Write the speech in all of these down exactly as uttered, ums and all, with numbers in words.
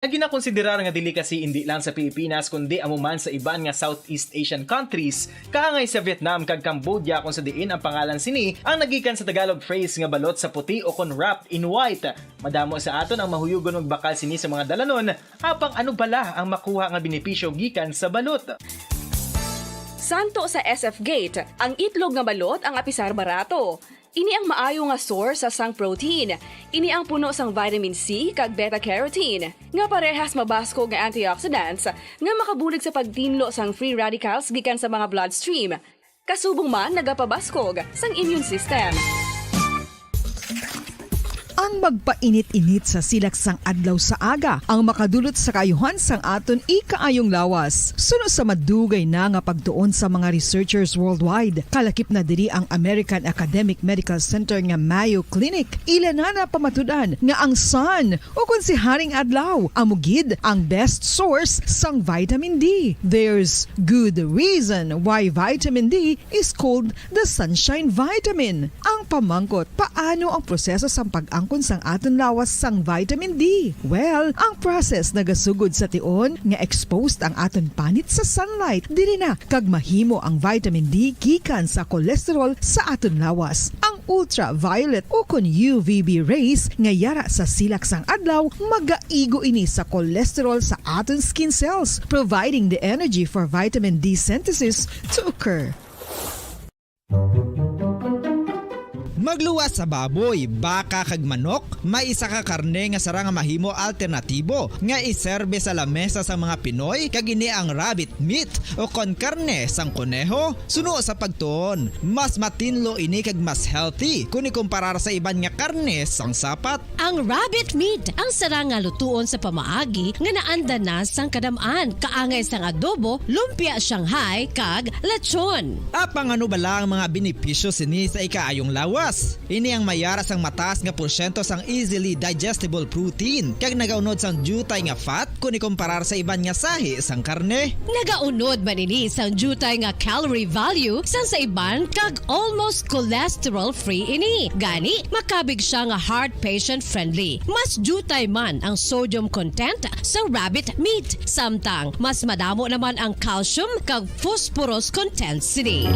nga ginakonsiderar nga delicacy indi lang sa Pilipinas kundi amo man sa iban nga Southeast Asian countries, kaangay sa Vietnam kag Cambodia, kung sa diin ang pangalan sini ang nagikan sa Tagalog phrase nga balot sa puti o kon wrapped in white. Madamo sa aton ang mahuyugon magbakal sini sa mga dalanon, apang ano bala ang makuha nga benepisyo gikan sa balot? Santo sa S F Gate, ang itlog nga balot ang apisar barato. Ini ang maayo nga source sa sang protein. Ini ang puno sang vitamin C kag beta-carotene, nga parehas mabaskog nga antioxidants nga makabulig sa pagtinlo sang free radicals gikan sa mga bloodstream. Kasubong man nagapabaskog sang immune system. Ang magpainit-init sa silak sang adlaw sa aga ang makadulot sa kaayuhan sang aton ikaayong lawas. Suno sa madugay na nga pagtuon sa mga researchers worldwide, kalakip na diri ang American Academic Medical Center nga Mayo Clinic. Ila na napamatud-an nga ang sun, o kon si Haring Adlaw, amo gid ang best source sang vitamin D. There's good reason why vitamin D is called the sunshine vitamin. Ang pamangkot, paano ang proseso sang pag-angkon sang aton lawas sang vitamin D? Well, ang process nagasugod sa tion nga exposed ang aton panit sa sunlight diri na kag mahimo ang vitamin D gikan sa cholesterol sa aton lawas. Ang ultraviolet o kon U V B rays nga yara sa silak sang adlaw magaigo ini sa cholesterol sa aton skin cells, providing the energy for vitamin D synthesis to occur. Magluwas sa baboy, baka kag manok, may isa ka karne nga sarang nga mahimo alternatibo nga iserbe sa lamesa sang mga Pinoy, kag ini ang rabbit meat o kon karne sang koneho. Suno sa pagtuon, mas matinlo ini kag mas healthy kon ikumparar sa iban nga karne sang sapat. Ang rabbit meat ang sarang nga lutuon sa pamaagi nga naanda na sang kadam-an, kaangay sang adobo, lumpia Shanghai, kag lechon. Apang ano bala ang mga benepisyo sini sa ikaayong lawas? Ini ang mayara sang mataas nga porsyento sang easily digestible protein kag nagaunod sang diutay nga fat kon ikumparar sa iban nga sahi sang karne. Nagaunod man ini sang diutay nga calorie value sang sa iban kag almost cholesterol-free ini. Gani, makabig sia nga heart patient-friendly. Mas diutay man ang sodium content sa rabbit meat, samtang mas madamo naman ang calcium kag phosphorus content sini.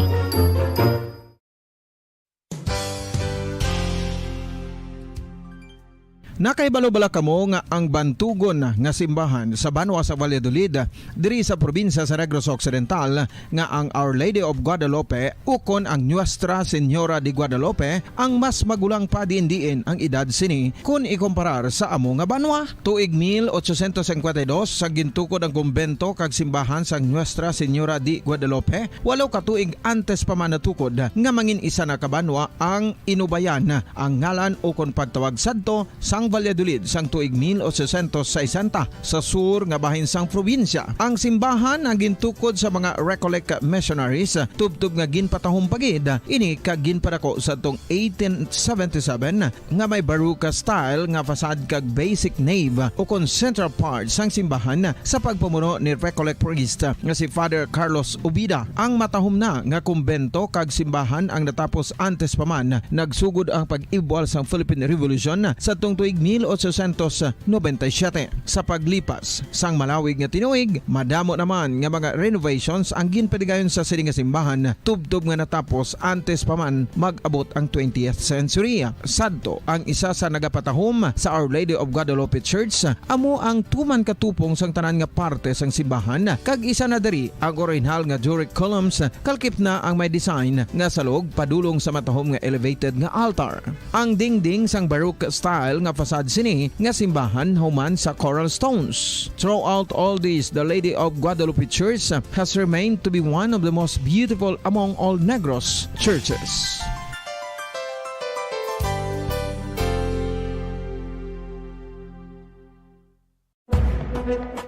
Nakahibalo bala kamo nga ang bantugon nga simbahan sa banwa sa Valladolid, diri sa probinsya sa Negros Occidental, nga ang Our Lady of Guadalupe ukon ang Nuestra Señora de Guadalupe ang mas magulang pa diin-diin ang edad sini kon ikumparar sa amo nga banwa? Tuig mil ochocientos cincuenta y dos sa gintukod ang kumbento kag simbahan sang Nuestra Señora de Guadalupe, walo ka tuig antes pa man natukod nga mangin isa na ka banwa ang Inubayan, ang ngalan ukon pagtawag sadto sang Valladolid sang tuig mil ochocientos sesenta sa sur nga bahin sang probinsya. Ang simbahan ang gintukod sa mga Recollect missionaries, tubtob nga ginpatahom pa gid ini kag ginpadako sadtong eighteen seventy-seven nga may Baroque style nga facade kag basic nave ukon central part sang simbahan sa pagpamuno ni Recollect priest nga si Father Carlos Ubida. Ang matahom na nga kumbento kag simbahan ang natapos antes pa man nagsugod ang pag-ibwal sang Philippine Revolution sadtong tuig mil ochocientos noventa y siete. Sa paglipas sang malawig nga tinuig, madamo naman nga mga renovations ang ginpaligayon sa sini nga simbahan, tubtob nga natapos antes pa man mag-abot ang twentieth century. Sadto, ang isa sa nagapatahom sa Our Lady of Guadalupe Church amo ang tuman ka tupong sang tanan nga parte sang simbahan, kag isa na diri ang orihinal nga Doric columns, kalakip na ang may design nga salog padulong sa matahom nga elevated nga altar. Ang dingding sang Baroque style nga facade sini nga simbahan human sa coral stones. Throughout all this, the Lady of Guadalupe Church has remained to be one of the most beautiful among all Negros churches.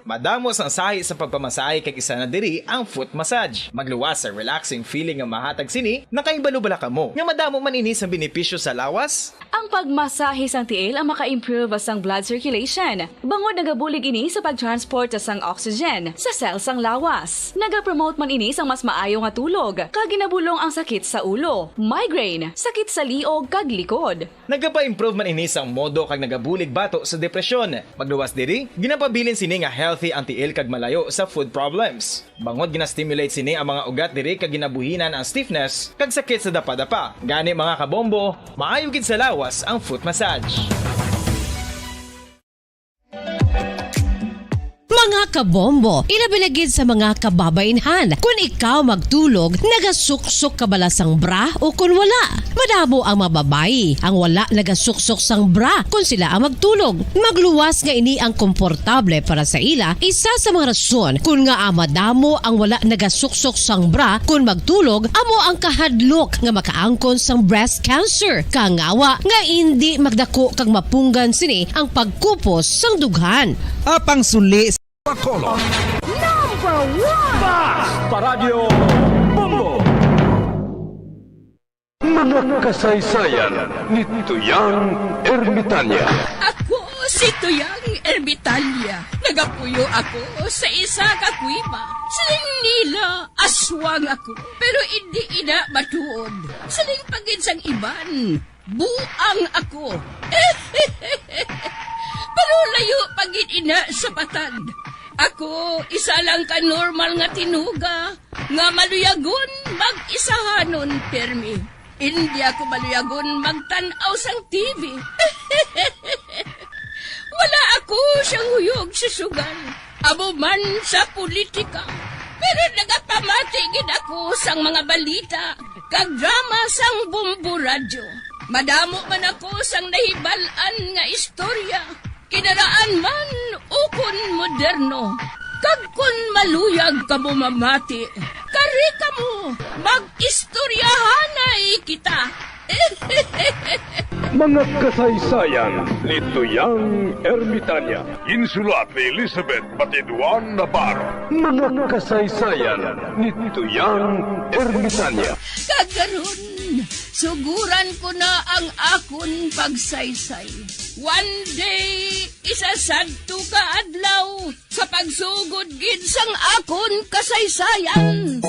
Madamo sang sahi sa pagpamasahe, kag isa na diri ang foot massage. Magluwas sa relaxing feeling nga mahatag sini. Nakahibalo bala kamo nga madamo man ini sang benepisyo sa lawas? Ang pagmasahe sang tiil ang maka-improve sang blood circulation, bangod nagabulig ini sa pag-transport sang oxygen sa cell sang lawas. Nagapromote man ini sang mas maayo nga tulog, kag ginabulong ang sakit sa ulo, migraine, sakit sa liog, kag likod. Nagapa-improve man ini sang modo kag nagabulig bato sa depresyon. Pagluwas diri, ginapabilin sini nga healthy ang tiil kag malayo sa foot problems. Bangod gina-stimulate sini ang mga ugat diri kag ginabuhinan ang stiffness kag sakit sa dapadapa. Gani, mga kabombo, maayo gid sa lawas ang foot massage. Mga kabombo, ilabi na gid sa mga kababainhan, kun ikaw magtulog, nagasuksok ka bala sang bra o kun wala? Madamo ang mga babayi ang wala nagasuksok sang bra kun sila ang magtulog. Magluwas nga ini ang komportable para sa ila. Isa sa mga rason kun ngaa madamo ang wala nagasuksok sang bra kun magtulog amo ang kahadlok nga makaangkon sang breast cancer, kangawa nga indi magdako kag mapunggan sini ang pagkupos sang dughan. Apang suli sa Bacolod. Number one! Basta Radyo Bombo! Mga kasaysayan ni Tuyang Ermitanya. Ako si Tuyang Ermitanya. Nagapuyo ako sa isa ka kuweba. Siling nila, aswang ako, pero indi ina matuod. Siling pa gid sang iban, buang ako. Pero layo pa gid ina sa patad. Ako, isa lang ka normal nga tinuga nga maluyagon mag-isahanon pirmi. Indi ako maluyagon magtan-aw sang T V. Wala ako siyang huyog sa sugal, amo man sa politika. Pero nagapamati gid ako sang mga balita kag drama sang Bombo Radyo. Madamo man ako sang nahibal-an nga istorya, kinaraan man ukon moderno. Kag kon maluyag kamo mamati, kari kamo, mag-istoryahanay kita. Mga kasaysayan ni Tuyang Ermitanya. Ginsulat ni Elizabeth Batiduan Navarro. Mga kasaysayan ni Tuyang Ermitanya. Kag karon, suguran ko na ang akon pagsaysay. One day, isa sadto ka adlaw, sa pagsugod gid sang akon kasaysayan.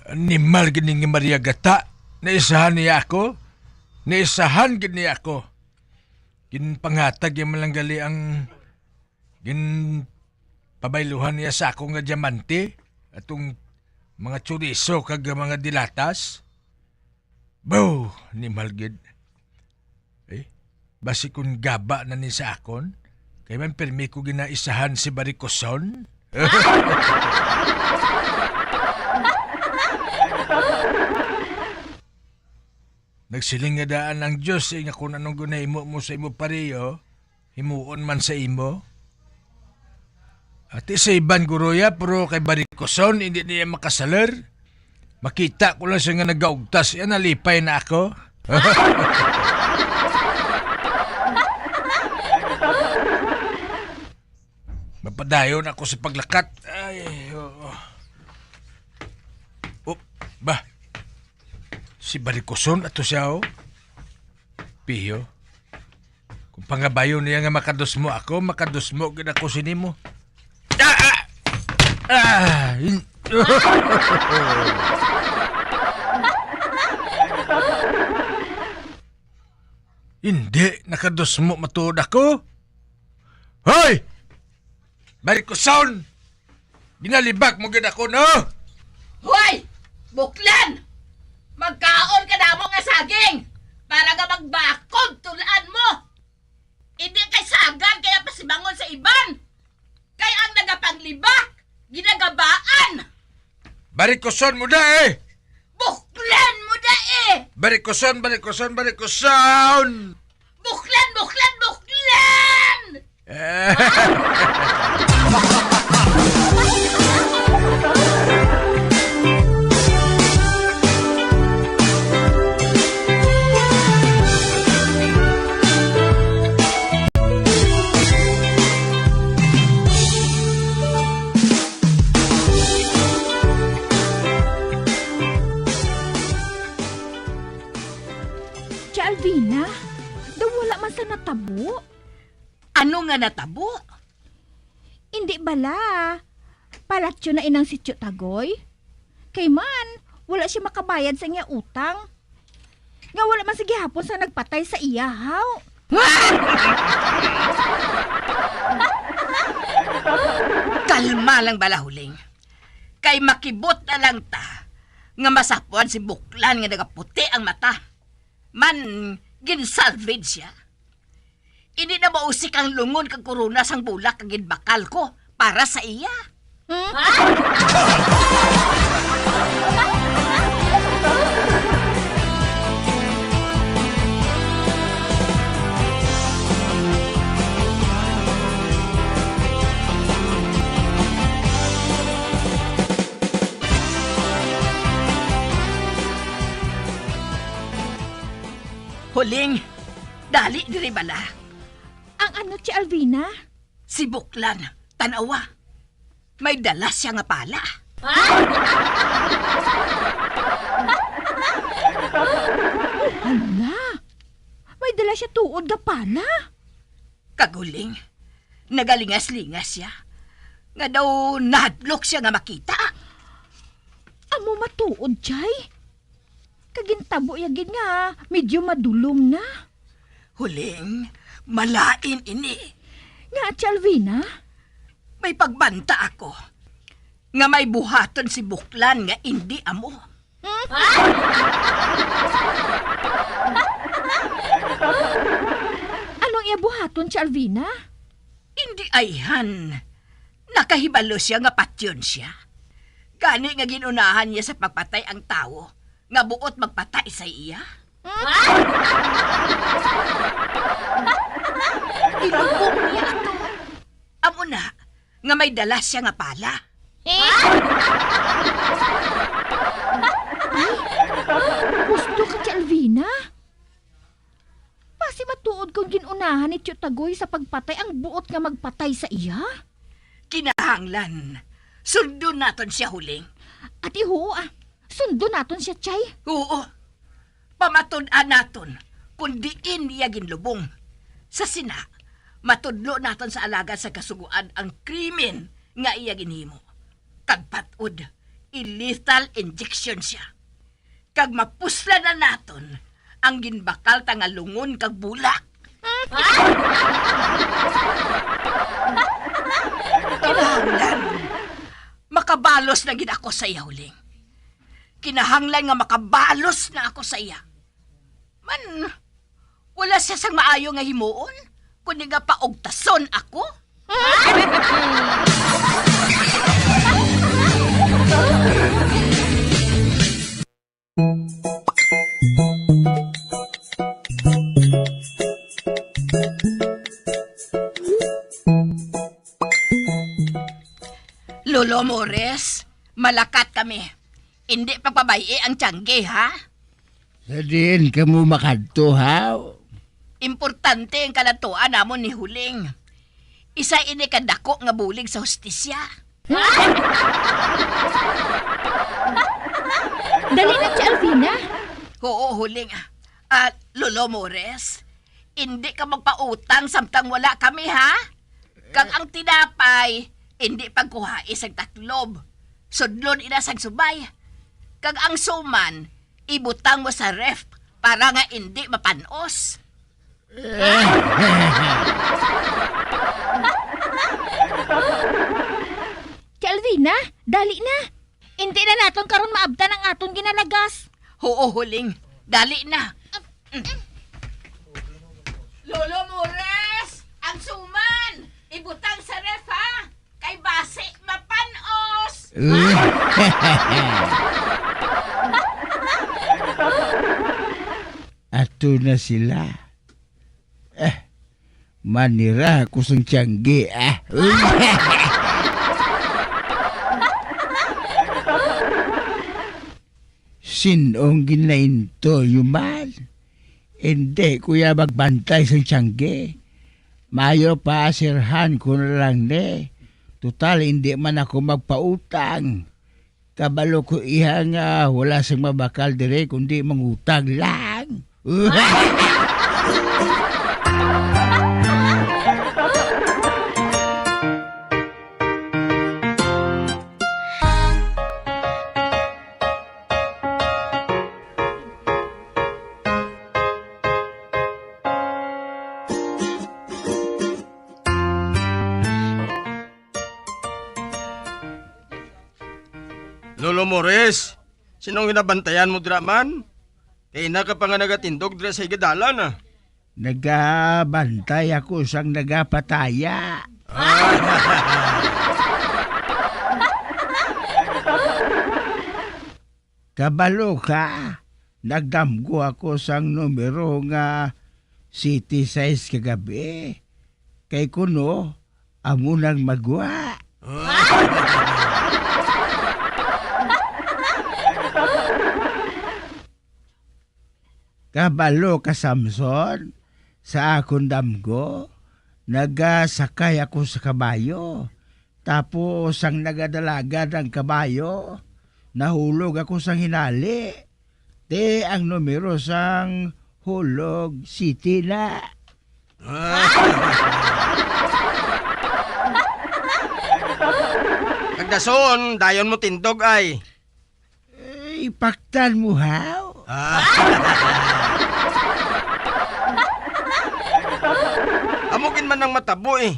Animal gid ni Maria Gata, naisahan niya ako, naisahan gid niya ako. Ginpanghatag niya man lang gali ang ginpabayluhan niya sa ako nga diamante, atong mga chorizo kag mga dilatas. Baw, animal gid. Eh, basi kun gaba na ni sa akon, kay man pirmi ko ginaisahan si Barikoson. Nagsiling nga daan ang Dios, eh, nga kun anong ginahimo mo sa imo pareho, himuon man sa imo. Ati sa iban, guruya, pero kay Barikoson, hindi niya makasaler. Makita ko lang siya nga nagaugtas, iya nalipay na ako. Mapadayon ako sa paglakat. Ay, oo. Oh, ba? Si Barikoson ato siya, oh. Piyo. Kung pangabayon niya nga makadusmo ako, makadusmo gid ako sini mo. Ah! Ah! Ah! Hin-, hindi, nakadusmo matuod ako. Hoy! Barikoson! Ginalibak mo gid ako, no? Hoy! Buklan! Magkaon ka namo nga saging para nga magbakod tul-an mo. Hindi kay sagad kaya pasibangon sa iban. Kay ang nagapanglibak, ginagabaan. Barikoson mo da eh! Buklan mo da eh! Barikoson, barikoson, barikoson! Buklan, buklan, buklan! Eh. Vina, daw wala man sa natabo. Ano nga natabo? Indi bala, palatyo na inang si Tio Tagoy? Kay man, wala siya makabayad sa iya utang. Nga wala man sa gihapon sa nagpatay sa iya, haw? Kalma lang bala, Huling. Kay makibot na lang ta nga masapuan si Buklan nga nagaputi ang mata. Man, ginsalvage siya. Hindi na mausik ang lungon kag korona sang bulak nga ginbakal ko para sa iya. Hmm? Huling, dali diri bala. Ang ano, Tia Alvina? Si Buklan, tan-awa. May dala siya nga pala. Hala! May dala siya tuod nga pala. Kag Huling, nagalingas-lingas siya. Nga daw nahadlok siya nga makita. Amo matuod, Chay? Kag gintabo iya gid nga medyo madulom na. Huling, malain ini. Nga, Tia Alvina? May pagbanta ako nga may buhaton si Buklan nga indi amo. Anong iya buhaton, Tia Alvina? Indi ayhan. Nakahibalo siya nga patyon siya. Gani nga gin-unahan niya sa pagpatay ang tawo nga buot magpatay sa iya. Ilubong niya ato. Amo na nga may dala siya nga pala. Ay, gusto ka, Tia Alvina? Basi matuod kon gin-unahan ni Tio Tagoy sa pagpatay ang buot nga magpatay sa iya? Kinahanglan sundon naton sia, Huling. Ati, huo, ah. Sundon naton sia, Chay. Huo. Pamatud-an naton kon diin iya ginlubong. Sa sina, matudlo naton sa alagad sa Kasugoan ang krimen nga iya ginhimo. Kag pat-od, i-lethal injection sia. Kag mapuslan na naton ang ginbakal ta nga lungon kag bulak. Kinahanglan makabalos na gid ako sa iya, Huling. Kinahanglan nga makabalos na ako sa iya. Man, wala sia sang maayo nga himuon, kundi nga paugtason ako. Lolo Mores, malakat kami. Indi pagpabay-i ang tiyangge, ha? Sa diin kamo makadto, ha? Importante ang kaladtuan namon ni Huling. Isa ini ka dako nga bulig sa hustisya. Dali na, Tia Alvina. Oo, Huling. Ah, Lolo Mores, indi ka magpautang samtang wala kami, ha? Kag ang tinapay, indi pagkuhai sang taklob. Sudlon ina sang subay. Kag ang suman, ibutang mo sa ref para nga indi mapan-os. Tia Alvina, dali na. Indi na naton karon maabtan ang aton ginalagas. Huo, Huling. Dali na. Lolo Mores, ang suman! Ibutang sa ref, ha? Kay basi mapan-os! Ato na sila. Eh, manira ako sang tiyangge, ah. Sin-ong ginainto, Yumal? Indi ko ya magbantay sang tiyangge. Mayo pa asirhan ko na lang ni. Total, indi man ako magpautang. Kabalo ko iya nga wala sing mabakal diri kundi mangutang lang. Lolo Morris, sino ang ginabantayan mo dira man? Kay ina ka pa nga nagatindog dira sa higadalan, ah. Nagabantay ako sang nagapataya. Kabalo ka, nagdamgo ako sang numero nga siti sais kagabi. Kay kuno, amo nang magwa. Kabalo ka, Samson, sa akon damgo, nagasakay ako sa kabayo. Tapos, sang nagadalagad ang kabayo, nahulog ako sang hinali. Ti ang numero sang hulog, siti na. Kag dason, dayon mo tindog ay. Eh, ipaktan mo, haw? Ah. Amo gid man ang matabo, eh.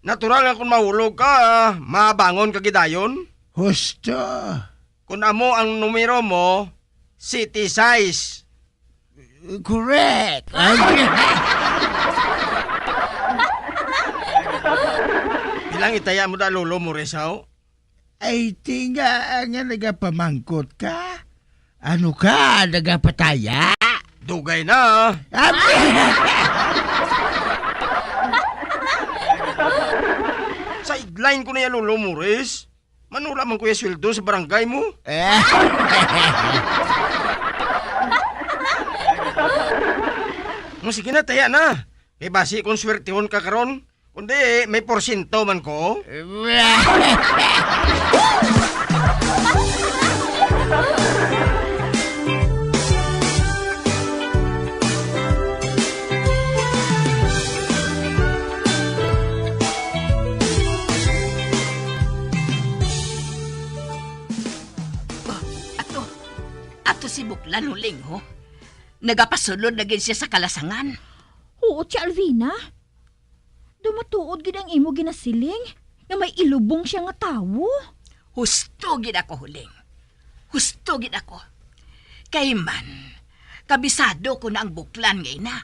Natural nga kung mahulog ka, ah, mabangon ka gidayon. Husto. Kung amo ang numero mo, siti sais. Correct. Bilang itaya mo da, Lolo Morisaw? Ay, tinga nga nagapamangkot ka. Ano ka, nagapataya? Dugay na. Abi! Sideline ko na yan, Lolo Morris. Manula man ko yung sweldo sa barangay mo. Eh. Mo, sige na, taya na. Kay basi kung swertihon ka karon, kundi may porsyento man ko. Oh, ato. Ato si Buklan, Huling, ho. Nagapasulod na gid siya sa kalasangan. Oo, Tia Alvina. Daw matuod gid ang imo ginasiling nga may ilubong siya nga tawo. Husto gid ako, Huling. Husto gid ako. Kay man, kabisado ko na ang Buklan nga ina.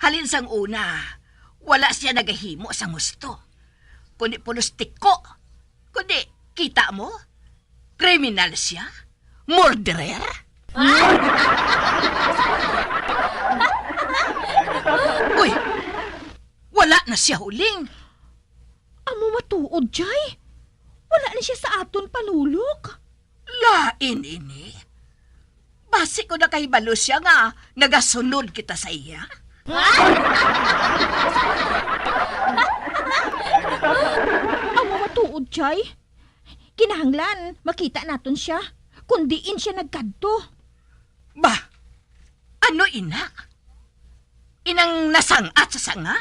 Halin sang una, wala siya nagahimo sang husto, kundi pulos tiko. Kundi, kita mo? Kriminal siya? Murderer? Uy! Wala na siya, Huling. Amo matuod, Jay. Wala na siya sa aton panulok. Lain ini. Basi ko nakahibalo siya nga nagasunod kita sa iya. Amo matuod, Jay. Kinahanglan makita naton sia kon diin sia nagkadto. Ba, ano ina? Inang nasangat sa sanga?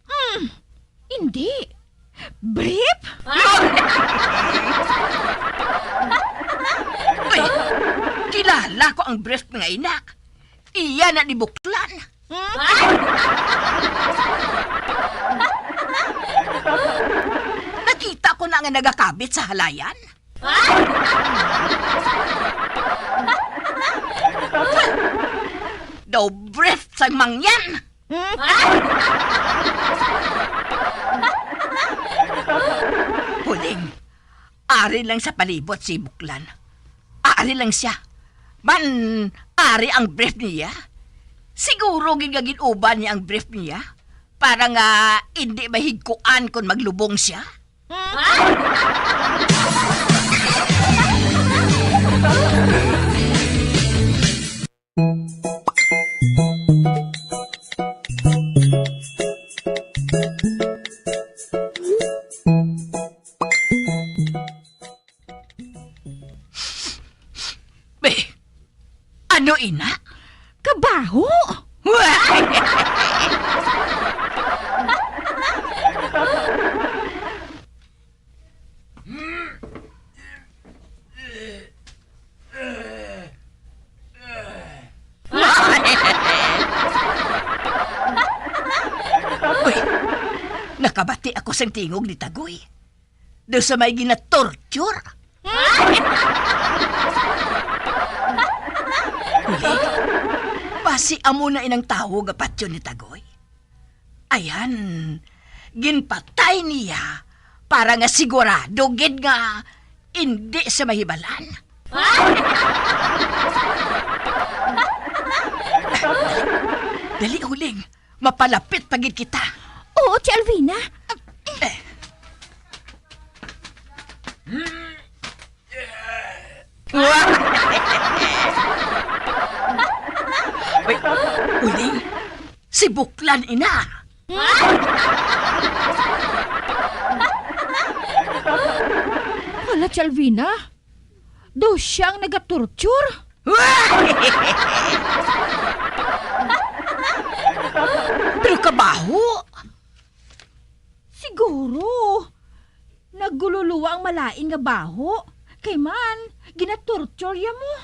Hmm, hindi. Brief? Ay, kilala ko ang brief nga ina. Iya na ni Buklan. Hmm? Nakita ko na nga nagakabit sa halayan. Daw brief sang mangyan. Hmm? Huling, ari lang sa palibot si Buklan. Ari lang siya. Man, ari ang brief niya. Siguro gid nga gin-uban niya ang brief niya para nga indi mahigkuan kon maglubong siya. Be, ano ina? Kabaho! Uy, nakabati ako sang tingog ni Tagoy. Daw sa may ginatorture. Uy, basi amo na inang tawo nga patyon ni Tagoy. Ayan, ginpatay niya para nga sigurado gid nga indi siya mahibalan. Dali, Huling, mapalapit pa gid kita. Oo, Tia Alvina. Eh. Uy, Huling, si Buklan ina. Hala, Tia Alvina. Daw siya ang nagatorture? Pero kabaho. Siguro, nagululuwa ang malain nga baho. Kay man, ginatorture ya mo.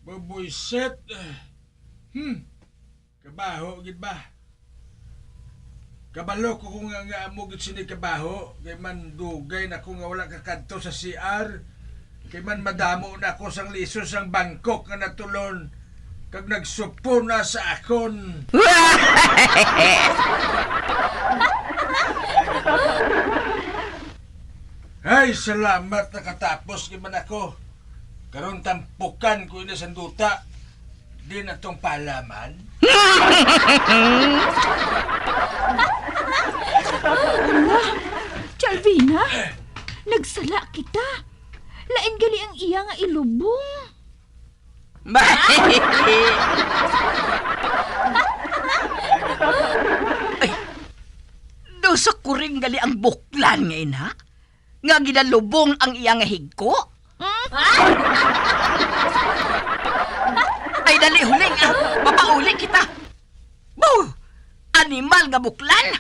Mabuisit. Hmm. Kabaho gid ba? Kabalo ko kung nga, nga amo gid sini kabaho, kay man dugay na ko nga wala ka kadto sa C R, kay man madamo na ako sang liso sang bangkok nga natulon, kag nagsupon na sa akon. Ay, salamat nakatapos gid man ako. Karon tampukan ko ini sang duta. Di na tong palaman. Hala, Tia Alvina, nagsala kita. Lain gali ang iya nga ilubong. Ay, daw sa kuring gali ang buklan nga ina. Nga ginalubong ang iya nga higko? Ay, dali, Huling, ah. Mapauli kita. Buh! Animal nga buklan!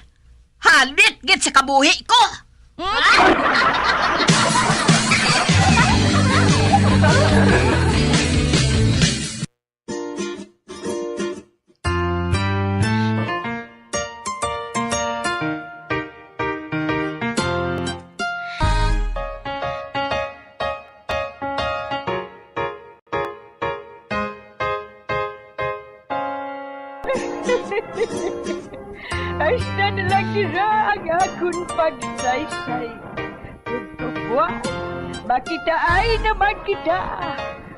Halit gid sa kabuhi ko! Hasta na lang dira ang akon pagsaysay. Ug kabuas, makitaay naman kita.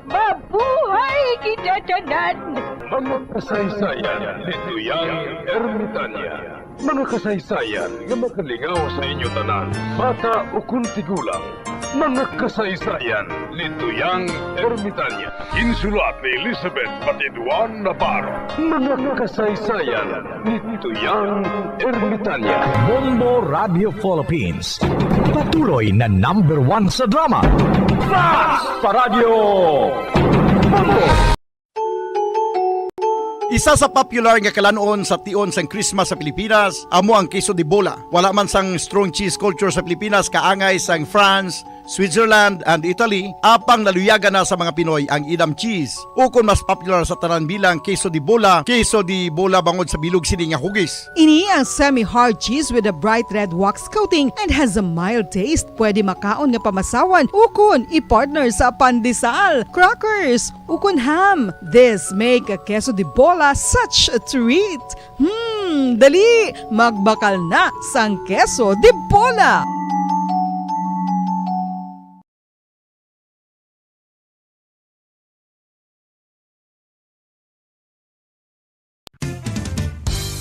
Mabuhay kita tanan! Mga kasaysayan ni Tuyang Ermitania. Mga kasaysayan nga makalingaw sa inyo tanan, bata ukon tigulang. Mga kasaysayan ni Tuyang Ermitania. Ginsulat ni Elizabeth Batiduan Navarro. Mga kasaysayan ni Tuyang Ermitania. Bombo Radio Philippines. Patuloy na number one sa drama. Flash pa Radyo Bombo! Isa sa popular nga kalan-on sa tion sang Christmas sa Pilipinas amo ang queso de bola. Wala man sang strong cheese culture sa Pilipinas, kaangay sang France, Switzerland, and Italy, apang naluyagan na sa mga Pinoy ang Edam cheese. Ukon mas popular sa tanan bilang queso de bola, queso de bola bangod sa bilog sini nga hugis. Ini ang semi-hard cheese with a bright red wax coating and has a mild taste. Pwede makaon nga pamasawan ukon i-partner sa pandesal, crackers, ukon ham. This make a queso de bola such a treat. Hmm, dali, magbakal na sang queso de bola.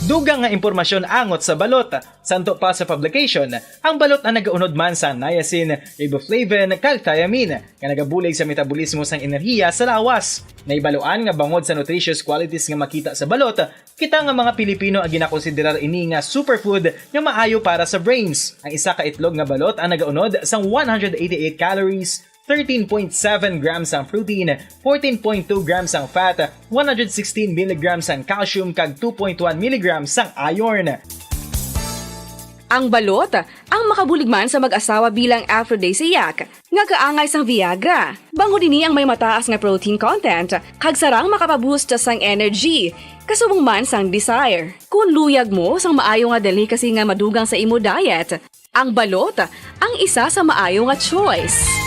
Dugang nga impormasyon angot sa balot. Santo pa sa publication, ang balot ang nagaunod man sa niacin, riboflavin, kag thiamine, nga nagabulig sa metabolismo sang enerhiya sa lawas. Naibaluan nga bangod sa nutritious qualities nga makita sa balot, kita nga mga Pilipino ang ginakonsiderar ini nga superfood nga maayo para sa brains. Ang isa ka itlog nga balot ang nagaunod sang one hundred eighty-eight calories, thirteen point seven grams ang protein, fourteen point two grams ang fat, one hundred sixteen milligrams ang calcium, kag two point one milligrams ang iron. Ang balot ang makabulig man sa mag-asawa bilang aphrodisiac, nga kaangay sang Viagra. Bangod ini ang may mataas nga protein content, kag sarang makapaboost sang energy, kasubong man sang desire. Kung luyag mo sang maayo nga delicacy nga madugang sa imo diet, ang balot ang isa sa maayo nga choice.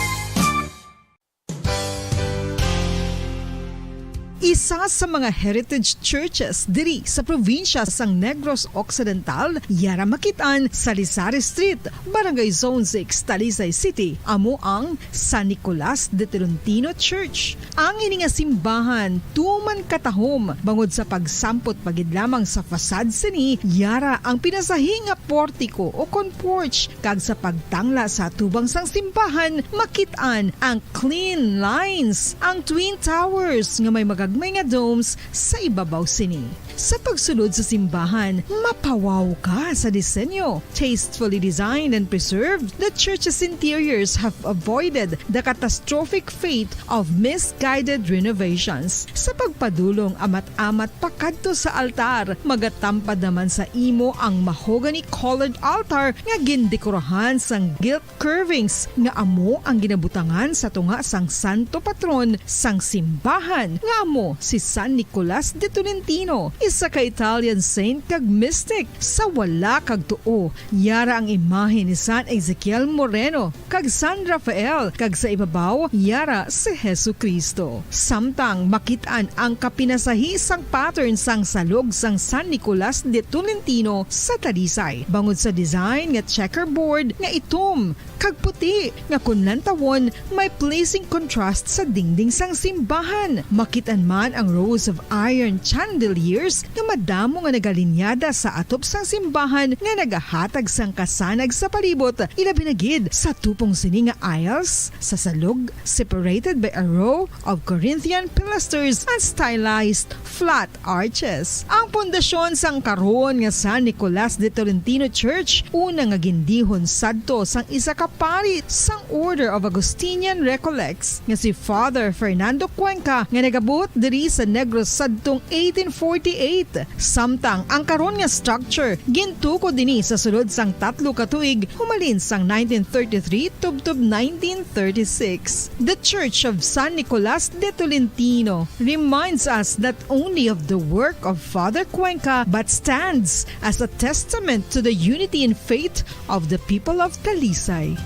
Isa sa mga heritage churches diri sa probinsya sang Negros Occidental, yara makit-an sa Lisari Street, Barangay Zone six, Talisay City, amo ang San Nicolas de Tolentino Church. Ang ini nga simbahan tuman katahom bangod sa pagsampot pa gid lamang sa facade sini, yara ang pinasahi nga portiko o kon porch, kag sa pagtangla sa atubang sang simbahan, makit-an ang clean lines, ang twin towers nga may magagmay nga domes sa ibabaw sini. Sa pagsulod sa simbahan, mapawaw ka sa disenyo. Tastefully designed and preserved, the church's interiors have avoided the catastrophic fate of misguided renovations. Sa pagpadulong amat-amat pakadto sa altar, magatampad naman sa imo ang mahogany-colored altar nga gindekorahan sang gilt curvings nga amo ang ginabutangan sa tunga sang santo patron sang simbahan, nga amo si San Nicolas de Tolentino, isa ka Italian saint kag mystic. Sa wala kag tuo, yara ang imahe ni San Ezekiel Moreno kag San Rafael, kag sa ibabaw yara si Jesu-Cristo. Samtang makit-an ang kapinasahi sang pattern sang salog sang San Nicolas de Tolentino sa Talisay, bangod sa design nga checkerboard nga itom kag puti, nga kon lantawon, may pleasing contrast sa dingding sang simbahan. Makit-an man ang rows of iron chandeliers nga madamo nga nagalinyada sa atop sang simbahan nga nagahatag sang kasanag sa palibot, ilabi na gid sa tupong sini nga aisles sa salog, separated by a row of Corinthian pilasters and stylized flat arches. Ang pundasyon sang karon nga San Nicolas de Tolentino Church, una nga gindihon sadto sang isa ka pari sang Order of Augustinian Recollects nga si Father Fernando Cuenca, nga nagabuot diri sa Negros sadtong eighteen forty-eight. Samtang ang karon nga structure gintukod ini sa sulod sang tatlo ka tuig, humalin sang nineteen thirty-three tubtob nineteen thirty-six. The Church of San Nicolas de Tolentino reminds us not only of the work of Father Cuenca, but stands as a testament to the unity in faith of the people of Talisay.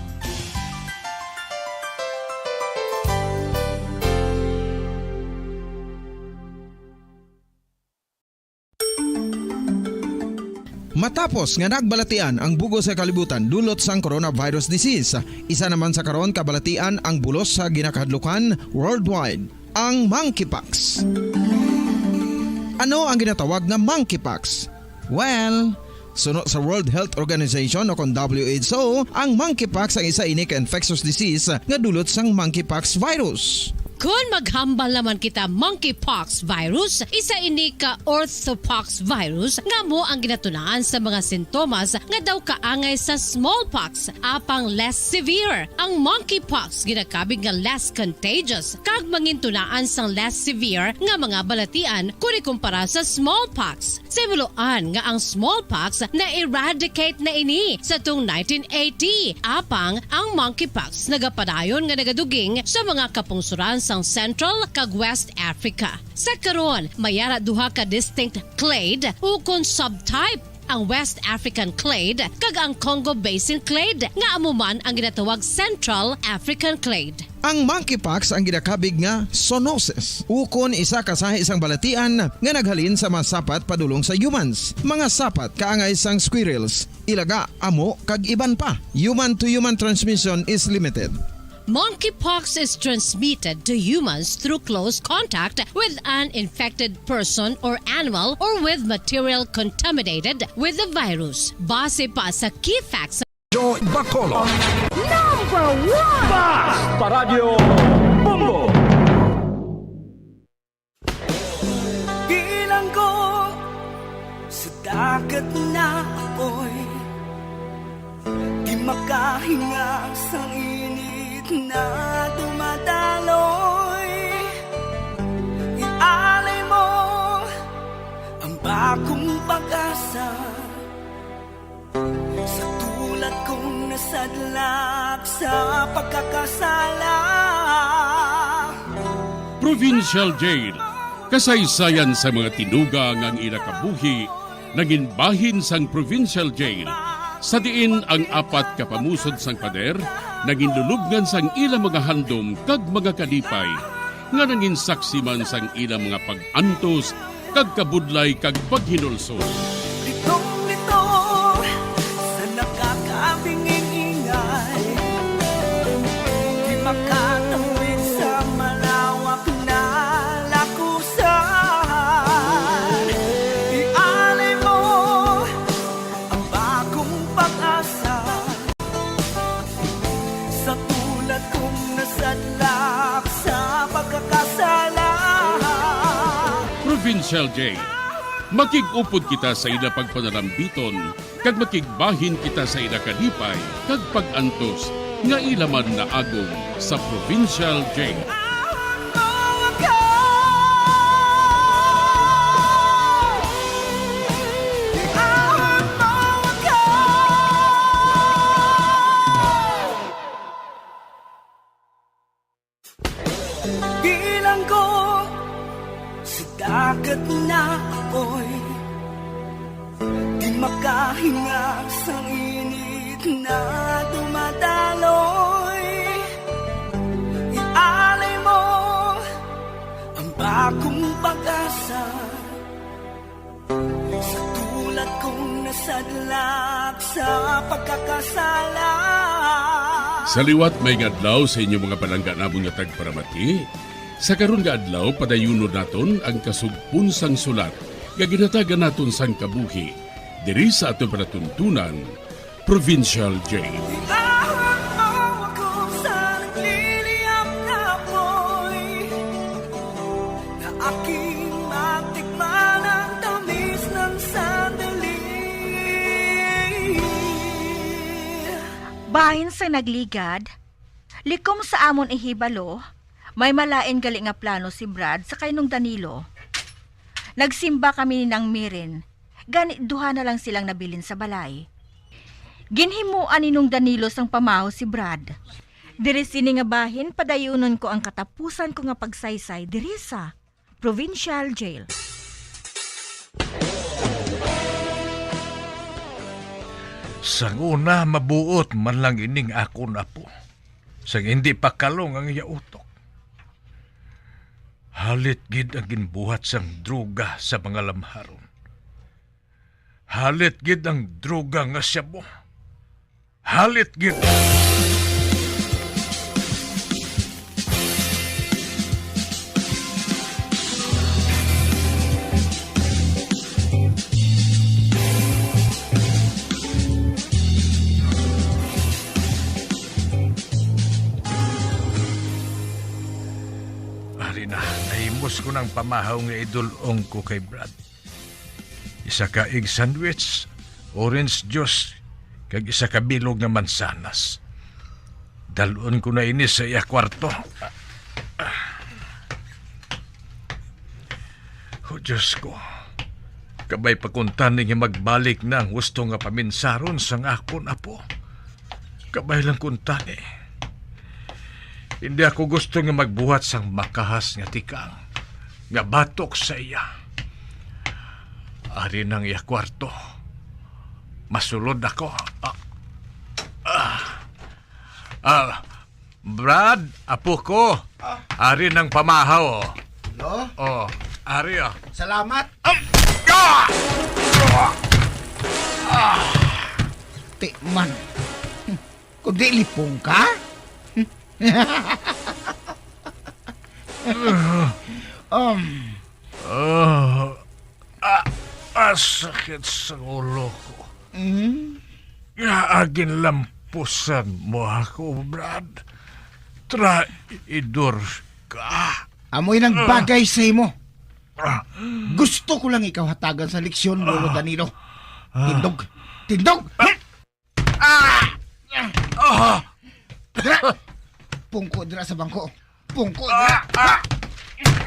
Matapos nga nagbalatian ang bug-os nga kalibutan dulot sang coronavirus disease, isa naman sa karon kabalatian ang bulos sa ginakahadlukan worldwide, ang monkeypox. Ano ang ginatawag nga monkeypox? Well, suno sa World Health Organization o kon W H O, ang monkeypox ang isa ini ka infectious disease nga dulot sang monkeypox virus. Kon maghambal naman kita monkeypox virus, isa ini ka orthopox virus nga amo ang ginatunaan sa mga sintomas nga daw kaangay sa smallpox, apang less severe. Ang monkeypox ginakabig nga less contagious kag mangintunaan sang less severe nga mga balatian kon ikumpara sa smallpox. Sa ibaluan nga ang smallpox na-eradicate na ini sa tung nineteen eighty, apang ang monkeypox nagapadayon nga nagaduging sa mga kapungsoran sang Central kag West Africa. Sa karon, may ara duha ka distinct clade ukon subtype, ang West African clade kag ang Congo Basin clade, nga amo man ang ginatawag Central African clade. Ang monkeypox ang ginakabig nga zoonosis, ukon isa ka sahi sang balatian nga naghalin sa mga sapat padulong sa humans, mga sapat kaangay sang squirrels, ilaga, amo, kag iban pa. Human-to-human transmission is limited. Monkeypox is transmitted to humans through close contact with an infected person or animal or with material contaminated with the virus. Base pa sa key facts Joy Bacolod. Number one! Basta Radyo Bombo! Bilanggo sa dagat na apoy, di makahinga sang init na dumadaloy. Ialay mo ang bagong pag-asa. Sa tulad kong nasadlak sa pagkakasala. Provincial Jail. Kasaysayan sa mga tinuga nga ang ila kabuhi nangin bahin sang Provincial Jail, sa diin ang apat ka pamusod sang pader nangin lulubngan sang ila mga handom kag mga kalipay, nga nangin saksi man sang ila mga pag-antos kag kabudlay kag paghinulsol. Litong-lito sa nakakabinging ingay, di makatawid sa malawak na lakusan. Ialay mo ang bagong pag-asa. Sa tulad kong nasadlak sa pagkakasala. Provincial Jail. Makig-upod kita sa ila pagpanalambiton, kag makigbahin kita sa ila kalipay kag pag-antos nga ila man naagom sa Provincial Jail. Bilanggo sa dagat na apoy, di makahinga sang init na dumadaloy. Ialay mo ang bagong pag-asa. Sa tulad kong nasadlak sa pagkakasala. Sa liwat, maayong adlaw sa inyo, mga palangga namon nga tagparamati. Sa karon nga adlaw, padayunon naton ang kasugpon sang sulat nga ginhatagan naton sang kabuhi diri sa aton palatuntunan, Provincial Jail. Iahon mo ako sa nagliliyab na apoy, na aking matikman ang tamis ng sandali. Bahin sa nagligad, likom sa amon ihibalo, may malain gali nga plano si Brad sa kay Nong Danilo. Nagsimba kami ni Nang Mirin, gani duha na lang silang nabilin sa balay. Ginhimuan ni Nong Danilo sang pamahaw si Brad. Diri sini nga bahin, padayunon ko ang katapusan ko nga pagsaysay diri sa Provincial Jail. Sang una, mabuot man lang ining akon apo. Sang hindi pa kalong ang iya utok. Halit gid ang ginbuhat sang droga sa mga lamharon. Halit gid ang droga nga shabu. Halit gid. Ari na, nahimos ko ng pamahaw nga idul-ong ko kay Brad. Isa ka egg sandwich, orange juice, kag isa ka bilog nga mansanas. Dalon ko na ini sa iya kwarto. O Diyos ko, kabay pa kuntani nga magbalik na ang husto nga paminsaron sang akon apo. Kabay lang kuntani. Hindi ako gusto nga magbuhat sang makahas nga tikang nga batok sa iya. Ari nang iya kwarto. Masulod ako. Ah, ah, ah, Brad, apo ko. Ah. Ari nang pamahaw, oh. Lo? Oh, ari, oh. Salamat. Ah! Ah! Ah! Ti man. Kundi lipong ka? Um, Ah, ah, ah, sakit sa ulo ko. Mm. Nga agin lampusan mo ako, Brad. Traidor ka. Amoy nang Ah. bagay sa imo. Ah. Gusto ko lang ikaw hatagan sa leksyon, Lolo Ah. Danilo. Ah. Tindog. Tindog! Ah! Ah! Dira! Pungko dira sa bangko. Pungko dira! Ah!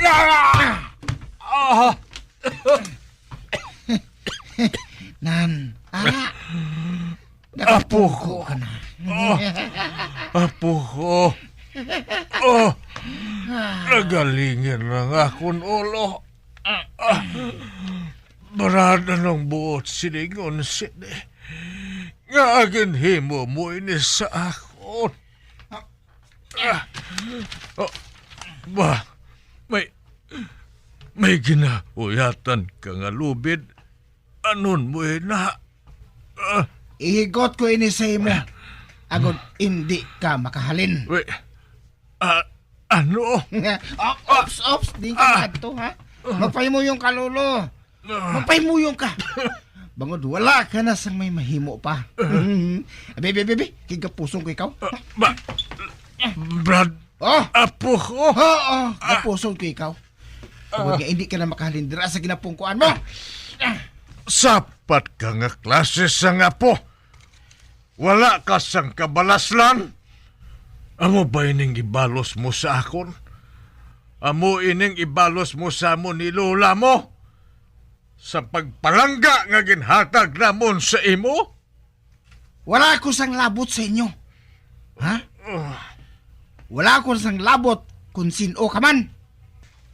Ah! Ah! Nan, ara. Apo Nakapungko ko. ka na. Oh, apo ko. Oh, nagalingan na nga akon ulo. Ah, Brad, anong buot silingon sini? Nga ginhimo mo ini sa akon? Ah, oh, ba, may, may ginauyatan ka nga lubid? Anon mo ina? Ah, Ihigot ko ini sa imo, agod indi ka makahalin. Wait, ah, ano? Op-, ops, ops, di ka Ah. madto, ha? Magpahimuyong ka, Lolo. Ah. Magpahimuyong ka. Bangod wala ka na sang may mahimo pa. Mhm. Abi, abi, abi, abi, kay gapuson ko ikaw. Ah, ba, Brad, Oh! apo ko. Oo, Ah. gapuson ko ikaw. Tungod Ah. nga hindi ka na makahalin dira sa ginapungkuan mo. Sapat ka nga klase sang apo. Wala ka sang kabalaslan. Amo ba ining ibalos mo sa akon? Amo ining ibalos mo sa amon ni lola mo? Sa pagpalangga nga ginhatag namon sa imo? Wala ko sang labot sa inyo. Ha? Wala ko sang labot kung sin-o ka man.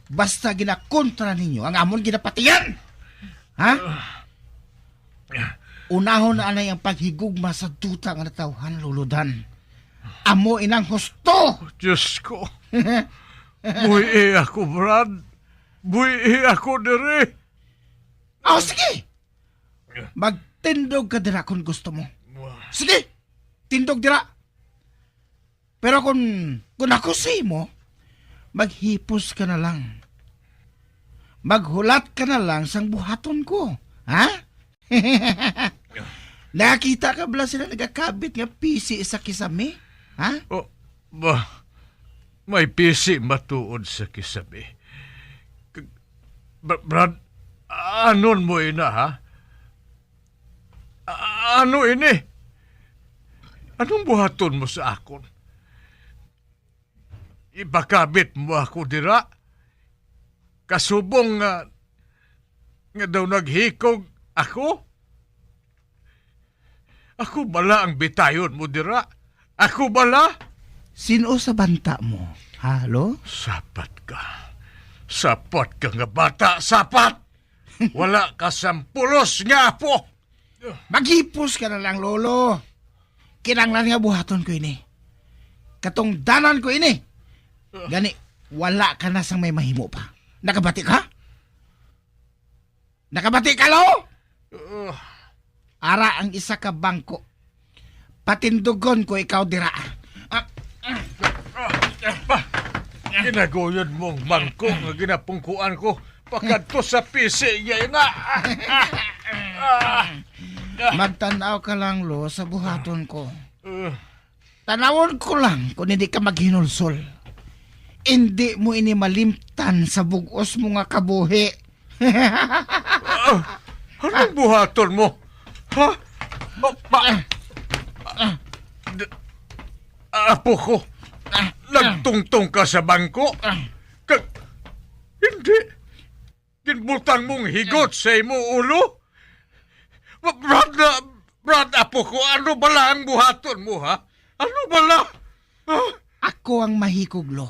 Basta ginakontra ninyo ang amon ginapatihan. Ha? Unahon na anay ang paghigugma sa duta nga natawhan, Lolo Dan. Amo inang husto. Diyos ko. Buhii ako, Brad. Buhii ako diri. Oh, sige. Magtindog ka dira kung gusto mo. Sige. Tindog dira. Pero kung, kung ako sa imo, maghipos ka na lang. Maghulat ka na lang sang buhaton ko. Ha? Nakakita ka bala sila nagakabit nga pisi sa kisame? Ha? Oh, ba, may pisi matuod sa kisame. K-, Br-, Brad, anon mo ina, ha? A-, ano ini? Anong buhaton mo sa akon? Ipakabit mo ako dira? Kasubong nga, nga daw naghikog ako? Ako bala ang bitayon mo dira? Ako bala? Sino sa banta mo, ha, Lo? Sapat ka. Sapat ka nga bata, sapat! Wala ka sang pulos nga apo! Maghipos ka na lang, Lolo. Kinahanglan nga buhaton ko ini. Katungdanan ko ini. Gani, wala ka na sang may mahimo pa. Nakabati ka? Nakabati ka, Lo? Uh. Ara ang isa ka bangko. Patindugon ko ikaw dira. Ah, Ba, kinaguyod mong bangko nga ginapungkuan ko. Pakadto sa pisi, yay na. Ah. Magtan-aw ka lang, Lo, sa buhaton ko. Uh. Tanawon ko lang kung hindi ka maghinulsol. Hindi mo ini malimtan sa bug-os mo nga kabuhi. Ah, anong buhaton mo? Ha? Oh, ba, d-, apo ko, nagtungtong ka sa bangko? Kag, hindi. Ginbutang mong higot sa imo ulo? Ba-, Brad na, Brad, apo ko, ano bala ang buhaton mo, ha? Ano bala? Ah, Ako ang mahikog, Lo.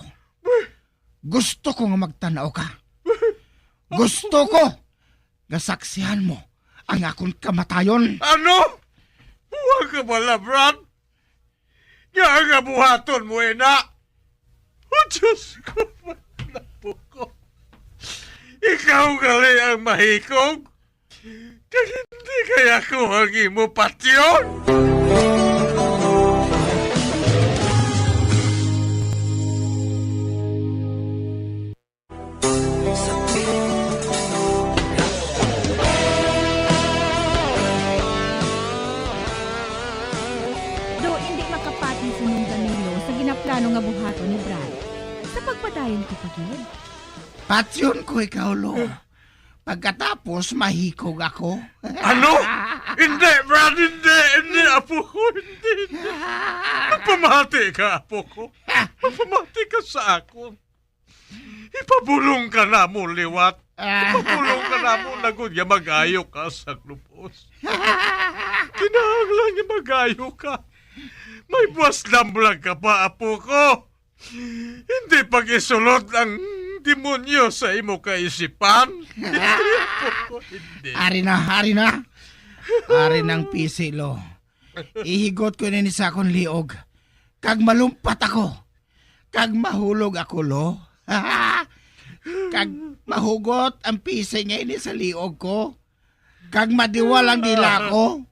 Gusto ko nga magtan-aw ka. Gusto ko nga saksihan mo ang akon kamatayon. Ano? Buang ka bala, Brad? Nga nga buhaton mo ina? O Diyos ko, apo ko. Ikaw gali ang mahikog? Kag hindi kaya ko ang imo patyon? Patyon ko pa gid. Patyon ko ikaw, Lo. Pagkatapos, mahikog ako. Ano? Hindi, Brad, hindi, hindi, apo ko, hindi, hindi. Magpamati ka, apo ko. Magpamati ka sa akon. Ipabulong ka namo liwat. Ipabulong ka namo na gud nga mag-ayo ka sa lubos. Kinahanglan nga mag-ayo ka. May buwas damlag ka pa, apo ko. Hindi pag-isulod ang demonyo sa imo kaisipan. Hindi, apo ko, hindi. Ari na, ari na. Ari nang pisi, Lo. Ihigot ko ini sa akon liog, kag malumpat ako, kag mahulog ako, Lo. Kag mahugot ang pisi nga ini sa liog ko, kag madiwal ang dila ko,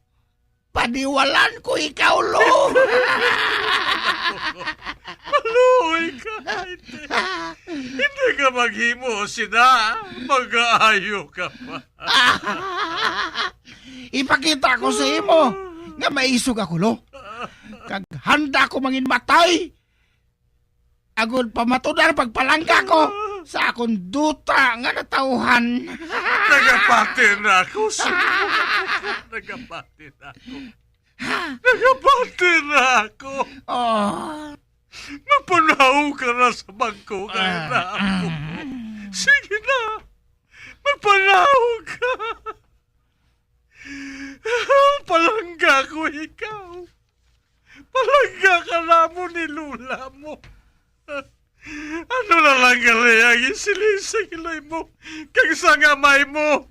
padiwalan ko ikaw, Lo. Maluoy ka, hindi. Hindi ka maghimo sina. Mag-aayo ka pa. Ipakita ko sa imo nga maisog ako, Lo. Kag handa ako mangin matay agod pamatudan pagpalangga ko sa akon duta nga natawhan. Nagapati na ako, sir. Nagapati na ako. Nagapati na ako. Oh. Magpanaog ka na sa bangko, kay Ah, na ako. ah. Sige na. Magpanaog ka. Palangga ko ikaw. Palangga ka namo ni lola mo. Ano na lang gali ang isiling sa kilay mo kag sang amay mo?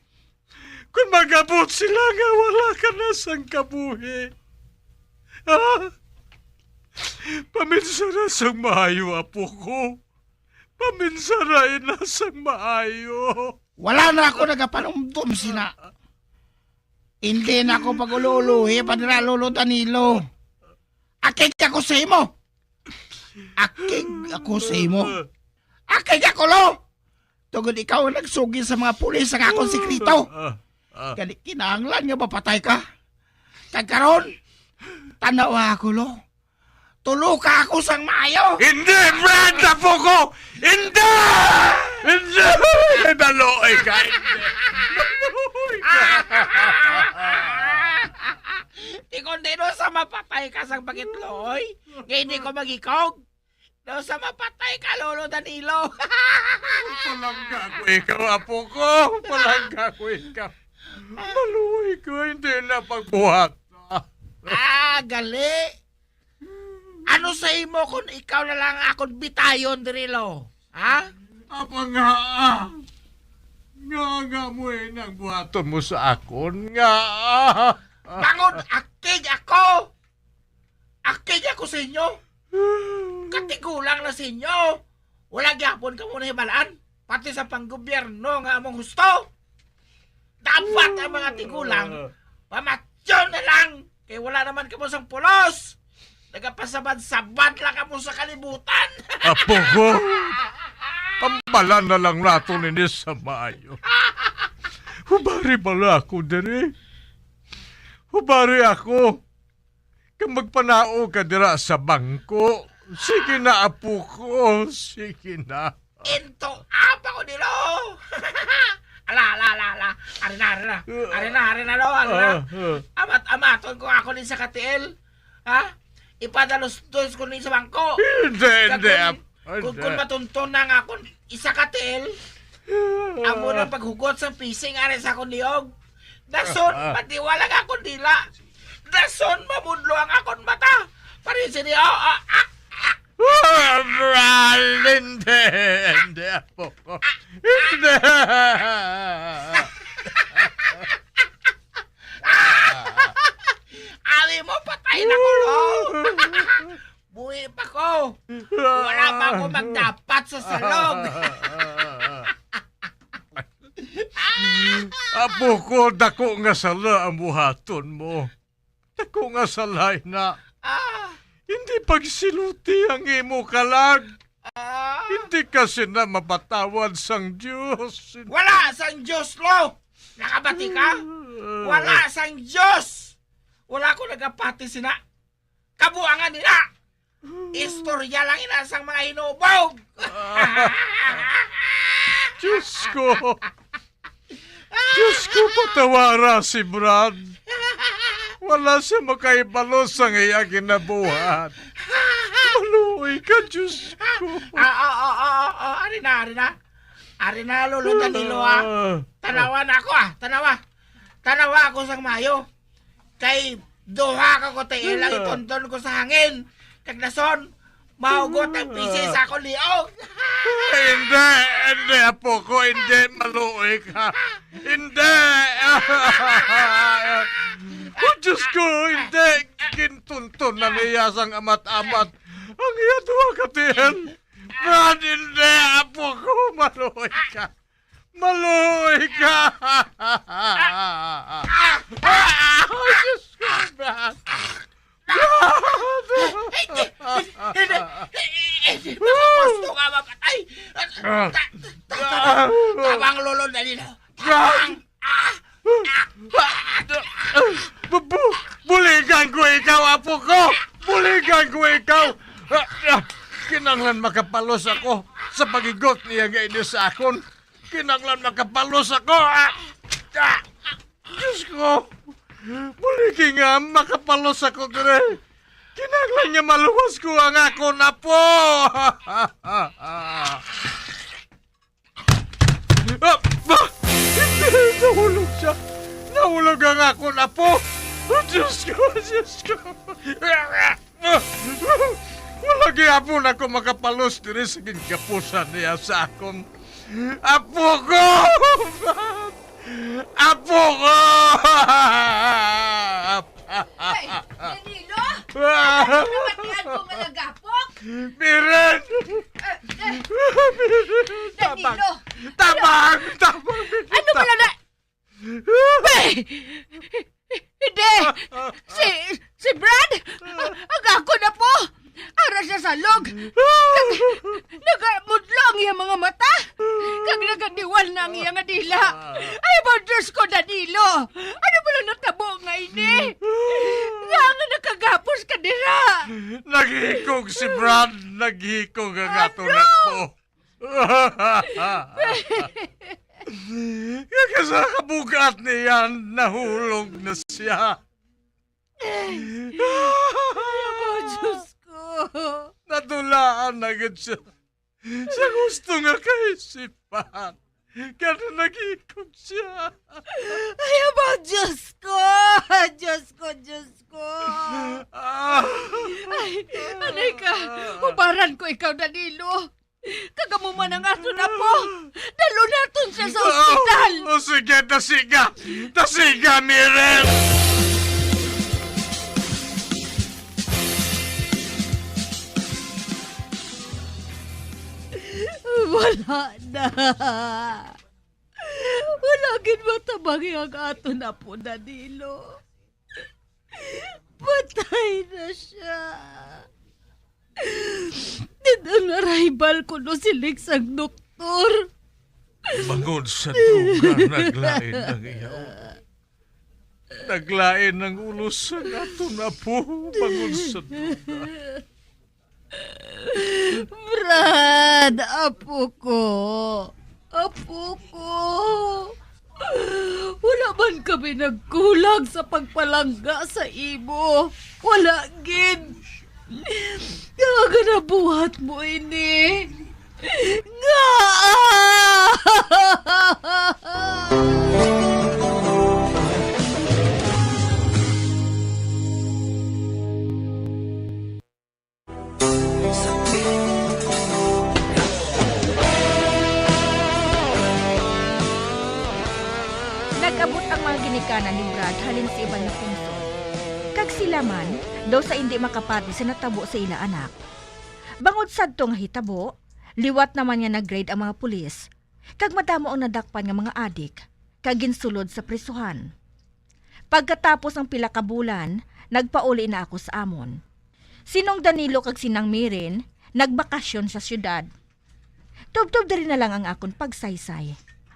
Kon mag-abot sila nga wala ka na sang kabuhi. Ha? Paminsara sang maayo, apo ko. Paminsara ina sang maayo. Wala na ako nagapanumdom sina. Hindi na ako pag-uluuluhi pa dira, Lolo Danilo. Akig ako sa imo. Akig ako sa imo. Akig ako, Lo. Tungod ikaw ang nagsugi sa mga pulis ang akong sikreto. Ah, ah, ah. Gani kinahanglan nga mapatay ka. Kag karon, tanawa ako, Lo. Tulo ka ako sang maayo. Hindi, Brad, apo ko! Hindi! Hindi! Naluoy ka, hindi. Naluoy ka. Di kundi no sa mapatay ka sang bakitloy, nga hindi ko magikog. No sa mapatay ka, Lolo Danilo. Palangga ko ikaw, apo ko. Palangga ko ikaw. Maluoy ko, hindi na pagbuhat. Ah, gali. Ano sa imo kung ikaw na lang akon bitayon diri, Lo? Ha? Apa nga, ah? Nga, nga mo, eh, nang buhaton mo sa akon? Nga, ah? Bangod akig ako! Akig ako sa inyo! Katigulang na sa inyo! Wala gyapon kamo nahibalaan, pati sa panggobyerno nga among husto! Dapat ang mga tigulang pamatyon na lang, kay wala naman kamo sang pulos. Nagapasabad-sabad lang kamo sa kalibutan. Apo ko, tambalan na lang nato nini sa maayo. Hubari bala ako diri. Hubari ako. Kag magpanaog ka dira sa bangko. Sige na, apo ko. Sige na. Into apa ko dilo? Ala, ala, ala, ala. Ari na, ari na. Ari na, ari na, lo. Ari na. Ah, ah. Amat-amaton ko ako ni sa katiil. Ha? Ipadalos-dos ko ni sa bangko. Hindi, hindi, ap-, hindi. Kag kun, kung, kung matunton na nga akon isa ka tiil, amo na paghugot sa pising ari sa akon liog. Dason, madiwala nga akon dila. Dason, mabudlo ang akon mata. Pareho sini, oh, oh, ah, ah. Ah, Bral, hindi, hindi, apo ko. Hindi. Ari mo, patay na ko, lo. Buhi pa ko. Wala pa ako magdapat sa salog. Apo ko, dako nga sala ang buhaton mo. Dako nga sala na. Ah. Hindi pagsiluti ang imo kalag. Ah. Hindi ka sina mapatawad sang Dios. Wala sang Dios, lo. Nakabati ka? Wala sang Dios. Wala ko nagapati sina. Kabuangan nila. Istorya lang ina sang mga hinubog. Diyos ko! Diyos ko, patawara si Brad. Wala siya makahibalo sang iya ginabuhat. Maluoy ka, Diyos ko. Ah, ah, ah, ah, ah, ah, ari na, ari na. Ari na, Lolo Danilo, ah. Ah. Tanawa na ako, ah. Tanawa. Tanawa ako sang mayo. Kay duha ka kutiil ang Ah. itonton ko sa hangin. Kag dason, mahugot ang pisi sa akong liog. Hindi, hindi, apo ko, hindi, maluoy ka. Hindi! Oh, Diyos ko, hindi! Gintunton na niya sang amat-amat ang iya duha ka tiyan. Brad, hindi, apo ko, maluoy ka. Maluoy ka! Ah! Oh, Diyos ko, Brad! Brad! Hindi! Hindi! Hindi! Baka gusto ka mapatay! Ta-, ta-, ta-, tabang, Lolo Danilo! Tabang! Ah! Bu-, bu-, buligan ko ikaw, apo ko! Buligan ko ikaw! Ah, ah, kinahanglan makapalos ako sa paghigot niya nga ini sa akon. Kinahanglan makapalos ako. Ah! Ah! Diyos ko! Buligi nga makapalos ako diri. Kinahanglan nga maluwas ko ang akon apo. Ah, ba! Nahulog siya. Nahulog ang akon apo. Oh, Diyos ko, Diyos ko. Wala gihapon ako makapalos diri sa ginkapusan niya sa akon. Apo ko! Apo ko! Ay, Danilo! Ano na pati ako nga nagapok? Miren! Eh, eh, Miren! Tabang! Danilo! Tabang! Tabang! Ano pala na? Ay! Hindi! Si, si Brad! Ang ako na po! Ara sa salog! Nag-, nagamudlo ang iyang mga mata! Kag nagadiwal na ang iyang dila! Ay, mo, Diyos ko, Danilo! Ano ba lang natabo nga ini? Nga nga nakagapos ka dira? Naghikog si Brad! Naghikog ang ato Ano? na po! Kaya sa kabugat niya, nahulog na siya. Ay, ako, Diyos ko. Nadulaan na gid siya. Siya gusto nga kaisipan. Kaya naghikog siya. Ay, ako, Diyos ko. Diyos ko, Diyos ko. Ah. Ay, anay ka. Ubaran ko ikaw, Danilo. Kag amo man ang aton apo. Dalo naton siya sa ospital. Oh, sige, dasiga. Dasiga, Miren. Wala na. Wala gid matabangi ang aton apo, Danilo. Patay na siya. Didto na rival ko no siling sang doktor. Bangod sa duga, naglain ang iyaw. Naglain ang ulo sa aton apo, bangod sa duga. Brad, apo ko. Apo ko. Wala man kami nagkulang sa pagpalangga sa imo. Wala gid. Nga nga nabuhat mo ini. Nga! Nag-abot ang mga ginikanan ni Brad halin sa iban nga pungsod. Kag sila man, daw sa indi makapati sa natabo sa ila anak. Bangod sadto nga hitabo, liwat naman nga nag-raid ang mga pulis, kag madamo ang nadakpan nga mga adik, kag ginsulod sa prisuhan. Pagkatapos ang pila ka bulan, nagpauli na ako sa amon. Si Nong Danilo kag si Nang Mirin nagbakasyon sa siyudad. Tubtob diri na lang ang akon pagsaysay.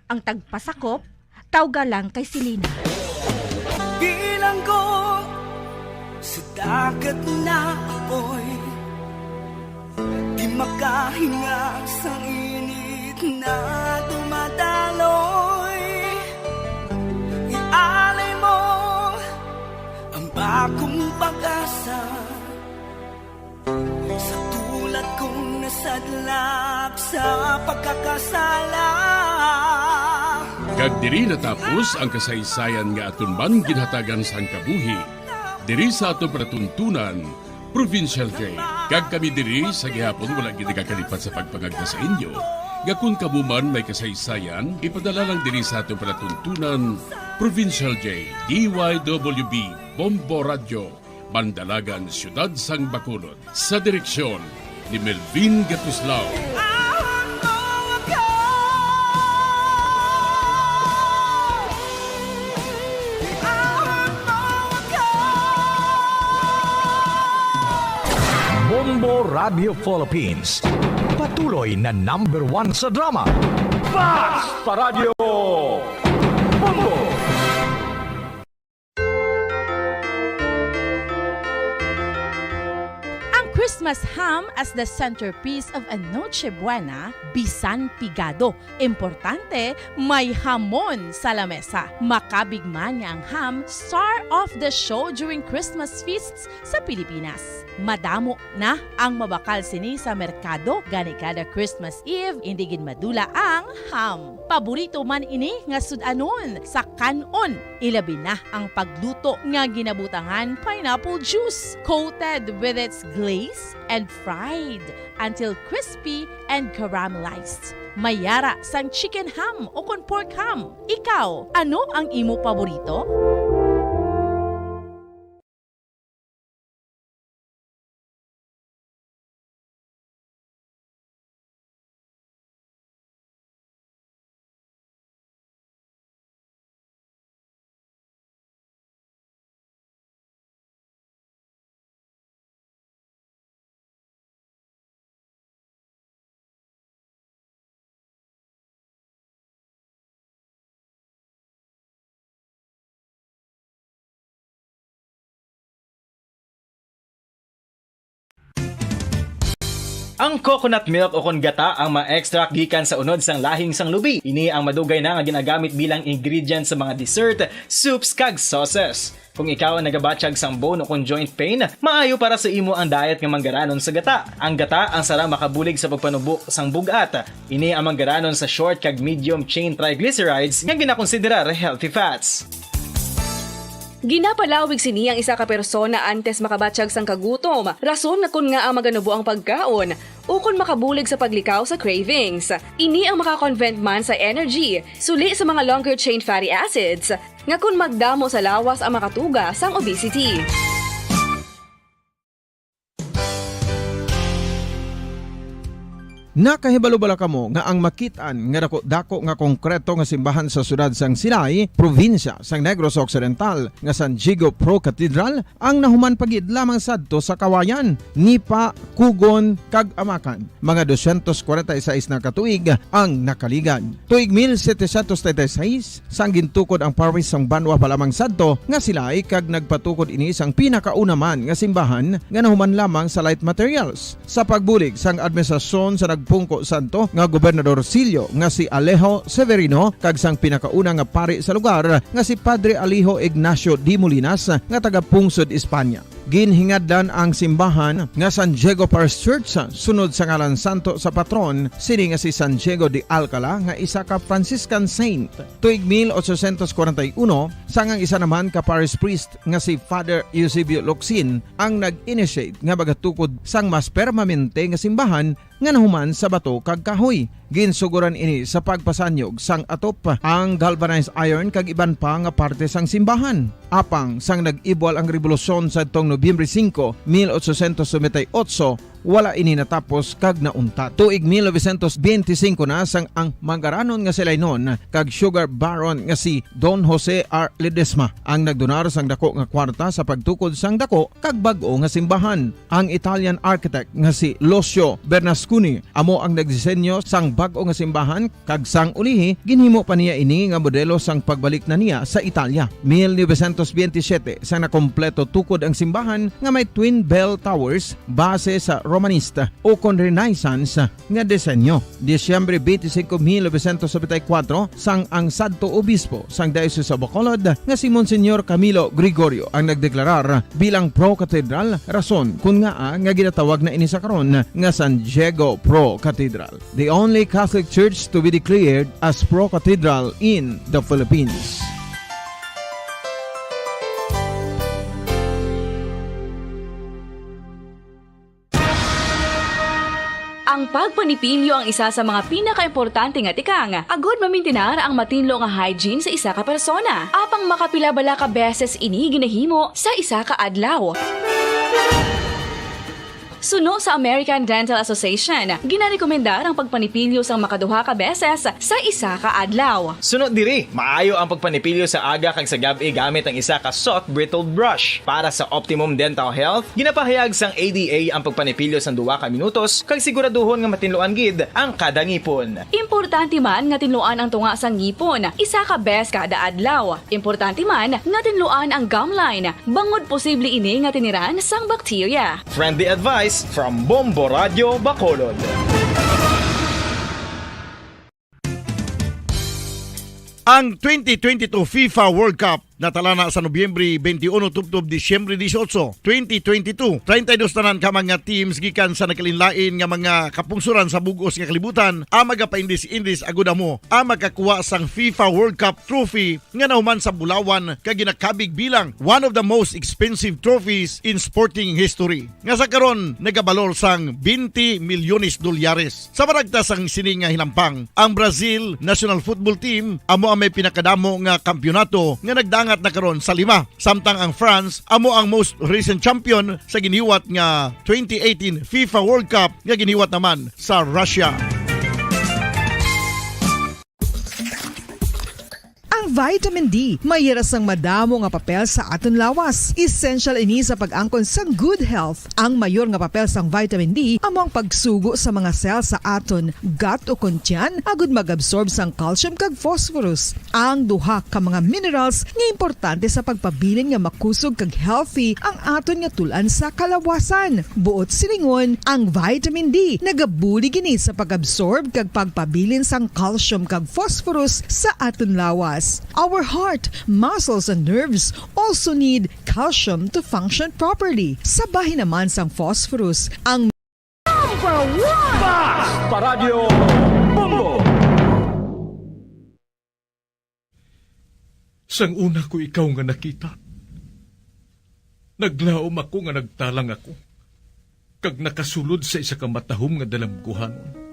Ang tagpasakop, tawga lang kay Selena. Bilanggo sa dagat na apoy. Makahinga sang init na dumadaloy. Ialay mo ang bagong pag-asa sa tulad kong nasadlak sa pagkakasala. Kag diri natapos ang kasaysayan nga aton man ginhatagan sang kabuhi diri sa aton palatuntunan, Provincial J. Kag kami diri sa gihapon wala gid nagakalipat sa pagpangagda sa inyo nga kon kamo man may kasaysayan, ipadala lang diri sa aton palatuntunan, Provincial J, D Y W B, Bombo Radyo, Bandalagan, Siyudad sang Bacolod. Sa direksyon ni Melvin Gatuslao. Bombo Radio Philippines, patuloy na number one sa drama. Fast pa Radyo Bombo! Ang Christmas ham as the centerpiece of a Noche Buena, bisan pigado. Importante, may hamon sa lamesa. Makabig man nga ang ham, star of the show during Christmas feasts sa Pilipinas. Madamo na ang mabakal sini sa merkado, gani kada Christmas Eve, indi gid madula ang ham. Paborito man ini nga sud-anon sa kan-on, ilabi na ang pagluto nga ginabutangan pineapple juice, coated with its glaze and fried until crispy and caramelized. May yara sang chicken ham o kon pork ham. Ikaw, ano ang imo paborito? Ang coconut milk o kon gata ang ma-extract gikan sa unod sang lahing sang lubi. Ini ang madugay na nga ginagamit bilang ingredient sa mga dessert, soups, kag sauces. Kung ikaw ang nagabatyag sang bone o kon joint pain, maayo para sa imo ang diet nga manggaranon sa gata. Ang gata ang sara makabulig sa pagpanubo sang bug-at. Ini ang manggaranon sa short kag medium chain triglycerides nga ginakonsiderar healthy fats. Ginapalawig sini ang isa ka persona antes makabatyag sang kagutom, rason nga kon ngaa maganubo ang pagkaon, ukon makabulig sa paglikaw sa cravings. Ini ang maka-convert man sa energy, suli sa mga longer chain fatty acids, nga kon magdamo sa lawas ang makatuga sang obesity. Nakahibalo bala kamo nga ang makit-an nga daku-dako nga konkreto nga simbahan sa siyudad sang Silay, probinsya sang Negros Occidental, nga San Diego Pro Cathedral, ang nahuman pa gid lamang sadto sa Kawayan, Nipa, Cogon, kag Amacan? Mga dosyentos kwarenta y seis na ka tuig ang nakaligad. Tuig mil setecientos treinta y seis, sang gintukod ang parish sang banwa pa lamang sadto nga Silay, kag nagpatukod ini sang pinakauna man nga simbahan nga nahuman lamang sa light materials. Sa pagbulig sang administrasyon sa nagpungko sadto nga gobernador silyo nga si Alejo Severino kag sang pinakauna nga pari sa lugar nga si Padre Alejo Ignacio de Molinas nga taga-pungsod Espanya. Ginhingadlan ang simbahan nga San Diego Parish Church sunod sa ngalan santo sa patron sini nga si San Diego de Alcala nga isa ka Franciscan saint. Tuig mil ochocientos kwarenta y uno, sang ang isa naman ka parish priest nga si Father Eusebio Locsin ang nag-initiate nga magatukod sang mas permanente nga simbahan nga nahuman sa bato kag kahoy. Ginsuguran ini sa pagpasanyog sang atop, ang galvanized iron kag iban pa nga parte sang simbahan. Apang sang nag-ibwal ang rebolusyon sadtong Nobyembre singko, mil ochocientos noventa y ocho, wala ini natapos kag nauntat. Tuig mil novecientos benti singko na sang ang manggaranon nga Silaynon kag sugar baron nga si Don Jose R. Ledesma ang nagdonar sang dako nga kwarta sa pagtukod sang dako kag bag-o nga simbahan. Ang Italian architect nga si Lucio Bernasconi amo ang nagdisenyo sang bag-o nga simbahan, kag sang ulihi ginhimo pa niya ini nga modelo sang pagbalik na niya sa Italia. Mil novecientos benti siyete, sang nakompleto tukod ang simbahan nga may twin bell towers base sa Romanista o kon Renaissance nga disenyo. Disyembre twenty-five, mil novecientos setenta y cuatro, sang ang sadto obispo sang Diocese of Bacolod nga si Monsignor Camilo Gregorio ang nagdeklarar bilang pro-cathedral, rason kon ngaa nga ginatawag na ini sa karon nga San Diego Pro Cathedral, the only Catholic church to be declared as pro-cathedral in the Philippines. Ang pagpanipilyo ang isa sa mga pinakaimportante nga tikang agud mamintinar ang matinlo nga hygiene sa isa ka persona. Apang makapila bala ka beses ini ginahimo sa isa ka adlaw? Suno sa American Dental Association, ginarekomendar ang pagpanipilyo sang makaduha ka beses sa isa ka adlaw. Suno diri, maayo ang pagpanipilyo sa aga kag sa gab-i gamit ang isa ka soft bristled brush. Para sa optimum dental health, ginapahayag sang A D A ang pagpanipilyo sang duha ka minutos kag siguraduhon nga matinluan gid ang kada ngipon. Importante man nga tinluan ang tunga sang ngipon isa ka bes kada adlaw. Importante man nga tinluan ang gum line, bangod posible ini nga tiniran sang bakterya. Friendly advice from Bombo Radio Bacolod. Ang twenty twenty-two FIFA World Cup natalana sa Nobyembre twenty-one tubtob Disyembre dieciocho, twenty twenty-two. Treinta y dos tanan ka mga teams gikan sa nagkalainlain nga mga kapungsoran sa bug-os nga kalibutan ang magapaindis-indis agud amo ang makakuha sang FIFA World Cup trophy nga nahuman sa bulawan kag ginakabig bilang one of the most expensive trophies in sporting history, nga sa karon nagabalor sang twenty milyones dolyares. Sa maragtas sang sini nga hinampang, ang Brazil national football team amo ang may pinakadamo nga kampiyonato nga nagdangat na karon sa lima, samtang ang France amo ang most recent champion sa giniwat nga twenty eighteen FIFA World Cup nga giniwat naman sa Russia. Ang vitamin D may hira sang madamo nga papel sa aton lawas. Essential ini sa pag-angkon sang good health. Ang mayor nga papel sang vitamin D amo ang pagsugo sa mga cell sa aton gut o kon tiyan agud mag-absorb sang calcium kag phosphorus, ang duha ka mga minerals nga importante sa pagpabilin nga makusog kag healthy ang aton nga tul-an sa kalawasan. Buot silingon, ang vitamin D nagabulig ini sa pag-absorb kag pagpabilin sang calcium kag phosphorus sa aton lawas. Our heart, muscles, and nerves also need calcium to function properly. Sa bahin naman sang phosphorus, ang number one! Basta Radyo Bombo! Sang una ko ikaw nga nakita, naglaom ako nga nagtalang ako, kag nakasulod sa isa ka matahom nga dalamguhanon.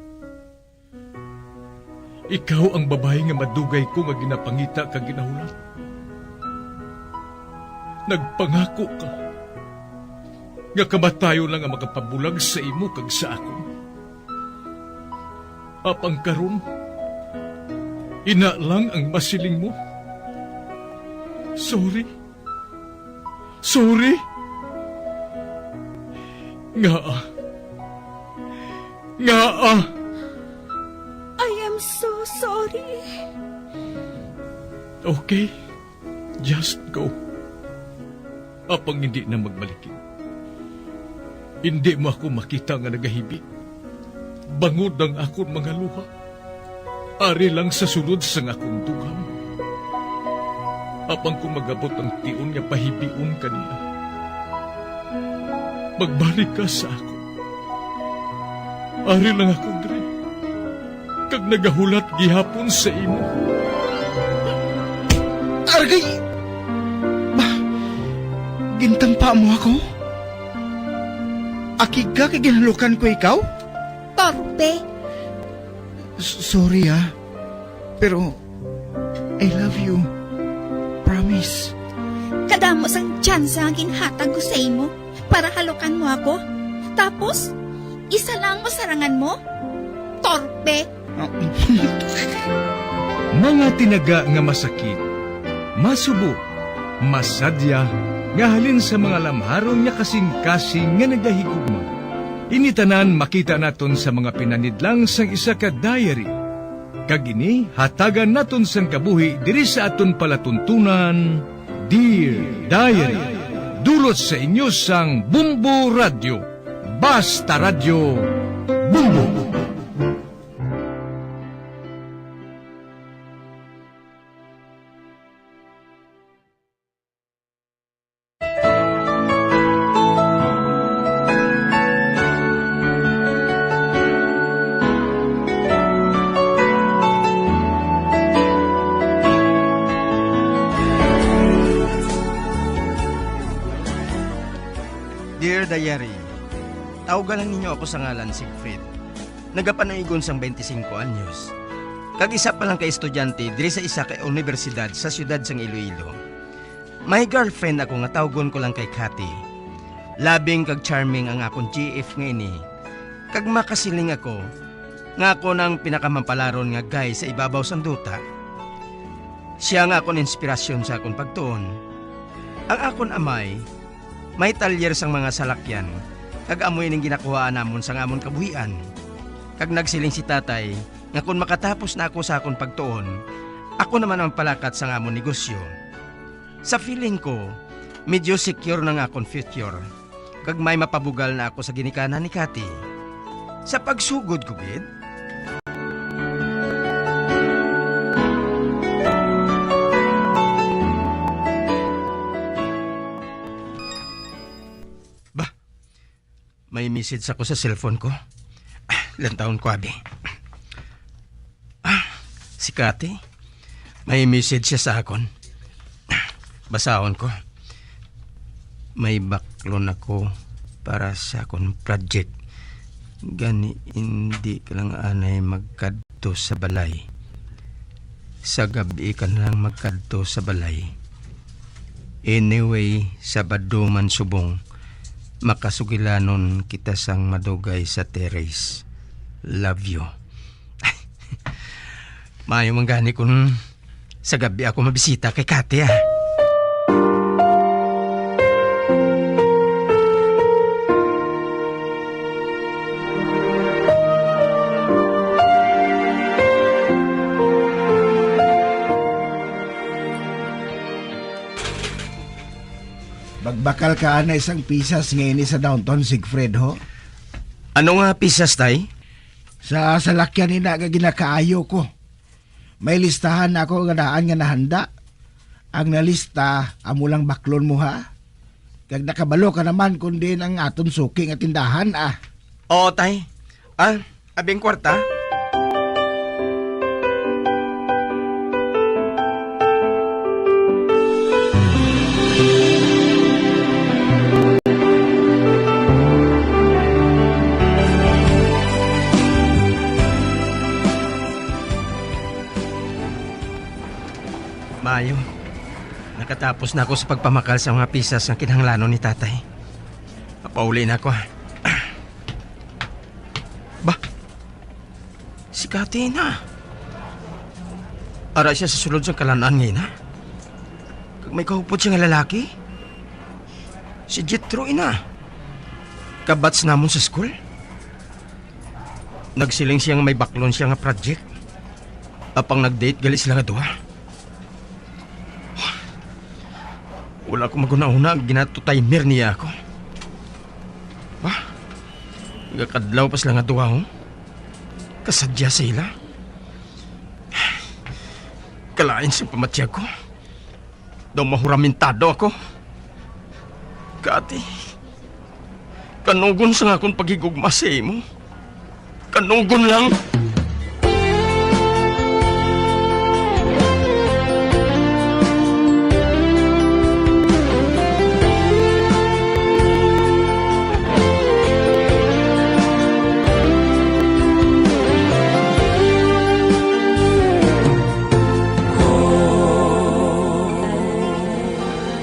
Ikaw ang babayi nga madugay ko nga ginapangita kag ginahulat. Nagpangako ka nga kamatayon lang ang makapabulag sa imo kag sa akon. Apang karon, ina lang ang masiling mo. Sorry. Sorry. Ngaa? Ngaa? I am so sorry. Okay. Just go. Apang hindi na magbalikin. Hindi mo ako makita nga nagahibi. Bangod ang akon mga luha, ari lang sa sulod sang akon dughan. Apang kung mag-abot ang tion nga pahibion ka niya, magbalik ka sa akon. Ari lang ako diri, kag nagahulat gihapon sa imo. Argay! Ba, gintampa mo ako? Akig ka kay ginhalukan ko ikaw? Torpe! S-, sorry, ah. Pero I love you. Promise. Kadamo sang tsansa nga ginhatag ko sa imo para halukan mo ako. Tapos, isa lang mo sarangan mo? Torpe! Mga tinaga nga masakit, masubo, masadya, nga halin sa mga lamharon nga kasing-kasing nga nagahigugma. Ini tanan makita naton sa mga pinanidlang sang isa ka diary. Kag ini hatagan naton sang kabuhi diri sa aton palatuntunan, Dear Diary. Dulot sa inyo sang Bombo Radyo. Basta Radyo Bombo. Dear Diary, tawga lang ninyo ako sa ngalan Siegfried. Nagapanuigon sang twenty-cinco anyos, kag isa pa lang ka estudyante diri sa isa ka unibersidad sa siyudad sang Iloilo. May girlfriend ako nga tawgon ko lang kay Cathy. Loving kag charming ang akon G F nga ini, kag makasiling ako nga ako na ang pinakamampalaron nga guy sa ibabaw sang duta. Sia nga akon inspirasyon sa akon pagtuon. Ang akon amay may talyer sang mga salakyan, kag amo ining ginakuhaan namon sang amon kabuhian. Kag nagsiling si tatay nga kon makatapos na ako sa akon pagtuon, ako naman ang palakat sang amon negosyo. Sa feeling ko, medyo secure na nga akon future, kag may mapabugal na ako sa ginikanan ni Cathy. Sa pagsugod ko gid, ba, may message ako sa cellphone ko. Ah, lantawon ko, abi. Ah, si Cathy. May message siya sa akon. Basahon ko. May baklon ako para sa akon project. Gani, hindi ka lang anay magkadto sa balay. Sa gab-i ka na lang magkadto sa balay. Anyway, Sabado man subong, makasugilanon kita sang madugay sa terrace. Love you. Maayo man gani kun sa gab-i ako mabisita kay Cathy, ah. Magbakal ka anay sang pisas nga ini sa downtown, Siegfried, ho? Ano nga pisas, tay? Sa salakyan ina nga ginakaayo ko. May listahan ako nga daan nga nahanda. Ang nalista, amo lang baklon mo, ha? Kag nakabalo ka naman kon diin ang aton suki nga tindahan, ah. Oo, tay. Ah, abi ang kwarta? Maayo. Nakatapos na ako sa pagpamakal sa mga pisas nga kinahanglanon ni tatay. Papauli na ako, ha. Ba? Si Cathy na. Ara siya sa sulod sang kalan-an nga ina. Kag may kahupot siya nga lalaki. Si Jethro ina. Kabats namon sa school. Nagsiling siya nga may baklon siya nga project. Apang nag-date gali sila nga duha. Wala ko maghunahuna nga ginatutimer niya ako. Ba? Nagakadlaw pa sila nga duha, oh. Kasadya sila. Kalain sa pamatyag ko. Daw mahuramentado ako. Cathy, kanugon sa akon paghigugma sa imo. Kanugon lang.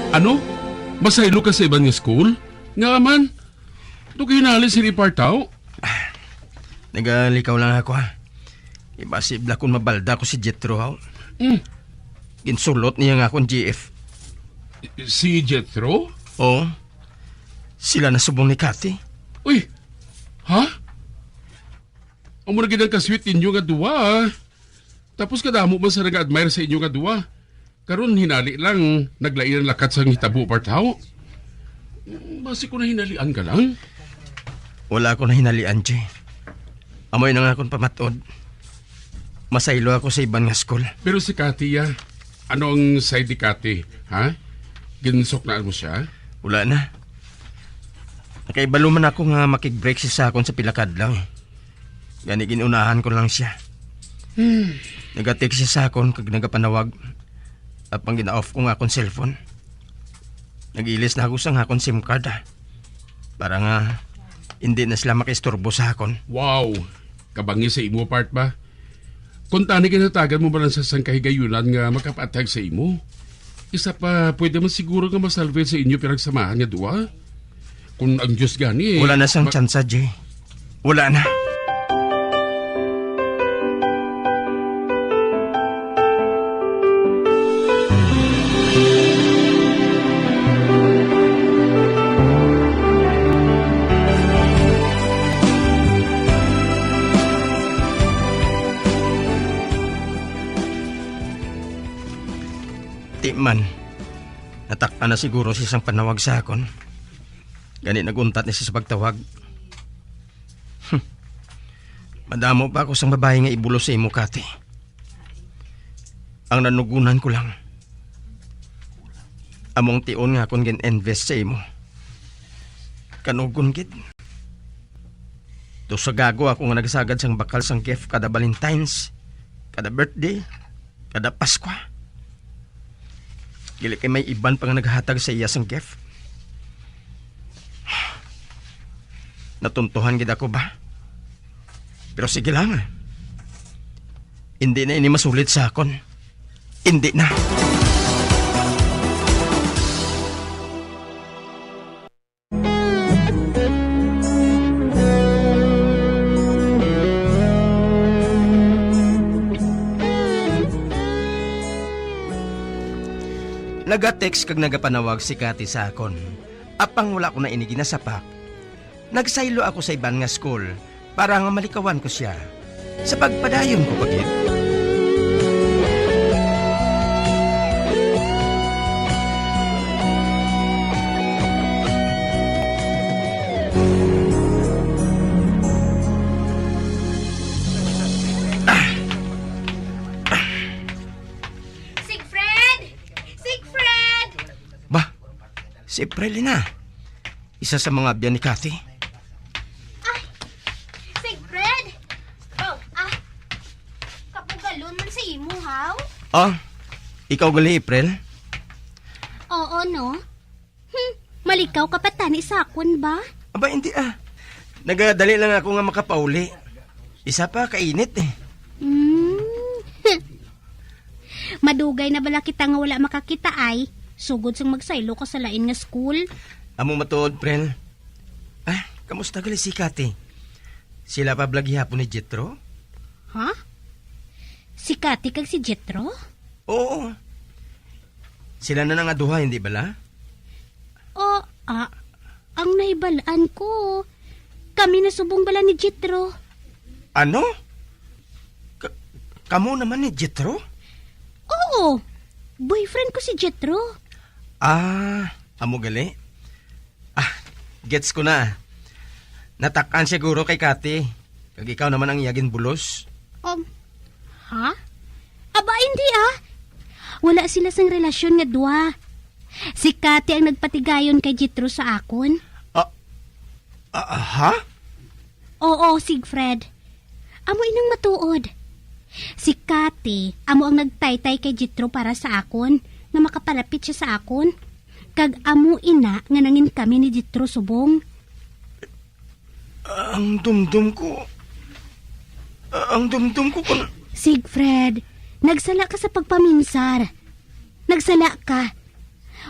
Ano? Masaylo ka sa iban nga school? Nga man? Dugay na halin si Ripartao? Nagalikaw lang ako, ha. Imposible akong mabalda ko si Jethro, ha. Mm. Ginsulot niya nga akong G F. Si Jethro? Oo. Sila na subong ni Cathy. Uy! Ha? Amo na gid ang kasweet ninyo nga duwa, ah. Tapos kadamo man sa nag-admire sa inyo nga duwa. Karon hinali lang, naglain ang lakat sa hitabo, Part, haw? Basi ko nahinalian ka lang. Wala ako nahinalian, Jay. Amo na nga akon pamat-od. Masaylo ako sa iban nga school. Pero si Cathy, ah, ano ang side ni Cathy, ha? Ginsuknaan mo siya? Wala na. Nakaibalo man ako nga makig-break siya sa akon sa pila ka adlaw, eh. Gani, gin-unahan ko lang siya. Hmm. Nagatext siya sa akon kag nagapanawag. Apang gina-off ko nga akon cellphone. Nag-ilis na ako sa akon SIM card, ah. Para nga hindi na sila makaistorbo sa akon. Wow! Kabangi sa imo part ba? Kung tani ginhatagan mo man lang sa sang kahigayunan nga makapatag sa imo. Isa pa, pwede man siguro nga masalve sa inyo pinagsamahan nga duha. Kung ang Diyos gani, eh, Wala na sang ma- tsansa, Jay. Wala na. Ti man, natak-an na siguro siya sang panawag sa akon. Gani, nag-untat na siya sa pagtawag. Hmm. Madamo pa ako sang babayi nga ibulos sa imo, Kati. Ang nanugunan ko lang, amo ang tion nga akon gin-invest sa imo. Kanugon gid. Daw sa gago ako nga nagsagad sang bakal sang gift kada Valentine's, kada birthday, kada Paskwa. Dili kay may iban pa nga naghatag sa iya sang gift. Natuntohan gid ako ba? Pero sige lang. Hindi na ini masulit sa akon. Hindi na. Naga-text kag nagapanawag si Kati sa akon. Apang wala ko na ini ginasapak. Nagsaylo ako sa iban nga school para nga malikawan ko sia. Sa pagpadayon ko pa gid. Siegfried! Siegfried! Ba, si April na. Isa sa mga abyan ni Kathy. Ay, Siegfried! Oh, ah, kapugalon man sa imo, haw? Ah, ikaw gali, April? Oo, no? Hmm, malikaw ka pa tani sa akon ba? Aba, hindi, ah. Nagadali lang ako nga makapauli. Isa pa, kainit, eh. Hmm. Madugay na bala kita nga wala makakita, ay, sugod sang magsaylo ka sa lain nga school. Amo matuod, April. Ah, kamusta gali si Kati? Sila pa bala gihapon ni Jethro? Ha? Si Kati kag si Jethro? Oo. Sila na nga duha, hindi bala? O, ah, ang nahibalaan ko, kami na subong bala ni Jethro. Ano? Ka-, kamo naman ni Jethro? Oo. Boyfriend ko si Jethro. Ah, amo gali. Ah, gets ko na. Natak-an siguro kay Kati. Kag ikaw naman ang iya ginbulos. Um, ha? Aba, hindi, ah. Wala sila sang relasyon nga duha. Si Kati ang nagpatigayon kay Jethro sa akon. Ah, ah, ha? Oo, Siegfried. Amo inang matuod. Si Kati amo ang nagtaytay kay Jethro para sa akon, nga makapalapit sia sa akon. Kag amo ina nga nangin kami ni Jethro subong. Ang dumdom ko, ang dumdom ko kon Siegfried, nagsala ka sa pagpaminsar. Nagsala ka.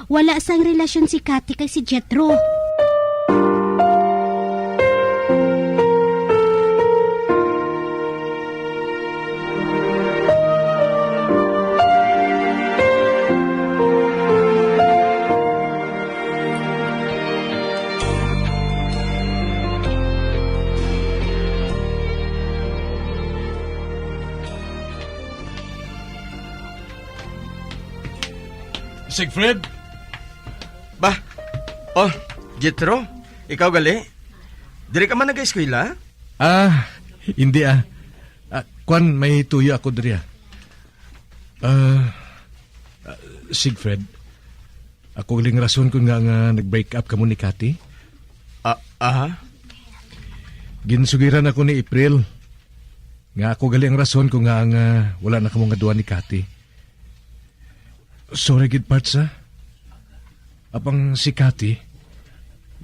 Wala sang relasyon si Kati kag si Jethro. Siegfried? Ba? Oh, Jethro? Ikaw gali? Diri ka man nag-eskwela? Ah, hindi, ah. Ah, kwan, may tuyo ako diri, ah. Ah, ah, Siegfried, ako galing rason kung nga, nga nag-break up kamo ni Cathy. Ah, aha? Ginsugiran ako ni April nga ako gali ang rason kung nga, nga wala na kamo nga duha ni Cathy. Sorry gid, Parts, ha? Apang si Cathy,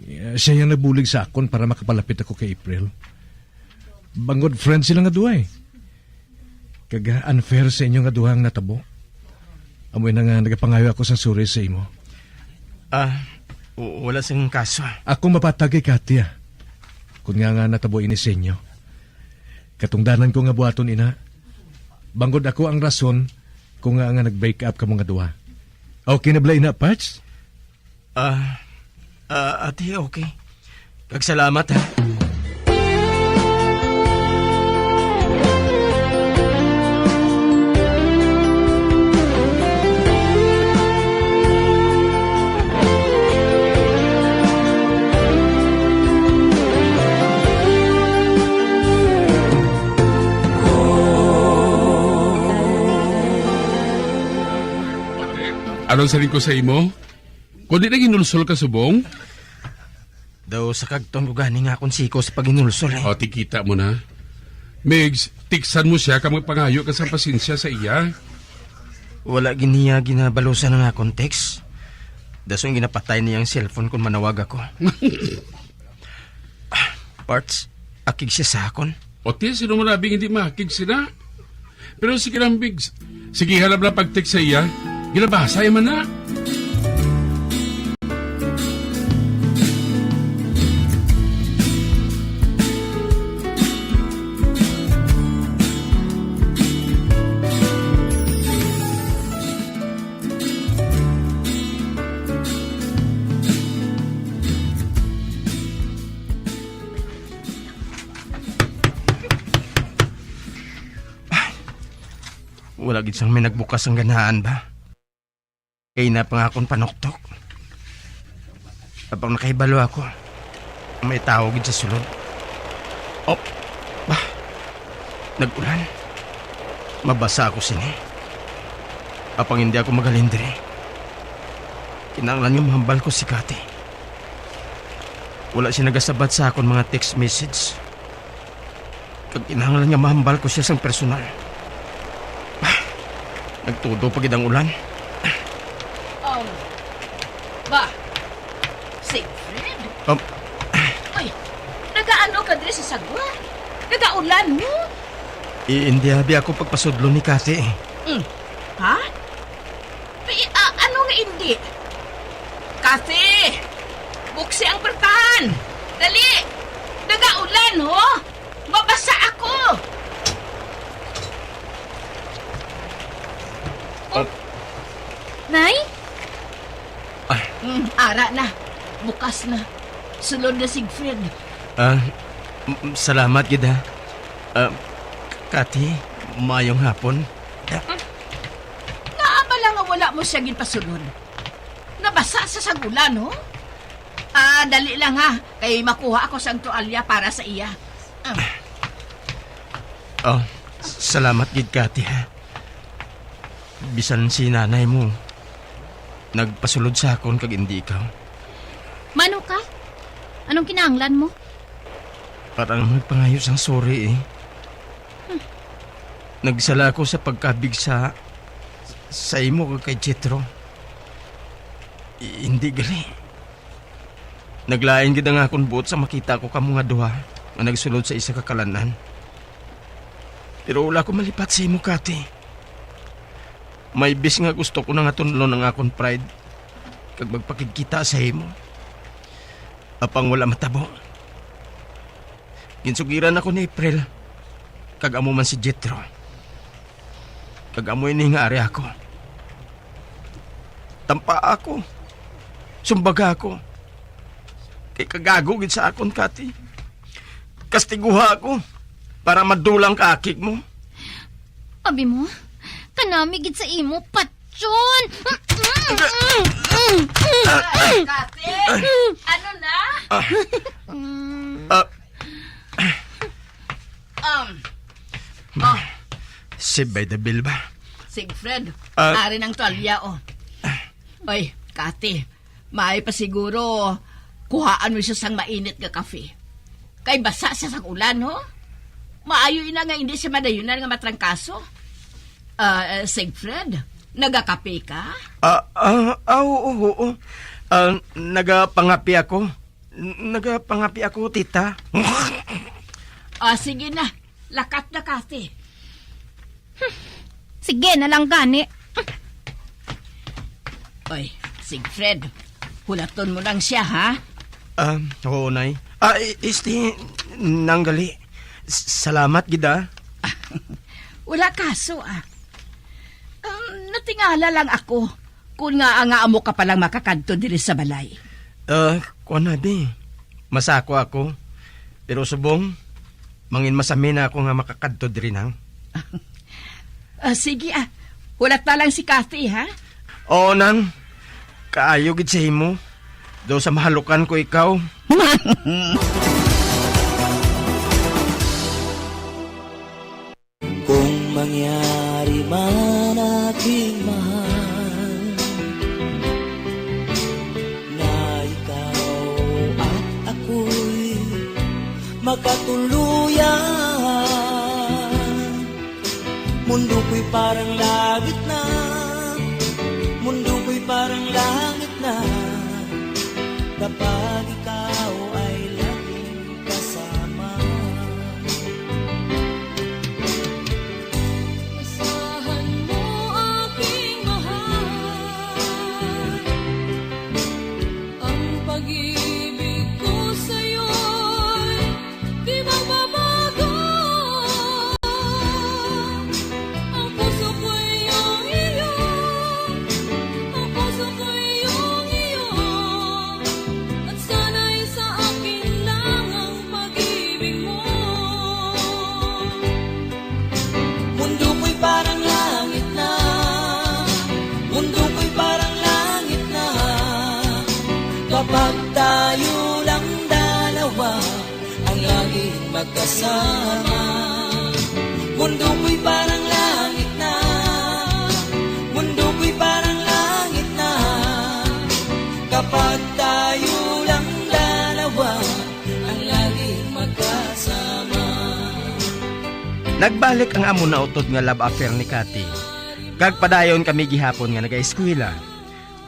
eh, siya yang nabulig sa akon para makapalapit ako kay April. Bangod friend sila nga duha, eh. Kag, ah, unfair sa inyo nga duha ang natabo. Amo na nga nagapangayo ako sang sorry sa imo. Ah, w-, wala sing kaso. Ako mapatag kay Cathy, ah. Kun nga nga natabo ini sa inyo. Katungdanan ko nga buhaton ina. Bangod ako ang rason kung nga nga nag-break up kamo nga duha. Okay na bala ina, Parts? Ah, ah, ati, okay. Kag salamat, ha. Anong saling ko sa imo? Kundi naghinulsol ka subong? Daw sa kagton ko gani nga akon siko sa paghinulsol, eh. O, tikita mo na. Migs, tiksan mo siya kag magpangayo ka sa pasensya sa iya. Wala gid niya ginabalusan ang akon text. Dason ginapatay niya ang cellphone kon manawag ako. Ah, Parts, akig siya sa akon. O ti, sino man labing hindi makig sila? Pero sige lang, Bigs. Sige, halap lang pag-text sa iya. Ginabasa iya man na. Wala gid sang may nagbukas ang ganahan ba? Kay na pa nga akong panuktok. Apang nakahibalo ako, may tawo gid sa sulod. Oh, bah, nag-ulan. Mabasa ako sini. Apang hindi ako magalindri. Kinahanglan nga mahambal ko si Kati. Wala siya nagasabat sa akon mga text message. Kag kinahanglan nga mahambal ko siya sang personal. Ah, nagtudo pa gid ang ulan. Um, ba, Siegfried? Um, Ay, nagaano ka diri sa sagwa? Nagaulan mo? I-, hindi abi ako pagpasudlo ni Kati. Mm. Ha? Pi-, a-, ano nga hindi? Kathy! Buksi ang pertahan! Dali! Nagaulan, ho! Mabasa ako! Oh. Nay? Ah. Mm, ara na. Bukas na. Sulod na, Siegfried. Ah, m-, m-, salamat gid, ha. Ah, Kathy, maayong hapon. Ngaa bala nga wala mo siya ginpasulod? Nabasa sa sagulan, no? Ah, dali lang, ha, kay makuha ako sang tualya para sa iya. Ah. Oh, salamat gid, Kati, ha. Bisan si nanay mo, nagpasulod sa akon kag indi ikaw. Mano ka? Anong kinahanglan mo? Para lang magpangayo sang sorry, eh. Nagsala ako sa pagkabig sa, sa imo kag kay Jethro. I-, hindi gali. Naglain gid ang akon buot sa makita ko kamo nga duha nga nagsulod sa isa ka kalan-an. Pero wala ko malipat sa imo, Kati. May bis nga gusto ko na nga tunlon ang akon pride kag magpakigkita sa imo. Apang wala matabo. Ginsugiran ako ni April, kag amo man si Jethro. Kag amo ini nga ari ako. Tampaa ako. Sumbaga ako. Kay kagago gid sa akon, Kati. Kastiguha ako para madulang ka akig mo. Abi mo, kanami gid sa imo, patyon! Ay, Kati! Ano na? Ah, Mm. ah, Save by the bell ba? Siegfried, Ah. ari ng tuwalya, oh. Oy, Kati, maayo pa siguro kuhaan mo siya sang mainit nga kape. Kay basa siya sang ulan, ho? Maayo ina nga hindi siya madayunan nga matrangkaso. Ah, eh, Siegfried, nagakape ka? Ah, ah, ah, oo, oo. Ah, nagapangape ako. N-, nagapangape ako, tita. Ah, sige na. Lakat na, Kati. Sige na lang gani. Oy, Siegfried, hulaton mo lang siya, ha? Ah, oo, Nay. Ah, i-, isti, nanggali. S-, salamat gid, ah. Wala kaso, ah. Um, natingala lang ako kung nga nga amo ka palang makakadto diri sa balay. Ah, kuwan na, bi. Masako ako. Pero subong, mangin masami na ako nga makakadto diri, nang. Ah, sige, ah. Hulat na lang si Kathy, ha? Oo, nang. Kaayo gid sa imo. Daw sa mahalukan ko ikaw. Kung mangyari man, aking mahal, na ikaw at ako'y magkatuluyan, mundo ko'y parang langit na, mundo ko'y parang langit na, kapag ikaw ay laging kasama. Asahan mo, aking mahal, ang pag-ibig ko sa'yo'y di magbabago. Ang puso ko'y iyong iyo, ang puso ko'y iyong iyo, at sana'y sa akin lang ang pag-ibig mo. Mundo ko'y parang langit na, mundo ko'y parang langit na, kapag tayo lang dalawa ang laging magkasama. Mundo ko'y parang langit na, mundo ko'y parang langit na, kapag tayo lang dalawa ang laging magkasama. Nagbalik ang amo na utod nga love affair ni Cathy, kag padayon kami gihapon nga nagaeskwela.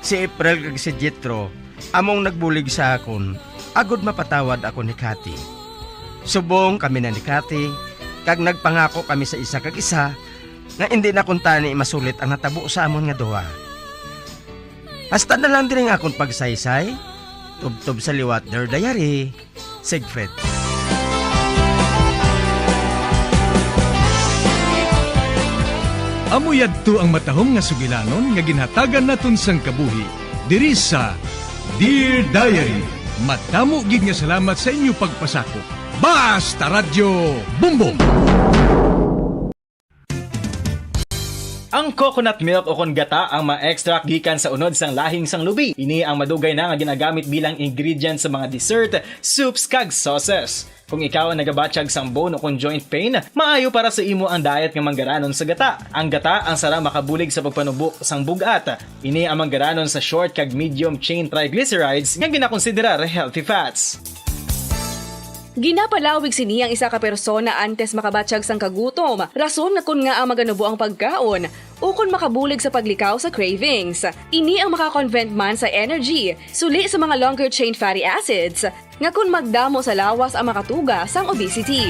Si April kag si Jethro among nagbulig sa akon agod mapatawad ako ni Cathy. Subong kami na ni Cathy, kag nagpangako kami sa isa kag isa nga indi na kuntani masulit ang natabo sa amon nga duha. Hasta na lang diri ang akon pagsaysay, tubtob sa liwat, Dear Diary, Siegfried. Amo yadto ang matahom nga sugilanon nga ginhatagan naton sang kabuhi diri sa Dear Diary. Madamo gid nga salamat sa inyo pagpasakop. Basta Radyo Bumbong! Ang coconut milk o kon gata ang ma-extract gikan sa unod sang lahing sang lubi. Ini ang madugay na nga ginagamit bilang ingredient sa mga dessert, soups, kag sauces. Kung ikaw ang nagabatyag sang bone o kon joint pain, maayo para sa imo ang diet nga manggaranon sa gata. Ang gata ang sarang makabulig sa pagpanubo sang bug-at. Ini ang manggaranon sa short kag medium chain triglycerides nga ginakonsiderar healthy fats. Ginapalawig sini ang isa ka persona antes makabatyag sang kagutom, rason nga kon ngaa maganubo ang pagkaon, ukon makabulig sa paglikaw sa cravings. Ini ang maka-convert man sa energy, suli sa mga longer chain fatty acids, nga kon magdamo sa lawas ang makatuga sang obesity.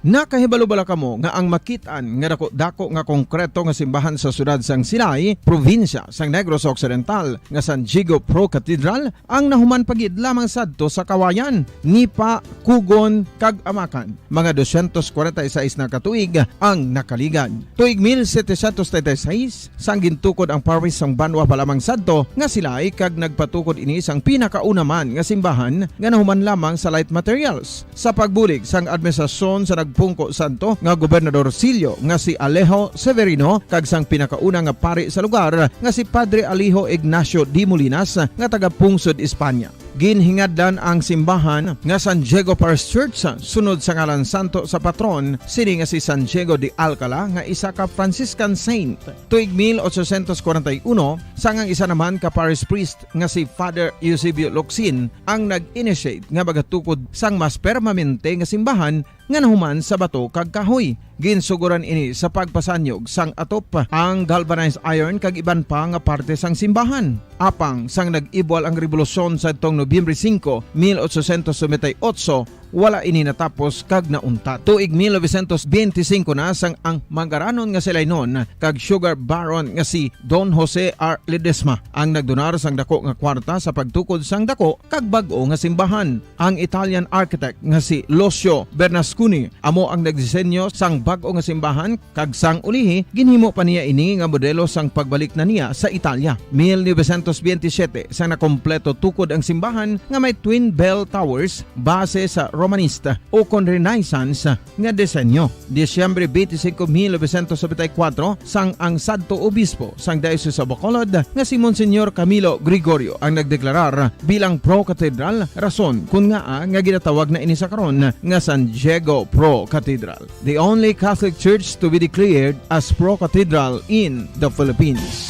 Nakahibalo bala kamo nga ang makit-an nga dako-dako nga konkreto nga simbahan sa siyudad sang Silay, probinsya sang Negros Occidental, nga San Diego Pro Cathedral, ang nahuman pa gid lamang sadto sa Kawayan, Nipa, Kugon, kag Amacan. Mga dosyentos kwarenta y seis na ka tuig ang nakaligad. Tuig mil setecientos treinta y seis, sang gintukod ang parish sang Banwa pa lamang sadto nga Silay, kag nagpatukod ini sang pinakauna man nga simbahan nga nahuman lamang sa light materials. Sa pagbulig sang administrasyon sa nagpungko sadto nga gobernador silyo nga si Alejo Severino kag sang pinakauna nga pari sa lugar nga si Padre Alejo Ignacio de Molinas nga taga Pungsod, Espanya. Ginhingadlan ang simbahan nga San Diego Parish Church sunod sa ngalan santo sa patron sini nga si San Diego de Alcala nga isa ka Franciscan saint. Tuig mil ochocientos kwarenta y uno, sang ang isa naman ka parish priest nga si Father Eusebio Locsin ang nag-initiate nga magatukod sang mas permanente nga simbahan nga nahuman sa bato kag kahoy. Ginsuguran ini sa pagpasanyog sang atop, ang galvanized iron kag iban pa nga parte sang simbahan. Apang sang nag-ibwal ang rebolusyon sadtong Nobyembre singko, mil ochocientos noventa y ocho, wala ini natapos kag nauntat. Tuig mil novecientos benti singko na sang ang manggaranon nga si Lainon kag sugar baron nga si Don Jose R. Ledesma ang nagdonar sang dako nga kwarta sa pagtukod sang dako kag bag-o nga simbahan. Ang Italian architect nga si Lucio Bernasconi amo ang nagdisenyo sang bag-o nga simbahan, kag sang ulihi ginhimo pa niya ini nga modelo sang pagbalik na niya sa Italia. Mil novecientos benti siyete, sang nakompleto tukod ang simbahan nga may twin bell towers base sa Romanista ukon Renaissance nga disenyo. Disyembre twenty-five, mil novecientos noventa y cuatro, sang ang sadto obispo sang Diocese of Bacolod nga si Monsignor Camilo Gregorio ang nagdeklarar bilang pro-cathedral, rason kun ngaa nga ginatawag na ini sa karon nga San Diego Pro-Cathedral, the only Catholic church to be declared as pro-cathedral in the Philippines.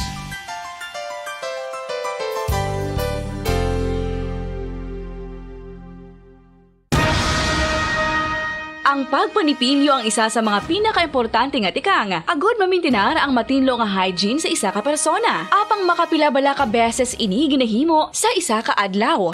Ang pagpanipilyo ang isa sa mga pinakaimportante nga tikang agud mamintinar ang matinlo nga hygiene sa isa ka persona. Apang makapila bala ka beses ini ginahimo sa isa ka adlaw?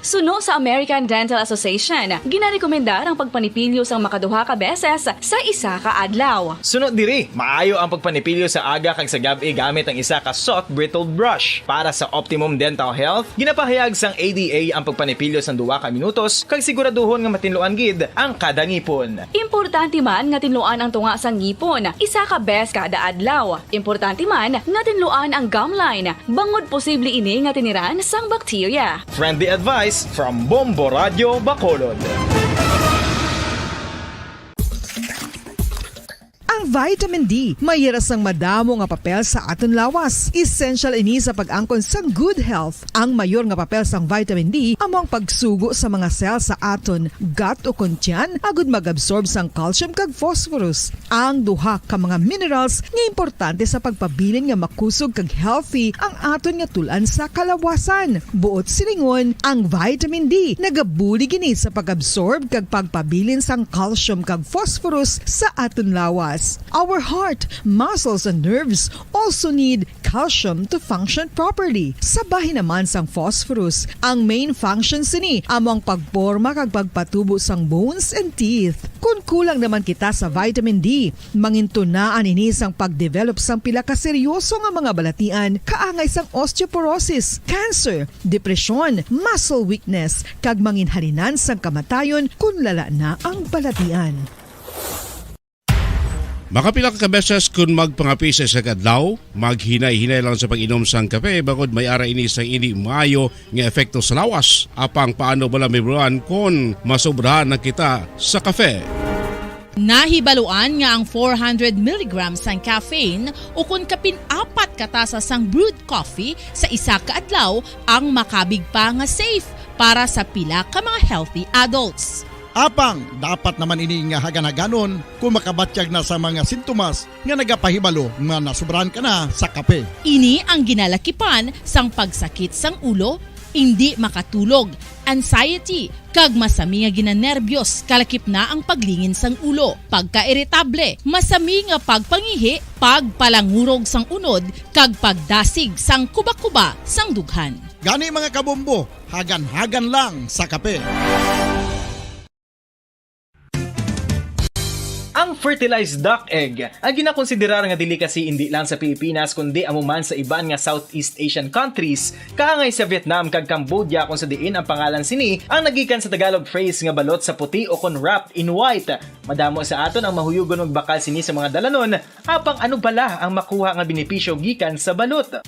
Suno sa American Dental Association, ginarekomendar ang pagpanipilyo sang makaduha ka beses sa isa ka adlaw. Suno diri, maayo ang pagpanipilyo sa aga kag sa gab-i gamit ang isa ka soft bristled brush. Para sa optimum dental health, ginapahayag sang A D A ang pagpanipilyo sang duha ka minutos kag siguraduhon nga matinluan gid ang kada ngipon. Importante man nga tinluan ang tunga sang ngipon isa ka beses kada adlaw. Importante man nga tinluan ang gum line, bangod posible ini nga tiniran sang bakterya. Friendly advice from Bombo Radio Bacolod. Ang vitamin D may hira sang madamo nga papel sa aton lawas. Essential ini sa pag-angkon sang good health. Ang mayor nga papel sang vitamin D amo ang pagsugo sa mga cell sa aton gut ukon tiyan agud mag-absorb sang calcium kag phosphorus, ang duha ka mga minerals nga importante sa pagpabilin nga makusog kag healthy ang aton nga tul-an sa kalawasan. Buot silingon, ang vitamin D nagabulig ini sa pag-absorb kag pagpabilin sang calcium kag phosphorus sa aton lawas. Our heart, muscles, and nerves also need calcium to function properly. Sa bahin naman sang phosphorus, ang main function sini amo ang pagporma kag pagpatubo sang bones and teeth. Kon kulang naman kita sa vitamin D, mangintunaan ini sang pagdevelop sang pila ka seryoso nga mga balatian, kaangay sang osteoporosis, cancer, depresyon, muscle weakness, kag manginhalinan sang kamatayon kon lala na ang balatian. Makapila ka beses kon magpangape sa isa ka adlaw, maghinay-hinay lang sa pag-inom sang kape, bangod may ara ini sang indi maayo nga epekto sa lawas. Apang paano bala mahibaluan kon masobrahan na kita sa kape? Nahibaluan nga ang four hundred milligrams sang caffeine ukon kapin apat ka tasa sang brewed coffee sa isa ka adlaw ang makabig pa nga safe para sa pila ka mga healthy adults. Apang dapat naman ini nga hagan-haganon kon makabatyag na sa mga sintomas nga nagapahibalo nga nasobrahan ka na sa kape. Ini ang ginalakipan sang pagsakit sang ulo, indi makatulog, anxiety, kag masami nga ginanerbyos, kalakip na ang paglingin sang ulo, pagkairitable, masami nga pagpangihi, pagpalangurog sang unod, kag pagdasig sang kuba-kuba sang dughan. Gani, mga kabombo, hagan-hagan lang sa kape. Ang fertilized duck egg, ang ginakonsiderar nga delicacy indi lang sa Pilipinas kundi amo man sa iban nga Southeast Asian countries, kaangay sa Vietnam kag Cambodia, kung sa diin ang pangalan sini ang nagikan sa Tagalog phrase nga balot sa puti o kon wrapped in white. Madamo sa aton ang mahuyugon magbakal sini sa mga dalanon, apang ano bala ang makuha nga benepisyo gikan sa balot?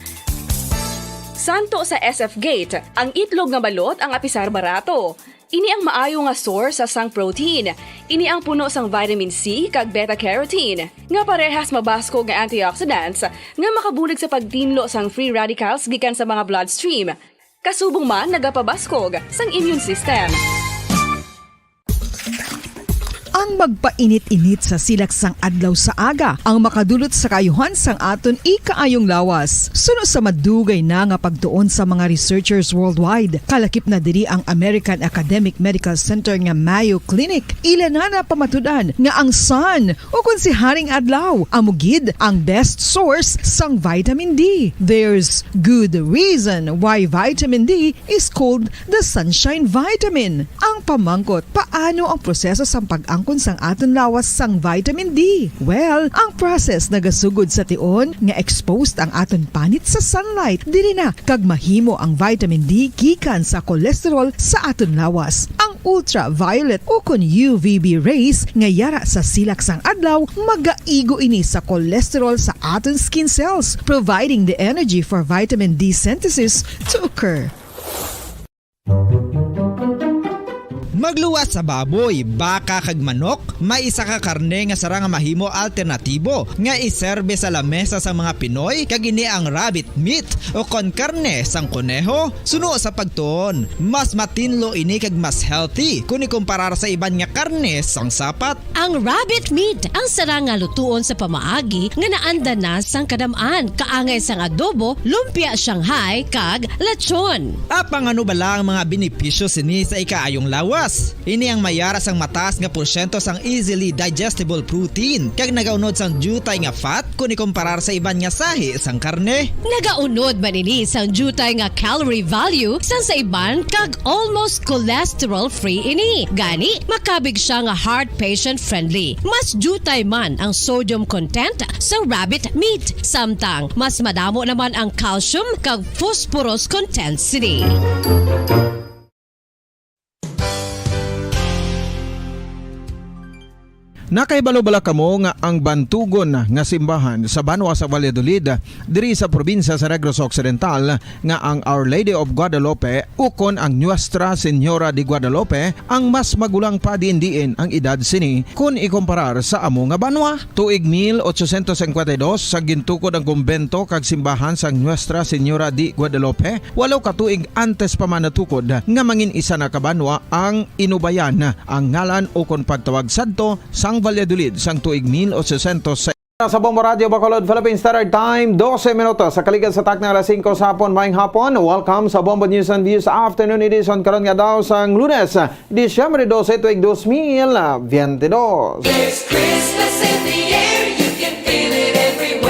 Santo sa S F Gate, ang itlog nga balot ang apisar barato. Ini ang maayo nga source sa sang protein. Ini ang puno sang vitamin C kag beta-carotene, nga parehas mabaskog nga antioxidants nga makabulig sa pagtinlo sang free radicals gikan sa mga bloodstream. Kasubong man nagapabaskog sang immune system. Ang magpainit-init sa silak sang adlaw sa aga ang makadulot sa kaayuhan sang aton ikaayong lawas. Suno sa madugay na nga pagtuon sa mga researchers worldwide, kalakip na diri ang American Academic Medical Center nga Mayo Clinic. Ila na napamatud-an nga ang sun, o kon si Haring Adlaw, amo gid ang best source sang vitamin D. There's good reason why vitamin D is called the sunshine vitamin. Ang pamangkot, paano ang proseso sang pag-angkon sang aton lawas sang vitamin D? Well, ang process nagasugod sa tion nga exposed ang aton panit sa sunlight. Diri na kag mahimo ang vitamin D gikan sa cholesterol sa aton lawas. Ang ultraviolet o kon U V B rays nga yara sa silak sang adlaw, magaigo ini sa cholesterol sa aton skin cells, providing the energy for vitamin D synthesis to occur. Magluwas sa baboy, baka kag manok, may isa ka karne nga sarang nga mahimo alternatibo nga iserbe sa lamesa sa mga Pinoy, kag ini ang rabbit meat o kon karne sang koneho. Suno sa pagtuon, mas matinlo ini kag mas healthy kon ikumparar sa iban nga karne sang sapat. Ang rabbit meat ang sarang nga lutuon sa pamaagi nga naanda na sang kadam-an, kaangay sang adobo, lumpia Shanghai, kag lechon. Apang ano bala ang mga benepisyo sini sa ikaayong lawas? Ini ang mayara sang mataas nga porsyento sang easily digestible protein, kag nagaunod sang diutay nga fat kon ikumparar sa iban nga sahi sang karne. Nagaunod man ini sang diutay nga calorie value sang sa iban, kag almost cholesterol-free ini. Gani, makabig siya nga heart patient-friendly. Mas diutay man ang sodium content sa rabbit meat, samtang mas madamo naman ang calcium kag phosphorus content sini. Nakahibalo bala kamo nga ang bantugon nga simbahan sa banwa sa Valladolid, diri sa probinsya sa Negros Occidental, nga ang Our Lady of Guadalupe ukon ang Nuestra Señora de Guadalupe ang mas magulang pa diin-diin ang edad sini kon ikumparar sa amo nga banwa? Tuig mil ochocientos cincuenta y dos sa gintukod ang kumbento kag simbahan sang Nuestra Señora de Guadalupe, walo ka tuig antes pa man natukod nga mangin isa na ka banwa ang Inubayan ang ngalan ukon pagtawag sadto sang Valladolid sang tuig mil ochocientos. Sa Bombo Radio Bacolod, Philippine Standard Time, dose minutos sa kaligad sa takna alas singko sa hapon. Maayong hapon. Welcome sa Bombo News and Views Afternoon Edition karon nga daw sang Lunes, Disyembre dose, tuig dos mil biyente dos. There's Christmas in the air, you can feel it everywhere.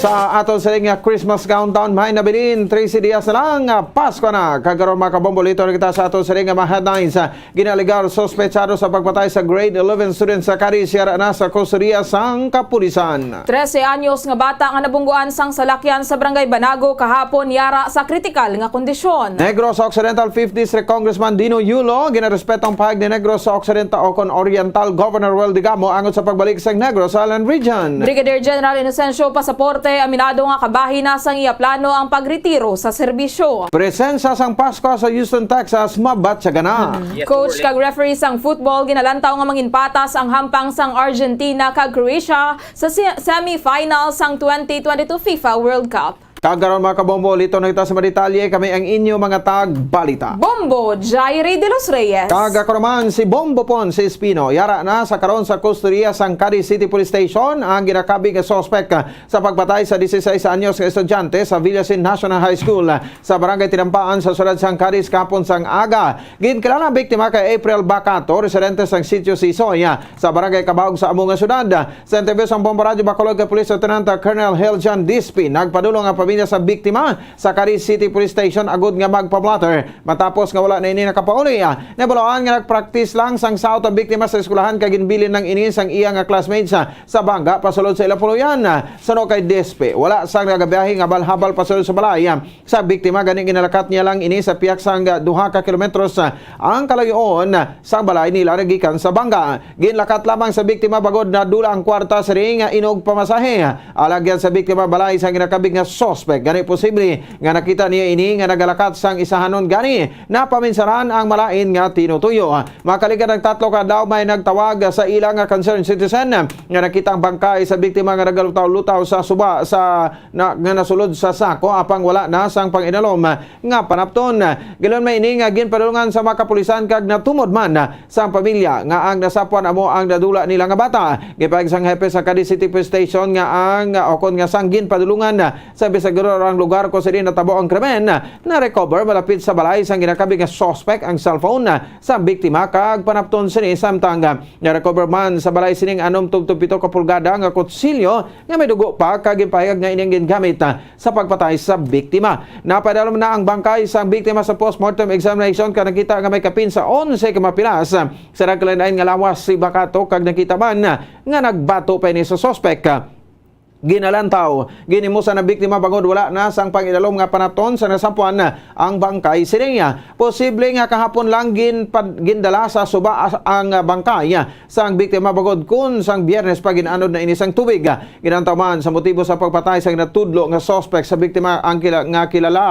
Sa aton siling nga Christmas countdown, may nabilin, trese dias na lang, ah, Pasko na. Kag karon, mga kabombo, lito na kita sa aton siling nga mga headlines. Ah, ginalegar suspetsado sa pagpatay sa grade eleven student sa Cadiz, yara na sa kustodiya sang kapulisan. Trese anyos nga bata nga nabungguan sang salakyan sa Barangay Banago kahapon yara sa kritikal nga kondisyon. Negros Occidental Fifth District Congressman Dino Yulo, ginarespeto ang pahayag ni Negros Occidental o kon Oriental Governor Well Digamo angot sa pagbalik sang Negros Island Region. Brigadier General Inocencio Pasaporte, aminado nga kabahin na sang iya plano ang pagretiro sa serbisyo. Presensya sang Pasko sa Houston, Texas, mabatyagan na. Mm. Coach kag referee sang football ginalantaw nga mangin patas ang hampang sang Argentina kag Croatia sa se-, semifinal sang twenty twenty-two FIFA World Cup. Kag karon, mga kabombo, lito na kita sa mga detalye. Kami ang inyo mga tagbalita. Bombo Jairi de los Reyes. Kag ako naman si Bombo Pon si Espino. Yara na sa karon sa kustodiya sang Cadiz City Police Station ang ginakabig nga suspek sa pagpatay sa dieciséis anyos nga estudyante sa Villasin National High School sa Barangay Tinampaan sa siyudad sang Cadiz kahapon sang aga. Ginkilala ang biktima kay April Bacato, residente sang Sitio Sisoy, ah, sa Barangay Cabaog sa amo nga syudad. Sa interview sang Bombo Radyo Bacolod kay Police Lieutenant Colonel Heljan Dispi, nagpadulong ang pamilya sa biktima sa Cadiz City Police Station agud nga magpa-blotter. Matapos nga wala na ini nakapauli, ah, nabaluan nga nagpraktis lang sang saot ang biktima sa eskwelahan kag ginbilin lang ini sang iya nga classmates, ah, sa bangga pasulod sa ilang puloy-an. Suno kay Dispi, wala sang nagabiyahe nga habal-habal pasulod sa balay, ah, sa biktima, gani ginalakat niya lang ini sa pihak sang duha ka kilometros, ah, ang kalayo-on sang balay nila nagikan sa bangga. Ginlakat lamang sa biktima bangod nadula ang kwarta sa ring inog pamasahe. Alagyan sa biktima balay sang ginakabig nga suspek. suspek. Gani, posible nga nakita niya ini nga nagalakat sang isahanon, gani napaminsaran ang malain nga tinutuyo. Makalikan ang tatlo ka adlaw, may nagtawag sa ila nga concerned citizen nga nakita ang bangkay sa biktima nga nagalutaw-lutaw sa suba sa na, nga nasulod sa sako, apang wala na sang panginalom nga panapton. Gilayon man ini nga ginpadulungan sa mga kapulisan kag natumod man sang pamilya nga ang nasapwan amo ang nadula nila nga bata. Gipahayag sang hepe sa Cadiz City Police Station nga ang, o kon nga sang ginpadulungan sa imbestigador ang lugar kung saan natabo ang krimen, na-recover malapit sa balay sang ginakabig nga suspek ang cellphone sa biktima kag panapton sini, samtang na-recover man sa balay sining anom tubtob pito ka pulgada nga kutsilyo nga may dugo pa kag ginpahayag nga ini ang gingamit, ah, sa pagpatay sa biktima. Napadalom na ang bangkay sang biktima sa postmortem examination kag nakita nga may kapin sa onse ka mga pilas, ah, sa nagkalain-lain nga lawas si Bacato kag nakita man, ah, nga nagbato pa ini sa suspek. Ginalantaw, ginhimusan ang biktima bangod wala na sang panginalom nga panapton sa nasapwan ang bangkay sini. Posible nga kahapon lang ginpad-, gindala sa suba as-, ang bangkay sang biktima bangod kon sang Biyernes pa gin-anod na ini sang tubig. Ginantaw man sa motibo sa pagpatay sang natudlo nga suspek sa biktima ang kila-, nga kilala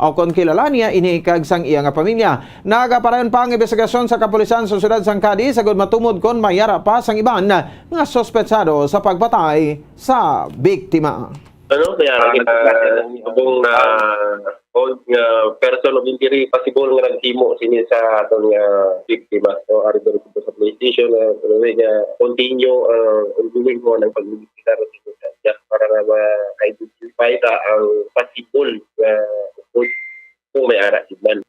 o kon kilala niya ini kag sang iya nga pamilya. Nagapadayon pa ang imbestigasyon sa kapulisan sa siyudad sang Cadiz agud matumod kon may ara pa sang iban nga suspetsado sa pagpatay sa biktima. Ano, may ara kita, ah, abong na hold nga person of injury possible nga naghimo sini sa aton nga biktima. So, ari diri sa police station, ah, anyway, nga continue, ah, ongoing mo ng pag-imbestigar sa dispatch para nga ma-identify ta ang possible nga upod kung may ara gid man.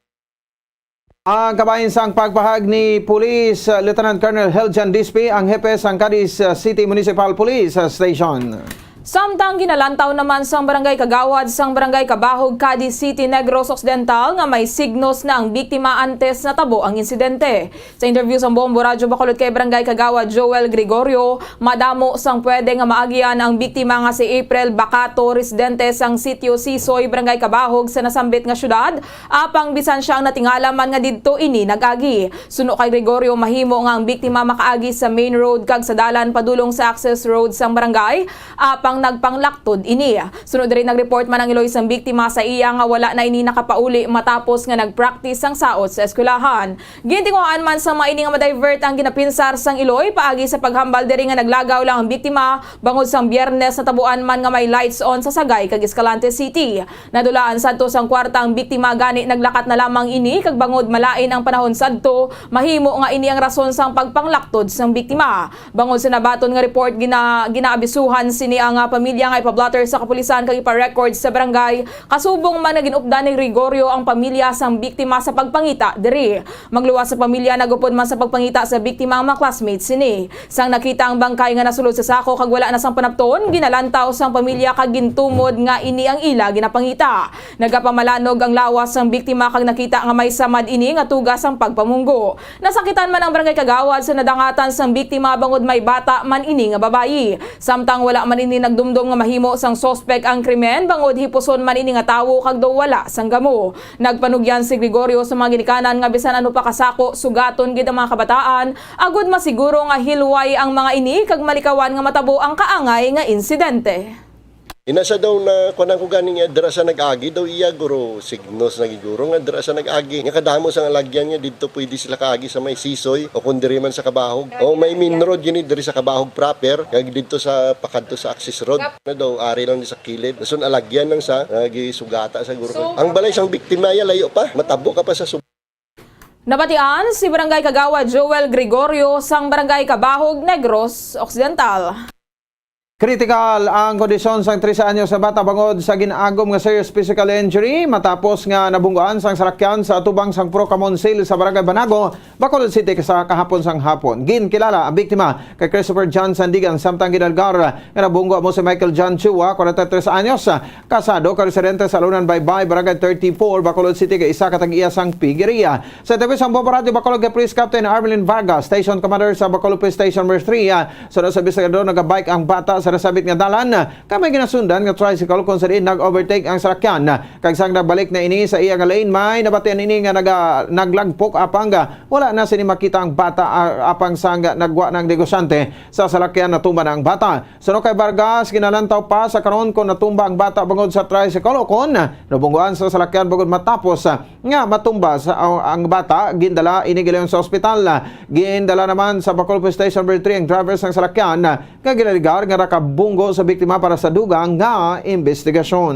Ang kabahin sang pagpahayag ni Police, uh, Lieutenant Colonel Heljan Dispe, ang hepe sang Cadiz, uh, City Municipal Police, uh, Station. Samtang ginalantaw naman sang barangay kagawad sang barangay Kabahog, Cadiz City, Negros Occidental, nga may signos na ang biktima antes natabo ang insidente. Sa interview sang Bombo Radyo Bacolod kay Barangay Kagawad Joel Gregorio, madamo sang pwede nga maagian ang biktima nga si April Bacato, residente sang Sitio Sisoy, Barangay Kabahog sa nasambit nga syudad, apang bisan sia ang natingala man nga didto ini nag-agi. Suno kay Gregorio, mahimo nga ang biktima makaagi sa main road kag sa dalan padulong sa access road sang barangay, apang nagpanglaktod ini. Sunod diri, nag-report man ang iloy sang biktima sa iya nga wala na ini nakapauli matapos nga nag-practice sang saot sa eskwelahan. Gintinguhaan man sang mga ini nga ma-divert ang ginapinsar sang iloy paagi sa paghambal diri nga naglagaw lang ang biktima bangod sang Biyernes natabuan man nga may lights on sa Sagay kag Escalante City. Nadulaan sadto sang kwarta ang biktima, gani naglakat na lamang ini, kag bangod malain ang panahon sadto, mahimo nga ini ang rason sang pagpanglaktod sang biktima. Bangod sa nabaton nga report, gina-, ginaabisuhan sini ang, ah, pamilya nga ipa-blotter sa kapulisan kag ipa-record sa barangay. Kasubong man nga gin-updan ni Gregorio ang pamilya sang biktima sa pagpangita diri. Magluwas sa pamilya, nag-upod man sa pagpangita sa biktima ang mga classmates sini. Sang nakita ang bangkay nga nasulod sa sako kag wala na sang panapton, ginalantaw sang pamilya kag gintumod nga ini ang ila ginapangita. Nagapamalanog ang lawas sang biktima kag nakita nga may samad ini nga tuga sang pagpamunggo. Nasakitan man ang barangay kagawad sa nadangatan sang biktima bangod may bata man ini nga babayi. Samtang wala man ini nagdumdom nga mahimo sang suspek ang krimen bangod hipuson man ini nga tawo kag daw wala sang gamo. Nagpanugyan si Gregorio sa mga ginikanan nga bisan ano pa kasako, sugaton gid ang mga kabataan agud masiguro nga hilway ang mga ini kag malikawan nga matabo ang kaangay nga insidente. Ina siya daw na kuan ko gani nga dira sa nag-agi daw iya guro, signos na gid guro nga dira sa nag-agi. Nga kadamo sang alagyan nga didto pwede sila kaagi sa may Sisoy o kung diri man sa Kabahog. O may main road gini diri sa Kabahog proper, kag didto sa pakadto sa access road. Na daw ari lang di sa kilid. Dason alagyan lang sa, ah, gisugata sa guro. So, ang balay sang biktima iya layo pa. Matabo ka pa sa sub- Nabatian si Barangay Kagawad Joel Gregorio sang Barangay Kabahog, Negros Occidental. Kritikal ang kondisyon sang trese anyos nga bata bangod sa gin-agom nga serious physical injury matapos nga nabungguan sang sarakyan sa atubang sang Pro Kamonsil sa Barangay Banago, Bacolod City, sa kahapon sang hapon. Ginkilala ang biktima kay Christopher John Sandigan, samtang ginalgar nga nabunggo amo si Michael John Chua, kwarenta y tres anyos, kasado kag residente sa Alunan Baybay, Barangay thirty-four, Bacolod City, kag isa ka tag-iya sang piggeria. Sa interview sang Bombo Radyo Bacolod kay Police Captain Armelin Vargas, Station Commander sa Bacolod Police Station Number three, ah, suno sa imbestigador, nagabike ang bata sa Nasabit nga dalan, kay may ginasundan nga tricycle kung sa diin nag-overtake ang salakyan. Kag sang nagbalik na ini sa iya nga lane, may nabatian ini nga naga-, naglagpok apang, ah, wala na sini makita ang bata, ah, apang sang nagwa na ang negosyante sa salakyan, natumba na ang bata. Suno kay Vargas, ginalantaw pa sa karon kung natumba ang bata bangod sa tricycle o kon nabungguan sa salakyan bangod matapos, ah, nga matumba sa, ang, ang bata, gindala ini gilayon sa ospital. Gindala naman sa Bacolod Police Station Number three ang driver sang salakyan, ah, nga ginalegar nga nakabunggo sa biktima para sa dugang nga investigasyon.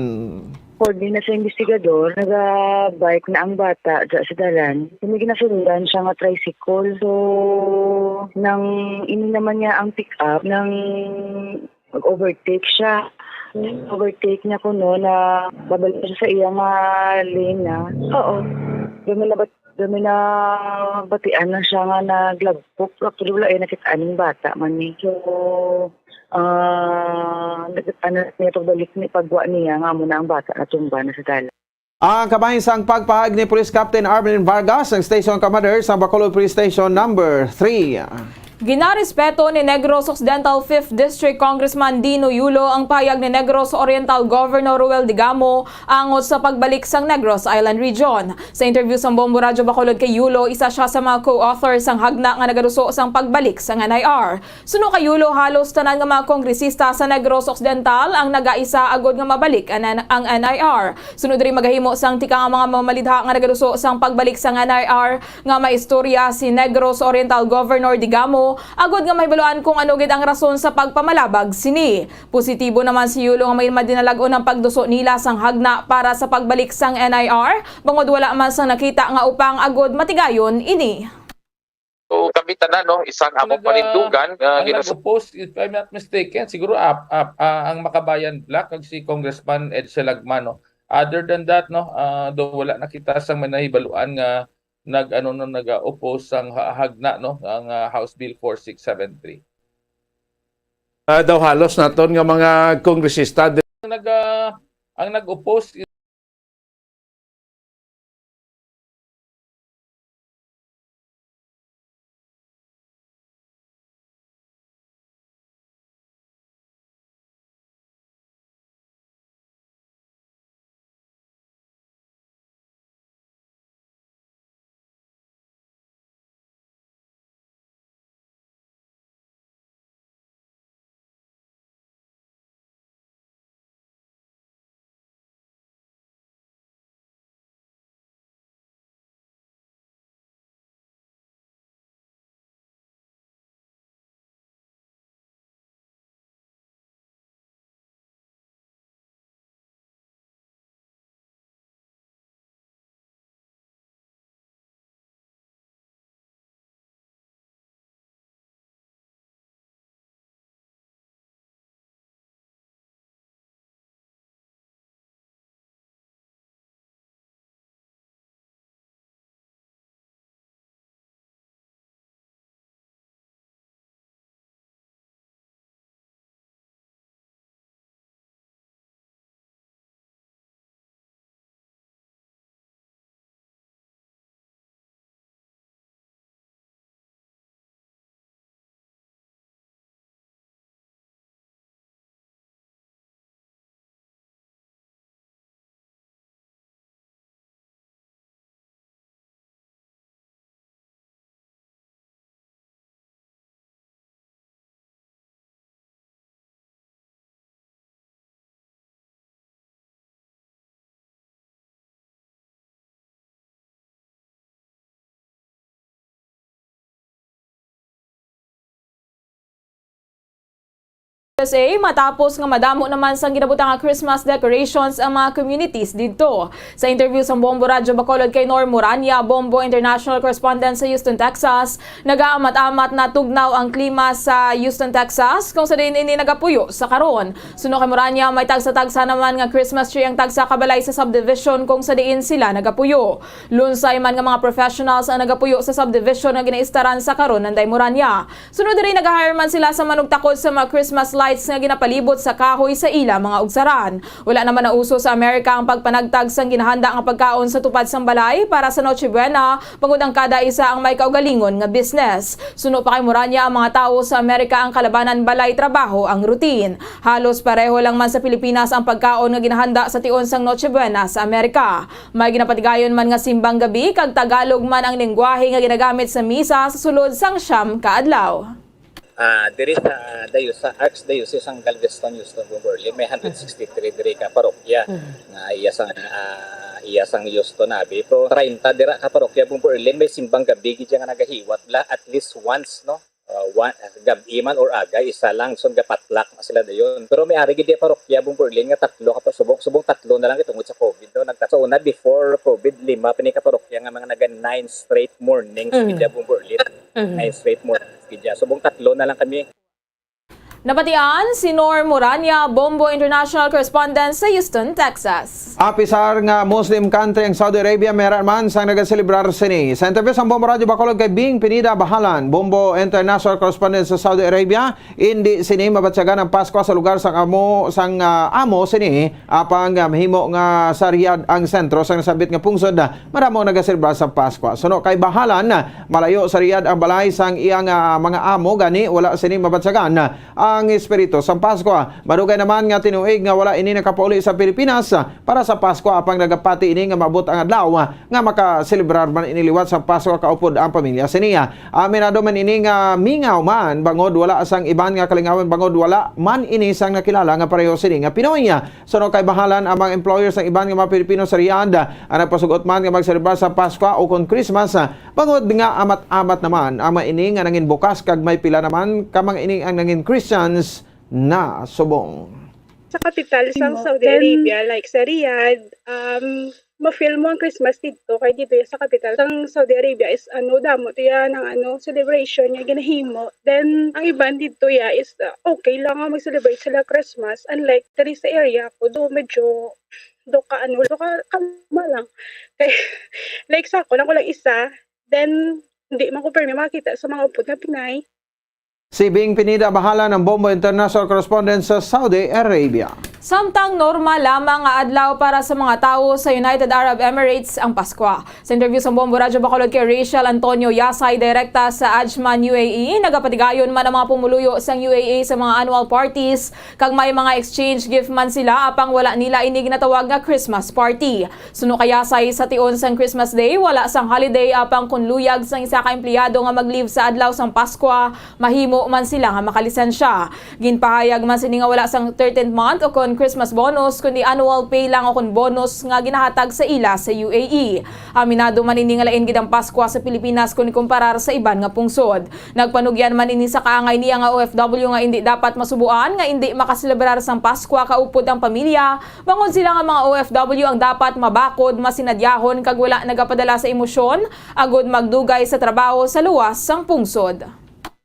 According na sa investigador, naga-bike na ang bata dya sa dalan. Kami ginasundan siya nga tricycle. So, nang ini naman niya ang pick-up, nang nag-overtake siya. Overtake niya kuno na pabalik siya sa iya nga lane na. Oo. Kami nabat-, kami na batian na siya nga naglagpok. Actually, wala, eh, nakita aning bata man ni. So, ah, nag-, ano niya, pagbalik ni, pagwa niya, nga amo na ang bata natumba na sa dalan. Ang kamay sang pagpahayag ni Police Captain Arvin Vargas, ang Station Commander sang Bacolod Police Station Number three. Ginarespeto ni Negros Occidental Fifth District Congressman Dino Yulo ang pahayag ni Negros Oriental Governor Ruel Digamo angot sa pagbalik sang Negros Island Region. Sa interview sa Bombo Radyo Bacolod kay Yulo, isa siya sa mga co-author sang hagna nga nagaduso sang pagbalik sang N I R. Suno kay Yulo, halos tanan nga mga kongresista sa Negros Occidental ang nagaisa agod nga mabalik ang, ang N I R. Suno diri, magahimo sang tika nga mga mamalidha nga nagaduso sang pagbalik sang N I R nga maistorya si Negros Oriental Governor Digamo agod nga mahibaluan kung ano gid ang rason sa pagpamalabag sini. Positibo naman si Yulo nga may madinalag-on ang pagduso nila sang hagna para sa pagbalik sang N I R, bangod wala man sang nakita nga upang agod matigayon ini. So, kami tanan, no, isang among Nag-, ah, panindugan nga ang ginas- nag-oppose, if I'm not mistaken, siguro ap-, ap-, ah, ang Makabayan Bloc kag si Congressman Edsel Lagman, no. Other than that, no, ah, do wala na kita sang may nahibaluan nga nag-, ano, no, nag-oppose sang ha-, hagna, no, ang, ah, House Bill four six seven three. Ah, daw halos naton nga mga kongresista di- Ang nag-, ah, ang nag-oppose S A, matapos nga madamo naman sang ginabutang nga Christmas decorations ang mga communities didto. Sa interview sang Bombo Radyo Bacolod kay Norm Morania, Bombo International Correspondent sa Houston, Texas, nagaamat-amat na tugnaw ang klima sa Houston, Texas, kung sa diin ini nagapuyo sa karon. Suno kay Morania, may tagsa-tagsa naman nga Christmas tree ang tagsa ka balay sa subdivision kung sa diin sila nagapuyo. Lunsay man nga mga professionals ang nagapuyo sa subdivision nga ginaistaran sa karon, nanday Morania. Sunod diri, nag-hire man sila sa manugtakod sa mga Christmas lights nga ginapalibot sa kahoy sa ila mga ugsaran. Wala naman nauso sa Amerika ang pagpanagtag sang ginahanda nga pagkaon sa tupad sang balay para sa Noche Buena, bangod ang kada isa ang may kaugalingon nga business. Suno pa kay Morania, ang mga tawo sa Amerika ang kalabanan balay trabaho ang routine. Halos pareho lang man sa Pilipinas ang pagkaon nga ginahanda sa tion sang Noche Buena sa Amerika. May ginapatigayon man nga simbang gabi kag Tagalog man ang lengguwahe nga ginagamit sa misa sa sulod sang siyam ka adlaw. Ah, diri sa Diosa-, Archdiocese sang Galveston, Houston, Bombo Erlin, may hundred sixty-three diri ka parokya nga iya sang, ah, iya sang Houston abi. Pero treinta dira ka parokya, Bombo Erlin, may simbang gabi gid nga nagahiwat la at least once, no? Ah, one, gab-i man or aga, isa lang, so gapatlak na sila dayon. Pero may ari gid parokya, Bombo Erlin, nga tatlo ka pa-, subong, subong tatlo na lang tungod sa COVID, no? Nagta-, sa una, before COVID, lima pa ni ka parokya nga mga naga nine straight mornings gid, Bombo Erlin. Nine straight mornings gid. Subong tatlo na lang kami. Nabatian si Nor Morania, Bombo International Correspondent sa Houston, Texas. Apisar nga Muslim country ang Saudi Arabia, may ara man sang nagaselebrar sini. Sa interview sang Bombo Radyo Bacolod kay Bing Pineda Bahalan, Bombo International Correspondent sa Saudi Arabia, indi sini mabatyagan ang Paskwa sa lugar sang amo sang ah, amo sini, apang ah, mahimo nga sa Riyadh ang sentro sang nasambit nga pungsod, ah, madamo ang nagaselebrar sa Paskwa. Suno kay Bahalan, ah, malayo sa Riyadh ang balay sang iyang ah, mga amo, gani wala sini mabatyagan ang espiritu sang Paskwa. Madugay naman nga tinuig nga wala ini nakapauli sa Pilipinas para sa Paskwa, apang nagapati ini nga maabot ang adlaw nga makaselebrar man ini liwat sa Paskwa kaupod ang pamilya sini. Aminado man ini nga mingaw man bangod wala sang iban nga kalingawan, bangod wala man ini sang nakilala nga pareho sini nga Pinoy. Suno kay Bahalan, ang mga employer sang iban nga mga Pilipino sa Riyadh ang nagpasugot man nga magselebrar sa Paskwa o kon Christmas, bangod nga amat-amat naman ang mga ini nga nangin bukas kag may pila naman ka mga ini ang nangin Christians na subong. Sa kapital sang Saudi Arabia, like sa Riyadh, um, ma-feel mo ang Christmas didto kay didto ya sa kapital sang Saudi Arabia is ano, damo to ya ng ano, celebration nga ginahimo. Then ang iban didto ya is uh, okay lang nga mag-celebrate sila Christmas, unlike diri sa area ko, do medyo do ka ano, do ka kalma lang. Kay like sa ako lang ko lang isa, then hindi man ko permi makita sa mga upod nga Pinay. Si Bing Pineda Bahalan, ang Bombo International Correspondent sa Saudi Arabia. Samtang normal lamang nga adlaw para sa mga tawo sa United Arab Emirates ang Paskwa. Sa interview sa Bombo Radyo Bacolod kay Rachel Antonio Yasay, direkta sa Ajman U A E, nagapatigayon man ang mga pumuluyo sang U A E sa mga annual parties, kag may mga exchange gift man sila, apang wala nila ini ginatawag nga Christmas party. Suno kay Yasay, sa tion sang Christmas Day, wala sang holiday, apang kon luyag sang isa ka empleyado nga mag-leave sa adlaw sang Paskwa, mahimo man sila nga makalisensya. Ginpahayag man sini nga wala sang thirteenth month o kon Christmas bonus, kundi annual pay lang o kon bonus nga ginahatag sa ila sa U A E. Aminado man ini nga lain gid ang Paskwa sa Pilipinas kon ikumparar sa iban nga pungsod. Nagpanugyan man ini sa kaangay niya nga O F W nga indi dapat masubuan nga indi makaselebrar sang Paskwa kaupod ang pamilya, bangod sila nga mga O F W ang dapat mabakod, masinadyahon kag wala nagapadala sa emosyon agud magdugay sa trabaho sa luwas sang pungsod.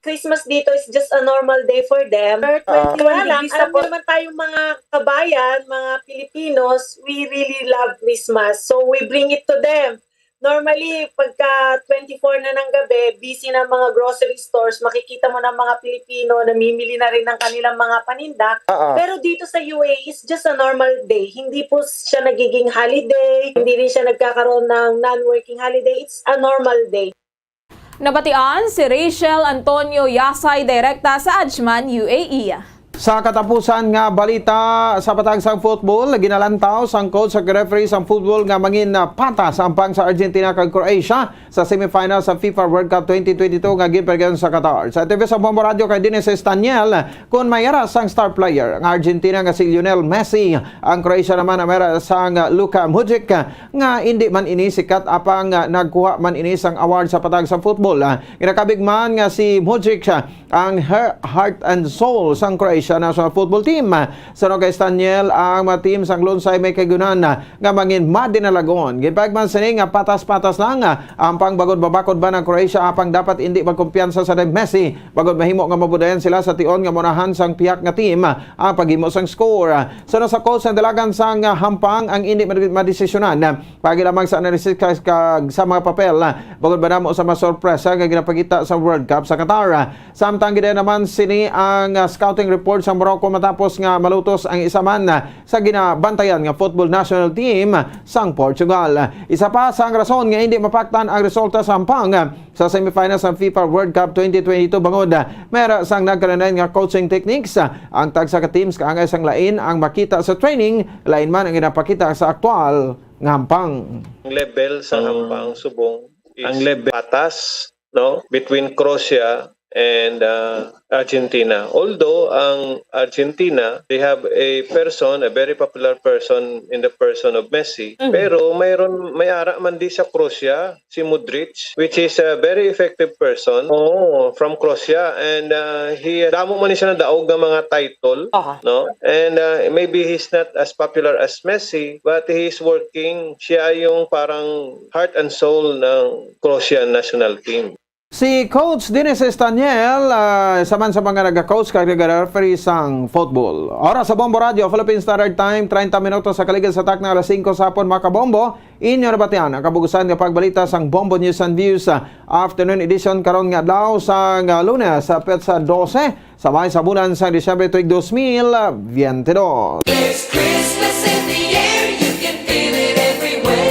Christmas dito is just a normal day for them. Or twenty-one Kaya lang, degrees alam tapos niyo naman tayong mga kabayan, mga Filipinos, we really love Christmas. So we bring it to them. Normally, pagka twenty-four na ng gabi, busy na ang mga grocery stores, makikita mo na ang mga Pilipino, namimili na rin ng kanilang mga paninda. Oo. Pero dito sa U A E, it's just a normal day. Hindi po siya nagiging holiday, hindi rin siya nagkakaroon ng non-working holiday. It's a normal day. Nabatian si Rachel Antonio Yasay, direkta sa Ajman U A E. Sa katapusan nga balita, sa patag sang football, ginalantaw sang coach sa referee sang football nga mangin ah, patas ampang sa Argentina kag Croatia sa semifinal sa FIFA World Cup twenty twenty-two nga ginpaigayon sa Qatar. Sa T V sa Bombo Radio kay Dennis Estaniel, kun may ara sang star player ang Argentina nga si Lionel Messi, ang Croatia naman ang may ara sang Luka Modric, nga indi man ini sikat apang ah, nagkuha man ini sang award sa patag sa football. Ah, ginakabig man nga si Modric, ah, ang her-, heart and soul sang Croatia national football team. Suno kay Staniel, ang mga team sang Lunsay may kaygunan nga mangin madinalagon. Ginpahayag man sini nga patas-patas lang ang pangbagod-babakod ba ng Croatia, apang dapat indi magkumpiyansa sa Messi bangod mahimo nga mabudayan sila sa tion nga maunahan sang pihak nga team ang paghimo sang score. Suno sa coach, ang dalagan sang hampang ang indi mad-, madesisyonan. Pagi lamang sa analysis ka, ka, sa mga papel, bangod ba namo sa mga sorpresa nga ginapakita sa World Cup sa Qatar. Samtang gid naman sini ang ah, scouting report sang Morocco matapos nga malutos ang isa man sa ginabantayan nga football national team sang Portugal. Isa pa sang rason nga hindi mapaktan ang resulta sa hampang sa semifinals sang FIFA World Cup twenty twenty-two bangod may ara sang nagkalain-lain nga coaching techniques. Ang tagsa ka teams kaangay sang lain ang makita sa training, lain man ang ginapakita sa aktual nga hampang. Ang level sa hampang subong is ang level patas, no, between Croatia and uh, Argentina. Although ang Argentina, they have a person, a very popular person in the person of Messi. Mhm. Pero mayroon, may ara man di sa Croatia, si Modric, which is a very effective person. Oh, from Croatia, and uh, he damo man ni siya nadaog nga mga title, Aha. no? And uh, maybe he's not as popular as Messi, but he's working. Siya yung parang heart and soul ng Croatian national team. Si Coach Dennis Estaniel, ah, isa man sa mga naga-coach kag naga-referee sang football. Oras sa Bombo Radio, Philippine Standard Time, treinta minutos sa kaligid sa takna alas singko sa hapon, mga kabombo. Inyo nabatian ang kabugusan nga pagbalita sang Bombo News and Views, ah, afternoon edition karon nga adlaw sang, ah, Lunes, sa petsa dose, sa may sa bulan sang Disyembre tuig dos mil biyente dos. There's Christmas in the air, you can feel it everywhere.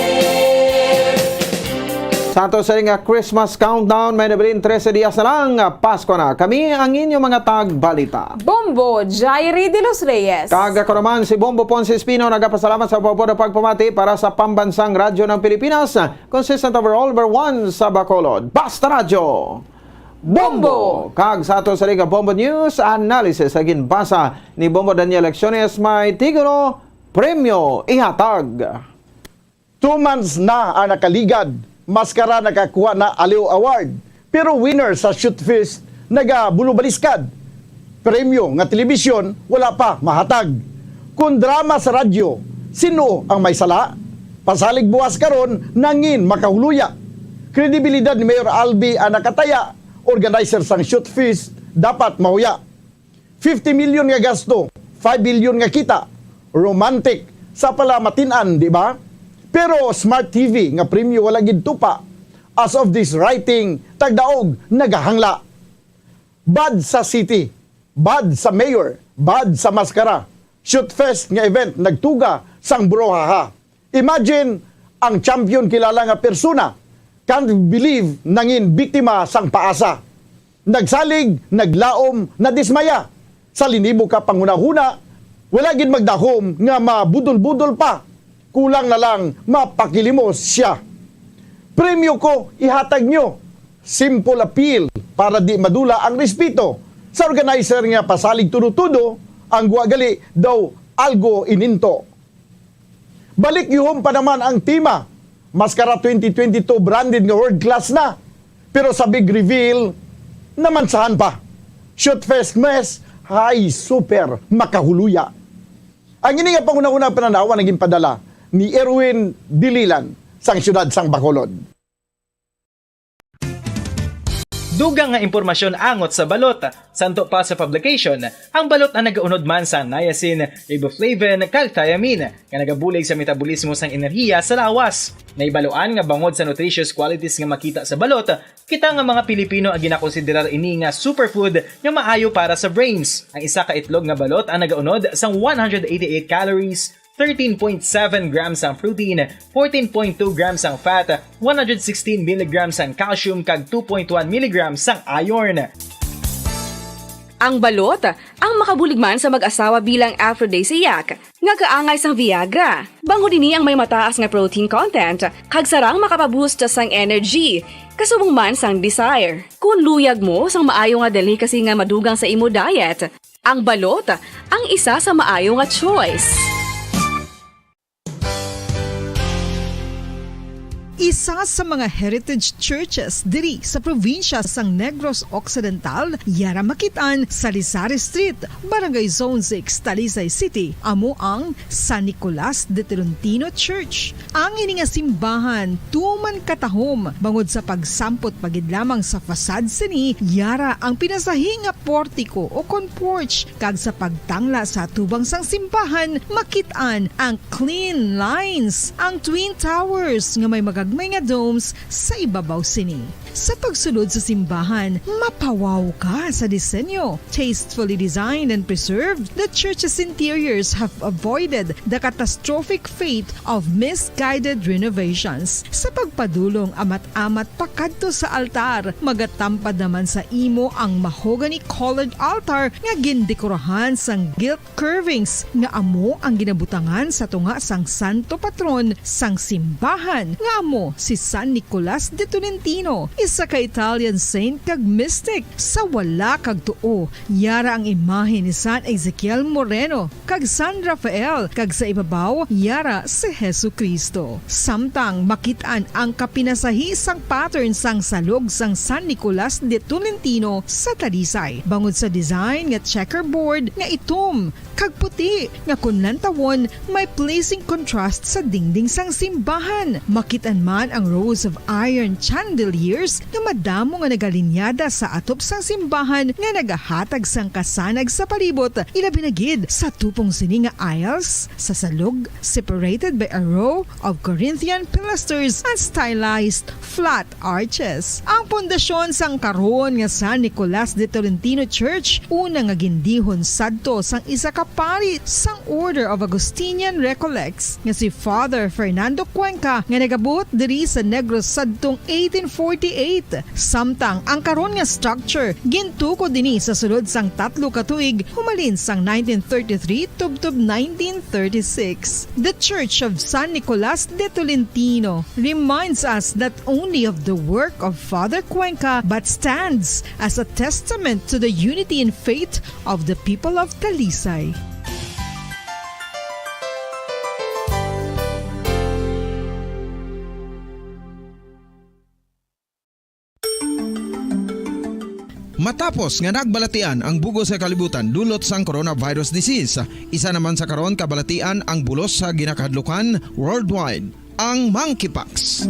Sa ato sa nga Christmas countdown, may nabilin trese dias na lang, Pasko na. Kami ang inyo mga tagbalita. Bombo, Jairi de los Reyes. Kag ako naman si Bombo Ponce Espino, nagapasalamat sa pagpapod pagpamati para sa Pambansang Radyo ng Pilipinas, consistent overall number one sa Bacolod. Basta Radyo! Bombo! Kag sa ato sa Liga Bombo News, analysis sa ginbasa ni Bombo Daniel Lecciones may tigulo, Premyo Ihatag. Two months na ang nakaligad, Maskara nakakuha na Aliw Award, pero winner sa Shoot Fest nagabulubaliskad. Premyo nga telebisyon wala pa mahatag. Kung drama sa radyo, sino ang may sala? Pasalig buwas karon nangin makahuluya. Kredibilidad ni Mayor Albi ang nakataya, organizer sang Shoot Fest dapat mahuya. Fifty million nga gasto, five billion nga kita. Romantic sa pala matin-an, di ba? Pero Smart T V nga premyo wala gid tupa. As of this writing, tagdaog nagahangla. Bad sa city, bad sa mayor, bad sa Maskara. Shoot Fest nga event nagtuga sang burohaha. Imagine, ang champion kilala nga persona, can't believe nangin biktima sang paasa. Nagsalig, naglaom, nadismaya. Sa linibo ka panghunahuna, wala gid magdahom nga mabudol-budol pa. Kulang na lang mapakilimos sia. Premyo ko ihatag nyo. Simple appeal para di madula ang respeto sa organizer nga pasalig tudo-tudo, ang gwa gali daw algo ininto. Balik yuhom pa naman ang tema. Maskara twenty twenty-two branded nga world class na. Pero sa big reveal, namansahan pa. Shoot Fest Mess, hay super makahuluya. Ang ini nga panghunahuna pananaw ang naging padala ni Erwin Dililan sang siyudad sang Bacolod. Dugang nga impormasyon angot sa balot. Santo pa sa publication, ang balot ang nagaunod man sa niacin, riboflavin, kag thiamine, nga nagabulig sa metabolismo sang enerhiya sa lawas. Nahibaluan nga bangod sa nutritious qualities nga makita sa balot, kita nga mga Pilipino ang ginakonsiderar ini nga superfood nga maayo para sa brains. Ang isa ka itlog nga balot ang nagaunod sang one hundred eighty-eight calories, thirteen point seven grams ang protein, fourteen point two grams ang fat, one hundred sixteen milligrams ang calcium, kag two point one milligrams ang iron. Ang balot, ang makabulig man sa mag-asawa bilang aphrodisiac, nga kaangay sang Viagra. Bangod ini ang may mataas nga protein content, kag sarang makapaboost sang energy, kasubong man sang desire. Kung luyag mo sang maayo nga delicacy nga madugang sa imo diet, ang balot ang isa sa maayo nga choice. Isa sa mga heritage churches diri sa probinsya sang Negros Occidental, yara makit-an sa Lizares Street, Barangay Zone six, Talisay City, amo ang San Nicolas de Tolentino Church. Ang ini nga simbahan tuman katahom bangod sa pagsampot pa gid lamang sa facade sini, yara ang pinasahi nga portico o kon porch, kag sa pagtangla sa atubang sang simbahan, makit-an ang clean lines, ang twin towers nga may magagmay nga domes sa ibabaw sini. Sa pagsulod sa simbahan, mapawaw ka sa disenyo. Tastefully designed and preserved, the church's interiors have avoided the catastrophic fate of misguided renovations. Sa pagpadulong amat-amat pakadto sa altar, magatampad naman sa imo ang mahogany-colored altar nga gindekorahan sang gilt curvings nga amo ang ginabutangan sa tunga sang santo patron sang simbahan, nga amo si San Nicolas de Tolentino, isa ka Italian saint kag mystic. Sa wala kag tuo, yara ang imahe ni San Ezekiel Moreno kag San Rafael, kag sa ibabaw, yara si Jesu-Cristo. Samtang makit-an ang kapinasahi sang pattern sang salog sang San Nicolas de Tolentino sa Talisay, bangod sa design nga checkerboard nga itom kag puti, nga kon lantawon, may pleasing contrast sa dingding sang simbahan. Makit-an man ang rows of iron chandeliers nga madamo nga nagalinyada sa atop sang simbahan, nga nagahatag sang kasanag sa palibot, ilabi na gid sa tupong sini nga aisles sa salog, separated by a row of Corinthian pilasters and stylized flat arches. Ang pundasyon sang karon nga San Nicolas de Tolentino Church, una nga gindihon sadto sang isa ka pari sang Order of Augustinian Recollects nga si Father Fernando Cuenca, nga nagabuot diri sa Negros sadtong eighteen forty-eight. Samtang ang karon nga structure gintukod ini sa sulod sang tatlo ka tuig, humalin sang nineteen thirty-three tubtob nineteen thirty-six. The Church of San Nicolas de Tolentino reminds us not only of the work of Father Cuenca, but stands as a testament to the unity in faith of the people of Talisay. Matapos nga nagbalatian ang bug-os nga kalibutan dulot sang coronavirus disease, isa naman sa karon kabalatian ang bulos sa ginakahadlukan worldwide, ang monkeypox.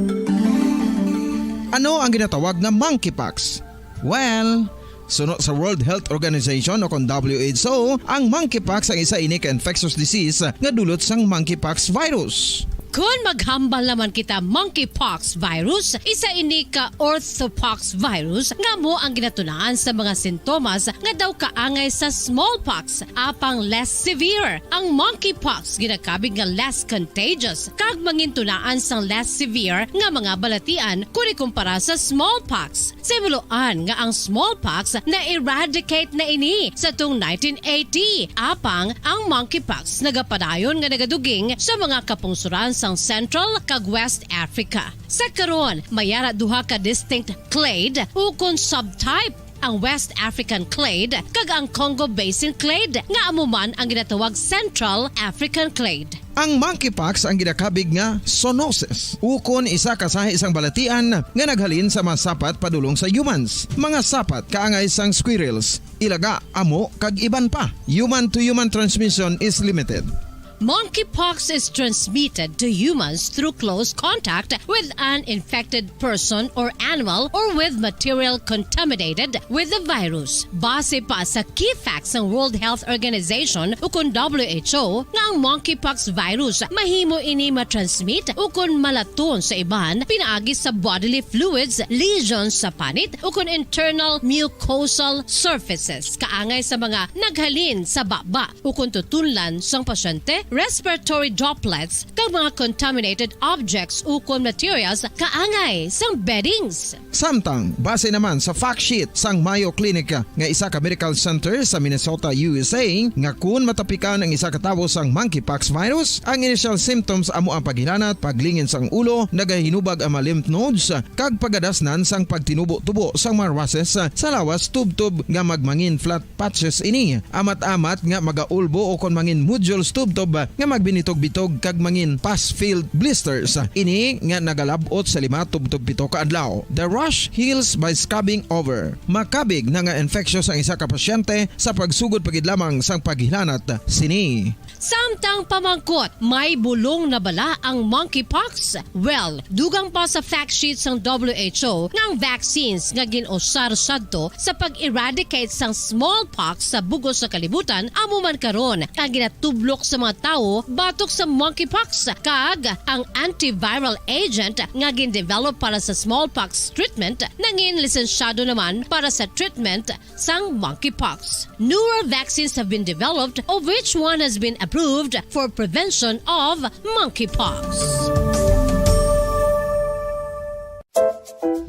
Ano ang ginatawag nga monkeypox? Well, suno sa World Health Organization o kon W H O, ang monkeypox ang isa ini ka infectious disease nga dulot sang monkeypox virus. Kon maghambal naman kita, monkeypox virus, isa ini ka orthopox virus nga amo ang ginatunaan sa mga sintomas nga daw kaangay sa smallpox, apang less severe. Ang monkeypox ginakabig nga less contagious kag mangintunaan sang less severe nga mga balatian kon ikumpara sa smallpox. Sa himuloan nga ang smallpox na-eradicate na ini sa tong nineteen eighty, apang ang monkeypox nagapadayon nga nagaduging sa mga kapungsoran sang Central kag West Africa. Sa karon, may ara duha ka distinct clade ukon subtype, ang West African clade kag ang Congo Basin clade, nga amo man ang ginatawag Central African clade. Ang monkeypox ang ginakabig nga zoonosis, ukon isa ka sahi sang balatian nga naghalin sa mga sapat padulong sa humans, mga sapat kaangay sang squirrels, ilaga, amo, kag iban pa. Human-to-human transmission is limited. Monkeypox is transmitted to humans through close contact with an infected person or animal or with material contaminated with the virus. Base pa sa key facts sang World Health Organization ukon W H O, nga ang monkeypox virus mahimo ini matransmit ukon malaton sa iban pinaagi sa bodily fluids, lesions sa panit, ukon internal mucosal surfaces, kaangay sa mga naghalin sa baba ukon tutunlan sang pasyente, respiratory droplets, kag mga contaminated objects ukon materials kaangay sang beddings. Samtang, base naman sa fact sheet sang Mayo Clinic nga isa ka medical center sa Minnesota, U S A, nga kun matapikan ang isa ka tawo sang monkeypox virus, ang initial symptoms amo ang paghilanat, paglingin sang ulo, nagahinubag ang mga lymph nodes, kag pagadasnan sang pagtinubo-tubo sang mga rushes sa lawas tubtob nga magmangin flat patches ini. Amat-amat nga magaulbo ukon mangin nodules tubtob nga magbinitog-bitog kag mangin pus-filled blisters. Ini nga nagalab-ot sa lima tubtob pito ka adlaw. The rash heals by scabbing over. Makabig na nga infectious ang isa ka pasyente sa pagsugod pa gid lamang sang paghilanat sini. Samtang pamangkot, may bulong na bala ang monkeypox? Well, dugang pa sa fact sheet sang W H O nga ang vaccines nga gin-usar sadto sa pag-eradicate sang smallpox sa bug-os nga kalibutan amo man karon ang ginatublok sa mga tawo batok sa monkeypox, kag ang antiviral agent nga gin-develop para sa smallpox treatment nangin lisensyado naman para sa treatment sang monkeypox. Newer vaccines have been developed, of which one has been approved for prevention of monkeypox.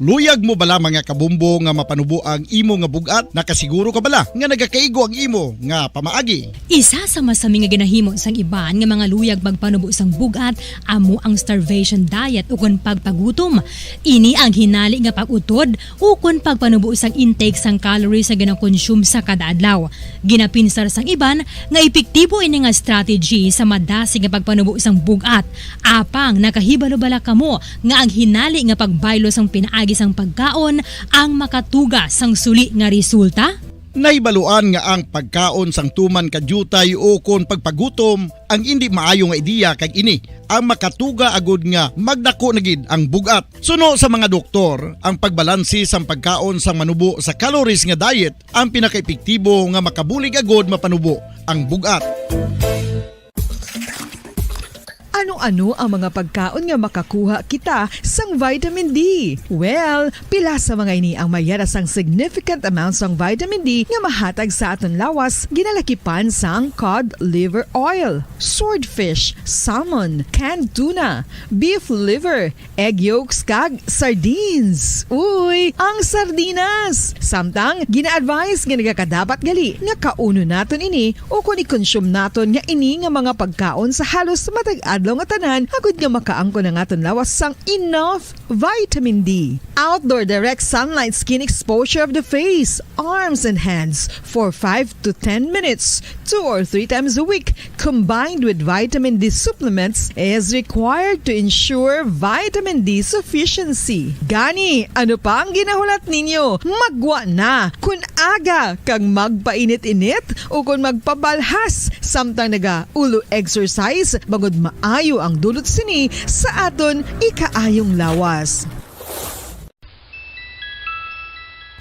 Luyag mo bala, mga kabombo, nga mapanubo ang imo nga bug-at? Nakasiguro ka bala nga nagakaigo ang imo nga pamaagi? Isa sa masami nga ginahimo sang iban nga mga luyag magpanubo sang bug-at amo ang starvation diet ukon pagpagutom. Ini ang hinali nga pag-utod ukon pagpanubo sang intake sang calories nga ginakonsume sa kada adlaw. Ginapinsar sang iban nga epektibo ini nga strategy sa madasig nga pagpanubo sang bug-at. Apang nakahibalo bala kamo nga ang hinali nga pagbaylo sang pinaagi sang pagkaon ang makatuga sang suli nga resulta? Nahibaluan nga ang pagkaon sang tuman ka diutay ukon pagpagutom ang indi maayo nga ideya, kag ini ang makatuga agud nga magdako na gid ang bug-at. Suno sa mga doktor, ang pagbalanse sang pagkaon sang manubo sa calories nga diet ang pinakaepektibo nga makabulig agud mapanubo ang bug-at. Ano-ano ang mga pagkaon nga makakuha kita sang vitamin D? Well, pila sa mga ini ang mayara sang significant amount sang vitamin D nga mahatag sa aton lawas, ginalakipan sang cod liver oil, swordfish, salmon, canned tuna, beef liver, egg yolks, kag sardines. Uy, ang sardinas! Samtang, gina-advise nga nagakadapat gali nga kaunon naton ini ukon i-consume naton nga ini nga mga pagkaon sa halos matag adlaw nga tanan, agud nga makaangkon ang aton lawas sang enough vitamin D. Outdoor direct sunlight skin exposure of the face, arms, and hands for five to ten minutes, two or three times a week, combined with vitamin D supplements, is required to ensure vitamin D sufficiency. Gani, ano pa ang ginahulat ninyo? Maggwa na! Kun aga kag magpainit-init ukon magpabalhas samtang naga-ulo exercise, bangod maayo ang dulot sini sa aton ikaayong lawas.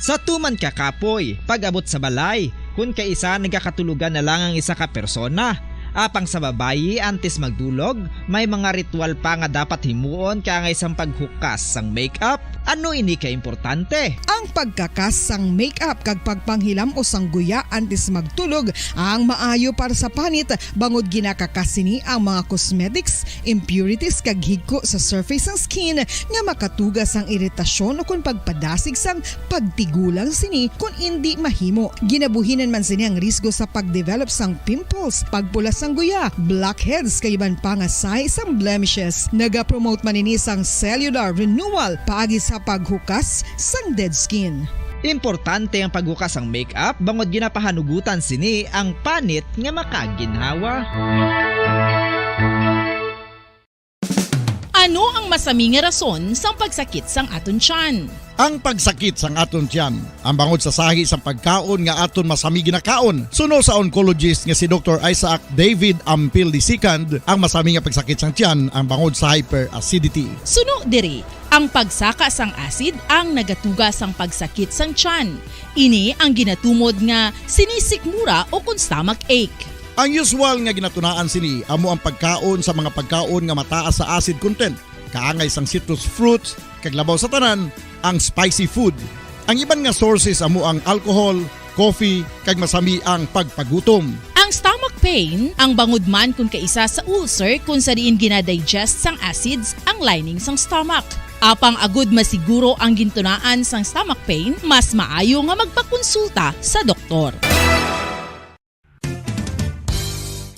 Sa tuman ka kapoy, pag-abot sa balay, kun kaisa nagakatulogan na lang ang isa ka persona. Apang sa babayi, antes magdulog, may mga ritual pa nga dapat himuon kaangay sang paghukas sang makeup. Ano ini ka importante? Ang pagkakas sang makeup kag pagpanghilam-os sang guya antes magtulog ang maayo para sa panit, bangod ginakakas sini ang mga cosmetics, impurities, kag higko sa surface sang skin nga makatuga sang iritasyon ukon pagpadasig sang pagtigulang sini kon indi mahimo. Ginabuhinan man sini ang risgo sa pagdevelop sang pimples, pagpula sang guya, blackheads, kag iban pa nga sahi sang blemishes. Nagapromote man ini sang cellular renewal paagi sa paghukas sang dead skin. Importante ang paghukas sang makeup bangod ginapahanugutan sini ang panit nga makaginhawa. Ano ang masami nga rason sang pagsakit sang aton tiyan? Ang pagsakit sang aton tiyan, ang bangod sa sahi sang pagkaon nga aton masami ginakaon, suno sa oncologist nga si Doktor Isaac David Ampil the second, ang masami nga pagsakit sang tiyan ang bangod sa hyperacidity. Suno diri, ang pagsaka sang acid ang nagatuga sang pagsakit sang tiyan. Ini ang ginatumod nga sinisikmura ukon stomach ache. Ang usual nga ginatunaan sini amo ang pagkaon sa mga pagkaon nga mataas sa acid content, kaangay sang citrus fruits, kag labaw sa tanan, ang spicy food. Ang iban nga sources amo ang alcohol, coffee, kag masami ang pagpagutom. Ang stomach pain, ang bangod man kun kaisa sa ulcer kun sa diin ginadigest sang acids ang lining sang stomach. Apang agud masiguro ang gintunaan sang stomach pain, mas maayo nga magpakonsulta sa doktor.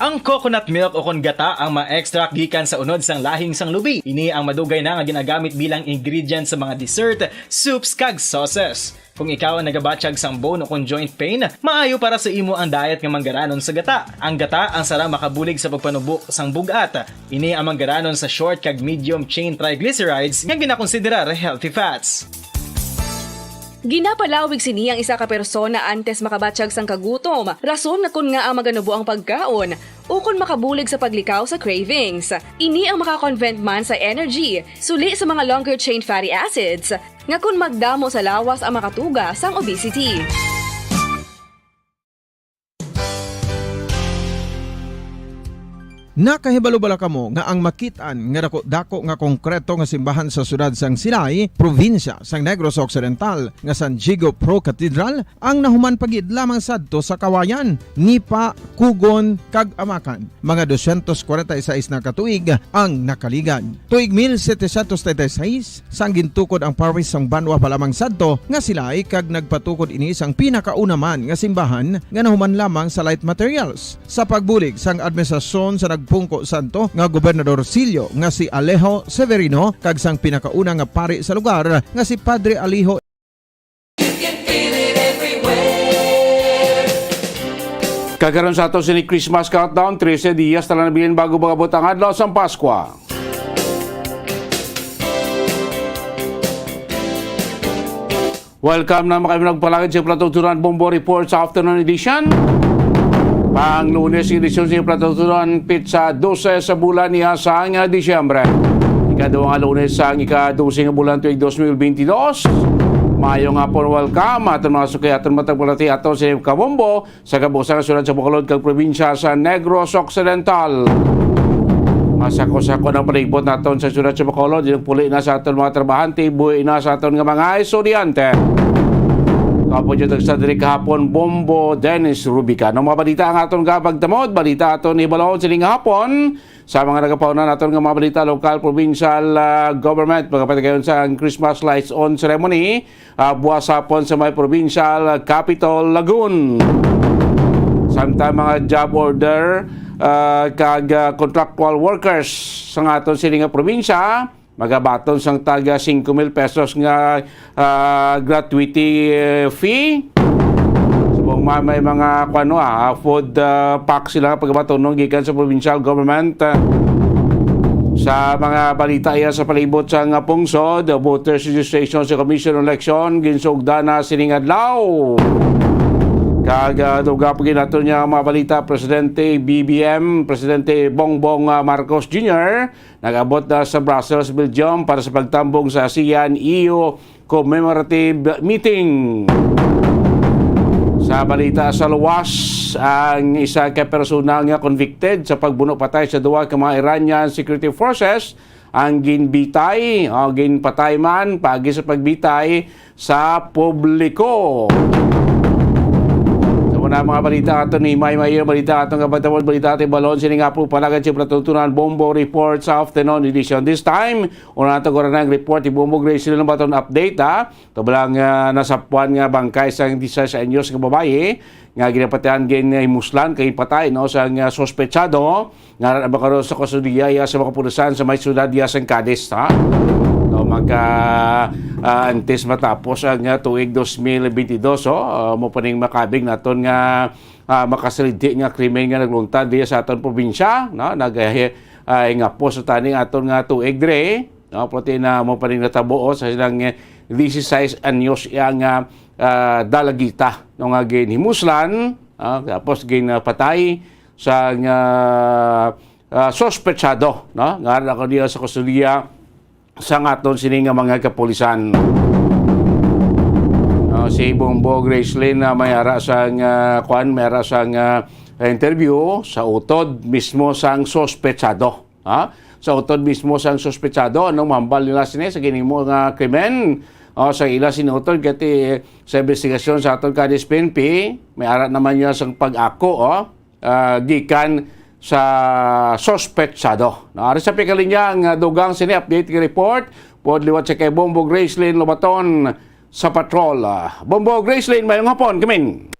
Ang coconut milk ukon gata ang ma-extract gikan sa unod sang lahing sang lubi. Ini ang madugay na nga ginagamit bilang ingredient sa mga dessert, soups, kag sauces. Kung ikaw ang nagabatyag sang bone ukon joint pain, maayo para sa imo ang diet nga manggaranon sa gata. Ang gata ang sarang makabulig sa pagpanubo sang bug-at. Ini ang manggaranon sa short kag medium chain triglycerides nga ginakonsiderar healthy fats. Ginapalawig sini ang isa ka persona antes makabatyag sang kagutom, rason nga kon ngaa maganubo ang pagkaon, ukon makabulig sa paglikaw sa cravings. Ini ang makakonvert man sa energy, suli sa mga longer chain fatty acids, nga kon magdamo sa lawas ang makatuga sang obesity. Nakahibalo bala kamo nga ang makit-an nga dako-dako nga konkreto nga simbahan sa siyudad sang Silay, probinsya sang Negros Occidental, nga San Diego Pro Cathedral, ang nahuman pa gid lamang sadto sa Kawayan, Nipa, Kugon, kag Amakan? Mga dosyentos kwarenta y seis na ka tuig ang nakaligad. Tuig mil setecientos treinta y seis, sang gintukod ang parish sang Banwa pa lamang sadto nga Silay, kag nagpatukod ini sang pinakauna man nga simbahan nga nahuman lamang sa light materials. Sa pagbulig sang administrasyon sa nagpungko sadto nga Gobernador Silio nga si Alejo Severino kag sang pinakauna nga pari sa lugar nga si Padre Alejo. Kag karon sa ato sini Christmas countdown, trese dias na lang nabilin bago mag-abot ang adlaw sang Paskwa. Welcome na makaimanag palagad sa Platong Turan Bombo Report sa Afternoon Edition. Pang Lunes nga edisyon sa Platong Turan, pitsa dose sa bulan niya sang Disyembre. Ikaduha nga Lunes sang ika-dose nga bulan tuig dos mil benti dos. Maayong hapon, welcome. Aton mga suki, aton matagpalati, aton sa kabombo. Sa kabusa nga siyudad sa Bacolod kag probinsya sa Negros Occidental. Masako-sako na palibot naton sa siyudad sa Bacolod, yung puli na sa aton mga trabahante, buhi na sa aton nga mga estudyante. Kapod yung tagsa diri kahapon, Bombo Dennis Rubica. Ang mga balita ang aton kapagtamod, balita aton ibalon sining hapon. Sa mga nagapauna naton nga mga balita, lokal, provincial, ah, government, magapatigayon sa ang Christmas lights on ceremony, ah, buwas hapon sa may provincial, ah, capital, Lagun. Samtang mga job order, ah, kag, ah, contractual workers sa aton sini nga probinsya, magabaton sang taga singko mil pesos nga ah, gratuity, eh, fee. Subong ma-, may mga, kuwan, no, ah, food, ah, pack sila pagabatunon gikan sa provincial government. Ah, sa mga balita iya sa palibot sa nga pungsod, voters registration sa Commission on Election ginsugdan na sining adlaw. Kag, ah, dugang pa gid naton nga mga balita, Presidente B B M, Presidente Bongbong, ah, Marcos Junior, nag-abot na sa Brussels, Belgium, para sa pagtambong sa ASEAN E U commemorative meeting. Sa balita sa luwas, ang isa ka persona nga convicted sa pagbuno patay sa duha ka mga Iranian security forces ang ginbitay o ginpatay man paagi sa pagbitay sa publiko. Sa muna mga balita ato ni May Mayo, balita ato nga batawon, balita ato balon, sining apo palagad si Platutunan Bombo Report sa Afternoon Edition. This time, una nato gora ang report ni Bombo Grace Lino Baton update, ha. Ito ba lang, ah, nasapuan nga bangkay sang disisais anyos nga babayi nga ginapatihan gin himuslan kay patay, no, sa nga suspetsado. Nga ra ba karon sa kustodiya iya sa mga kapulisan sa may siyudad iya sang Cadiz, ha? No, magka, ah, antes matapos ang, ah, tuig dos mil benti dos, oh, ah, mo pa ning makabig naton nga, ah, makasalidi nga krimen nga nagluntad diya sa aton probinsya, no? Nag, ah, ah, hingapos sa taning aton nga tuig dre, no? Pati na mo pa ning natabo, oh, sa silang, eh, disisais anyos iya nga, ah, dalagita, no, nga ginhimuslan, ah, tapos ginpatay sa nga, ah, suspetsado, no? Nga ara ako niya sa kustodiya sa aton sini nga mga kapulisan. Ah, si Bombo Gracelyn na may ara sa nga, kuan, may ara sa nga interview sa utod mismo sang suspetsado. Ha? Sa utod mismo sang suspetsado, anong mambal nila sini sa ginimo nga krimen? O, sa ila sinuton, kati sa investigasyon sa aton Cadiz P N P, may ara naman niya sang pag-ako, oh, ah, gikan sa suspetsado. Naari sa pikalinya ang, ah, dugang sini update nga report. Pod liwat sa kay Bombo Gracelyn Lobaton sa patrol. Ah, Bombo Gracelyn, mayong hapon, kamin.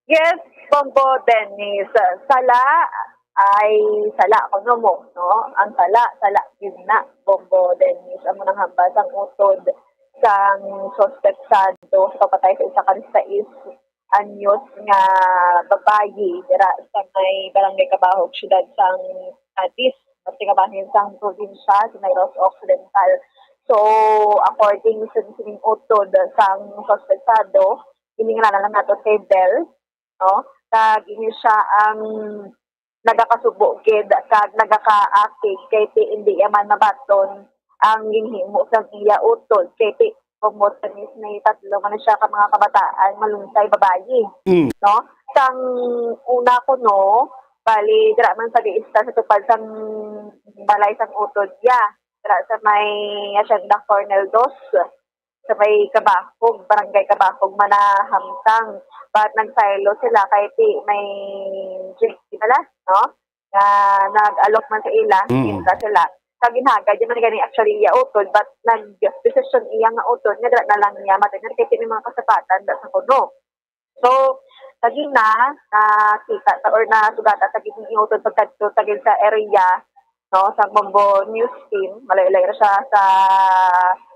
Yes, Bombo Dennis. Sala ay sala kuno mo, no? Ang sala, sala gyud na, Bombo Dennis. Amo nang hambal sang utod sang suspetsado sa pagpatay sa isa ka sais anyos nga babayi dira sa may Barangay Cabahog, siyudad sang Cadiz, sa kabahin sang probinsya sa Negros Occidental. So, according sa sining utod sang suspetsado, giningalanan lang nato kay Bel, no? Kag ini siya ang nagakasubo gid kag nagakaakig kay ti-, hindi iya man mabaton ang ginhimo sang iya utod kay ti-, kumot kani may tatlo man siya ka mga kabataan, malunsay babayi, Mm. no? Sang una kuno, Bali, dira man sa giinsta sa tupad sang balay sang utod iya. Dira sa may Hacienda Cornel Dos, sa may Cabacog, Barangay Cabacog, Manahamtang. But nag-silo sila kay ti may G P pala, no? Nga nag-alok man sa ila, Mm. kita sila. Sa ginhagad, di man gani actually iya utod, but nag-desisyon iya nga utod, nga dira na lang niya, matay na kay ti may mga kasapatan, da sa kuno. So, sa gina, nakita ta or nasugata ta gid ni utod pagkadto ta gid sa area, no, sa Bombo News Team, malayo-layo ra siya sa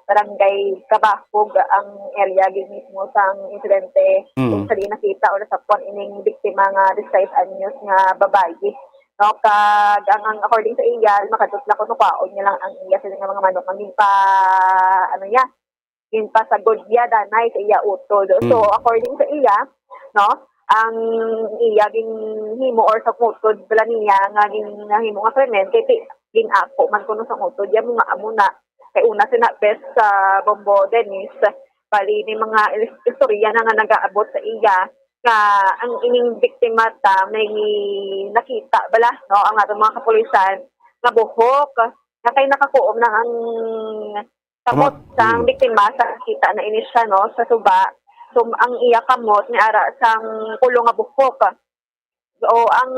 Barangay Cabacog ang area gid mismo sang insidente Mm. kung sa diin nakita o nasapwan ining biktima nga disguise anyos nga babayi. No, kag ang, ang according sa iya, makadto sila kuno kwaon niya lang ang iya sila nga mga manok nga ginpa, ano niya, ginpasagod iya danay sa iya utod. So, Mm. according sa iya, no, ang iya ginhimo or sa utod bala niya nga gin-, nahimo nga krimen, kay ti-, gin-ako man kuno sa utod iya mo nga amo na. Kay una sina best sa Bombo Dennis, bali may mga is-, istorya na nga nagaabot sa iya nga ang ining biktima ta may nakita bala, no, ang aton mga kapulisan nga buhok nga kay nakakuom na ang kamot Kamot. Sang Mm. biktima sa kita na ini siya, no, sa suba. So, ang iya kamot ni ara sang kulong nga buhok. So, ang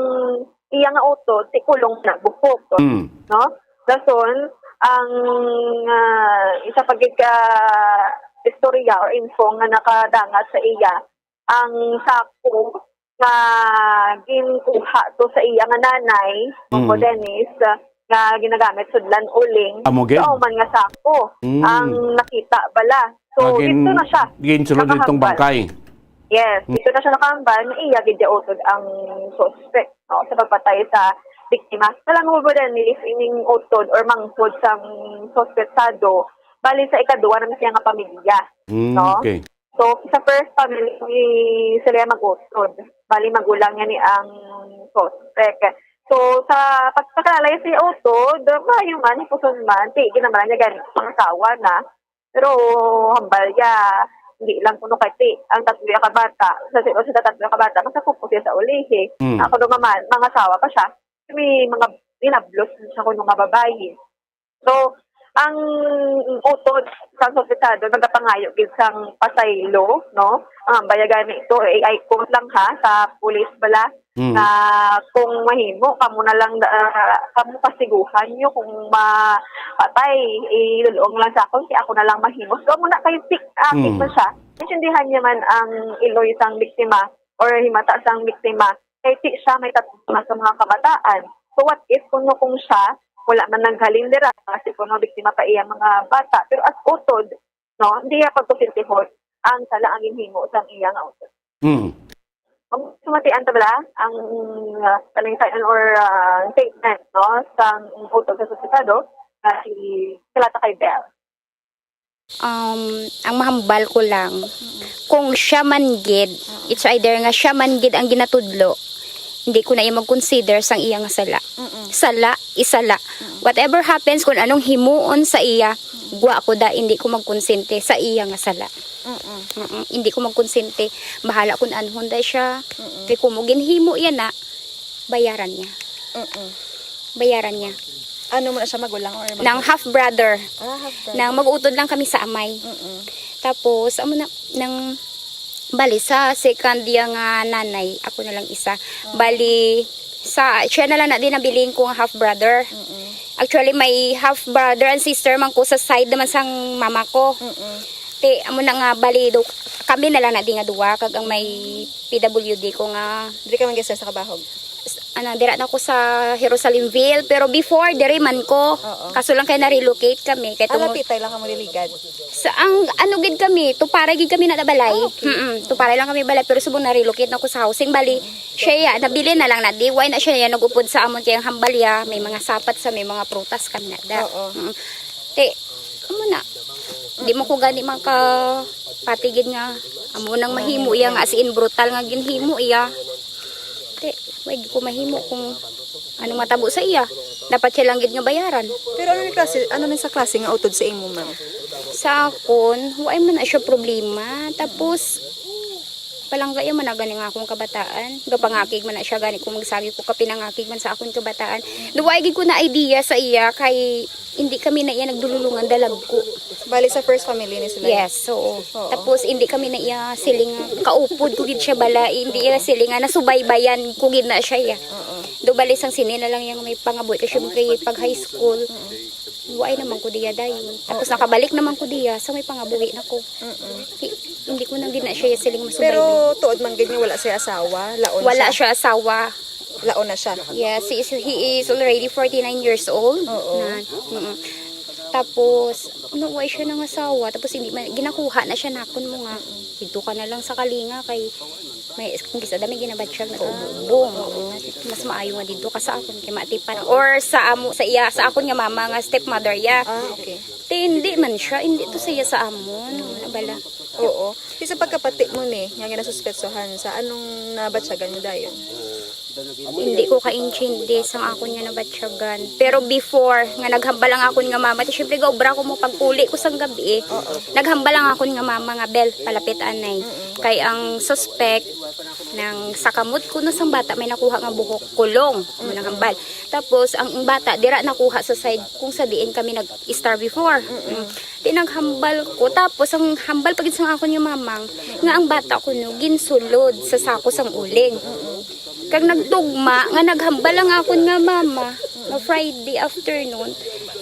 iya nga utod, ti kulong na buhok. Mm. No? Dason, ang, ah, isa pa gid ka istorya or info nga nakadangat sa iya, ang sako nga ginkuha to sa iya nga nanay, Ma'am Mm. Dennis, nga ginagamit sudlan uling, Amo gid? Mao man nga sako Mm. ang nakita bala. So, Nga gin-, dito na siya ginsulod itong nakahambal. Bangkay. Yes, Mm. dito na siya nakahambal, nga iya gid utod ang suspect, no, sa pagpatay sa biktima. Sa lang mo ba din, if ining utod or manghod sang suspetsado, bali sa ikaduha na siya nga pamilya, Mm, no? Okay. So, sa first family ni sila mag-utod, bali magulang niya ni ang suspect. So, sa pagpakilala sa utod, maayo man, hipuson man, ti, ginaman niya gani, pangasawa na. Pero, hambal niya, hindi lang kuno kay ti, ang tatlo ka bata, sa, sa tatlo ka bata, masakop ko siya sa ulihi. Mm. Ako naman, mangasawa pa siya. May mga binablos siya kuno nga babayi. So, ang utod sa suspetsado nagapangayo gid sang pasaylo, no? Ang ambaya gani ito, A I court lang ha, sa pulis bala, Mm. na kung mahimo, kamo na lang, ah, kamo pasiguhan nyo kung mapatay, ilulong lang sa akon, kay ako na lang mahimo. So, amo na kay tik, ah, Mm. tik man siya. Naintindihan niya man ang iloy sang biktima or himata sang biktima. Kay ti siya may tatlo sa mga kabataan. So, what if kuno kung siya, wala man naghalin dira, kasi kuno biktima pa iya mga bata. Pero as utod, no, hindi niya pagkusintihon ang sala ang ginhimo sa iya nga utod. Mm. Ang sumatian ta bala, ang, ah, paningkayan or, ah, statement, no, sa utod sa suspetsado, na si Kalata kay Bell. Um, ang mahambal ko lang, kung siya man gid, it's either nga siya man gid ang ginatudlo, hindi ko na iya mag-consider sang iya nga sala. Mm-mm. Sala, isala. Mm-mm. Whatever happens, kung anong himuon sa iya, gwa ko da, hindi ko magkonsente sa iya nga sala. Mm-mm. Mm-mm. Hindi ko magkonsente. Bahala kung anhon da siya. Mm-mm. Kay kung mo ginhimo iya na, bayaran niya. Mm-mm. Bayaran niya. Ano mo na siya, magulang or mag- Nang half brother. Ah, half brother. Nang mag-utod lang kami sa amay. Mm-mm. Tapos, amo na, nang, bali, sa second iya nga nanay, ako na lang isa. Ah. Bali, sa, siya na lang na din nabilin ko nga half brother. Mm-mm. Actually, may half brother and sister man ko sa side naman sang mama ko. Mm-mm. Ti, amo na nga, bali, do, kami na lang na di nga duwa, kag ang may P W D ko nga Diri ka man gid sa Kabahog? S-, ano, dira na ako sa Jerusalemville, pero before, diri man ko. Oo. Kaso lang kay na-relocate kami. Kay Ah, tungod lapitay lang kamo niligad? Sa, ang, ano gid kami, tuparay gid kami na balay. Ah, okay. Mm-mm, tuparay lang kami balay, pero subong na-relocate na ako sa housing. Bali, siya ya, nabilin na lang na di. Why na siya ya nag-upod sa amon kay ang hambal ya, may mga sapat sa, may mga prutas kami na da. Oo. Mm. Ti, amo na. Di mo ko gani makapatigid nga amo nang mahimo iya nga as in brutal nga ginhimo iya. Ti, way ko mahimo kung ano matabo sa iya. Dapat siya lang gid nga bayaran. Pero ano ni klase, ano ni sa klase nga utod sa imo, ma'am? Sa akon, way man na siya problema. Tapos, Palangga iya man na gani nga akong kabataan. Gapangakig man na siya gani kung magsagi ko ka pinangakig man sa akong kabataan. Daw wa gid ko na idea sa iya kay hindi kami na iya nagdululungan dalagko. Bali sa first family ni sila. Yes, oo. Tapos hindi kami na iya siling kaupod ko gid siya bala, hindi iya siling nga nasubaybayan ko gid na siya iya. Oo. Do bali sang sini na lang yang may pangabuhi kasi syempre pag high school, waay naman ko diya dayon. Tapos nakabalik naman ko diya sa may pangabuhi na ko. Mm-mm. Hi- hindi ko nang gina siya siling masubay. Pero tuod man gid nga wala siya asawa, laon Wala siya. Siya asawa. Laon na siya. Yes, he is, he is already forty-nine years old. Oo. Na, mm. Tapos, no, why siya nang asawa? Tapos hindi man, ginakuha na siya nakon mo nga. Dito ka na lang sa kalinga kay may kung kisa dami ginabatyag na kaubo. Mas maayo nga dito ka sa akon kay matipan. Or sa amo, sa iya, sa akon nga mama nga stepmother ya. Ah, okay. Te, hindi man siya. Hindi to sa iya sa amon. Ano bala? Oo. Di sa pagkapati mo ni, nga ginasuspetsohan sa anong nabatyagan mo dayon? Hindi ko kaintindi sang akon nga nabatyagan. Pero before, nga naghambal ang akon nga mama, ti syempre gaobra ko mo pagpuli ko sang gabi. Naghambal ang akon nga mama nga, "Bel, palapit anay." Kay ang suspect, nang sakamot ko na sang bata, may nakuha nga buhok, kulong. Mo naghambal. Tapos, ang bata, dira nakuha sa side kung sa diin kami nag-star before. Mm. Ti naghambal ko. Tapos, ang hambal pa gid sang akon nga mamang, nga ang bata ko no, ginsulod sa sako sang uling. Kag nagtugma nga naghambal ang akon nga mama nga Friday afternoon,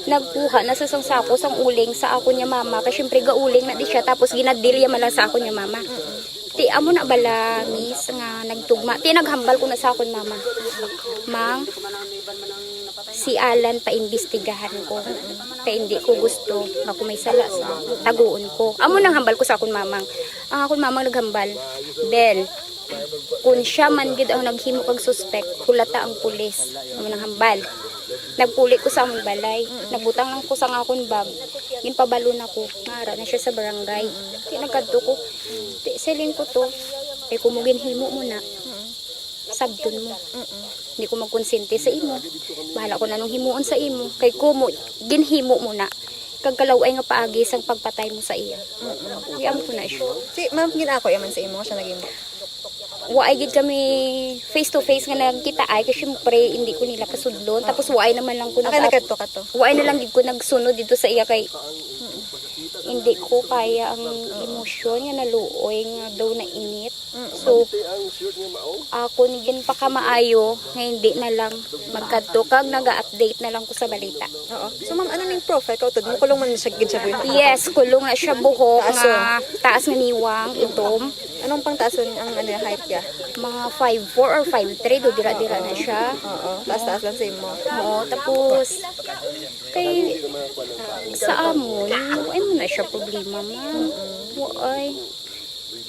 nagkuha na sa sang sako sang uling sa akon nga mama. Kay syempre gauling na di siya, tapos ginadilya man lang sa akon nga mama. Ti amo na bala, miss, nga nagtugma. Ti naghambal ko na sa akon mama. Mang, si Alan paimbestigahan ko. Kay hindi ko gusto nga kung may sala sa taguon ko. Amo nang hambal ko sa akon mamang. Ang akon mamang naghambal, "Bel, kung siya man gid ang naghimo kag suspek, hulata ang pulis." Amo nang hambal. Nagpuli ko sa among balay. Nagbutang lang ko sa akon bag. Ginpabalo na ko. Nga ara na siya sa barangay. Ti nagkadto ko. Ti siling ko to. Kay kung mo ginhimo mo na, sabton mo. Hindi ko magkonsente sa imo. Bahala ko na nung himuon sa imo. Kay kumo, ginhimo mo na. Kag kalaw-ay nga paagi sang pagpatay mo sa iya. Di amo ko na siya. Si ma'am, ginako yaman sa imo, siya naghimo. Waay gid kami face to face nga nagkita ay kay syempre hindi ko nila kasudlon. Tapos waay naman lang ko Kay nagkadto ka to. Waay na lang gid ko nagsunod dito sa iya kay hindi ko kaya ang emosyon nga naluoy nga daw nainit. So, ako ni ginpakamaayo nga hindi na lang magkadto kag naga-update na lang ko sa balita. Oo. So ma'am, ano ning profile ka utod? Mukulong man siya gid siya buhi. Yes, kulong na siya buhok Taas nga taas nga niwang, itom. Anong pangtaason ang ano height niya? Mga five four or five three, do dira-dira na siya. Oo, taas-taas lang sa imo. Oo, tapos kay sa amon, ay mo na siya problema, ma'am. Waay.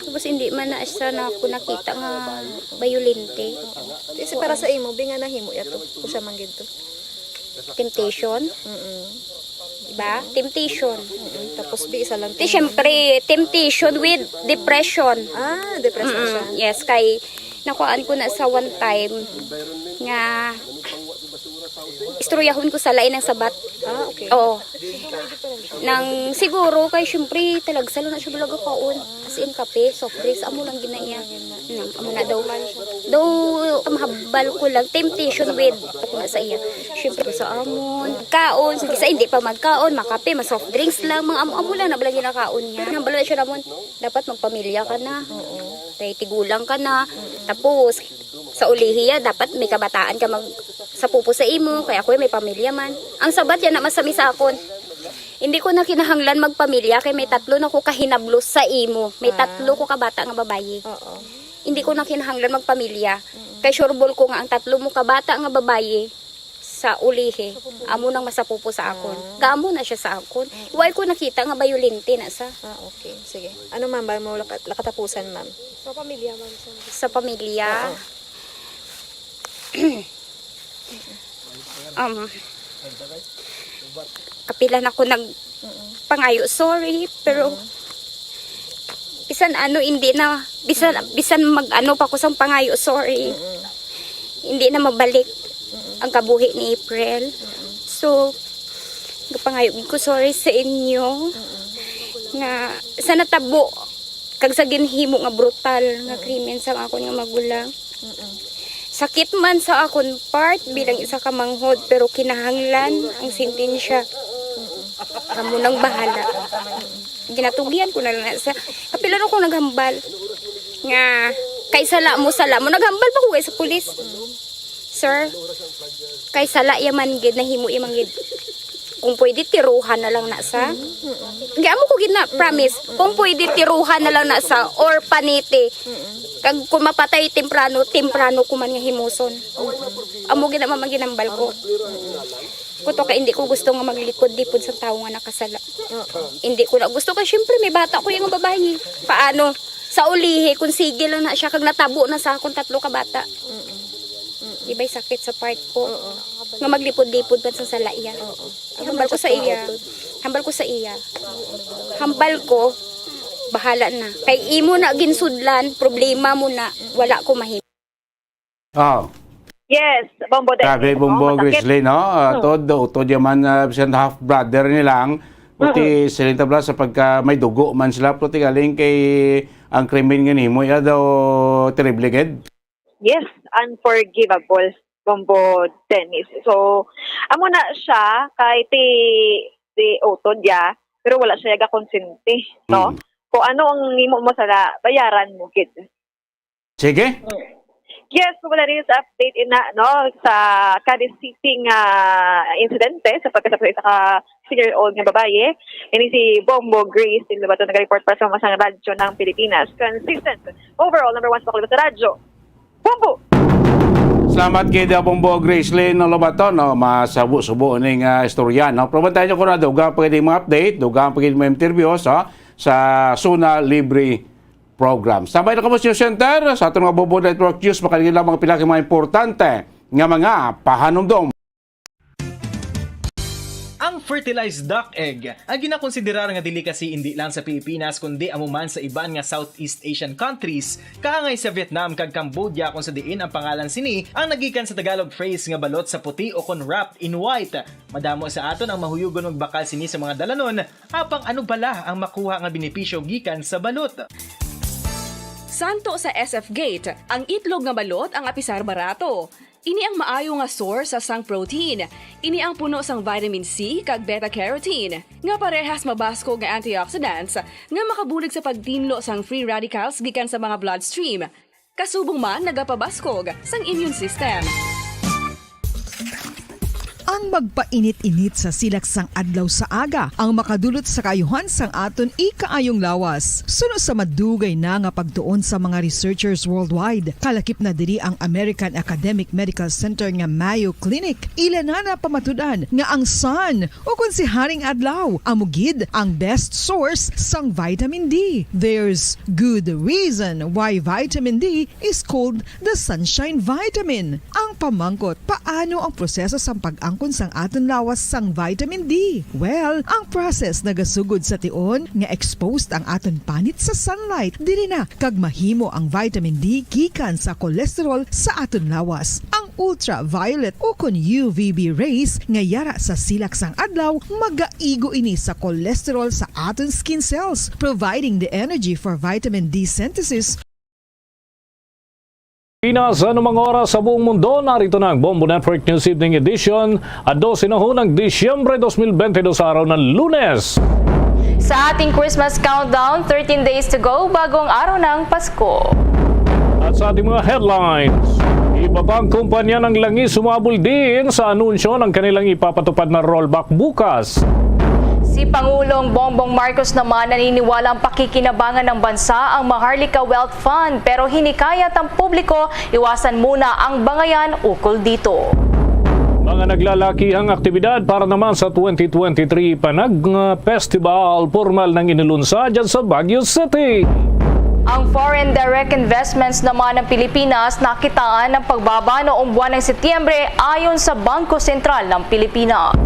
Tapos hindi man na siya na ako nakita nga bayolente. Kasi para sa imo, bi nga nahimo yato, o siya man gid to. Temptation, Mm-mm. diba? Temptation. Mm-mm. Tapos bi isa lang. Ti syempre, temptation with depression. Ah, depression siya. Mm, yes, kay nakuhaan ko na sa one time nga istoryahon ko sa lain ng sabat. Ah, okay. Oo. Nang siguro kay syempre talagsa lang na siya balaga kaon. As in kape, soft drinks, amo lang ginaiya. Hmm, amo na daw. Daw mahambal ko lang temptation with ako na sa iya. Syempre sa amon. Kaon, sa hindi pa magkaon, makape, ma soft drinks lang, mga amo-amo lang na bala ginakaon niya. Hambal na siya namon, dapat magpamilya ka na. Kay tigulang ka na. Tapos sa ulihi ya, dapat may kabataan ka mag sa pupo sa imo, kay ako may pamilya man. Ang sabat yan na masami sa akon. Hindi ko na kinahanglan magpamilya kay may tatlo na ko kahinablo sa imo. May tatlo ko kabata nga babayi. Oo. Hindi ko na kinahanglan magpamilya. Kay sureball ko nga ang tatlo mo kabata nga babayi sa ulihi, amo nang masapupo sa akon. Kaamo na siya sa akon. Why ko nakita nga bayolente na sa Ah, okay. Sige. Ano ma'am, ba mo laka- lakatapusan ma'am? Sa pamilya, ma'am. Sa sa pamilya. Oo. Um, kapila na ko nag pangayo sorry, pero bisan ano hindi na, bisan bisan mag ano pa ko sang pangayo sorry, hindi na mabalik ang kabuhi ni April. So, gapangayo gid ko sorry sa inyo nga sa natabo kag sa ginhimo nga brutal nga krimen sa akon nga magulang. Sakit man sa akon part bilang isa ka manghod, pero kinahanglan ang sentensya. Kamo nang bahala. Ginatugyan ko na lang na sa kapila na ko naghambal nga kay sala mo, sala mo. Naghambal pa ko kay sa pulis. Sir, kay sala ya man gid, nahimo ya man gid. Kung pwede, tiruhan na lang na sa. Kaya mo ko gid na, promise. Kung pwede, tiruhan na lang na sa or paniti. Kag kung mapatay temprano, temprano ko man nga himuson. Amo gid naman ang ginambal ko. Kuto ka, hindi ko gusto nga maglipod-lipod sa tawo nga nakasala. Hindi ko na gusto kay syempre may bata ko yung babayi. Paano? Sa ulihi, kung sige lang na siya, kag natabo na sa akong tatlo ka bata. Iba'y sakit sa part ko. Nga maglipod-lipod man sa sala iya. Hambal ko sa iya. Hambal ko sa iya. Hambal ko, bahala na. Kay imo na ginsudlan, problema mo na, wala ko mahimo. Oh. Yes, Bombo Dennis. Grabe, Bombo Grizzly, no? Uh, tod, utod yaman, uh, bisan half brother nilang, puti siling tabla sa pagka may dugo man sila, puti galing kay ang krimen nga nimo, iya daw terrible gid. Yes, unforgivable, Bombo Dennis. So, amo na siya kay ti di utod ya, pero wala siya ga konsente, no? Mm. Kung ano ang nimo mo sala, bayaran mo gid. Sige. Yes, wala rin sa update ina, no, sa Cadiz City nga insidente sa pagkasapit sa ka senior old nga babaye. Ini si Bombo Grace Lobato nag-report para sa mga radyo ng Pilipinas. Consistent. Overall, number one sa Bacolod sa radyo. Bombo! Salamat kay Bombo Gracelyn Lobato, no? Masabo-subo ning uh, istorya, no? Pero bantayan nyo ko na, dugang pa mga update, dugang pa mga interview sa, sa Suna Libre program. Tambay na kamo sa News Center, sa aton nga Bobo Network News, makaligid lang mga pila ka mga importante nga mga pahanumdom. Ang fertilized duck egg ang ginakonsiderar nga delicacy indi lang sa Pilipinas kundi amo man sa iban nga Southeast Asian countries, kaangay sa Vietnam kag Cambodia, kung sa diin ang pangalan sini ang nagikan sa Tagalog phrase nga balot sa puti o kon wrapped in white. Madamo sa aton ang mahuyugon magbakal sini sa mga dalanon. Apang ano bala ang makuha nga benepisyo gikan sa balot? Santo sa S F Gate, ang itlog nga balot ang apisar barato. Ini ang maayo nga source sa sang protein. Ini ang puno sang vitamin C kag beta-carotene, nga parehas mabaskog nga antioxidants nga makabulig sa pagtinlo sang free radicals gikan sa mga bloodstream. Kasubong man nagapabaskog sang immune system. Ang magpainit-init sa silak sang adlaw sa aga ang makadulot sa kaayuhan sang aton ikaayong lawas. Suno sa madugay na nga pagtuon sa mga researchers worldwide, kalakip na diri ang American Academic Medical Center nga Mayo Clinic. Ila na napamatud-an nga ang sun, o kon si Haring Adlaw, amo gid ang best source sang vitamin D. There's good reason why vitamin D is called the sunshine vitamin. Ang pamangkot, paano ang proseso sang pag-angkon sang aton lawas sang vitamin D? Well, ang process nagasugod sa tion nga exposed ang aton panit sa sunlight. Diri na kag mahimo ang vitamin D gikan sa cholesterol sa aton lawas. Ang ultraviolet o kon U V B rays nga yara sa silak sang adlaw magaigo ini sa cholesterol sa aton skin cells, providing the energy for vitamin D synthesis. Pilipinas, anumang oras sa buong mundo, narito na ang Bombo Network News Evening Edition, adlaw sa hunahuna, Disyembre dos mil bente dos, araw ng Lunes. Sa ating Christmas countdown, thirteen days to go bago ang araw ng Pasko. At sa ating mga headlines, iba pang kumpanya ng langis sumabol din sa anunsyo ng kanilang ipapatupad na rollback bukas. Si Pangulong Bongbong Marcos naman naniniwala ang pakikinabangan ng bansa ang Maharlika Wealth Fund, pero hinikayat ang publiko iwasan muna ang bangayan ukol dito. Mga naglalakihang aktibidad para naman sa twenty twenty-three Panag Festival, pormal nang inilunsad dyan sa Baguio City. Ang foreign direct investments naman ng Pilipinas nakitaan ng pagbaba noong buwan ng Setyembre ayon sa Bangko Sentral ng Pilipinas.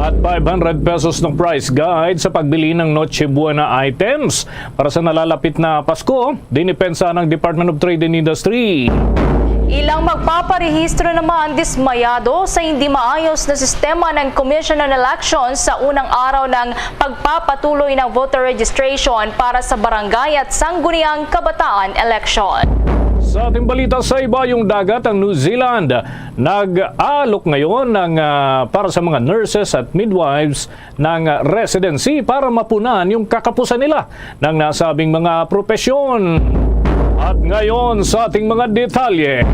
At five hundred pesos ng price guide sa pagbili ng Noche Buena items para sa nalalapit na Pasko, dinipensa ng Department of Trade and Industry. Ilang magpaparehistro naman dismayado sa hindi maayos na sistema ng Commission on Elections sa unang araw ng pagpapatuloy ng voter registration para sa barangay at sangguniang kabataan election. Sa ating balita, sa ibayong dagat ang New Zealand nag-aalok ngayon ng, ah, para sa mga nurses at midwives ng residency para mapunan yung kakapusan nila ng nasabing mga propesyon. At ngayon sa ating mga detalye.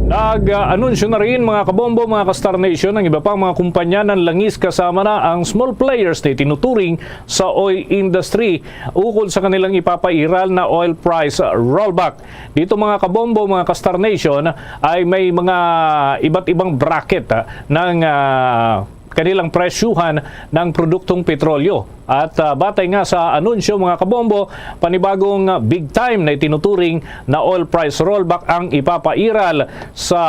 Nag-anunsyo na rin, mga kabombo, mga ka-Star Nation, ang iba pang mga kumpanya ng langis, kasama na ang small players na itinuturing sa oil industry, ukol sa kanilang ipapairal na oil price rollback. Dito, mga kabombo, mga ka-Star Nation, ay may mga iba't ibang bracket, ah, ng, ah, kanilang presyuhan ng produktong petrolyo. At, ah, batay nga sa anunsyo, mga kabombo, panibagong, ah, big time na itinuturing na oil price rollback ang ipapairal sa,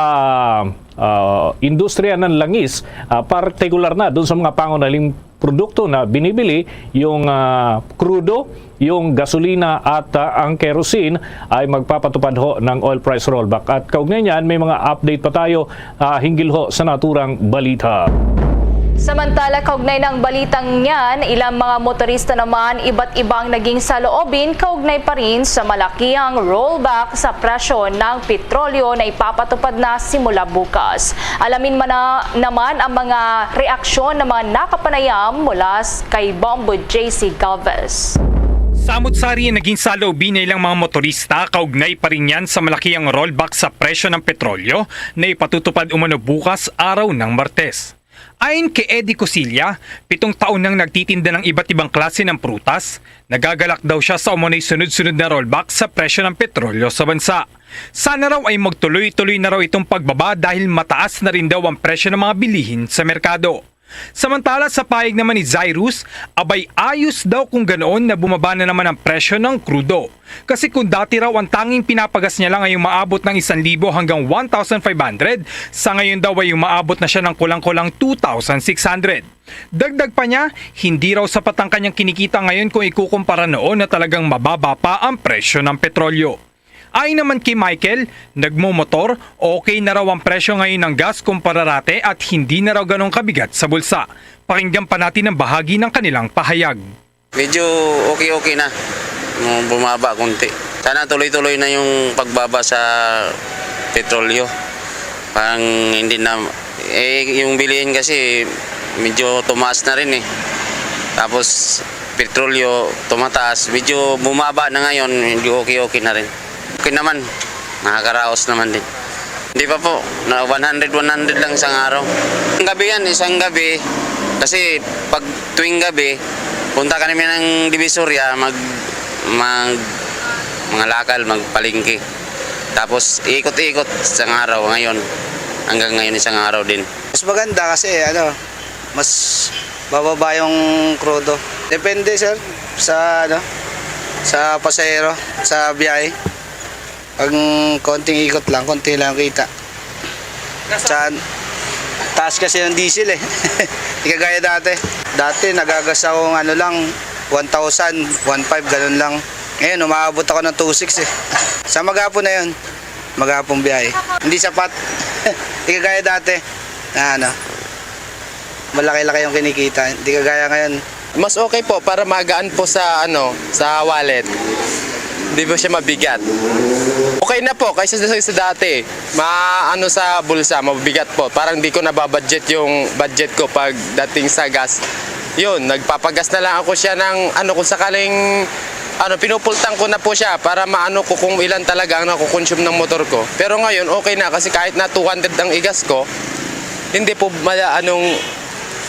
ah, industriya ng langis, ah, partikular na dun sa mga pangunaling produkto na binibili, yung, ah, krudo, yung gasolina at, ah, ang kerosene, ay magpapatupad ho ng oil price rollback. At kaugnay niyan, may mga update pa tayo, ah, hinggil ho sa naturang balita. Samantala, kaugnay ng balitang yan, ilang mga motorista naman iba't ibang naging saloobin kaugnay pa rin sa malakihang rollback sa presyo ng petrolyo na ipapatupad na simula bukas. Alamin man na, naman ang mga reaksyon ng mga nakapanayam mula s-, kay Bombo J C Galvez. Samot sari ang naging saloobin na ilang mga motorista kaugnay pa rin yan sa malakihang rollback sa presyo ng petrolyo na ipatutupad umano bukas, araw ng Martes. Ayon kay Eddie Cosilla, pitong taon nang nagtitinda ng iba't ibang klase ng prutas, nagagalak daw siya sa umunay sunod-sunod na rollback sa presyo ng petrolyo sa bansa. Sana raw ay magtuloy-tuloy na raw itong pagbaba dahil mataas na rin daw ang presyo ng mga bilihin sa merkado. Samantala, sa pahayag naman ni Cyrus, abay, ayos daw kung ganoon na bumaba na naman ang presyo ng krudo. Kasi kung dati raw ang tanging pinapagas niya lang ay umaabot ng isang libo hanggang one thousand five hundred, sa ngayon daw ay umaabot na siya ng kulang-kulang two thousand six hundred. Dagdag pa niya, hindi raw sapat ang kanyang kinikita ngayon kung ikukumpara noon na talagang mababa pa ang presyo ng petrolyo. Ayon naman kay Michael, nagmomotor, okay na raw ang presyo ngayon ng gas kumpara dati at hindi na raw ganong kabigat sa bulsa. Pakinggan pa natin ang bahagi ng kanilang pahayag. Medyo okay-okay na. Mu-, bumaba konti. Sana tuloy-tuloy na yung pagbaba sa petrolyo. Parang hindi na, eh, yung bilihin kasi medyo tumaas na rin eh. Tapos petrolyo tumataas, medyo bumaba na ngayon, medyo okay-okay na rin. Okay naman, nakakaraos naman din. Hindi pa po, na one hundred, one hundred lang isang araw. Ang gabi yan, isang gabi, kasi pag tuwing gabi, punta kami ng Divisoria, mag, mag, mga lakal, magpalengke. Tapos ikot-ikot isang araw ngayon, hanggang ngayon isang araw din. Mas maganda kasi, ano, mas bababa yung krudo. Depende, sir, sa, ano, sa pasahero, sa biyahe. Pag konting ikot lang, konti lang kita. Sa taas kasi ng diesel eh. Di kagaya dati. Dati nagagas ako ng ano lang, one thousand, one five, ganun lang. Ngayon, umaabot ako ng two six eh. Sa maghapon na yun, maghapong biyahe. Hindi sapat. Di kagaya dati. Na ano, malaki-laki yung kinikita. Hindi kagaya ngayon. Mas okay po para magaan po sa, ano, sa wallet. Hindi po siya mabigat. Okay na po kaysa sa, sa dati. Ma-, ano, sa bulsa, mabigat po. Parang di ko nababudget yung budget ko pagdating sa gas. Yun, nagpapagas na lang ako siya ng, ano, kung sakaling, ano, pinupultang ko na po siya para maano ko kung ilan talaga ang nakukonsume ng motor ko. Pero ngayon, okay na kasi kahit na two hundred ang igas ko, hindi po ma-, anong,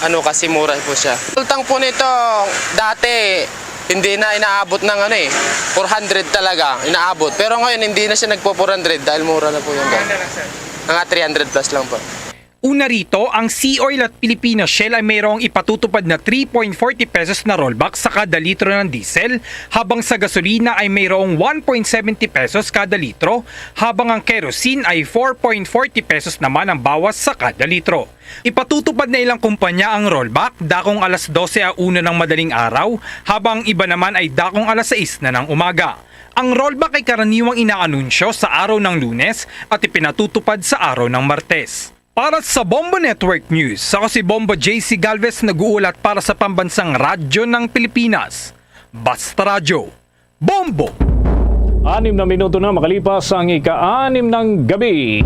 ano, kasi mura po siya. Pultang po nito, dati, hindi na inaabot ng ano eh, four hundred talaga, inaabot. Pero ngayon, hindi na siya nagpo four hundred dahil mura na po yung gas. Mga three hundred plus lang po. Una rito, ang Sea Oil at Filipino Shell ay mayroong ipatutupad na three point forty pesos na rollback sa kada litro ng diesel, habang sa gasolina ay mayroong one point seventy pesos kada litro, habang ang kerosene ay four point forty pesos naman ang bawas sa kada litro. Ipatutupad na ilang kumpanya ang rollback dakong alas dose a una ng madaling araw, habang ang iba naman ay dakong alas sais na ng umaga. Ang rollback ay karaniwang inaanunsyo sa araw ng Lunes at ipinatutupad sa araw ng Martes. Para sa Bombo Network News, ako si Bombo J C Galvez, nag-uulat para sa Pambansang Radyo ng Pilipinas. Basta Radyo, Bombo! Anim na minuto na makalipas ang ika-anim ng gabi.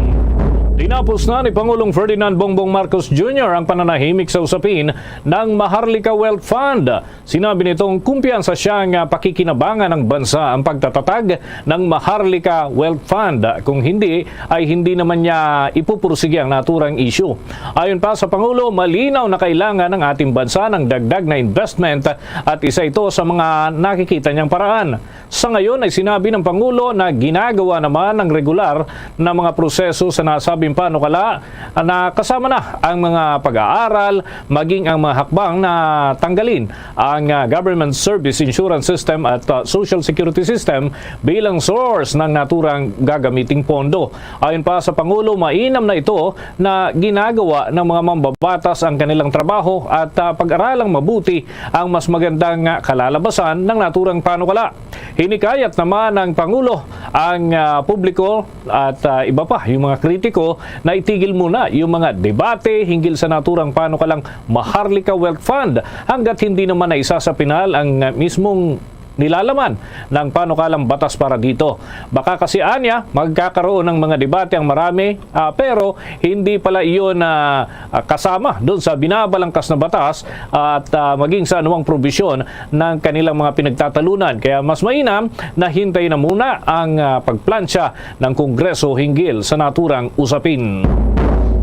Tinapos na ni Pangulong Ferdinand Bongbong Marcos Junior ang pananahimik sa usapin ng Maharlika Wealth Fund. Sinabi nitong kumpiyansa siya nga pakikinabangan ng bansa ang pagtatatag ng Maharlika Wealth Fund. Kung hindi, ay hindi naman niya ipupursige ang naturang isyu. Ayon pa sa Pangulo, malinaw na kailangan ng ating bansa ng dagdag na investment at isa ito sa mga nakikita niyang paraan. Sa ngayon ay sinabi ng Pangulo na ginagawa naman ang regular na mga proseso sa nasabing panukala na kasama na ang mga pag-aaral, maging ang mga hakbang na tanggalin ang, ah, Government Service Insurance System at, ah, Social Security System bilang source ng naturang gagamiting pondo. Ayon pa sa Pangulo, mainam na ito na ginagawa ng mga mambabatas ang kanilang trabaho at, ah, pag-aralang mabuti ang mas magandang, ah, kalalabasan ng naturang panukala. Hinikayat naman ng Pangulo ang, ah, publiko at, ah, iba pa, yung mga kritiko, na itigil muna yung mga debate hinggil sa naturang panukalang Maharlika Wealth Fund hanggat hindi naman naisa sa pinal ang, ah, mismong nilalaman ng panukalang batas para dito. Baka kasi anya, magkakaroon ng mga debate ang marami, ah, pero hindi pala iyon, ah, ah, kasama doon sa binabalangkas na batas at, ah, maging sa anumang probisyon ng kanilang mga pinagtatalunan. Kaya mas mainam na hintayin na muna ang, ah, pagplansya ng Kongreso hinggil sa naturang usapin.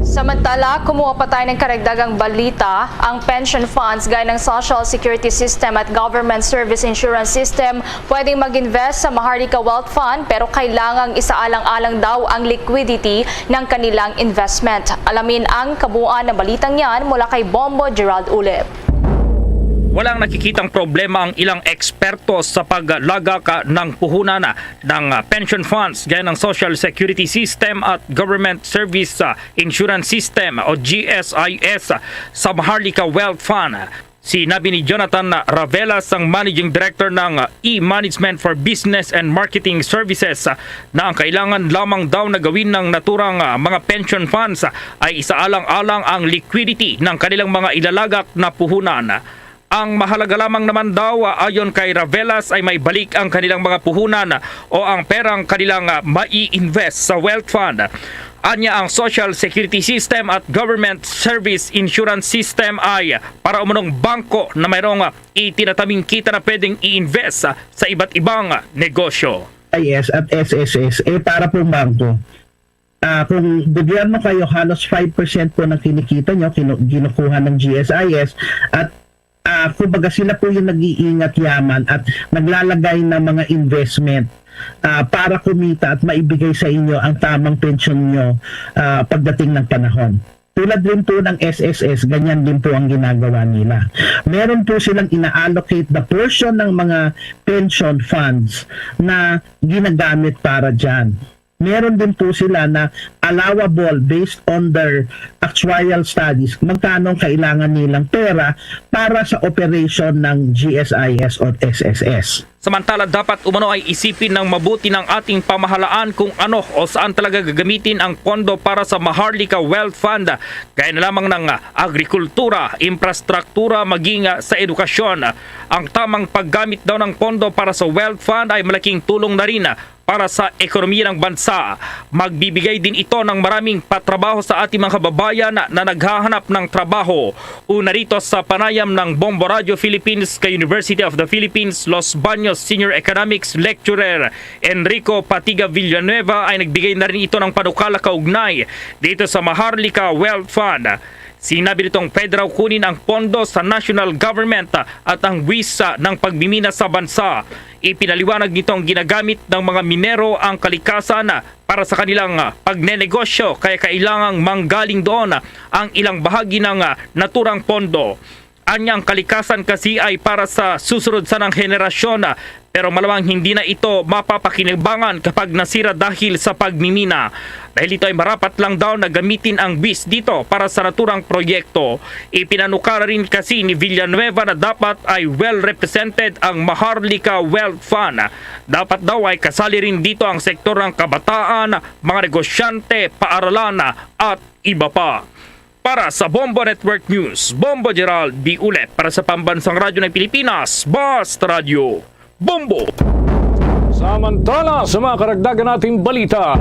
Samantala, kumuha pa tayo ng karagdagang balita. Ang pension funds gaya ng Social Security System at Government Service Insurance System pwedeng mag-invest sa Maharlika Wealth Fund, pero kailangang isaalang-alang daw ang liquidity ng kanilang investment. Alamin ang kabuuan ng balitang yan mula kay Bombo Gerald Ulip. Walang nakikitang problema ang ilang eksperto sa paglagak, ah, ng puhunan, ah, ng, ah, pension funds gaya ng Social Security System at Government Service, ah, Insurance System o G S I S, ah, sa Maharlika Wealth Fund. Sinabi ni Jonathan Ravelas, ang Managing Director ng, ah, E-Management for Business and Marketing Services, ah, na ang kailangan lamang daw na gawin ng naturang, ah, mga pension funds, ah, ay isaalang-alang ang liquidity ng kanilang mga ilalagak na puhunan. Ang mahalaga lamang naman daw, ah, ayon kay Ravelas, ay maibalik ang kanilang mga puhunan o ang perang kanilang, ah, mai-invest sa wealth fund. Anya, ang Social Security System at Government Service Insurance System ay para umanong bangko na mayroong, ah, itinataming kita na pwedeng i-invest, ah, sa iba't ibang, ah, negosyo. I S at S S S, eh, para pong bangko. Ah, kung gobyerno kayo, halos five percent po ng kinikita nyo, kinu-, kinukuha ng G S I S, at, ah, kumbaga, sila po yung nag-iingat yaman at naglalagay ng mga investment, ah, para kumita at maibigay sa inyo ang tamang pensyon nyo, ah, pagdating ng panahon. Tulad rin po ng S S S, ganyan din po ang ginagawa nila. Meron po silang ina-allocate the portion ng mga pension funds na ginagamit para dyan. Meron din po sila na allowable based on their actuarial studies, magkano ang kailangan nilang pera para sa operation ng G S I S o S S S. Samantala, dapat umano ay isipin ng mabuti ng ating pamahalaan kung ano o saan talaga gagamitin ang pondo para sa Maharlika Wealth Fund, gaya na lamang ng agrikultura, infrastruktura, maging sa edukasyon. Ang tamang paggamit daw ng pondo para sa Wealth Fund ay malaking tulong na rin para sa ekonomiya ng bansa. Magbibigay din ito ng maraming patrabaho sa ating mga kababayan na naghahanap ng trabaho. Una rito sa panayam ng Bombo Radio Philippines kay University of the Philippines Los Baños Senior Economics Lecturer Enrico Patiga Villanueva, ay nagbigay na rin ito ng panukala kaugnay dito sa Maharlika Wealth Fund. Sinabi nitong pwede raw kunin ang pondo sa national government at ang buwis ng pagmimina sa bansa. Ipinaliwanag nito ang ginagamit ng mga minero ang kalikasan para sa kanilang pagnenegosyo, kaya kailangang manggaling doon ang ilang bahagi ng naturang pondo. Anya ang kalikasan kasi ay para sa susunod sanang henerasyon, pero malamang hindi na ito mapapakinabangan kapag nasira dahil sa pagmimina. Dahil ito ay marapat lang daw na gamitin ang bis dito para sa naturang proyekto. Ipinanukara rin kasi ni Villanueva na dapat ay well represented ang Maharlika Wealth Fund. Dapat daw ay kasali rin dito ang sektor ng kabataan, mga negosyante, paaralan at iba pa. Para sa Bombo Network News, Bombo Gerald B. Ulet para sa Pambansang Radyo ng Pilipinas, Basta Radyo, Bombo! Samantala, sa mga karagdagan nating balita,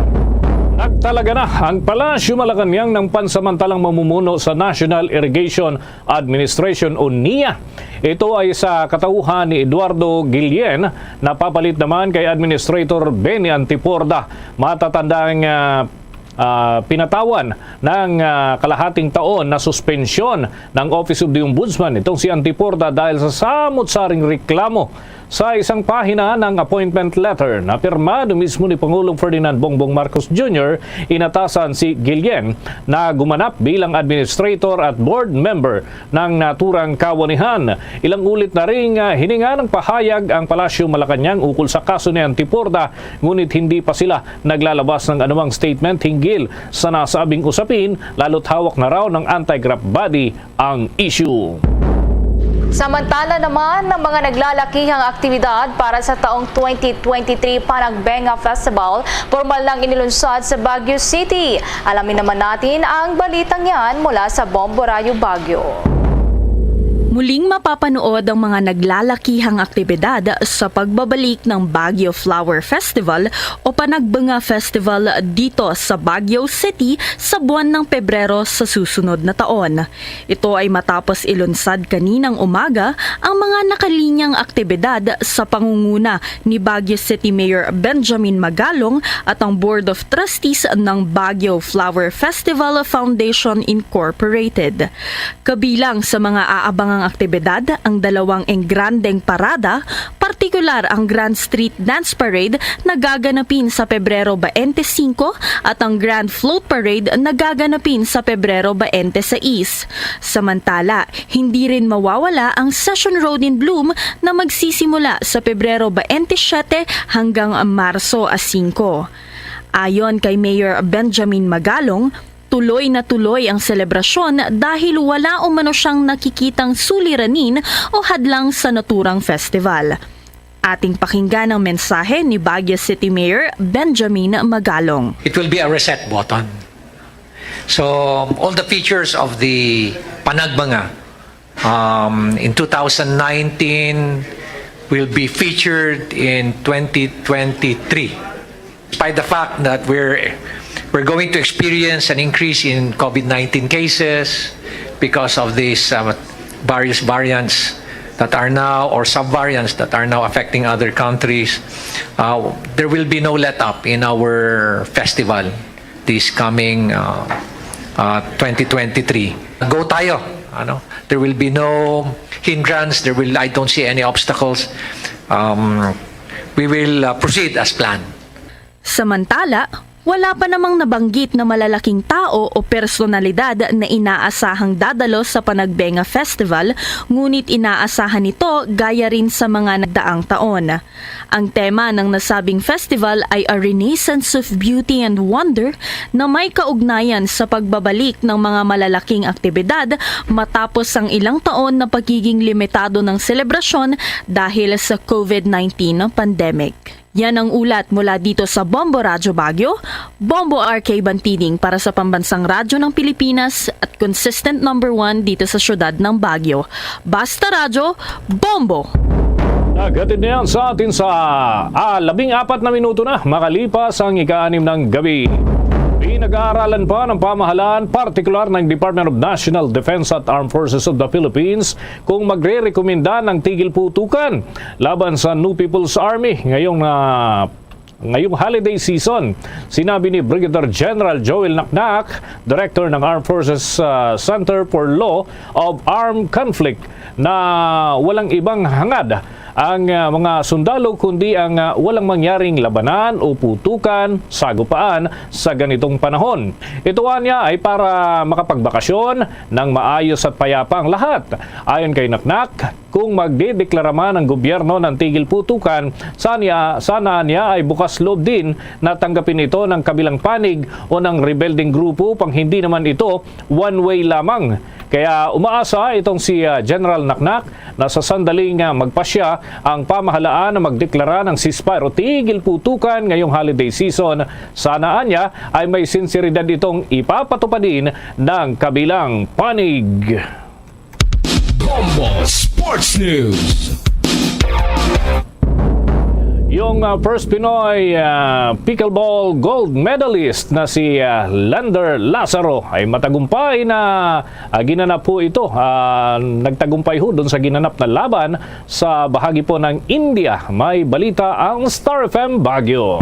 nagtalaga na ang Palasyo Malacañang ng pansamantalang mamumuno sa National Irrigation Administration o nia. Ito ay sa katauhan ni Eduardo Guillen, napapalit naman kay Administrator Benny Antiporda. Matatandang, ah, ah, pinatawan ng, ah, kalahating taon na suspensyon ng Office of the Ombudsman itong si Antiporda dahil sa samot-saring reklamo. Sa isang pahina ng appointment letter na pirmado mismo ni Pangulong Ferdinand Bongbong Marcos Junior, inatasan si Guillen na gumanap bilang administrator at board member ng naturang kawanihan. Ilang ulit na ring, ah, hininga ng pahayag ang Palasyo Malacañang ukol sa kaso ni Antiporda, ngunit hindi pa sila naglalabas ng anumang statement hinggil sa nasabing usapin, lalo't hawak na raw ng anti-graft body ang issue. Samantala naman, ang mga naglalakihang aktibidad para sa taong twenty twenty-three Panagbenga Festival, pormal nang inilunsad sa Baguio City. Alamin naman natin ang balitang yan mula sa Bombo Radyo Baguio. Muling mapapanood ang mga naglalakihang aktibidad sa pagbabalik ng Baguio Flower Festival o Panagbenga Festival dito sa Baguio City sa buwan ng Pebrero sa susunod na taon. Ito ay matapos ilunsad kaninang umaga ang mga nakalinyang aktibidad sa pangunguna ni Baguio City Mayor Benjamin Magalong at ang Board of Trustees ng Baguio Flower Festival Foundation Incorporated. Kabilang sa mga aabangang aktibidad ang dalawang engrandeng parada, partikular ang Grand Street Dance Parade na gaganapin sa Pebrero twenty-five at ang Grand Float Parade na gaganapin sa Pebrero twenty-six. Samantala, hindi rin mawawala ang Session Road in Bloom na magsisimula sa Pebrero twenty-seven hanggang Marso singko. Ayon kay Mayor Benjamin Magalong, tuloy na tuloy ang selebrasyon dahil wala umano siyang nakikitang suliranin o hadlang sa naturang festival. Ating pakinggan ang mensahe ni Baguio City Mayor Benjamin Magalong. It will be a reset button. So, all the features of the Panagbenga, um, in two thousand nineteen will be featured in twenty twenty-three. Despite the fact that we're, we're going to experience an increase in COVID nineteen cases because of these, uh, various variants that are now, or subvariants that are now affecting other countries, uh, there will be no let up in our festival this coming, uh, uh, twenty twenty-three. Go tayo, ano? There will be no hindrance. There will, I don't see any obstacles. Um, we will, uh, proceed as planned. Samantala, wala pa namang nabanggit na malalaking tao o personalidad na inaasahang dadalo sa Panagbenga Festival, ngunit inaasahan ito gaya rin sa mga nagdaang taon. Ang tema ng nasabing festival ay A Renaissance of Beauty and Wonder, na may kaugnayan sa pagbabalik ng mga malalaking aktibidad matapos ang ilang taon na pagiging limitado ng selebrasyon dahil sa COVID nineteen pandemic. Yan ang ulat mula dito sa Bombo Radyo Baguio, Bombo R K Bantiding para sa Pambansang Radyo ng Pilipinas at consistent number one dito sa siyudad ng Baguio. Basta Radyo, Bombo! Naghatid na yan sa atin sa, ah, labing apat na minuto na makalipas ang ika-anim ng gabi. Pinag-aaralan pa ng pamahalaan, partikular ng Department of National Defense at Armed Forces of the Philippines, kung magre-rekomenda ng tigil putukan laban sa New People's Army ngayong, ah, ngayong holiday season. Sinabi ni Brigadier General Joel Naknak, Director ng Armed Forces, ah, Center for Law of Armed Conflict, na walang ibang hangad ang, ah, mga sundalo, kundi ang, ah, walang mangyaring labanan o putukan, sagupaan sa ganitong panahon. Ito anya ay para makapagbakasyon ng maayos at payapa ang lahat. Ayon kay Naknak, kung magdedeklara man ang gobyerno ng tigil putukan, sana, sana niya ay bukas loob din na tanggapin ito ng kabilang panig o ng rebelding grupo, pang hindi naman ito one-way lamang. Kaya umaasa itong si, ah, General Naknak na sa sandaling, ah, magpasya ang pamahalaan na magdeklara ng ceasefire o tigil putukan ngayong holiday season, sana anya ay may sinseridad itong ipapatupad din ng kabilang panig. Bombo Sports News. Yung, ah, first Pinoy, ah, pickleball gold medalist na si, ah, Lander Lazaro ay matagumpay na, ah, ginanap po ito. Ah, nagtagumpay ho dun sa ginanap na laban sa bahagi po ng India. May balita ang Star F M Baguio.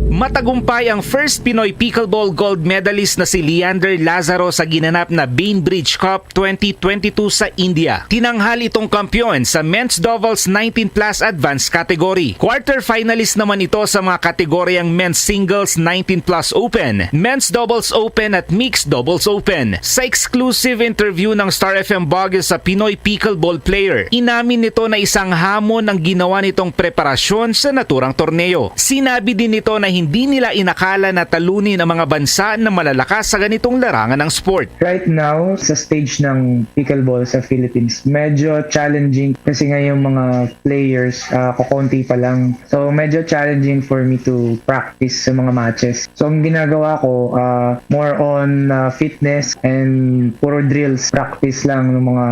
Matagumpay ang first Pinoy pickleball gold medalist na si Leander Lazaro sa ginanap na Bainbridge Cup twenty twenty-two sa India. Tinanghal itong kampiyon sa men's doubles nineteen plus advanced category. Quarter finalist naman ito sa mga kategoryang men's singles nineteen plus open, men's doubles open at mixed doubles open. Sa exclusive interview ng Star F M Baguio sa Pinoy pickleball player, inamin nito na isang hamon ang ginawa nitong preparasyon sa naturang torneo. Sinabi din nito na hindi nila inakala na talunin ang mga bansa na malalakas sa ganitong larangan ng sport. Right now, sa stage ng pickleball sa Philippines, medyo challenging kasi nga yung mga players, ah, kukonti pa lang. So, medyo challenging for me to practice sa mga matches. So, ang ginagawa ko, ah, more on, ah, fitness and puro drills. Practice lang ng mga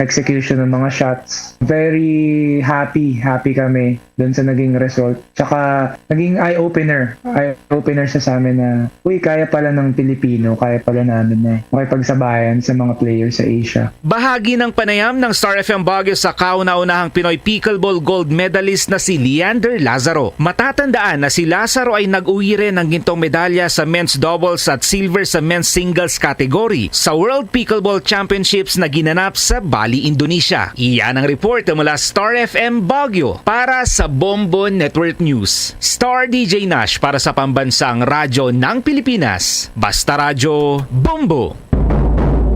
execution ng mga shots. Very happy, happy kami dun sa naging result. Tsaka, naging eye-opener. Eye-opener siya sa amin na, "Uy, kaya pala ng Pilipino, kaya pala namin na makipagsabayan sa mga players sa Asia." Bahagi ng panayam ng Star F M Baguio sa kauna-unahang Pinoy pickleball gold medalist na si Leander Lazaro. Matatandaan na si Lazaro ay nag-uwi rin ng gintong medalya sa men's doubles at silver sa men's singles category sa World Pickleball Championships na ginanap sa Bali, Indonesia. Iyan ang report mula Star F M Baguio para sa Bombo Network News. Star D J Nash para sa Pambansang Radyo ng Pilipinas. Basta Radyo, Bombo!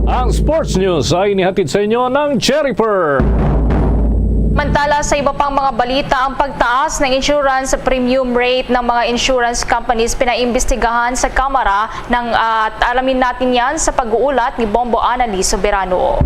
Ang sports news ay inihatid sa inyo ng Cherry Pearl. Mantala sa iba pang mga balita, ang pagtaas ng insurance premium rate ng mga insurance companies pinaimbestigahan sa Kamara ng, at alamin natin yan sa pag-uulat ni Bombo Annalise Soberano.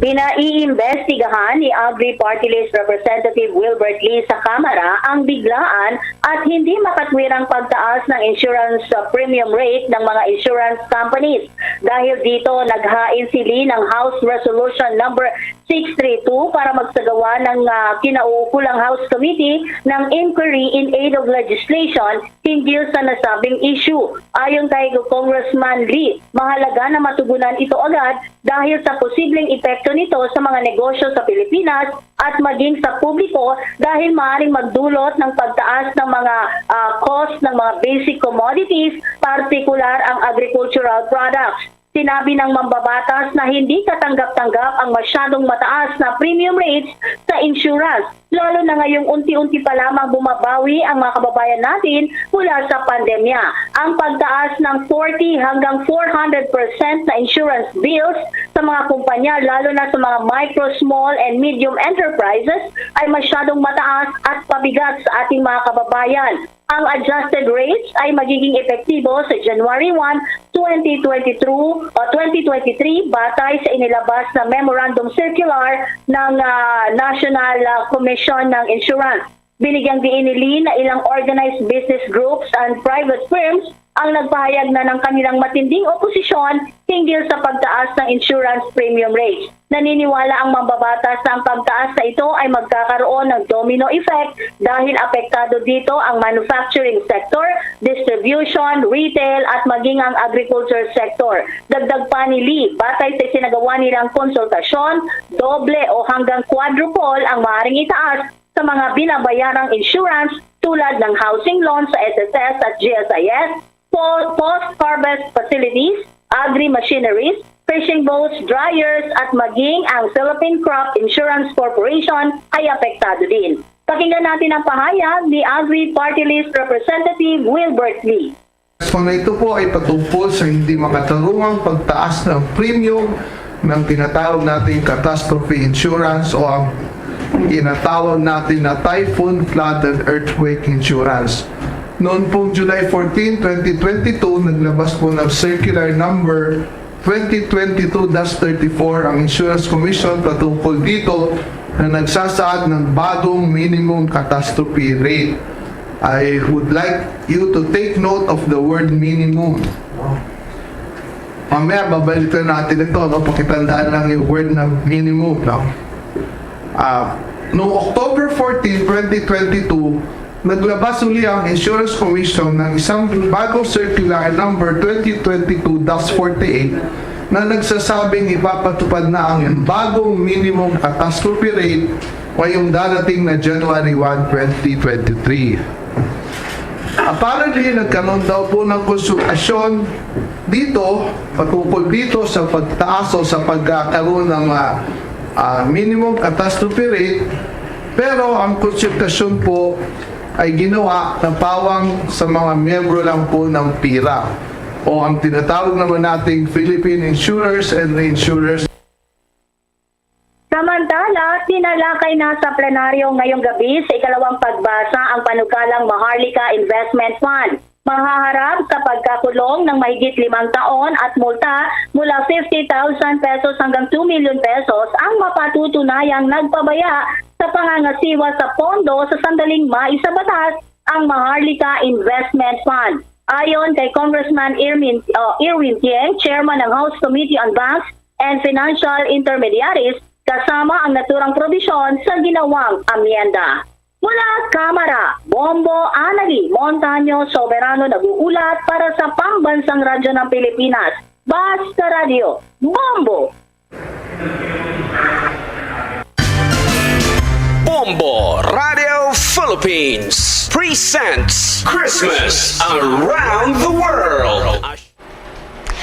Pinaiimbestigahan ni Agri Party List Representative Wilbert Lee sa Kamara ang biglaan at hindi makatwirang pagtaas ng insurance, uh, premium rate ng mga insurance companies. Dahil dito, naghain si Lee ng House Resolution Number six three two para magsagawa ng, uh, kinauukulang House Committee ng Inquiry in Aid of Legislation hinggil sa nasabing issue. Ayon kay Congressman Lee, mahalaga na matugunan ito agad dahil sa posibleng epekto nito sa mga negosyo sa Pilipinas at maging sa publiko dahil maaaring magdulot ng pagtaas ng mga, ah, cost ng mga basic commodities, partikular ang agricultural products. Sinabi ng mambabatas na hindi katanggap-tanggap ang masyadong mataas na premium rates sa insurance, lalo na ngayong unti-unti pa lamang bumabawi ang mga kababayan natin mula sa pandemya. Ang pagtaas ng forty hanggang four hundred percent na insurance bills sa mga kumpanya, lalo na sa mga micro, small, and medium enterprises, ay masyadong mataas at pabigat sa ating mga kababayan. Ang adjusted rates ay magiging epektibo sa January one, twenty twenty-two o twenty twenty-three, batay sa inilabas na Memorandum Circular ng, ah, National, ah, Commission ng Insurance. Binigyang diin ni Lee na ilang organized business groups and private firms ang nagpahayag na ng kanilang matinding oposisyon hinggil sa pagtaas ng insurance premium rates. Naniniwala ang mambabatas na ang pagtaas na ito ay magkakaroon ng domino effect dahil apektado dito ang manufacturing sector, distribution, retail, at maging ang agriculture sector. Dagdag pa ni Lee, batay sa isinagawa nilang konsultasyon, doble o hanggang quadruple ang maaaring itaas sa mga binabayarang insurance tulad ng housing loan sa S S S at G S I S, po-, post-harvest facilities, agri-machineries, fishing boats, dryers, at maging ang Philippine Crop Insurance Corporation ay apektado din. Pakinggan natin ang pahayag ni Agri Party List Representative Wilbert Lee. Ang ito po ay patungkol sa hindi makatarungang pagtaas ng premium ng tinatawag nating catastrophe insurance o ang tinatawag natin na typhoon, flood, and earthquake insurance. Noon pong July fourteen, twenty twenty-two, naglabas po ng circular number twenty twenty-two dash thirty-four ang Insurance Commission patungkol dito na nagsasaad ng bagong minimum catastrophe rate. I would like you to take note of the word minimum. Mamaya, babalikan natin ito, no? Pakitandaan lang yung word na minimum, no? Ah, noong October fourteen, twenty twenty-two, naglabas uli ang Insurance Commission ng isang bagong circular number twenty twenty-two dash forty-eight na nagsasabing ipapatupad na ang bagong minimum catastrophe rate ngayong darating na January one, twenty twenty-three. Apparently, nagkaroon daw po ng konsultasyon dito, patungkol dito sa pagtaas o sa pagkakaroon ng ah, ah, minimum catastrophe rate, pero ang konsultasyon po ay ginawa na pawang sa mga miyembro lang po ng pira o ang tinatawag naman nating Philippine Insurers and Reinsurers. Samantala, tinalakay na sa plenaryo ngayong gabi sa ikalawang pagbasa ang panukalang Maharlika Investment Fund. Mahaharap sa pagkakulong ng mahigit limang taon at multa mula fifty thousand pesos hanggang two million pesos ang mapatutunayang nagpabaya sa pangangasiwa sa pondo sa sandaling maisabatas ang Maharlika Investment Fund. Ayon kay Congressman Irwin, uh, Irwin Tieng, chairman ng House Committee on Banks and Financial Intermediaries, kasama ang naturang probisyon sa ginawang amyenda. Mula Kamara, Bombo Anali Montaño Soberano nag-uulat para sa Pambansang Radyo ng Pilipinas, Basta Radyo, Bombo! Bombo Radio Philippines presents Christmas Around the World.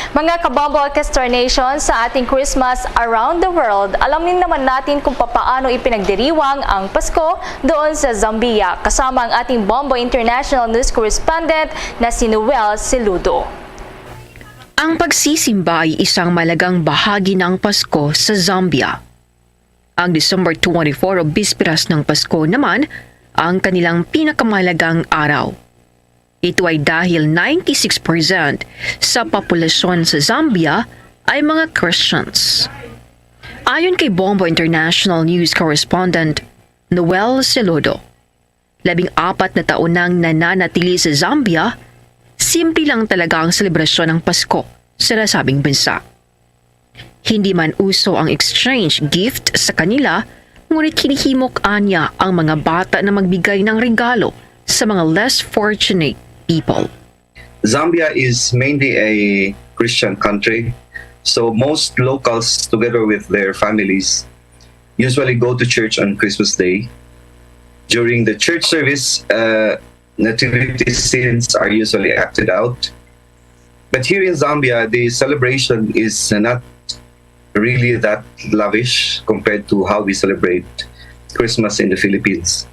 Mga kabombo at Kester Nation, sa ating Christmas Around the World, alamin naman natin kung papaano ipinagdiriwang ang Pasko doon sa Zambia, kasama ang ating Bombo International News Correspondent na si Noel Seludo. Ang pagsisimba ay isang malagang bahagi ng Pasko sa Zambia. Ang December twenty-four o bisperas ng Pasko naman ang kanilang pinakamalagang araw. Ito ay dahil ninety-six percent sa populasyon sa Zambia ay mga Christians. Ayon kay Bombo International News Correspondent Noel Seludo, labing apat na taon nang nananatili sa Zambia, simple lang talaga ang selebrasyon ng Pasko sa nasabing bansa. Hindi man uso ang exchange gift sa kanila, ngunit hinihimok anya ang mga bata na magbigay ng regalo sa mga less fortunate people. Zambia is mainly a Christian country, so most locals, together with their families, usually go to church on Christmas Day. During the church service, uh, nativity scenes are usually acted out. But here in Zambia, the celebration is not really that lavish compared to how we celebrate Christmas in the Philippines.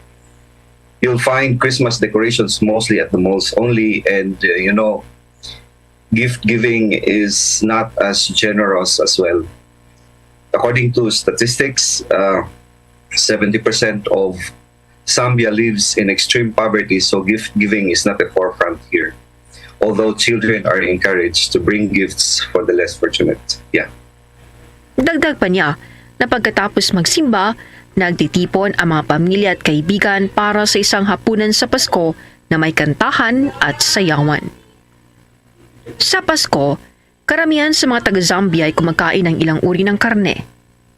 You'll find Christmas decorations mostly at the malls only, and uh, you know, gift giving is not as generous as well. According to statistics, uh, seventy percent of Zambia lives in extreme poverty, so gift giving is not the forefront here. Although children are encouraged to bring gifts for the less fortunate. Yeah. Dagdag pa niya na pagkatapos magsimba, nagtitipon ang mga pamilya at kaibigan para sa isang hapunan sa Pasko na may kantahan at sayawan. Sa Pasko, karamihan sa mga taga-Zambia ay kumakain ng ilang uri ng karne,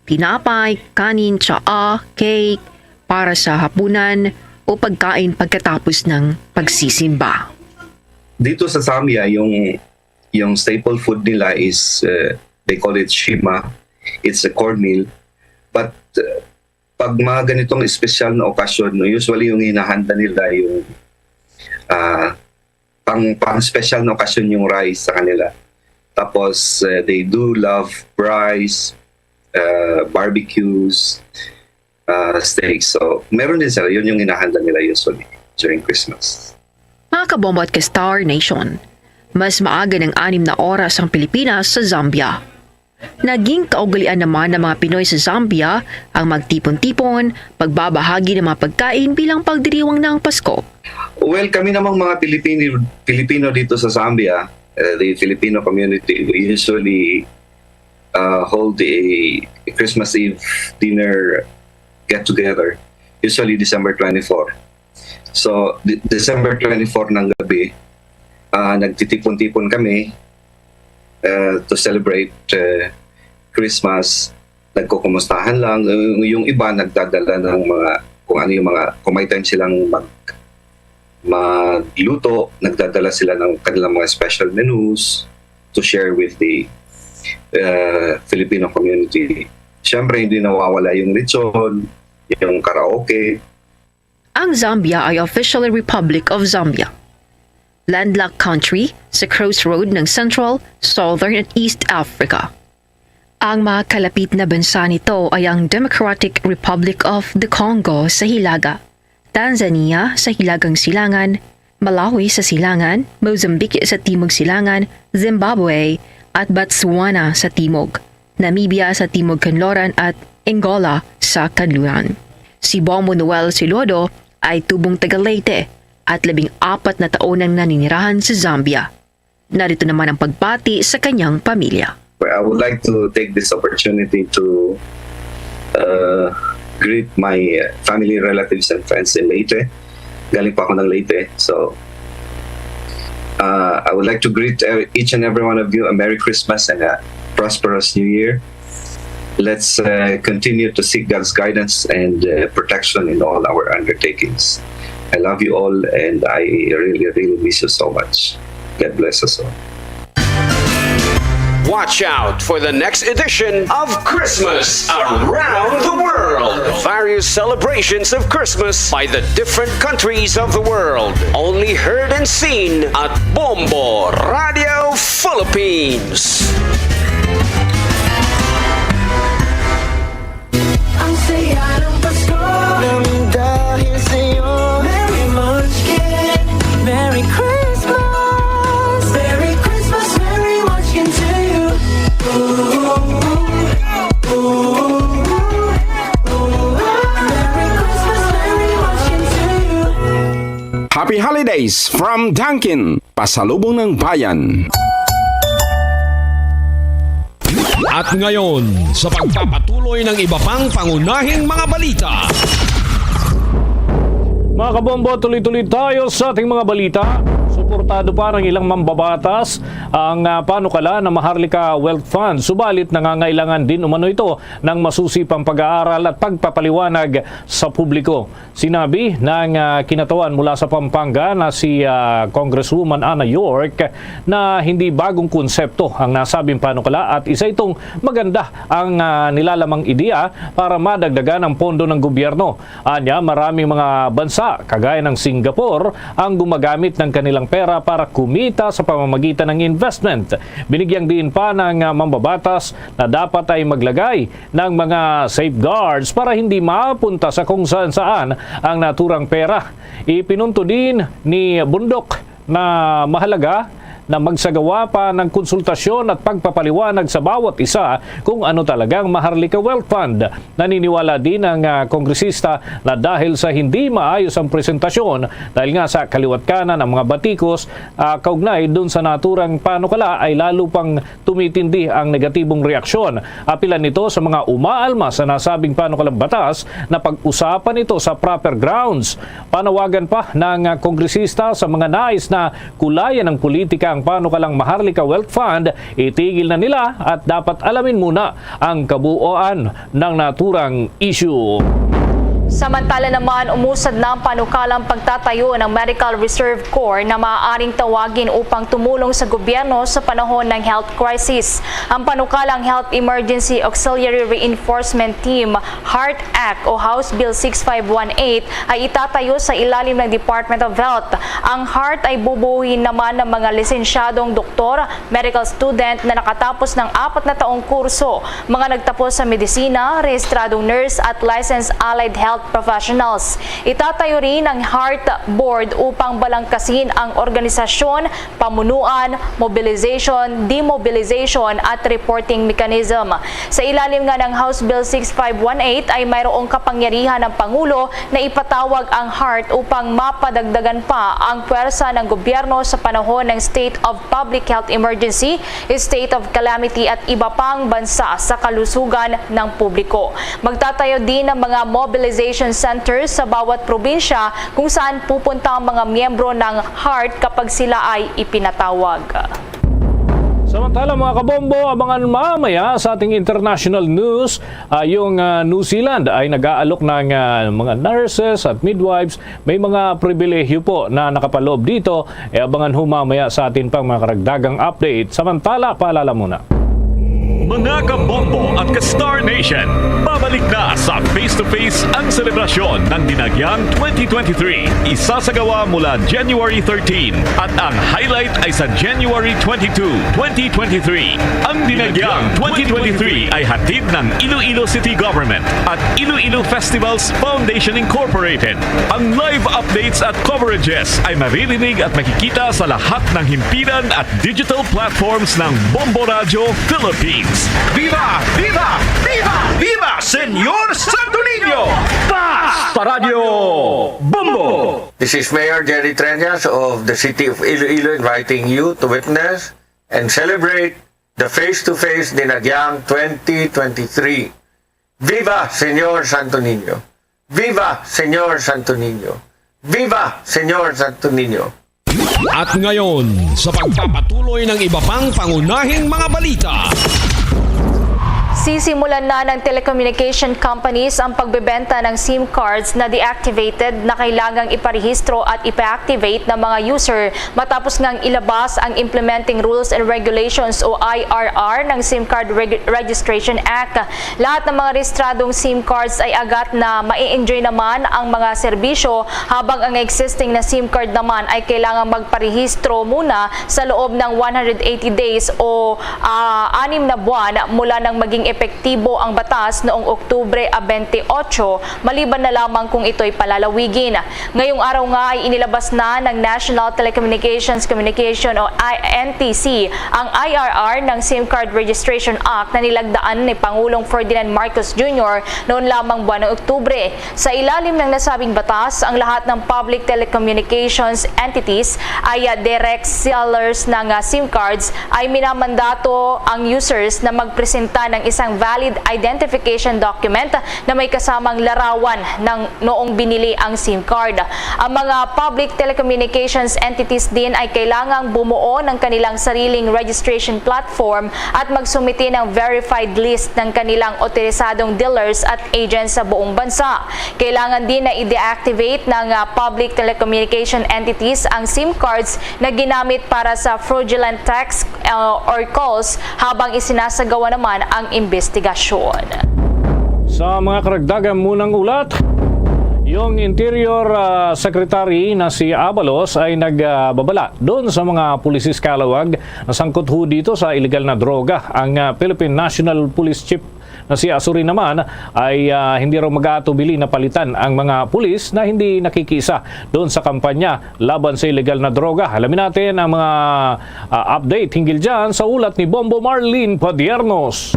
tinapay, kanin, tsaa, cake, para sa hapunan o pagkain pagkatapos ng pagsisimba. Dito sa Zambia, yung yung staple food nila is uh, they call it shima. It's a cornmeal. But uh, pag mga ganitong espesyal na okasyon, no, usually yung hinahanda nila yung uh, pang pang special na okasyon yung rice sa kanila. Tapos, uh, they do love braais, uh, barbecues, uh, steaks. So, meron din sila. Yun yung hinahanda nila usually during Christmas. Mga kabombo at ka-Star Nation, mas maaga ng anim na oras ang Pilipinas sa Zambia. Naging kaugalian naman ng mga Pinoy sa Zambia ang magtipon-tipon, pagbabahagi ng mga pagkain bilang pagdiriwang ng Pasko. Well, kami namang mga Pilipino, Pilipino dito sa Zambia, uh, the Filipino community, we usually uh, hold a Christmas Eve dinner get-together, usually December twenty-four. So, De- December twenty-four ng gabi, uh, nagtitipon-tipon kami uh, to celebrate uh, Christmas. Nagkukumustahan lang. Uh, yung iba nagdadala ng mga, kung ano yung mga, kung may time silang mag, magluto, nagdadala sila ng kanilang mga special menus to share with the uh, Filipino community. Siyempre, hindi nawawala yung lechon, yung karaoke. Ang Zambia ay officially Republic of Zambia, landlocked country sa crossroad ng Central, Southern at East Africa. Ang mga kalapit na bansa nito ay ang Democratic Republic of the Congo sa hilaga, Tanzania sa hilagang silangan, Malawi sa silangan, Mozambique sa timog silangan, Zimbabwe, at Botswana sa timog, Namibia sa timog kanluran at Angola sa kanluran. Si Bombo Noel Silodo ay tubong taga Leyte at labing apat na taon nang naninirahan sa Zambia. Narito naman ang pagbati sa kanyang pamilya. I would like to take this opportunity to uh, greet my family, relatives, and friends in Leyte. Galing pa ako ng Leyte. So, uh, I would like to greet uh, each and every one of you a Merry Christmas and a prosperous New Year. Let's uh, continue to seek God's guidance and uh, protection in all our undertakings. I love you all and I really, really miss you so much. God bless us all. Watch out for the next edition of Christmas Around the World. Various celebrations of Christmas by the different countries of the world. Only heard and seen at Bombo Radio Philippines. Ang saya ng Pasko. Nang dahil sa'yo. Merry Munchkin. Merry Christmas. Merry Christmas, Merry Munchkin to you. Ooh, ooh, ooh, ooh. Merry Christmas, Merry Munchkin to you. Happy Holidays from Dunkin, Pasalubong ng Bayan. At ngayon, sa pagpapatuloy ng iba pang pangunahing mga balita. Mga kabombo, tuloy-tuloy tayo sa ating mga balita. Suportado pa ng ilang mambabatas ang ah, panukala ng Maharlika Wealth Fund. Subalit, nangangailangan din umano ito ng masusi pang pag-aaral at pagpapaliwanag sa publiko. Sinabi ng ah, kinatawan mula sa Pampanga na si ah, Congresswoman Ana York na hindi bagong konsepto ang nasabing panukala at isa itong maganda ang ah, nilalamang ideya para madagdagan ang pondo ng gobyerno. Anya, maraming mga bansa, kagaya ng Singapore, ang gumagamit ng kanilang pera para kumita sa pamamagitan ng investment. Binigyang diin pa ng ah, mambabatas na dapat ay maglagay ng mga safeguards para hindi mapunta sa kung saan-saan ang naturang pera. Ipinunto din ni Bundok na mahalaga na magsagawa pa ng konsultasyon at pagpapaliwanag sa bawat isa kung ano talaga ang Maharlika Wealth Fund. Naniniwala din ang ah, kongresista na dahil sa hindi maayos ang presentasyon dahil nga sa kaliwat kanan ang mga batikos ah, kaugnay dun sa naturang panukala ay lalo pang tumitindi ang negatibong reaksyon. Apilan nito sa mga umaalma sa nasabing panukalang batas na pag-usapan ito sa proper grounds. Panawagan pa ng kongresista sa mga nais na kulayan ng politika ang panukalang Maharlika Wealth Fund, itigil na nila at dapat alamin muna ang kabuuan ng naturang issue. Samantala naman, umusad na ang panukalang pagtatayo ng Medical Reserve Corps na maaaring tawagin upang tumulong sa gobyerno sa panahon ng health crisis. Ang panukalang Health Emergency Auxiliary Reinforcement Team, HEART Act o House Bill six five one eight, ay itatayo sa ilalim ng Department of Health. Ang HEART ay bubuuin naman ng mga lisensyadong doktor, medical student na nakatapos ng apat na taong kurso, mga nagtapos sa medisina, rehistradong nurse at licensed allied health professionals. Itatayo rin ang HEART Board upang balangkasin ang organisasyon, pamunuan, mobilization, demobilization at reporting mechanism. Sa ilalim nga ng House Bill six five one eight ay mayroong kapangyarihan ng Pangulo na ipatawag ang HEART upang mapadagdagan pa ang pwersa ng gobyerno sa panahon ng State of Public Health Emergency, State of Calamity at iba pang bansa sa kalusugan ng publiko. Magtatayo din ng mga mobilization centers sa bawat probinsya kung saan pupunta ang mga miyembro ng HEART kapag sila ay ipinatawag. Samantala, mga kabombo, abangan mamaya sa ating international news, ah, yung, ah, New Zealand ay nag-aalok ng, ah, mga nurses at midwives. May mga pribilehyo po na nakapaloob dito. E, abangan ho mamaya sa atin pang mga karagdagang update. Samantala, paalala muna. Mga kabombo at ka-Star Nation, babalik na sa Face to Face ang selebrasyon ng Dinagyang twenty twenty-three. Isasagawa mula January thirteen at ang highlight ay sa January twenty-two, twenty twenty-three. Ang Dinagyang twenty twenty-three ay hatid ng Iloilo City Government at Iloilo Festivals Foundation Incorporated. Ang live updates at coverages ay maririnig at makikita sa lahat ng himpilan at digital platforms ng Bombo Radyo Philippines. Viva! Viva! Viva! Viva, Senyor Santo Niño! Basta Radyo Bombo! This is Mayor Jerry Treñas of the City of Iloilo inviting you to witness and celebrate the face-to-face Dinagyang twenty twenty-three. Viva, Senyor Santo Niño! Viva, Senyor Santo Niño! Viva, Senyor Santo Niño! At ngayon, sa pagpapatuloy ng iba pang pangunahing mga balita. Sisimulan na ng telecommunication companies ang pagbebenta ng SIM cards na deactivated na kailangang iparehistro at ipa-activate ng mga user matapos ngang ilabas ang Implementing Rules and Regulations o I R R ng SIM Card Reg-, Registration Act. Lahat ng mga rehistradong SIM cards ay agad na mai-enjoy naman ang mga serbisyo, habang ang existing na SIM card naman ay kailangang magparehistro muna sa loob ng one hundred eighty days o, ah, anim na buwan mula nang maging epektibo ang batas noong Oktubre, ah, twenty-eight, maliban na lamang kung ito'y palalawigin. Ngayong araw nga ay inilabas na ng National Telecommunications Communication o I-, N T C ang I R R ng SIM Card Registration Act na nilagdaan ni Pangulong Ferdinand Marcos Junior noon lamang buwan ng Oktubre. Sa ilalim ng nasabing batas, ang lahat ng public telecommunications entities ay, ah, direct sellers ng, ah, SIM cards ay minamandato ang users na magpresenta ng isang valid identification document na may kasamang larawan ng noong binili ang SIM card. Ang mga public telecommunications entities din ay kailangang bumuo ng kanilang sariling registration platform at magsumite ng verified list ng kanilang otorisadong dealers at agents sa buong bansa. Kailangan din na i-deactivate ng, ah, public telecommunication entities ang SIM cards na ginamit para sa fraudulent text, ah, or calls habang isinasagawa naman ang investigasyon. Sa mga karagdagan munang ulat, yung Interior, ah, Secretary na si Abalos ay nagbabala doon sa mga pulis Calauag na sangkot ho dito sa illegal na droga. Ang, ah, Philippine National Police Chief na si Asuri naman ay, ah, hindi raw mag-aatubili na palitan ang mga pulis na hindi nakikiisa doon sa kampanya laban sa illegal na droga. Alamin natin ang mga, ah, update hinggil dyan sa ulat ni Bombo Marlene Padiernos.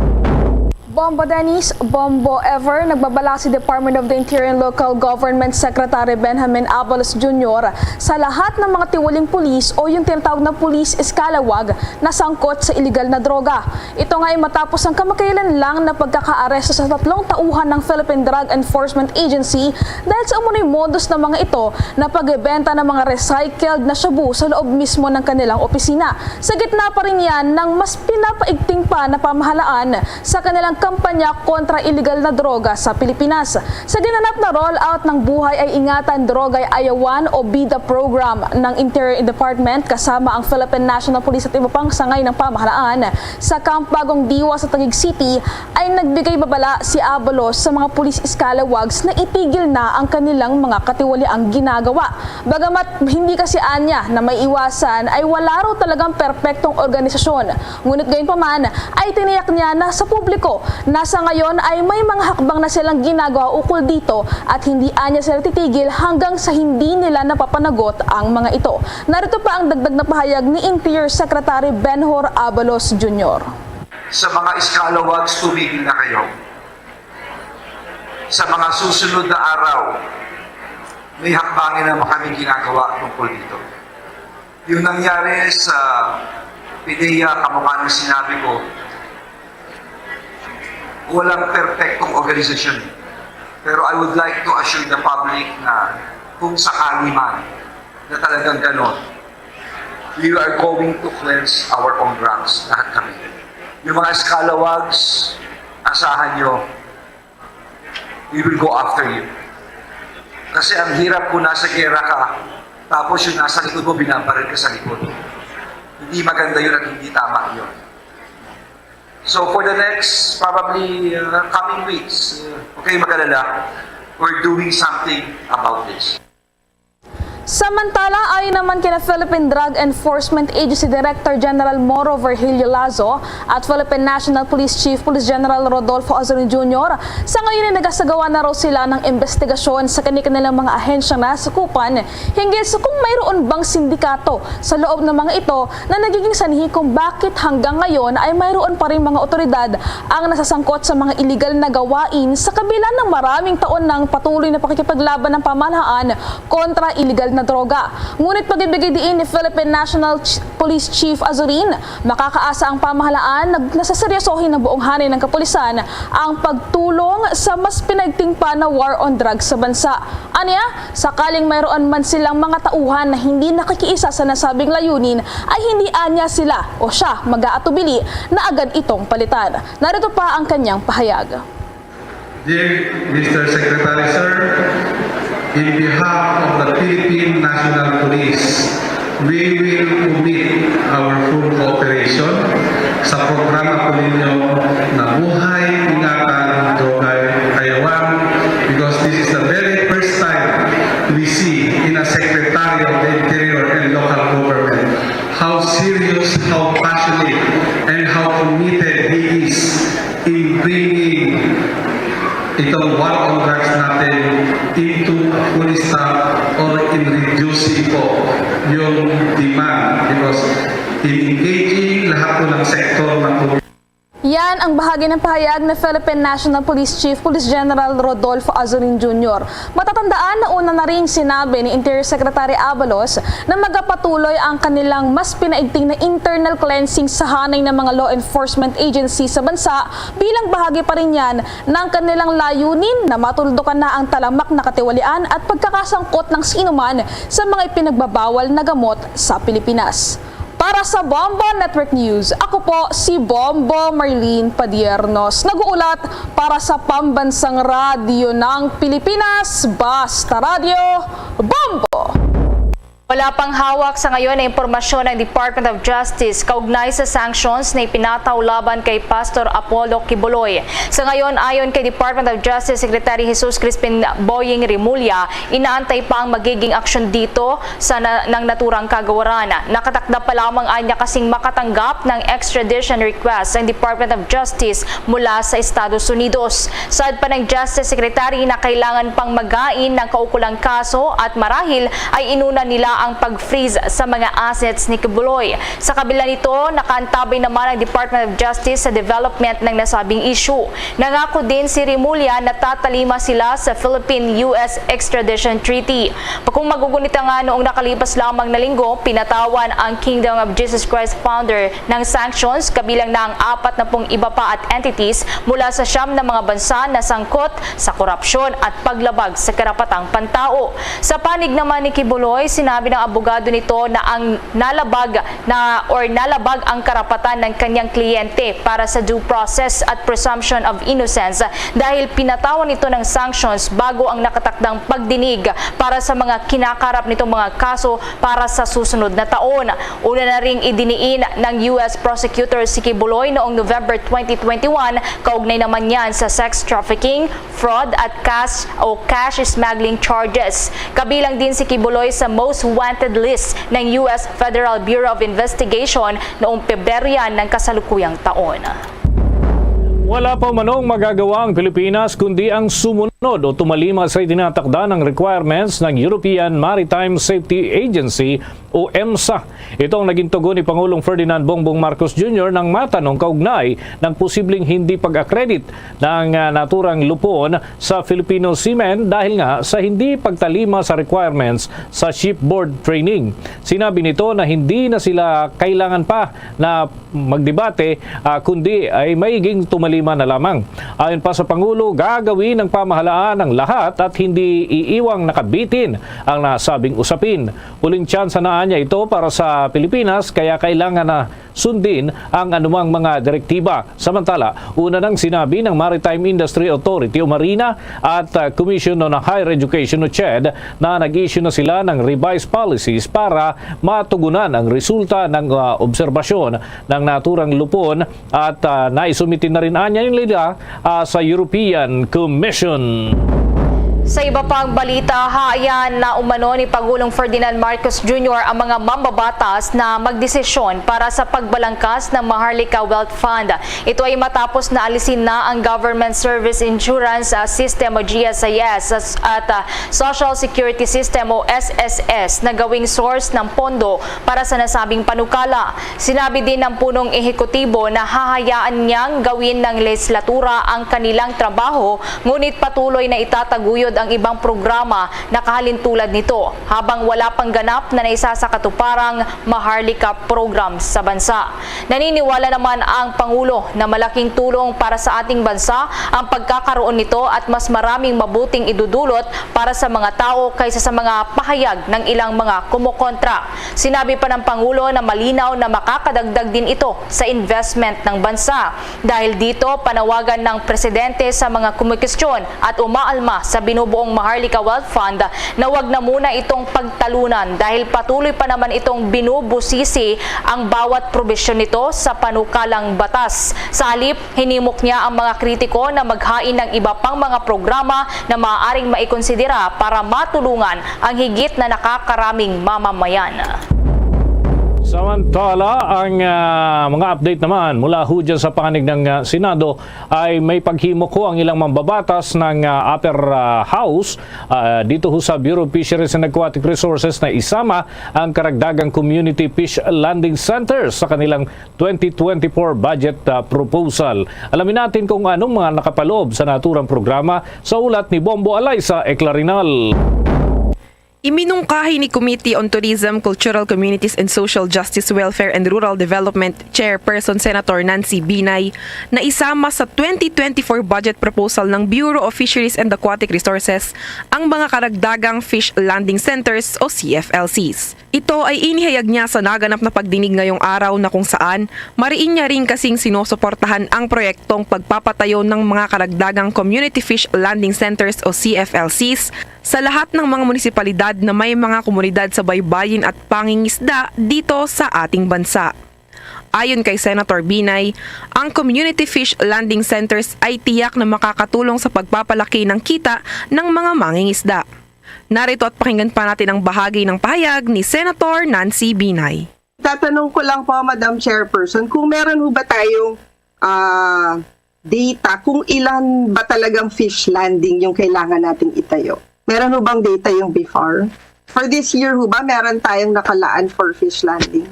Bombo Dennis, Bombo Ever, nagbabala si Department of the Interior and Local Government Secretary Benjamin Abalos Junior sa lahat ng mga tiwaling pulis o yung tinatawag na pulis Scalawag na sangkot sa illegal na droga. Ito nga ay matapos ang kamakailan lang na pagkakaaresto sa tatlong tauhan ng Philippine Drug Enforcement Agency dahil sa umunoy modus ng mga ito na pagbebenta ng mga recycled na shabu sa loob mismo ng kanilang opisina. Sa gitna pa rin yan ng mas pinapaigting pa na pamahalaan sa kanilang kampanya kontra iligal na droga sa Pilipinas. Sa ginanap na rollout ng Buhay ay Ingatan, Droga'y Ayawan o BIDA program ng Interior Department kasama ang Philippine National Police at iba pang sangay ng pamahalaan sa Camp Bagong Diwa sa Taguig City ay nagbigay babala si Abalos sa mga police scalawags na itigil na ang kanilang mga katiwaliang ginagawa. Bagamat hindi kasi anya na may iwasan ay wala raw talagang perpektong organisasyon. Ngunit gayunpaman ay tiniyak niya na sa publiko na sa ngayon ay may mga hakbang na silang ginagawa ukol dito at hindi anya sila titigil hanggang sa hindi nila napapanagot ang mga ito. Narito pa ang dagdag na pahayag ni Interior Secretary Benhur Abalos Junior. Sa mga scalawags, tumigil na kayo. Sa mga susunod na araw, may hakbangin naman kami ginagawa tungkol dito. Yung nangyari sa PDEA, kamukha ng sinabi ko, walang perpektong organisasyon. Pero I would like to assure the public na kung sakali man na talagang ganon, we are going to cleanse our own ranks, lahat kami. Yung mga scalawags, asahan nyo, we will go after you. Kasi ang hirap kung nasa gera ka, tapos yung nasa likod mo, binabaril ka sa likod. Hindi maganda yun at hindi tama yun. So for the next, probably, uh, coming weeks, uh, huwag kayong mag-alala, we're doing something about this. Samantala, ayon naman kina Philippine Drug Enforcement Agency Director General Moro Virgilio Lazo at Philippine National Police Chief Police General Rodolfo Azurin Junior, sa ngayon ay nagasagawa na raw sila ng investigasyon sa kani-kanilang mga ahensyang nasakupan hinggil sa kung mayroon bang sindikato sa loob ng mga ito na nagiging sanhi kung bakit hanggang ngayon ay mayroon pa ring mga otoridad ang nasasangkot sa mga iligal na gawain sa kabila ng maraming taon ng patuloy na pakikipaglaban ng pamahalaan kontra iligal na droga. Ngunit pag-ibigay diin ni Philippine National Ch-, Police Chief Azurin, makakaasa ang pamahalaan na nasaseryosohin ng buong hanay ng kapulisan ang pagtulong sa mas pinaigting pa na war on drugs sa bansa. Anya, sakaling mayroon man silang mga tauhan na hindi nakikiisa sa nasabing layunin, ay hindi anya sila o siya mag-aatubili na agad itong palitan. Narito pa ang kanyang pahayag. Dear Mister Secretary, sir, in behalf of the Philippine National Police, we will commit our full cooperation sa programa po ninyo na Buhay, Ingatan, Droga'y Ayawan, because this is the very first time we see in a Secretary of the Interior and Local Government how serious, how passionate, and how committed he is in bringing itong war on drugs natin into a full stop or in reducing po yung demand, because in engaging lahat po ng sektor na po. Yan ang bahagi ng pahayag ni Philippine National Police Chief Police General Rodolfo Azurin Junior. Matatandaan na una na rin sinabi ni Interior Secretary Abalos na magapatuloy ang kanilang mas pinaigting na internal cleansing sa hanay ng mga law enforcement agency sa bansa bilang bahagi pa rin yan ng kanilang layunin na matuldukan na ang talamak na katiwalian at pagkakasangkot ng sinuman sa mga ipinagbabawal na gamot sa Pilipinas. Para sa Bombo Network News, ako po si Bombo Marlene Padiernos, nag-uulat para sa Pambansang Radyo ng Pilipinas, Basta Radyo, Bombo! Wala pang hawak sa ngayon na impormasyon ang Department of Justice kaugnay sa sanctions na ipinataw laban kay Pastor Apollo Quiboloy. Sa ngayon, ayon kay Department of Justice Secretary Jesus Crispin Boying Remulla, inaantay pa ang magiging aksyon dito sa na, ng naturang kagawaran. Nakatakda pa lamang anya kasing makatanggap ng extradition request ang Department of Justice mula sa Estados Unidos. Saad pa ng Justice Secretary na kailangan pang magain ng kaukulang kaso at marahil ay inuna nila ang pag-freeze sa mga assets ni Quiboloy. Sa kabila nito, nakaantabay naman ang Department of Justice sa development ng nasabing issue. Nangako din si Remulla na tatalima sila sa Philippine-U S Extradition Treaty. Kung magugunit nga, noong nakalipas lamang na linggo, pinatawan ang Kingdom of Jesus Christ Founder ng sanctions, kabilang na ang apat na pung iba pa at entities mula sa siyam na mga bansa na sangkot sa korupsyon at paglabag sa karapatang pantao. Sa panig naman ni Quiboloy, sinabi ng abogado nito na ang nalabag na or nalabag ang karapatan ng kanyang kliyente para sa due process at presumption of innocence dahil pinatawan ito ng sanctions bago ang nakatakdang pagdinig para sa mga kinakarap nitong mga kaso para sa susunod na taon. Una na ring idiniin ng U S Prosecutor si Quiboloy noong November twenty twenty-one, kaugnay naman niyan sa sex trafficking, fraud at cash o cash smuggling charges. Kabilang din si Quiboloy sa most wanted list ng U S Federal Bureau of Investigation noong Pebrero yan ng kasalukuyang taon. Wala pa manong magagawa ang Pilipinas kundi ang sumunod o tumalima sa itinatakda ng requirements ng European Maritime Safety Agency o EMSA. Ito ang naging tugon ni Pangulong Ferdinand Bongbong Marcos Junior nang matanong kaugnay ng posibleng hindi pag-accredit ng ah, naturang lupon sa Filipino seamen dahil nga sa hindi pagtalima sa requirements sa shipboard training. Sinabi nito na hindi na sila kailangan pa na magdebate, ah, kundi ay maiging tumalima na lamang. Ayon pa sa Pangulo, gagawin ng pamahalaan ang lahat at hindi iiwang nakabitin ang nasabing usapin. Huling tsansa na anya ito para sa Pilipinas, kaya kailangan na sundin ang anumang mga direktiba. Samantala, una nang sinabi ng Maritime Industry Authority o MARINA at ah, Commission on Higher Education o CHED na nag-issue na sila ng revised policies para matugunan ang resulta ng ah, obserbasyon ng naturang lupon at ah, naisumiti na rin anya nila ah, sa European Commission. Sa iba pang balita, haayan na umano ni Pangulong Ferdinand Marcos Junior ang mga mambabatas na magdesisyon para sa pagbalangkas ng Maharlika Wealth Fund. Ito ay matapos na alisin na ang Government Service Insurance ah, System o G S I S at ah, Social Security System o S S S na gawing source ng pondo para sa nasabing panukala. Sinabi din ng punong ehekutibo na hahayaan niyang gawin ng lehislatura ang kanilang trabaho, ngunit patuloy na itataguyod ang ibang programa na kahalintulad nito, habang wala pang ganap na naisasakatuparang Maharlika program sa bansa. Naniniwala naman ang Pangulo na malaking tulong para sa ating bansa ang pagkakaroon nito at mas maraming mabuting idudulot para sa mga tao kaysa sa mga pahayag ng ilang mga kumokontra. Sinabi pa ng Pangulo na malinaw na makakadagdag din ito sa investment ng bansa. Dahil dito, panawagan ng Presidente sa mga kumukestyon at umaalma sa binubuong Maharlika Wealth Fund na wag na muna itong pagtalunan dahil patuloy pa naman itong binubusisi ang bawat probisyon nito sa panukalang batas. Sa halip, hinimok niya ang mga kritiko na maghain ng iba pang mga programa na maaaring maikonsidera para matulungan ang higit na nakakaraming mamamayan. Samantala, ang ah, mga update naman mula ho dyan sa panig ng ah, Senado ay may paghimok ho ang ilang mambabatas ng ah, Upper ah, House ah, dito ho sa Bureau of Fisheries and Aquatic Resources na isama ang karagdagang community fish landing centers sa kanilang twenty twenty-four budget ah, proposal. Alamin natin kung anong mga nakapaloob sa naturang programa sa ulat ni Bombo Alaysa Eclarinal. Iminungkahi ni Committee on Tourism, Cultural Communities and Social Justice, Welfare and Rural Development Chairperson Senator Nancy Binay na isama sa twenty twenty-four budget proposal ng Bureau of Fisheries and Aquatic Resources ang mga karagdagang fish landing centers o C F L Cs. Ito ay inihayag niya sa naganap na pagdinig ngayong araw na kung saan mariin niya rin kasing sinusuportahan ang proyektong pagpapatayo ng mga karagdagang community fish landing centers o C F L Cs sa lahat ng mga munisipalidad na may mga komunidad sa baybayin at pangingisda dito sa ating bansa. Ayon kay Senator Binay, ang community fish landing centers ay tiyak na makakatulong sa pagpapalaki ng kita ng mga mangingisda. Narito at pakinggan pa natin ang bahagi ng pahayag ni Senator Nancy Binay. Tatanong ko lang po, Madam Chairperson, kung meron ho ba tayong ah, data kung ilan ba talagang fish landing yung kailangan nating itayo? Meron ho bang data yung BFAR? For this year ho ba, meron tayong nakalaan for fish landing?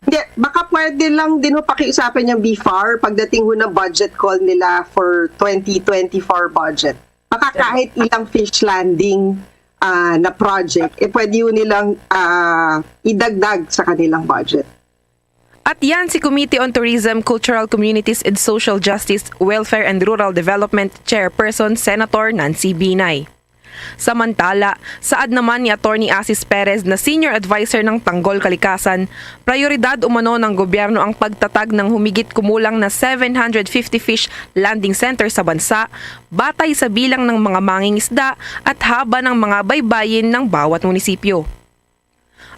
Hindi, baka pwede lang din ho pakiusapan yung BFAR pagdating ho ng budget call nila for twenty twenty-four budget. Baka kahit ilang fish landing ah, na project, eh pwede ho nilang ah, idagdag sa kanilang budget. At yan si Committee on Tourism, Cultural Communities and Social Justice, Welfare and Rural Development Chairperson Senator Nancy Binay. Samantala, saad naman ni Attorney Asis Perez na senior adviser ng Tanggol Kalikasan, prayoridad umano ng gobyerno ang pagtatag ng humigit kumulang na seven hundred fifty fish landing center sa bansa, batay sa bilang ng mga mangingisda at haba ng mga baybayin ng bawat munisipyo.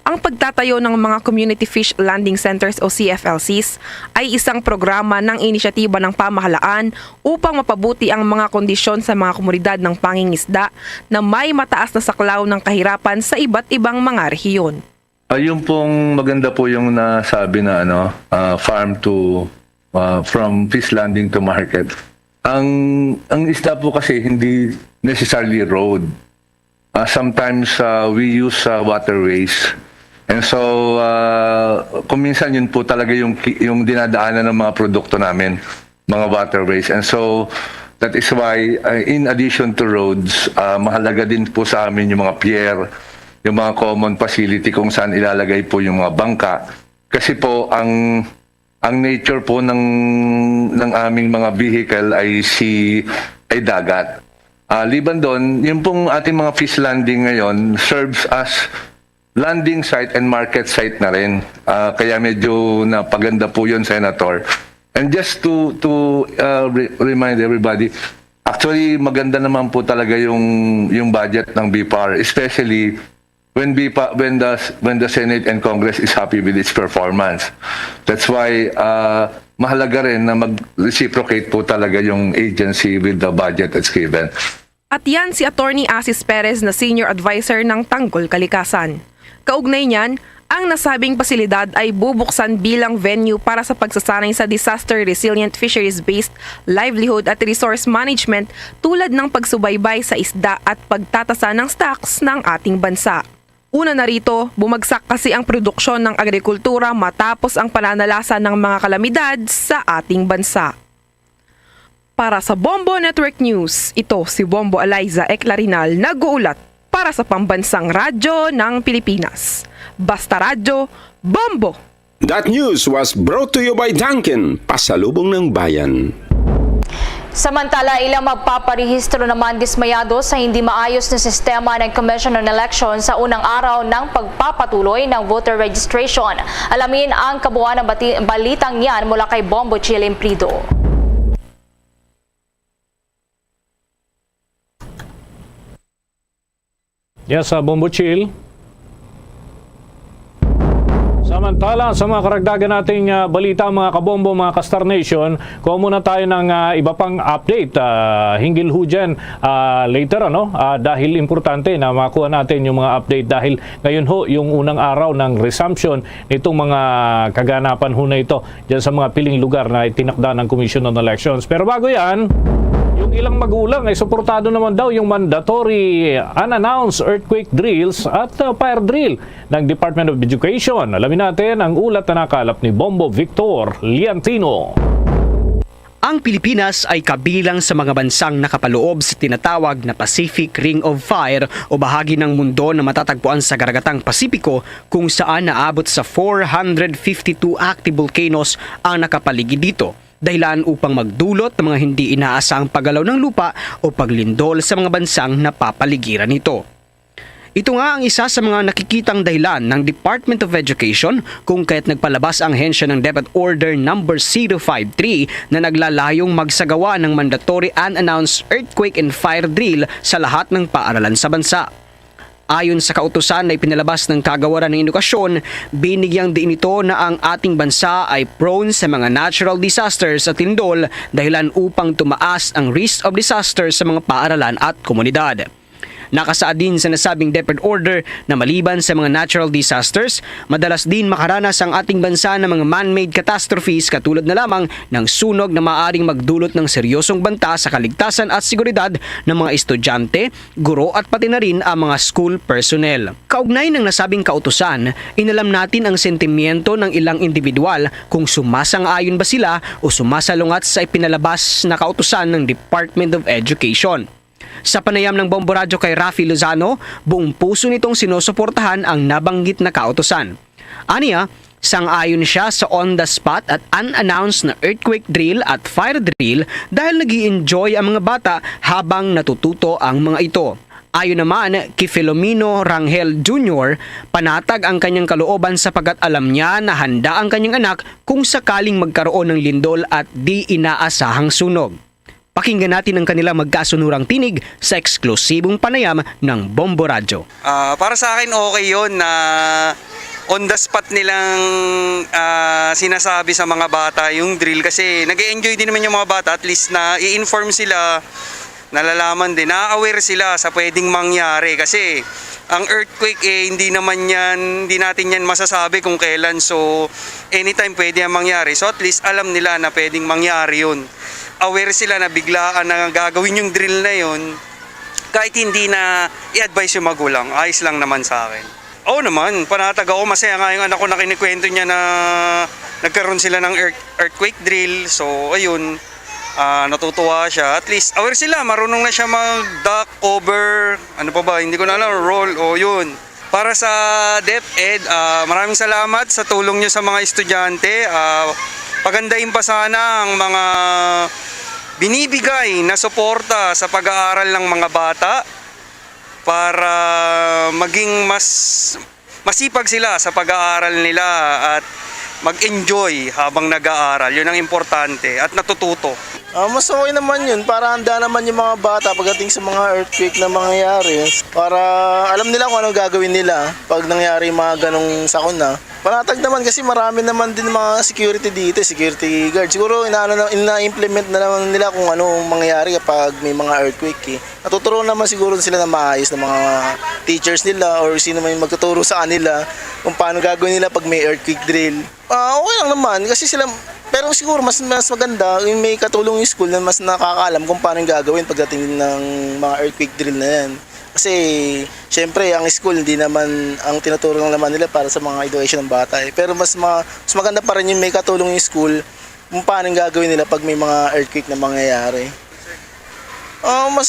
Ang pagtatayo ng mga Community Fish Landing Centers o C F L Cs ay isang programa ng inisyatiba ng pamahalaan upang mapabuti ang mga kondisyon sa mga komunidad ng pangingisda na may mataas na saklaw ng kahirapan sa iba't ibang mga rehiyon. Ayun pong maganda po yung nasabi na ano, ah, farm to ah, from fish landing to market. Ang ang isda po kasi hindi necessarily road. Ah, sometimes ah, we use ah, waterways. And so ah, kung minsan yun po talaga yung ki- yung dinadaanan ng mga produkto namin, mga waterways. And so that is why ah, in addition to roads, ah, mahalaga din po sa amin yung mga pier, yung mga common facility kung saan ilalagay po yung mga bangka. Kasi po ang ang nature po ng ng aming mga vehicle ay si ay dagat. Ah, liban doon, yung pong ating mga fish landing ngayon serves as landing site and market site na rin. Ah, kaya medyo napaganda po yun, Senator. And just to to uh, re- remind everybody, actually maganda naman po talaga yung yung budget ng BFAR, especially when BFAR, when the when the Senate and Congress is happy with its performance. That's why uh, mahalaga rin na mag-reciprocate po talaga yung agency with the budget that's given. At yan si Attorney Asis Perez na senior adviser ng Tanggol Kalikasan. Kaugnay niyan, ang nasabing pasilidad ay bubuksan bilang venue para sa pagsasanay sa disaster-resilient fisheries-based livelihood at resource management, tulad ng pagsubaybay sa isda at pagtatasa ng stocks ng ating bansa. Una na rito, bumagsak kasi ang produksyon ng agrikultura matapos ang pananalasa ng mga kalamidad sa ating bansa. Para sa Bombo Network News, ito si Bombo Eliza Eclarinal, nag-uulat para sa Pambansang Radyo ng Pilipinas. Basta Radyo, Bombo! That news was brought to you by Dunkin, pasalubong ng bayan. Samantala, ilang magpaparehistro naman dismayado sa hindi maayos na sistema ng Commission on Elections sa unang araw ng pagpapatuloy ng voter registration. Alamin ang kabuuan ng bati- balitang yan mula kay Bombo Chil Implido. Yes, uh, Bombo Chill. Samantala, sa mga karagdagan nating uh, balita, mga kabombo, mga ka-Star Nation, kuha muna tayo ng uh, iba pang update uh, hinggil ho dyan uh, later, ano? Uh, dahil importante na makuha natin yung mga update dahil ngayon ho yung unang araw ng resumption nitong mga kaganapan ho na ito dyan sa mga piling lugar na itinakda ng Commission on Elections. Pero bago yan, yung ilang magulang ay suportado naman daw yung mandatory unannounced earthquake drills at uh, fire drill ng Department of Education. Alamin natin ang ulat na nakalap ni Bombo Victor Liantino. Ang Pilipinas ay kabilang sa mga bansang nakapaloob sa tinatawag na Pacific Ring of Fire o bahagi ng mundo na matatagpuan sa Karagatang Pasipiko kung saan naabot sa four hundred fifty-two active volcanoes ang nakapaligid dito, dahilan upang magdulot ng mga hindi inaasahang paggalaw ng lupa o paglindol sa mga bansang napapaligiran nito. Ito nga ang isa sa mga nakikitang dahilan ng Department of Education kung kaya't nagpalabas ang ahensya ng DepEd Order number zero five three na naglalayong magsagawa ng mandatory unannounced earthquake and fire drill sa lahat ng paaralan sa bansa. Ayon sa kautusan na ipinalabas ng Kagawaran ng Edukasyon, binigyang diin ito na ang ating bansa ay prone sa mga natural disasters at lindol, dahilan upang tumaas ang risk of disaster sa mga paaralan at komunidad. Nakasaad din sa nasabing DepEd Order na maliban sa mga natural disasters, madalas din makaranas ang ating bansa ng mga man-made catastrophes katulad na lamang ng sunog na maaaring magdulot ng seryosong banta sa kaligtasan at seguridad ng mga estudyante, guro at pati na rin ang mga school personnel. Kaugnay ng nasabing kautusan, inalam natin ang sentimiento ng ilang individual kung sumasang-ayon ba sila o sumasalungat sa ipinalabas na kautusan ng Department of Education. Sa panayam ng Bombo Radyo kay Rafi Lozano, buong puso nitong sinusuportahan ang nabanggit na kautusan. Aniya, sang-ayon siya sa on-the-spot at unannounced na earthquake drill at fire drill dahil nag enjoy ang mga bata habang natututo ang mga ito. Ayon naman kay Filomeno Rangel Junior, panatag ang kanyang kalooban sapagkat alam niya na handa ang kanyang anak kung sakaling magkaroon ng lindol at di inaasahang sunog. Pakinggan natin ang kanilang magkasunurang tinig sa eksklusibong panayam ng Bombo Radyo. Ah, para sa akin, okay yun na on the spot nilang, ah, sinasabi sa mga bata yung drill kasi nag-e-enjoy din naman yung mga bata, at least na i-inform sila, nalalaman din, na-aware sila sa pwedeng mangyari kasi ang earthquake, eh, hindi naman yan, hindi natin yan masasabi kung kailan. So, anytime pwede yan mangyari. So, at least alam nila na pwedeng mangyari yun. Aware sila na biglaan na gagawin yung drill na yun. Kahit hindi na i-advise yung magulang, ayos lang naman sa akin. Oo naman, panatag ako. Masaya nga yung anak ko na kinikwento niya na nagkaroon sila ng earth- earthquake drill. So, ayun, ah, natutuwa siya. At least, aware sila. Marunong na siya mag-duck, cover, ano pa ba? Hindi ko na alam, roll, o yun. Para sa DepEd, ah, maraming salamat sa tulong nyo sa mga estudyante. Ah, pagandahin pa sana ang mga binibigay na suporta sa pag-aaral ng mga bata para maging mas masipag sila sa pag-aaral nila at mag-enjoy habang nag-aaral. Yun ang importante at natututo. Ah, mas okay naman yun para handa naman yung mga bata pagdating sa mga earthquake na mangyayari. Para alam nila kung anong gagawin nila pag nangyari yung mga ganong sakuna. Panatag naman kasi marami naman din mga security dito, security guard. Siguro inaano na, ina-implement na naman nila kung ano ang mangyayari kapag may mga earthquake eh. Natuturuan naman siguro sila na maayos ng mga teachers nila or sino may magtuturo sa kanila kung paano gagawin nila pag may earthquake drill. Ah, okay lang naman kasi sila, pero siguro mas mas maganda yung may katulong yung school na mas nakakaalam kung paano yung gagawin pagdating ng mga earthquake drill na yan. Kasi syempre ang school hindi naman ang tinuturo lang naman nila para sa mga education ng bata eh. Pero mas ma- mas maganda pa rin yung may katulong yung school kung paano yung gagawin nila pag may mga earthquake na mangyayari. Ah, mas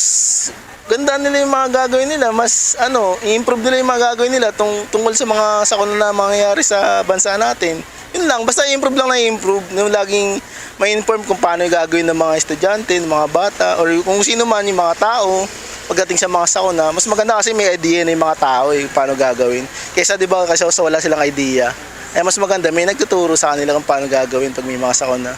ganda nila yung mga gagawin nila, mas ano, i-improve nila yung mga gagawin nila tung- tungkol sa mga sakuna na mangyayari sa bansa natin. Yun lang, basta i-improve lang na i-improve, yung laging ma-inform kung paano yung gagawin ng mga estudyante, ng mga bata, or kung sino man yung mga tao pagdating sa mga sakuna. Mas maganda kasi may idea na yung mga tao eh, paano gagawin. Kesa di ba kasi sa wala silang idea, eh mas maganda may nagtuturo sa kanila kung paano gagawin pag may mga sakuna.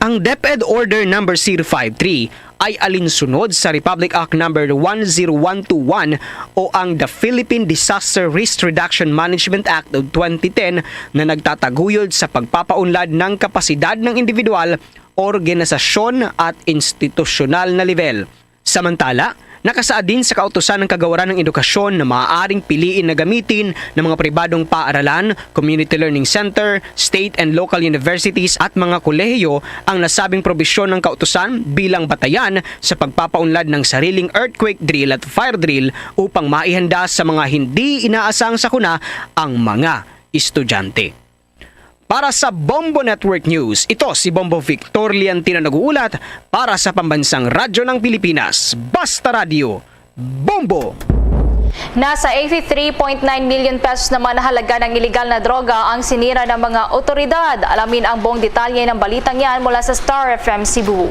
Ang DepEd Order Number zero five three ay alinsunod sa Republic Act Number one zero one two one o ang The Philippine Disaster Risk Reduction Management Act of twenty ten na nagtataguyod sa pagpapaunlad ng kapasidad ng individual, organisasyon at institusyonal na level. Samantala, nakasaad din sa kautusan ng Kagawaran ng Edukasyon na maaaring piliin na gamitin ng mga pribadong paaralan, community learning center, state and local universities at mga kolehiyo ang nasabing probisyon ng kautusan bilang batayan sa pagpapaunlad ng sariling earthquake drill at fire drill upang maihanda sa mga hindi inaasahang sakuna ang mga estudyante. Para sa Bombo Network News, ito si Bombo Victor Liantino nag-uulat para sa Pambansang Radyo ng Pilipinas, Basta Radyo, Bombo! Nasa eighty-three point nine million pesos naman na halaga ng iligal na droga ang sinira ng mga otoridad. Alamin ang buong detalye ng balitang yan mula sa Star F M Cebu.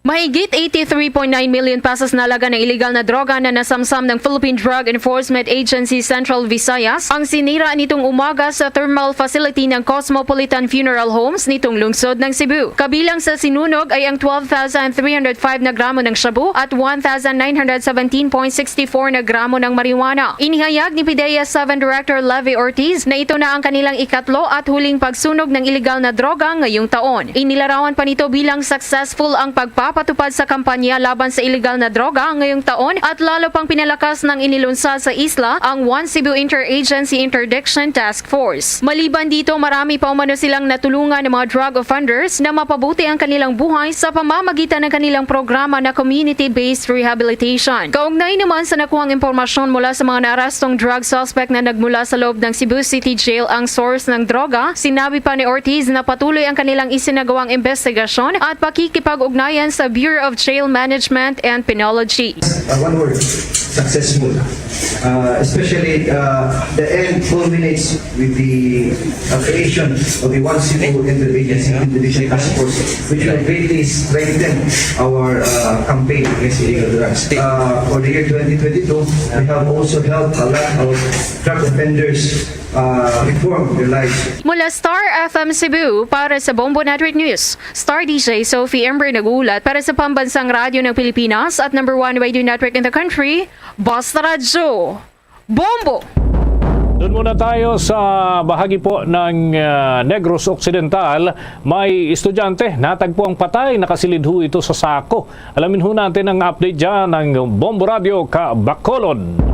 Mahigit eighty-three point nine million pesos na halaga ng iligal na droga na nasamsam ng Philippine Drug Enforcement Agency Central Visayas ang sinira nitong umaga sa thermal facility ng Cosmopolitan Funeral Homes nitong lungsod ng Cebu. Kabilang sa sinunog ay ang twelve thousand three hundred five na gramo ng shabu at one thousand nine hundred seventeen point six four na gramo ng marijuana. Inihayag ni PDEA seven Director Levy Ortiz na ito na ang kanilang ikatlo at huling pagsunog ng iligal na droga ngayong taon. Inilarawan pa nito bilang successful ang pagpapatupad sa kampanya laban sa iligal na droga ngayong taon at lalo pang pinalakas ng inilunsad sa isla ang One Cebu Interagency Interdiction Task Force. Maliban dito, marami pa umano silang natulungan ng mga drug offenders na mapabuti ang kanilang buhay sa pamamagitan ng kanilang programa na community-based rehabilitation. Kaugnay naman sa nakuhang impormasyon mula sa mga naarestong drug suspect na nagmula sa loob ng Cebu City Jail ang source ng droga, sinabi pa ni Ortiz na patuloy ang kanilang isinagawang investigasyon at pakikipag-ugnayan sa Bureau of Jail Management and Penology. Uh, one word, successful. Uh, especially, uh, the end culminates with the, uh, creation of the One Cebu Interagency Interdiction Task Force, which will greatly strengthen our, uh, campaign against illegal drugs. Uh, for the year twenty twenty-two, we have also helped a lot of drug offenders, uh, reform their lives. Mula Star F M Cebu, para sa Bombo Network News, Star D J Sophie Ember nag-uulat para sa Pambansang Radyo ng Pilipinas at number one radio network in the country, Basta Radyo Bombo. Doon muna tayo sa bahagi po ng, ah, Negros Occidental. May estudyante natagpo ang patay, nakasilid ho ito sa sako. Alamin ho natin ang update dyan ng Bombo Radio ka Bacolod.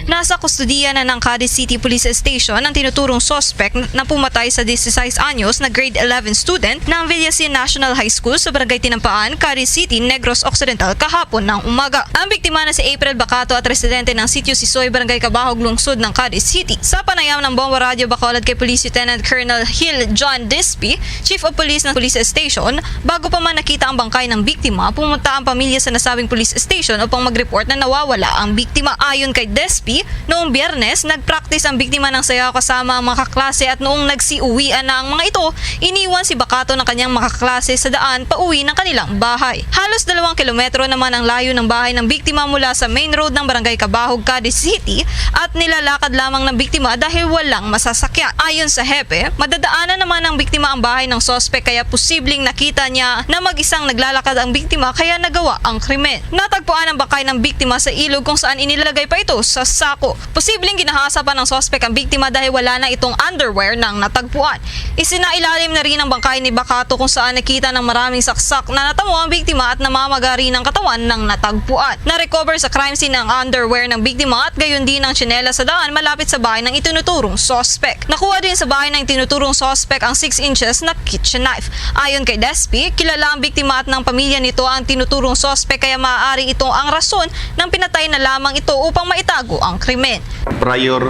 Nasa kustodiya na ng Cadiz City Police Station ang tinuturong suspek na pumatay sa disisais anyos na grade eleven student ng Villasin National High School sa Barangay Tinampaan, Cadiz City, Negros Occidental, kahapon ng umaga. Ang biktima na si April Bacato at residente ng Sitio Sisoy, Barangay Cabahog, Lungsod ng Cadiz City. Sa panayam ng Bombo Radio Bacolod kay Police Lieutenant Colonel Hill John Dispi, Chief of Police ng Police Station, bago pa man nakita ang bangkay ng biktima, pumunta ang pamilya sa nasabing police station upang mag-report na nawawala ang biktima. Ayon kay Despi, noong Biyernes, nag-practice ang biktima ng sayaw kasama ang mga kaklase at noong nagsiuwian na ang mga ito, iniwan si Bacato ng kanyang mga kaklase sa daan pauwi ng kanilang bahay. Halos dalawang kilometro naman ang layo ng bahay ng biktima mula sa main road ng Barangay Cabahog, Cadiz City, at nilalakad lamang ng biktima dahil walang masasakyan. Ayon sa hepe, madadaanan naman ng biktima ang bahay ng suspek, kaya posibleng nakita niya na mag-isang naglalakad ang biktima kaya nagawa ang krimen. Natagpuan ang bangkay ng biktima sa ilog kung saan inilagay pa ito sa sako. Posibleng ginahasa pa ng suspek ang biktima dahil wala na itong underwear nang natagpuan. Isinailalim na rin ang bangkay ni Bacato kung saan nakita ng maraming saksak na natamo ang biktima at namamaga rin ang katawan ng natagpuan. Na-recover sa crime scene ang underwear ng biktima at gayon din ang tsinelas sa daan malapit sa bahay ng itinuturong suspek. Nakuha din sa bahay ng tinuturong suspek ang six inches na kitchen knife. Ayon kay Despi, kilala ang biktima at ng pamilya nito ang tinuturong suspek, kaya maaari ito ang rason ng pinatay na lamang ito upang maitago ang krimen. Prior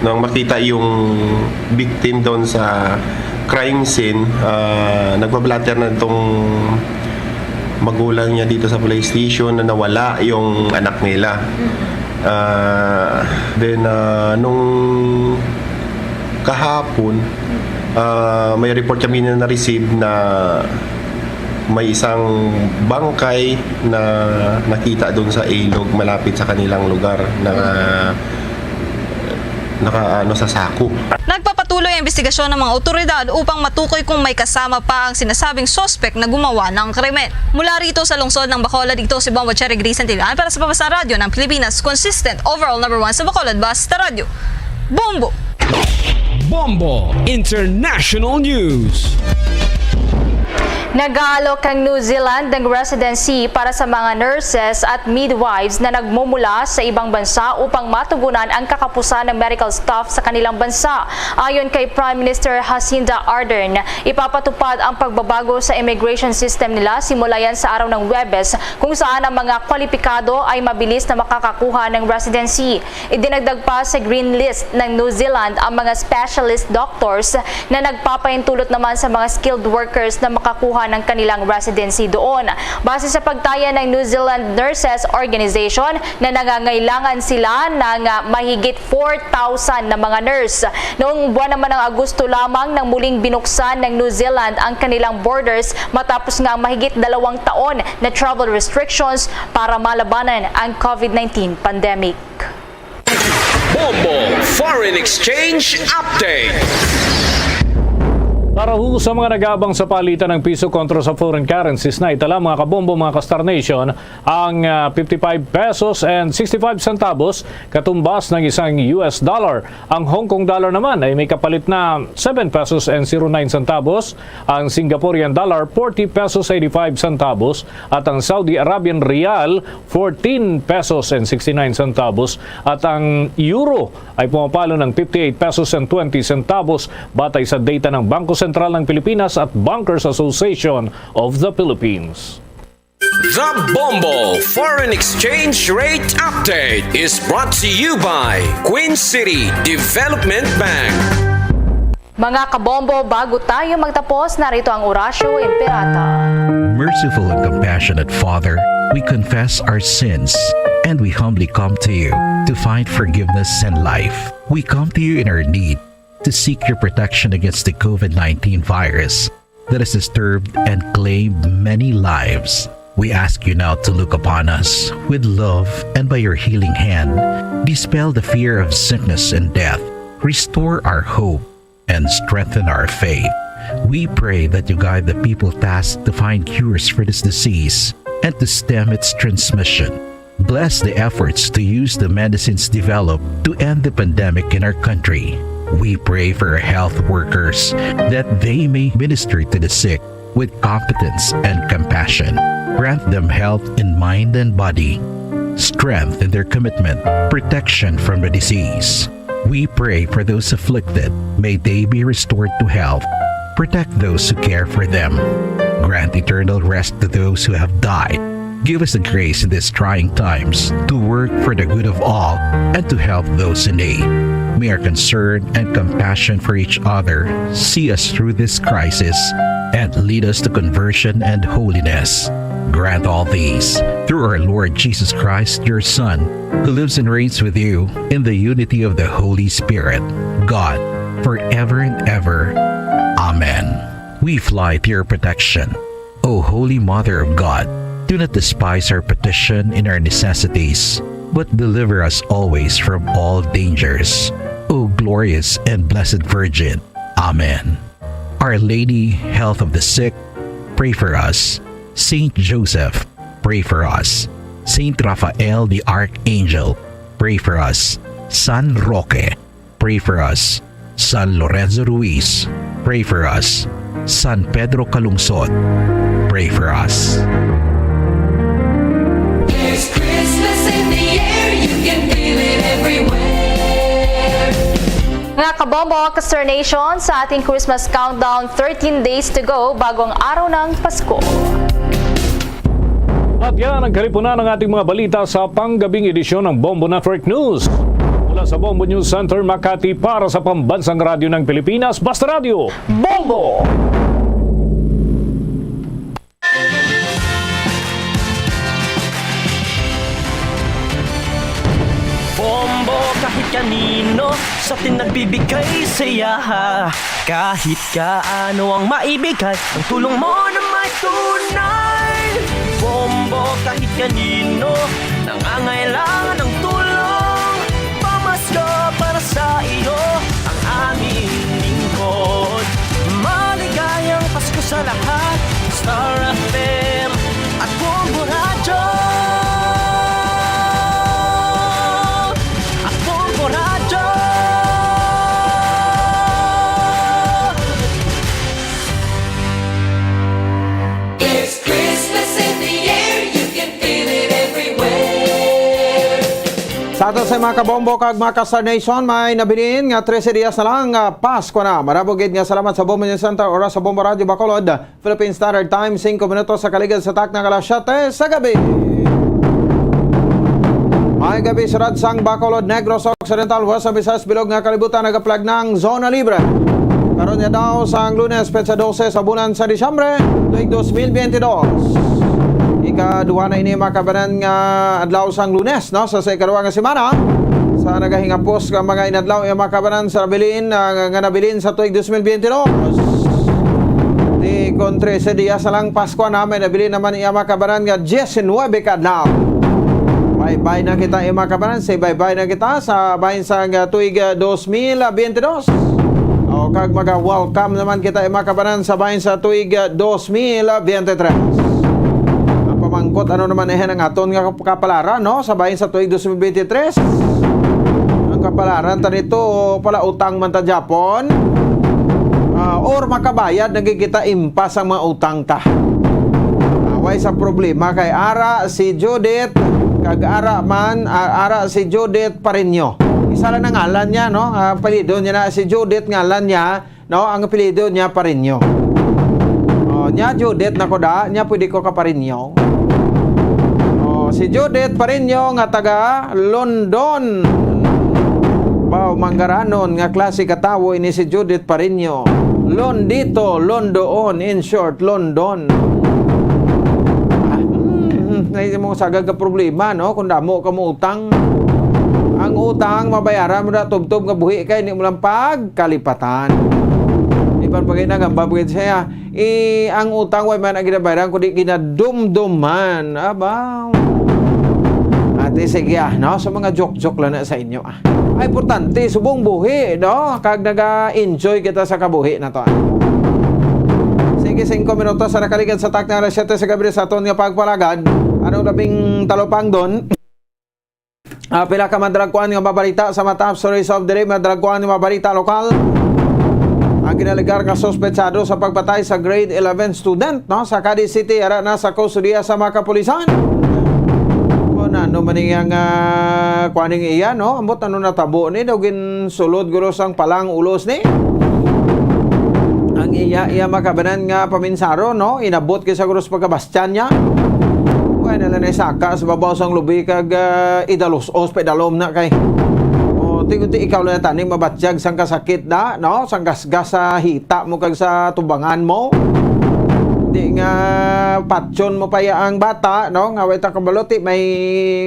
nang makita yung victim doon sa crime scene, ah, nagpa-blotter na itong magulang niya dito sa police station na nawala yung anak nila. Ah, then, ah, nung kahapon, ah, may report kami na na-receive na may isang bangkay na nakita doon sa ilog malapit sa kanilang lugar na naka, ano, sa sako. Nagpapatuloy ang investigasyon ng mga otoridad upang matukoy kung may kasama pa ang sinasabing suspek na gumawa ng krimen. Mula rito sa lungsod ng Bacolod, ito si Bombo Cherry Gris Santillan para sa Pambansang Radyo ng Pilipinas, consistent, overall number one sa Bacolod, Basta Radyo Bombo. Bombo International News. Nag-aalok ang New Zealand ng residency para sa mga nurses at midwives na nagmumula sa ibang bansa upang matugunan ang kakapusan ng medical staff sa kanilang bansa. Ayon kay Prime Minister Jacinda Ardern, ipapatupad ang pagbabago sa immigration system nila simula yan sa araw ng Huwebes, kung saan ang mga kwalipikado ay mabilis na makakakuha ng residency. Idinagdag pa sa green list ng New Zealand ang mga specialist doctors na nagpapaintulot naman sa mga skilled workers na makakuha ng kanilang residency doon. Base sa pagtaya ng New Zealand Nurses Organization, na nangangailangan sila ng, ah, mahigit four thousand na mga nurse. Noong buwan naman ng Agosto lamang nang muling binuksan ng New Zealand ang kanilang borders matapos nga ang mahigit dalawang taon na travel restrictions para malabanan ang COVID nineteen pandemic. Bombo Foreign Exchange Update. Para ho sa mga nag-aabang sa palitan ng piso kontra sa foreign currencies, naitala, mga kabombo, mga ka-Star Nation, ang, ah, fifty-five pesos and sixty-five centavos katumbas ng isang U S dollar. Ang Hong Kong dollar naman ay may kapalit na seven pesos and zero nine centavos, ang Singaporean dollar, forty pesos eighty-five centavos, at ang Saudi Arabian riyal, fourteen pesos and sixty-nine centavos, at ang euro ay pumapalo ng fifty-eight pesos and twenty centavos, batay sa data ng Bangko Sentral ng Pilipinas at Bankers Association of the Philippines. The Bombo Foreign Exchange Rate Update is brought to you by Queen City Development Bank. Mga kabombo, bago tayo magtapos, narito ang Oratio Imperata. Merciful and compassionate Father, we confess our sins and we humbly come to you to find forgiveness and life. We come to you in our need to seek your protection against the COVID nineteen virus that has disturbed and claimed many lives. We ask you now to look upon us with love and by your healing hand, dispel the fear of sickness and death, restore our hope, and strengthen our faith. We pray that you guide the people tasked to find cures for this disease and to stem its transmission. Bless the efforts to use the medicines developed to end the pandemic in our country. We pray for our health workers that they may minister to the sick with competence and compassion. Grant them health in mind and body, strength in their commitment, protection from the disease. We pray for those afflicted. May they be restored to health. Protect those who care for them. Grant eternal rest to those who have died. Give us the grace in these trying times to work for the good of all and to help those in need. May our concern and compassion for each other see us through this crisis and lead us to conversion and holiness. Grant all these through our Lord Jesus Christ, your Son, who lives and reigns with you in the unity of the Holy Spirit, God, forever and ever. Amen. We fly to your protection. O Holy Mother of God, do not despise our petition in our necessities, but deliver us always from all dangers. O glorious and blessed Virgin. Amen. Our Lady, Health of the Sick, pray for us. Saint Joseph, pray for us. Saint Raphael the Archangel, pray for us. San Roque, pray for us. San Lorenzo Ruiz, pray for us. San Pedro Calungsod, pray for us. There's Christmas in the air, you can feel it everywhere. Mga kabombo, Kaster Nation, sa ating Christmas countdown, thirteen days to go bago ang araw ng Pasko. At yan ang kalipunan ng ating mga balita sa panggabing edisyon ng Bombo Network News. Mula sa Bombo News Center, Makati, para sa Pambansang Radyo ng Pilipinas, Basta Radyo, Bombo! Bombo kahit kanino sa atin nagbibigay saya. Kahit kaano ang maibigay, ang tulong mo na may tunay. Bombo kahit kanino nangangailangan ng tulong. Pamasko para sa iyo ang aming lingkod. Maligayang Pasko sa lahat. Star F M at Bombo Radyo. At Bombo Radyo. It's Christmas in the air, you can feel it everywhere. Sa ato sa mga kabombo kag mga ka-Star Nation, may nabilin nga trese dias na lang nga Pasko na. Marabog gid nga salamat sa Bombo News Center, oras sa Bombo Radyo Bacolod, Philippine Standard Time, singko minutos sa kaligad sa takna nga alas siyete sa gabi. May gabi, siyudad sang Bacolod, Negros Occidental, West Visayas, bilog nga kalibutan, nagaplag na ang zona libre. Karon nga daw sang Lunes, petsa dose sa bulan sa Disyembre, tuig dos mil biyente dos. Ikaduha na ini, mga kabanan, nga adlaw sang Lunes, no, sa, sa ikaduha nga semana sa nagahingapos nga mga inadlaw, eh, mga kabanan, sa nabilin, ah, nga nabilin sa tuig dos mil biyente dos. Di kon trese dias na lang Pasko na, may nabilin naman iya, mga kabanan, nga diecinuebe ka adlaw. Baybay na kita, eh, mga kabanan, say baybay na kita sa bahin sa, ah, tuig, ah, dos mil biyente dos. O, kag maga-welcome naman kita, eh, mga kabanan, sa bahin sa tuig, ah, dos mil biyente tres. Ang pamangkot, ano naman, eh, ang aton nga kapalaran, no? Sa bahin sa tuig dos mil biyente tres. Ang kapalaran ta dito, pala utang man ta Japon. Ah, or makabayad na gid kita impas ang mga utang ta. Away sa problema kay ara si Judith, kag ara man, ah, ara si Judith Pareño. Isa lang ang ngalan niya, no? Ah, apelyido niya na si Judith, ngalan niya, no? Ang apelyido niya Pareño. Oh, niya Judith na ko da, niya pwede ko ka Pareño. Oh, si Judith Pareño nga taga London. Pao manggaranon nga klase ka tawo ini si Judith Pareño. Londito, Londoon, in short, London. Ah, hmm, na mo sagad ka problema, no? Kung damo ka mo utang. Ang utang, mabayaran mo na tubtob nga buhi kay hindi mo lang pagkalipatan. Iban pa gina nga babagid siya, eh, ang utang, way man ang ginabayaran, kundi ginadumduman. Aba. Ate, sige, ah, no? So, mga joke-joke lang na sa inyo, ah. Ay, importante, subong buhi, no? Kag naga-enjoy kita sa kabuhi na to, ah. Sige, singko minutos sa nakaligad sa takna alas siyete sa gabi sa aton nga pagpalagad. Anong labing talupangdon? Ah, pila ka madragkuan nga mabalita sa mga top stories of the day, madragkuan nga mabalita lokal. Ang ginalegar nga suspetsado sa pagpatay sa grade eleven student, no, sa Cadiz City, ara na sa kustodiya sa mga kapulisan. O, na, ano man iyang, ah, kuan ning iya, no? Ambot ano natabo ni, daw ginsulod guro sang palang ulos ni. Ang iya, iya makabanan nga paminsaro, no? Inabot kay sa guro sa pagkabas tiyan niya. Kaya na lang saka sa babaw sang lubi kag, ah, idalos-os pa idalom na kay. O, ti-, ti ikaw lang tani mabatyag sang kasakit na, no? Sang gasgas sa hita mo kag sa tubangan mo. Di nga patyon mo pa ya ang bata, no? Nga way ta kabalo, ti may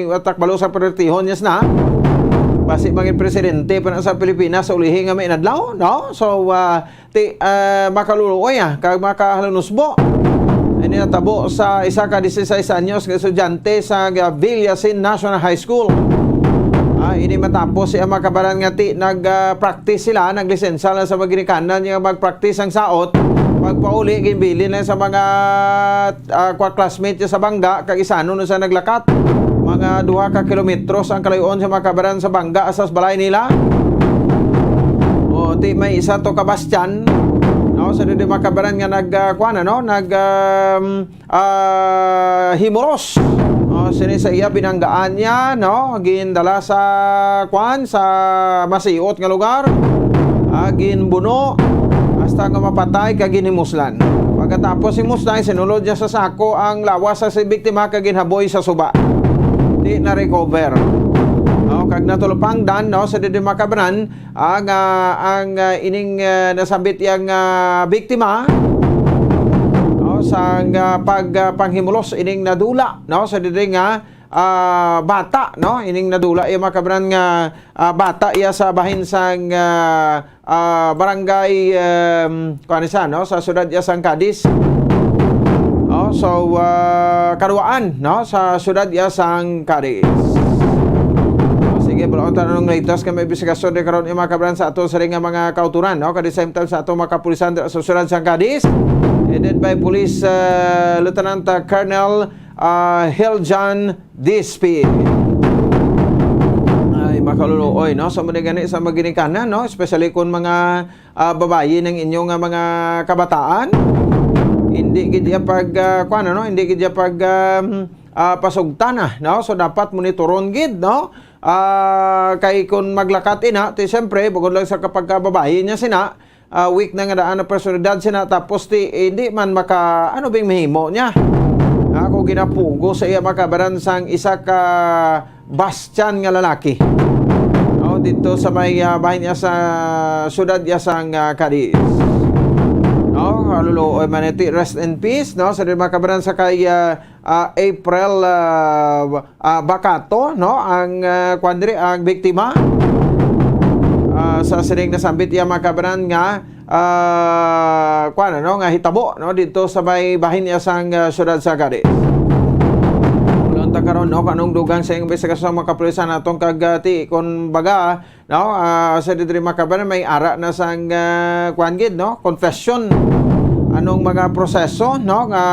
way ta kabalo sa pertihon, yes na. Basi mangin presidente pa na sa Pilipinas sa ulihi nga may inadlaw, no? So, ah, ti, ah, makaluluoy, ah, kag makahalunusbo. Ini natabo sa isa ka dieciséis anyos nga estudyante sa, ah, Villasin National High School. Ah, ini matapos siya makabaran nga ti nag, ah, practice sila, naglisensya lang sa maginikanan nga mag-practice ang saot. Pagpauli, ginbilin lang sa mga, ah, kwa-, classmate niya sa bangga, kag isa nun sa naglakat. Mga duha ka kilometros ang kalayoon sa makabaran sa bangga sa balay nila. O, ti may isa to ka Bastian, no? Sa dili makabaran nga nag, ah, kuwan, ano? Nag, um, ah, himuros. O, sini sa iya, binanggaan niya, no? Gindala sa, kuwan, sa masiot nga lugar. Ah, ginbuno, hasta nga mapatay, kag ginhimuslan. Pagkatapos himuslan, sinulod niya sa sako ang lawas sa si biktima, kag ginhaboy sa suba. Di na-recover. No? Kag natulupangdan, no, sa didi makabanan, ang, ah, ang, ah, ining, ah, nasambit yang, ah, biktima, no, sang, ah, pag, ah, panghimulos ining nadula, no, sa didi nga, ah, bata, no, ining nadula iya makabanan nga, ah, bata iya sa bahin sang, ah, ah, barangay, em, kuwan siya, no, sa siyudad iya sang Cadiz. Oh, so, ah, Karuaan, no, sa siyudad iya sang Cadiz. Oh, sige, balaon ta anong latest nga may imbestigasyon di karon, mga kabran, sa ato sa ring nga mga kauturan, no, kag the same time sa ato mga kapulisan sa siyudad sang Cadiz, headed by Police, ah, Lieutenant, ah, Colonel, ah, Hiljan Dispi. Ay, makaluluoy, no? Sa mga gani, sa mga ginikanan, no? Especially kung mga, ah, babayi ng inyo nga mga kabataan, hindi gid iya pag, ah, kuwan, ano? Hindi gid iya pag, um, ah, pasugtan, ah, no? So, dapat monitoron gid, no? Ah, kay kung maglakat ina, ti siyempre, bukod lang sa kapag, ah, babayi niya sina, ah, weak na nga daan ang personalidad sina, tapos ti, eh, hindi man maka, ano bing mahimo niya? Ako ginapugo sa iya makabaran sang isa ka Bastian nga lalaki. Oh, dito sa may, ah, bahin niya sa siyudad niya sang, ah, Cadiz. Oh, kaluluoy man iti, rest in peace, no? Sa di makabaran sa kay, ah, ah, April, ah, ah, Bacato, no? Ang, ah, kuwan diri, ang biktima, ah, sa sining nasambit iya makabaran nga, ah, kuwan, ano, nga hitabo, no? Dito sa may bahin iya sang, ah, siyudad sa Cadiz. Ulon ta karon, no? Kanong dugang sa imbestigasyon sa mga kapulisan natong kag, ah, ti, kung baga, no? Ah, sa diri makabaran, may ara na sang, ah, kuwan gid, no? Confession. Anong mga proseso, no? Nga,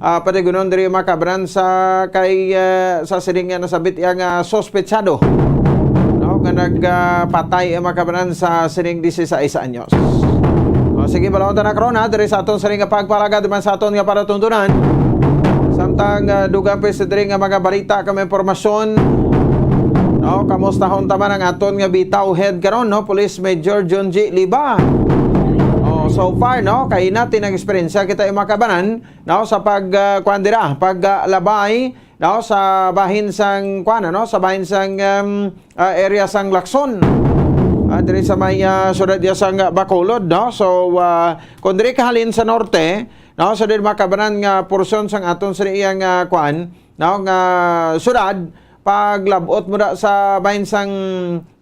ah, patigunon diri makabaran sa kay, ah, sa sining nga nasabit iya nga suspetsado, no? Nga nag, ah, patay ang makabaran sa sining dieciséis anyos. O, sige, balaon ta na karon, ha, diri sa aton sining nga pagpalagad man sa aton nga palatuntunan. Samtang, ah, dugang pa sa diri nga mga balita kag impormasyon, no, kamustahon ta man ang aton nga bitaw head karon, no, Police Major Junji Liba. Oh, so far, no, kay natin nag-eksperyensya kita yung mga kabanan, no, sa pag, ah, kuwan dira, pag, ah, labay, no, sa bahin sang, kuwan, ano, sa bahin sang, um, ah, area sang Lacson. Ah, diri sa may, ah, siyudad iya sang Bacolod, no? So, ah, kung diri ka halin sa norte, no? So, diri makabanan nga porsyon sang aton sa iyang, ah, kwan, no? Nga siyudad, paglabot mo na sa bahin sang,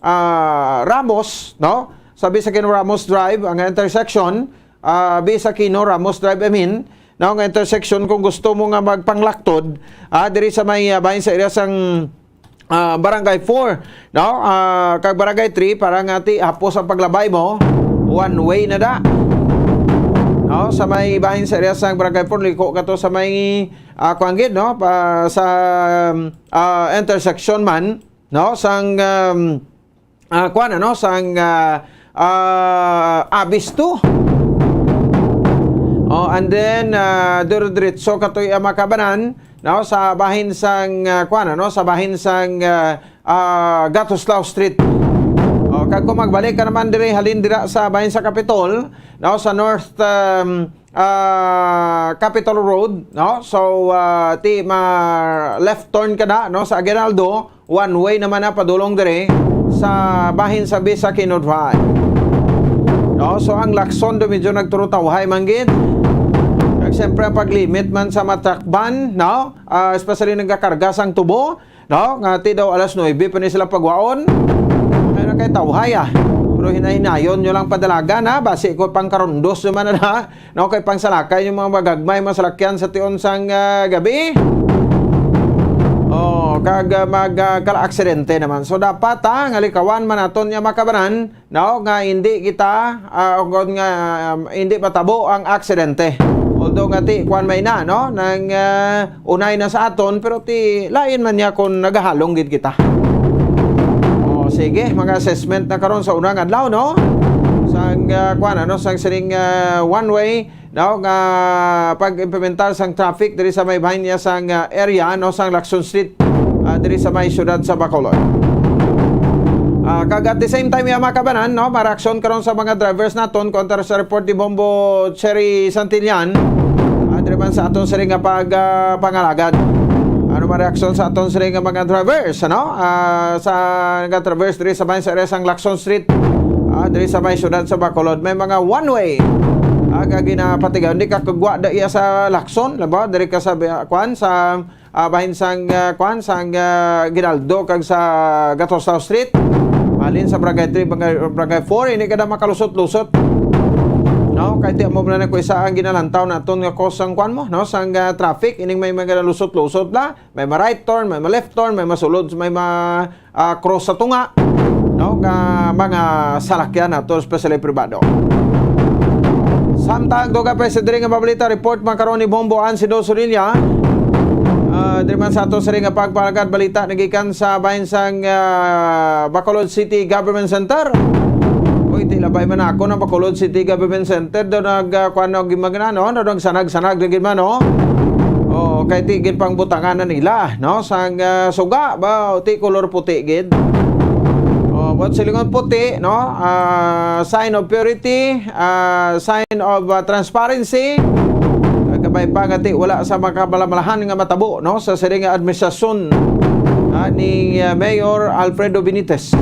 ah, Ramos, no? Sa Bisakino Ramos Drive, ang intersection, ah, Bisakino Ramos Drive, I mean, no? Nga intersection kung gusto mo nga magpanglaktod, ah, diri sa may, ah, bahin sa area sang, ah, Barangay four, no? Ah, kag Barangay three, para nga ti hapos ang paglabay mo, one way na da. No? Sa may bahin sa area sang Barangay four, liko ka to sa may, ah, kuwan gid, no? Pa, sa, ah, intersection man, no? Sang, um, ah, kuwan, ano? Sang, ah, ah, Abis two. Oh, and then, ah, dire-diretso ka to iya makabanan, no? Sa bahin sang, ah, kuwan, ano? Sa bahin sang, ah, ah, Gatoslaw Street. Oh, kag kung magbalik ka naman diri, halin dira sa bahin sa Capitol, no? Sa North, um, ah, Capitol Road, no? So, ah, ti ma left turn ka na, no? Sa Aguinaldo, one way naman na padulong diri sa bahin sa Bisakino Drive. No? So, ang lakson do medyo nagturutawhay man gid. Kag siyempre, ang pag-limit man sa mga truck ban, no? Ah, especially nagakarga sang tubo, no? Nga ti daw alas nuebe pa ni sila pagwaon. Ay na kay tawhay, ah. Pero hinay-hinayon nyo lang padalagan, ha? Basi ko pang karundos naman na, no? Kay pangsalakay yung mga magagmay, mga salakyan sa tion sang, ah, gabi. Oh, kag, ah, mag, ah, kala aksidente naman. So dapat, ha, nga likawan man naton nga makabanan, no, nga hindi kita, ah, o nga, um, hindi matabo ang aksidente. Although nga ti, kuwan may na, no, nang, ah, unay na sa aton, pero ti lain man niya kung nagahalong gid kita. Oh, sige, mga assessment na karon sa unang adlaw, no? Sang, ah, kuwan, ano, sang sining, ah, one way, no, nga pag-implementar sang traffic diri sa may bahin niya sang, ah, area, no, sang Lacson Street, ah, diri sa may siyudad sa Bacolod. Ah, kag at the same time, ya, mga kabanan, no, maraksyon karon sa mga drivers naton kontra sa report ni Bombo Cherry Santillan, ah, diri man sa aton siring nga pag, ah, pangalagad. Ano man reaksyon sa aton siring nga mga drivers, ano? Ah, sa nag-traverse diri sa bahin sa area sang Lacson Street, ah, diri sa may siyudad sa Bacolod, may mga one way, ah, nga ginapatigaw. Hindi ka kagwa da iya sa Lacson, diba? Diri ka sa, ah, kwan, sa, ah, bahin sang, ah, kwan, sang, ah, Giraldo kag sa Gatosaw Street. Malin sa Barangay three, Barangay, Barangay four, hindi ka na makalusot-lusot. No? Kay ti amo na ko isa ang ginalantaw naton nga cause sang kwan mo, no? Sang, ah, traffic, ining may mga lusot-lusot la, may ma-right turn, may ma-left turn, may masulod, may ma, ah, cross sa tunga, no? Nga mga salakyan nato, especially pribado. Samtang duga pa sa diri nga mabalita, report man karon ni Bombo Ansido Sorilla. Ah, diri man sa ato sa ring nga pagpalagad balita nagikan sa bahin sang, ah, Bacolod City Government Center. Uy, ti labay man ako ng Bacolod City Government Center. Do nag, ah, kuwan, no, gimagana, no? Do nagsanag-sanag na gid man, no? Oh, kay ti gid pang butangan na nila, no? Sang, ah, suga ba, ti kolor puti gid. Oh, but silingon puti, no? Ah, sign of purity, ah, sign of, ah, transparency. Kabay pa nga ti wala sa makabalamalahan nga matabo, no? Sa siring nga administrasyon, ah, ni, ah, Mayor Alfredo Benitez,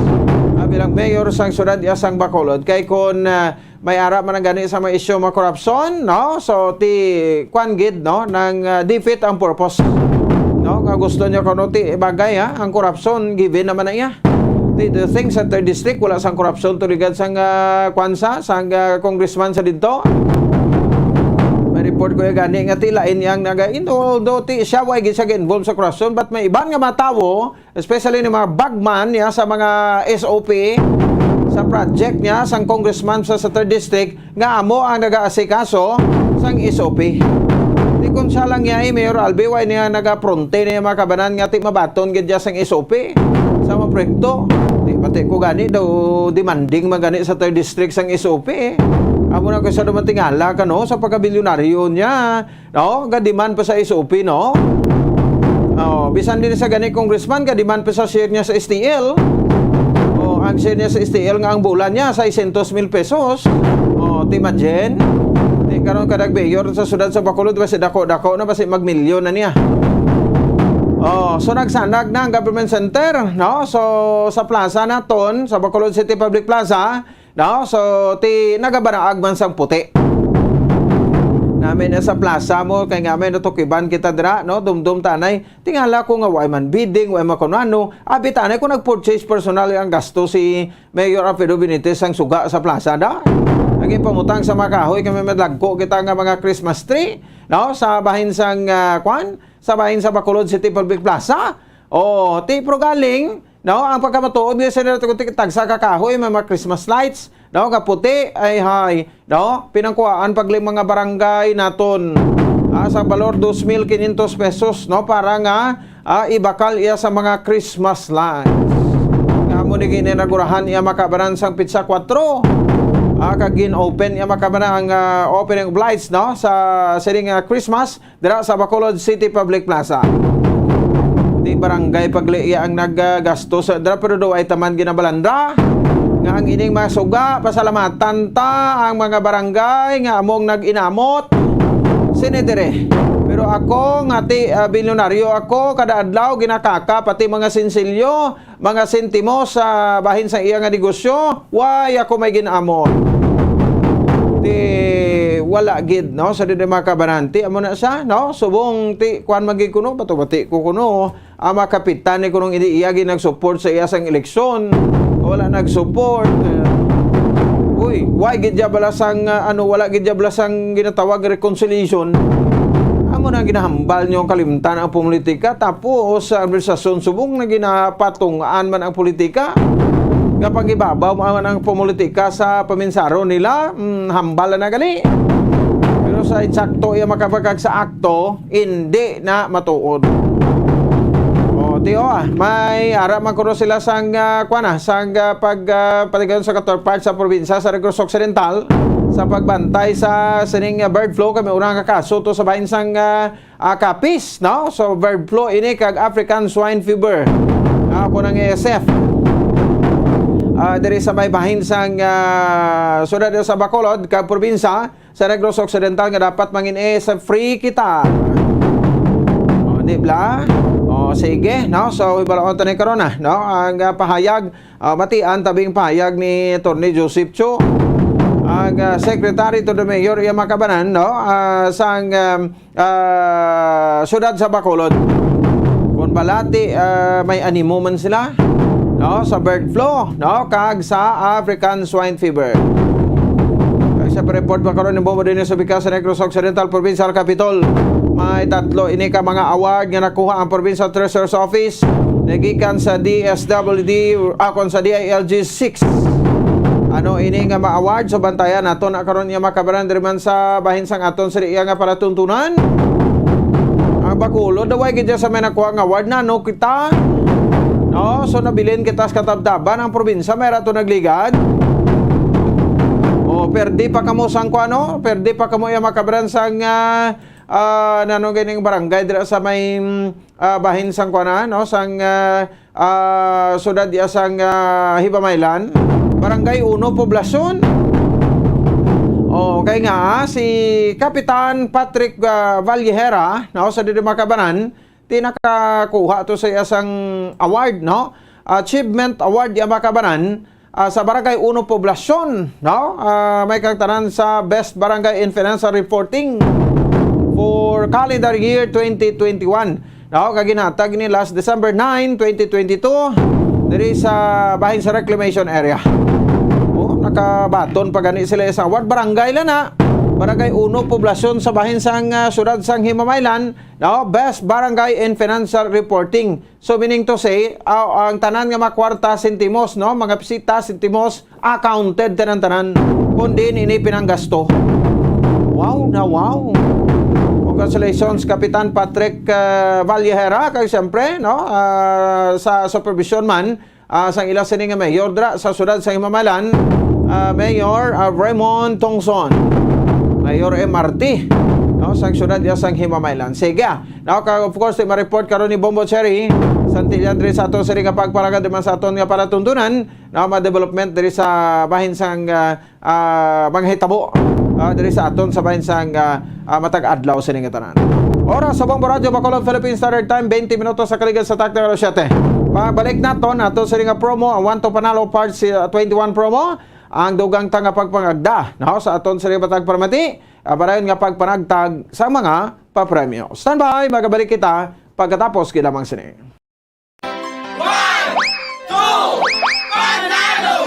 ah, bilang mayor sang siyudad iya sang Bacolod. Kay kon, ah, may ara man ang gani sa mga isyu mga korupsyon, no? So, ti, kwan gid, no? Nang, ah, defeat ang purpose, no? Nga gusto niya kuno ti bagay, ha? Ang korupsyon, given naman na iya. Ti, the thing sa third district, wala sang korupsyon, tuligad sang, ah, kwan sa, sang, ah, congressman sa dito. May report ko yung gani nga ti lain yang naga, although ti siya, wa gid siya involved sa korupsyon, but may iban nga mga tawo, especially ni mga bagman niya sa mga S O P, sa project niya, sang congressman sa, sa third district, nga amo ang nagaasikaso sang S O P. Di kun siya lang niya, eh, Mayor Albi, wa niya nagapronte niya mga kabanan nga ti mabaton gid niya sang S O P sa mga proyekto. Di pati ko gani daw demanding man gani sa third district sang S O P, eh. Amo na ko sa duman tingala ka, no, sa pagkabilyonaryo niya. No? Gadiman pa sa S O P, no? Oh, bisan din sa gani congressman, gadiman pa sa share niya sa S T L. Oh, ang share niya sa S T L nga ang bulan niya, seiscientos mil pesos. Oh, ti imagine. Ti karon kadag mayor sa siyudad sa Bacolod, basi dako-dako na, basi magmilyon na niya. Oh, so nagsanag na ang government center, no? So sa plaza naton, sa Bacolod City Public Plaza, no? So ti nagabanaag man sang puti. Namin na sa plaza mo, kay nga may natukiban kita dira, no? Dumdum tanay. Tingala ko nga way man bidding, way man kuno ano. Abi tanay ko nag-purchase personal ang gasto si Mayor Alfredo Benitez ang suga sa plaza da. Naging pamutang sa mga kahoy kami madagko kita nga mga Christmas tree, no? Sa bahin sang, ah, kwan, sa bahin sa Bacolod City Public Plaza. Oh, ti pero galing, no? Ang pagkamatuod nga sila tagsa ka kahoy, may mga Christmas lights, no? Kaputi, ay hay, no? Pinangkuhaan pagli mga barangay naton. Ah, sa balor dos mil quinientos pesos, no? Para nga ah, ibakal iya sa mga Christmas lights. Nga amo ni ginainagurahan iya makabanan sang pitsa kuwatro. Ah, kag gin-open iya makabanan ang, ah, opening of lights, no, sa sining, ah, Christmas dira sa Bacolod City Public Plaza. Di barangay pagli iya ang naggasto sa dira, pero daw ay taman ginabalanda nga ang ining mga suga, pasalamatan ta ang mga barangay nga among nag-inamot. Sini dire. Pero ako nga ti, ah, bilyonaryo ako, kada adlaw ginakaka pati mga sinsilyo, mga sentimo sa bahin sa iya nga negosyo, way ako may ginamot. Ti wala gid, no, sa dili makabaranti amo na sa, no, subong ti kuan man gid kuno, bato-bati ko kuno, ang mga kapitan ni kunong ini iya gid nag-support sa iya sang eleksyon. Wala nag-support. Uy, why gid ya bala sang, ah, ano, wala gid ya bala sang ginatawag reconciliation? Amo na ang ginahambal niyo ang kalimtan ang politika, tapos sa administrasyon subong na ginapatungaan man ang politika. Nga pangibabaw man ang politika sa paminsaron nila, mm, hambal na gali. Pero sa insakto iya makapagkag sa akto, hindi na matuod. O, tiyo, ah, may ara man kuno sila sang, ah, kuwan, ah, sang, ah, pag, ah, paligayon sa katorpart sa probinsya sa Negros Occidental sa pagbantay sa sining, ah, bird flu. Kami unang kakaso to sa bahin sang, ah, ah, Capiz, no? So, bird flu ini kag African swine fever. Ah, ako ng A S F. Ah, diri sa may bahin sang, ah, siyudad sa Bacolod kag probinsya, sa Negros Occidental nga dapat mangin-, eh, sa free kita. O, di bla? O, sige, no? So, hibalaon ta ni karon, ah, no? Ang, ah, pahayag, ah, matian tabing pahayag ni Attorney Joseph Cho, ang, ah, Secretary to the Mayor, iya makabanan, no? Ah, sang, um, ah, siyudad sa Bacolod. Kung balati, ah, may animo man sila, no? Sa bird flu, no? Kag sa African swine fever. Kag sa report pa karon ni Bobo din sa Bicas, sa Negros Occidental Provincial Capitol, may tatlo ini ka mga award nga nakuha ang Provincial Treasurer's Office nagikan sa D S W D, akon sa D I L G six. Ano ini nga ma-award? So, bantayan nato na karon nga makabaran diri man sa bahin sang aton sa iya nga palatuntunan. Ang Bacolod, daway gid sa may nakuha nga award na, no, kita. No, so nabilin kita sa katabtaban ang probinsya, may rato nagligad. O, perdi pa kamo sang kuano, perdi pa kamo iya makabaran sang, ah, ah, nano ganing barangay dira sa may, mm, ah, bahin sang kuana, no, sang, ah, ah, siyudad iya sang, ah, Himamaylan, Barangay Uno, Poblacion. O, kay nga, ah, si Kapitan Patrick, ah, Vallejera, no, sa diri makabanan, ti nakakuha to sa iya sang award, no? Achievement Award iya makabanan, ah, sa Barangay Uno Poblacion, no? Ah, may kagtanan sa Best Barangay in Financial Reporting for calendar year twenty twenty-one. No, kag ginhatag ni last December nine, twenty twenty-two, diri sa bahin sa reclamation area. Oh, nakabaton pa gani sila sa award. Barangay lang na. Barangay Uno, Poblacion sa bahin sang, ah, siyudad sang Himamaylan, no, Best Barangay in Financial Reporting. So, meaning to say, ah, ang tanan nga mga kwarta, sentimos, no, mga pisita, sentimos, accounted tanan-tanan, kundi ini pinanggasto. Wow na wow! Congratulations, Kapitan Patrick, ah, Vallejera, kag siyempre, no, ah, sa supervision man, ah, sang ila sini nga mayor dra sa siyudad sa Himamaylan, ah, Mayor, ah, Raymond Tongson, Mayor M R T, no, sang siyudad ya sang Himamaylan. Sige, ah, no, kag of course, ma-report karon ni Bombo Cherry Santillan diri sa aton sini nga pagpalagad man sa aton nga palatuntunan, no, mga development diri sa bahin sang, ah, ah, mga hitabo, ah, diri sa aton sa bahin sang, ah, ah, matag adlaw sini nga tanan. Oras sa Bombo Radyo Bacolod, Philippine Standard Time, twenty minutos sa kaligal sa takto nga alas siyete. Pabalik naton ato sa nga promo, ang One to Panalo Part si, uh, twenty-one promo, ang dugang ta nga pagpangagda, no, sa aton sa nga matag paramati, ah, padayon nga pagpanagtag sa mga papremyo. Standby, magabalik kita pagkatapos gid lamang sini. One, two, panalo!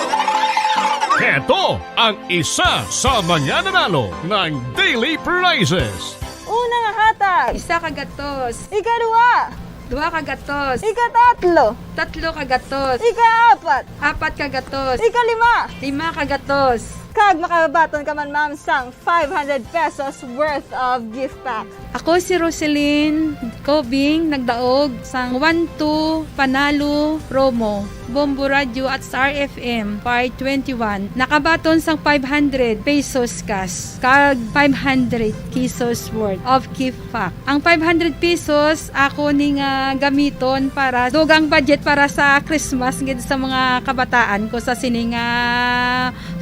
Heto ang isa sa mananalo ng Daily Prizes. Una nga hatag. Isa ka gatos. Ikaduha. Duha ka gatos. Ikatatlo. Tatlo ka gatos. Ikaapat. Apat ka gatos. Ikalima. Lima ka gatos. Kag makabaton ka man, ma'am, sang five hundred pesos worth of gift pack. Ako si Roselyn Cobing, nagdaog sang One to Panalo Promo, Bombo Radyo at Star F M, Part twenty-one. Nakabaton sang five hundred pesos cash, kag five hundred pesos worth of gift pack. Ang five hundred pesos, ako ni nga gamiton para dugang budget para sa Christmas gid sa mga kabataan ko sa sini nga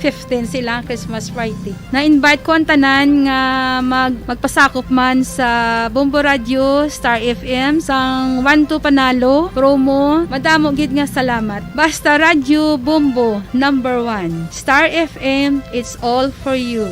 fifteen sila ang Christmas party. Na-invite ko ang tanan nga mag-, magpasakop man sa Bombo Radio, Star F M, sang One to Panalo promo. Madamo gid nga salamat. Basta Radyo Bombo, number one. Star F M, it's all for you.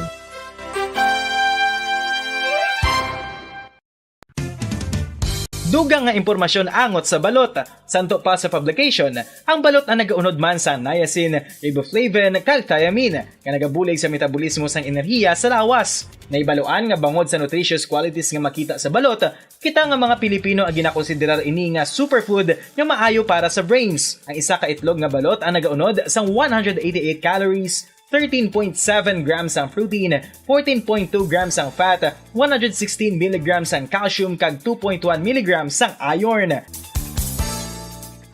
Dugang nga impormasyon angot sa balot. Santo pa sa publication, ang balot ang nagaunod man sa niacin, riboflavin, kag thiamine, nga nagabulig sa metabolismo sang enerhiya sa lawas. Nahibaluan nga bangod sa nutritious qualities nga makita sa balot, kita nga mga Pilipino ang ginakonsiderar ini nga superfood nga maayo para sa brains. Ang isa ka itlog nga balot ang nagaunod sang one hundred eighty-eight calories, thirteen point seven grams ang protein, fourteen point two grams ang fat, one hundred sixteen milligrams ang calcium, kag two point one milligrams ang iron.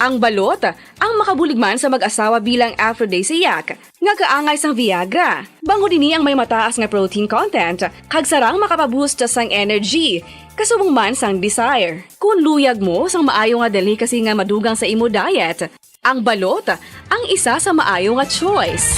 Ang balot, ang makabulig man sa mag-asawa bilang aphrodisiac, nga kaangay sang Viagra. Bangod ini ang may mataas nga protein content, kag sarang makapaboost sang energy, kasubong man sang desire. Kung luyag mo sang maayo nga delicacy nga madugang sa imo diet, ang balot ang isa sa maayo nga choice.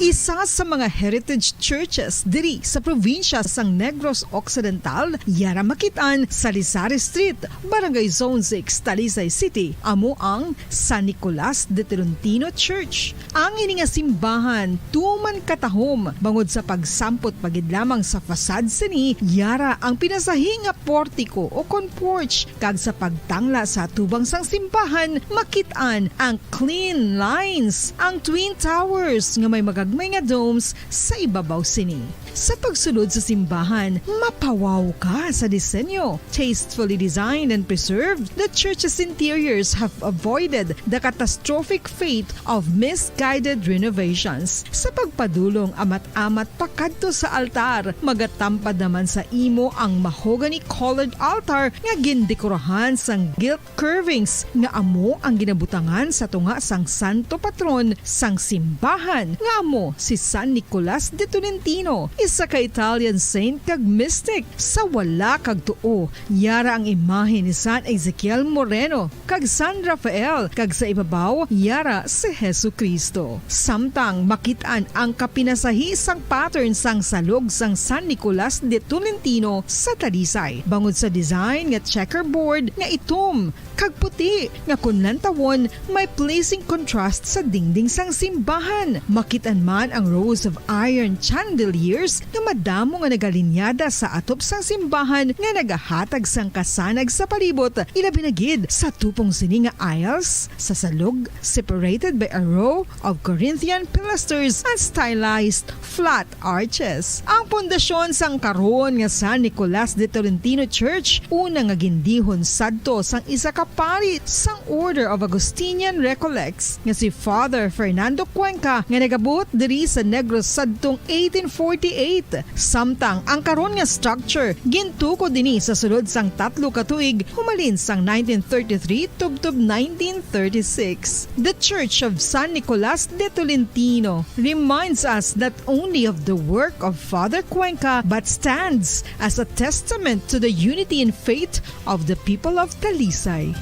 Isa sa mga heritage churches diri sa probinsya sang Negros Occidental, yara makit-an sa Lisari Street, Barangay Zone six, Talisay City, amo ang San Nicolas de Tolentino Church. Ang ini nga simbahan tuman katahom bangod sa pagsampot pa gid lamang sa facade sini, yara ang pinasahi nga portiko o kon porch, kag sa pagtangla sa atubang sang simbahan, makit-an ang clean lines, ang twin towers nga may magagmay nga domes sa ibabaw sini. Sa pagsulod sa simbahan, mapawaw ka sa disenyo. Tastefully designed and preserved, the church's interiors have avoided the catastrophic fate of misguided renovations. Sa pagpadulong amat-amat pakadto sa altar, magatampad naman sa imo ang mahogany-colored altar nga gindekorahan sang gilt curvings nga amo ang ginabutangan sa tunga sang santo patron sang simbahan, nga amo si San Nicolas de Tolentino, isa ka Italian saint kag mystic. Sa wala kag tuo, yara ang imahe ni San Ezekiel Moreno kag San Rafael, kag sa ibabaw, yara si Jesu-Cristo. Samtang makit-an ang kapinasahi sang pattern sang salog sang San Nicolas de Tolentino sa Talisay, bangod sa design nga checkerboard nga itom kag puti, nga kon lantawon, may pleasing contrast sa dingding sang simbahan. Makit-an man ang rows of iron chandeliers nga madamo nga nagalinyada sa atop sang simbahan nga nagahatag sang kasanag sa palibot, ilabi na gid sa tupong sini nga aisles sa salog, separated by a row of Corinthian pilasters and stylized flat arches. Ang pundasyon sang karon nga San Nicolas de Tolentino Church, una nga gindihon sadto sang isa ka pari sang Order of Augustinian Recollects nga si Father Fernando Cuenca, nga nagabuot diri sa Negros sadtong eighteen forty-eight. Samtang ang karon nga structure gintukod ini sa sulod sang tatlo ka tuig, humalin sang nineteen thirty-three tubtob nineteen thirty-six. The Church of San Nicolas de Tolentino reminds us not only of the work of Father Cuenca, but stands as a testament to the unity in faith of the people of Talisay.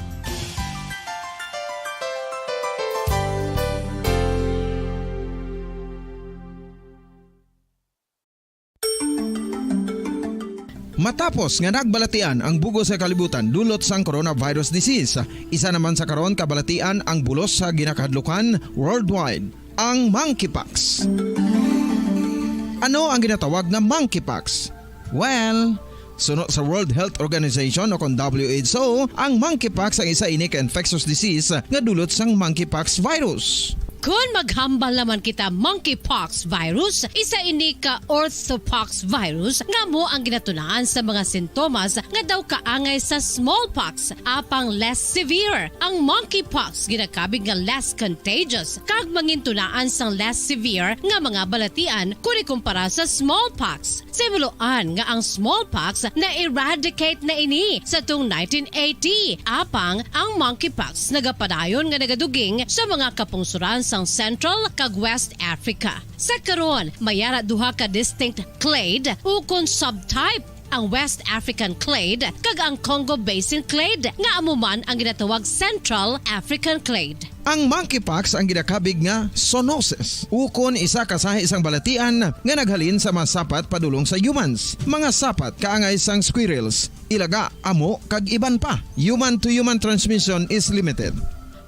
Matapos nga nagbalatian ang bug-os nga kalibutan dulot sang coronavirus disease, isa naman sa karon kabalatian ang bulos sa ginakahadlukan worldwide, ang monkeypox. Ano ang ginatawag nga monkeypox? Well, suno sa World Health Organization o kon W H O, ang monkeypox ang isa ini ka infectious disease nga dulot sang monkeypox virus. Kon maghambal naman kita, monkeypox virus, isa ini ka orthopox virus nga amo ang ginatunaan sa mga sintomas nga daw kaangay sa smallpox, apang less severe. Ang monkeypox ginakabig nga less contagious kag mangintunaan sang less severe nga mga balatian kon ikumpara sa smallpox. Sa himuloan nga ang smallpox na-eradicate na ini sa tung nineteen eighty, apang ang monkeypox nagapadayon nga nagaduging sa mga kapungsoran sang Central kag West Africa. Sa karon, may ara duha ka distinct clade ukon subtype, ang West African clade kag ang Congo Basin clade, nga amo man ang ginatawag Central African clade. Ang monkeypox ang ginakabig nga zoonosis, ukon isa ka sahi sang balatian nga naghalin sa mga sapat padulong sa humans, mga sapat kaangay sang squirrels, ilaga, amo, kag iban pa. Human to human transmission is limited.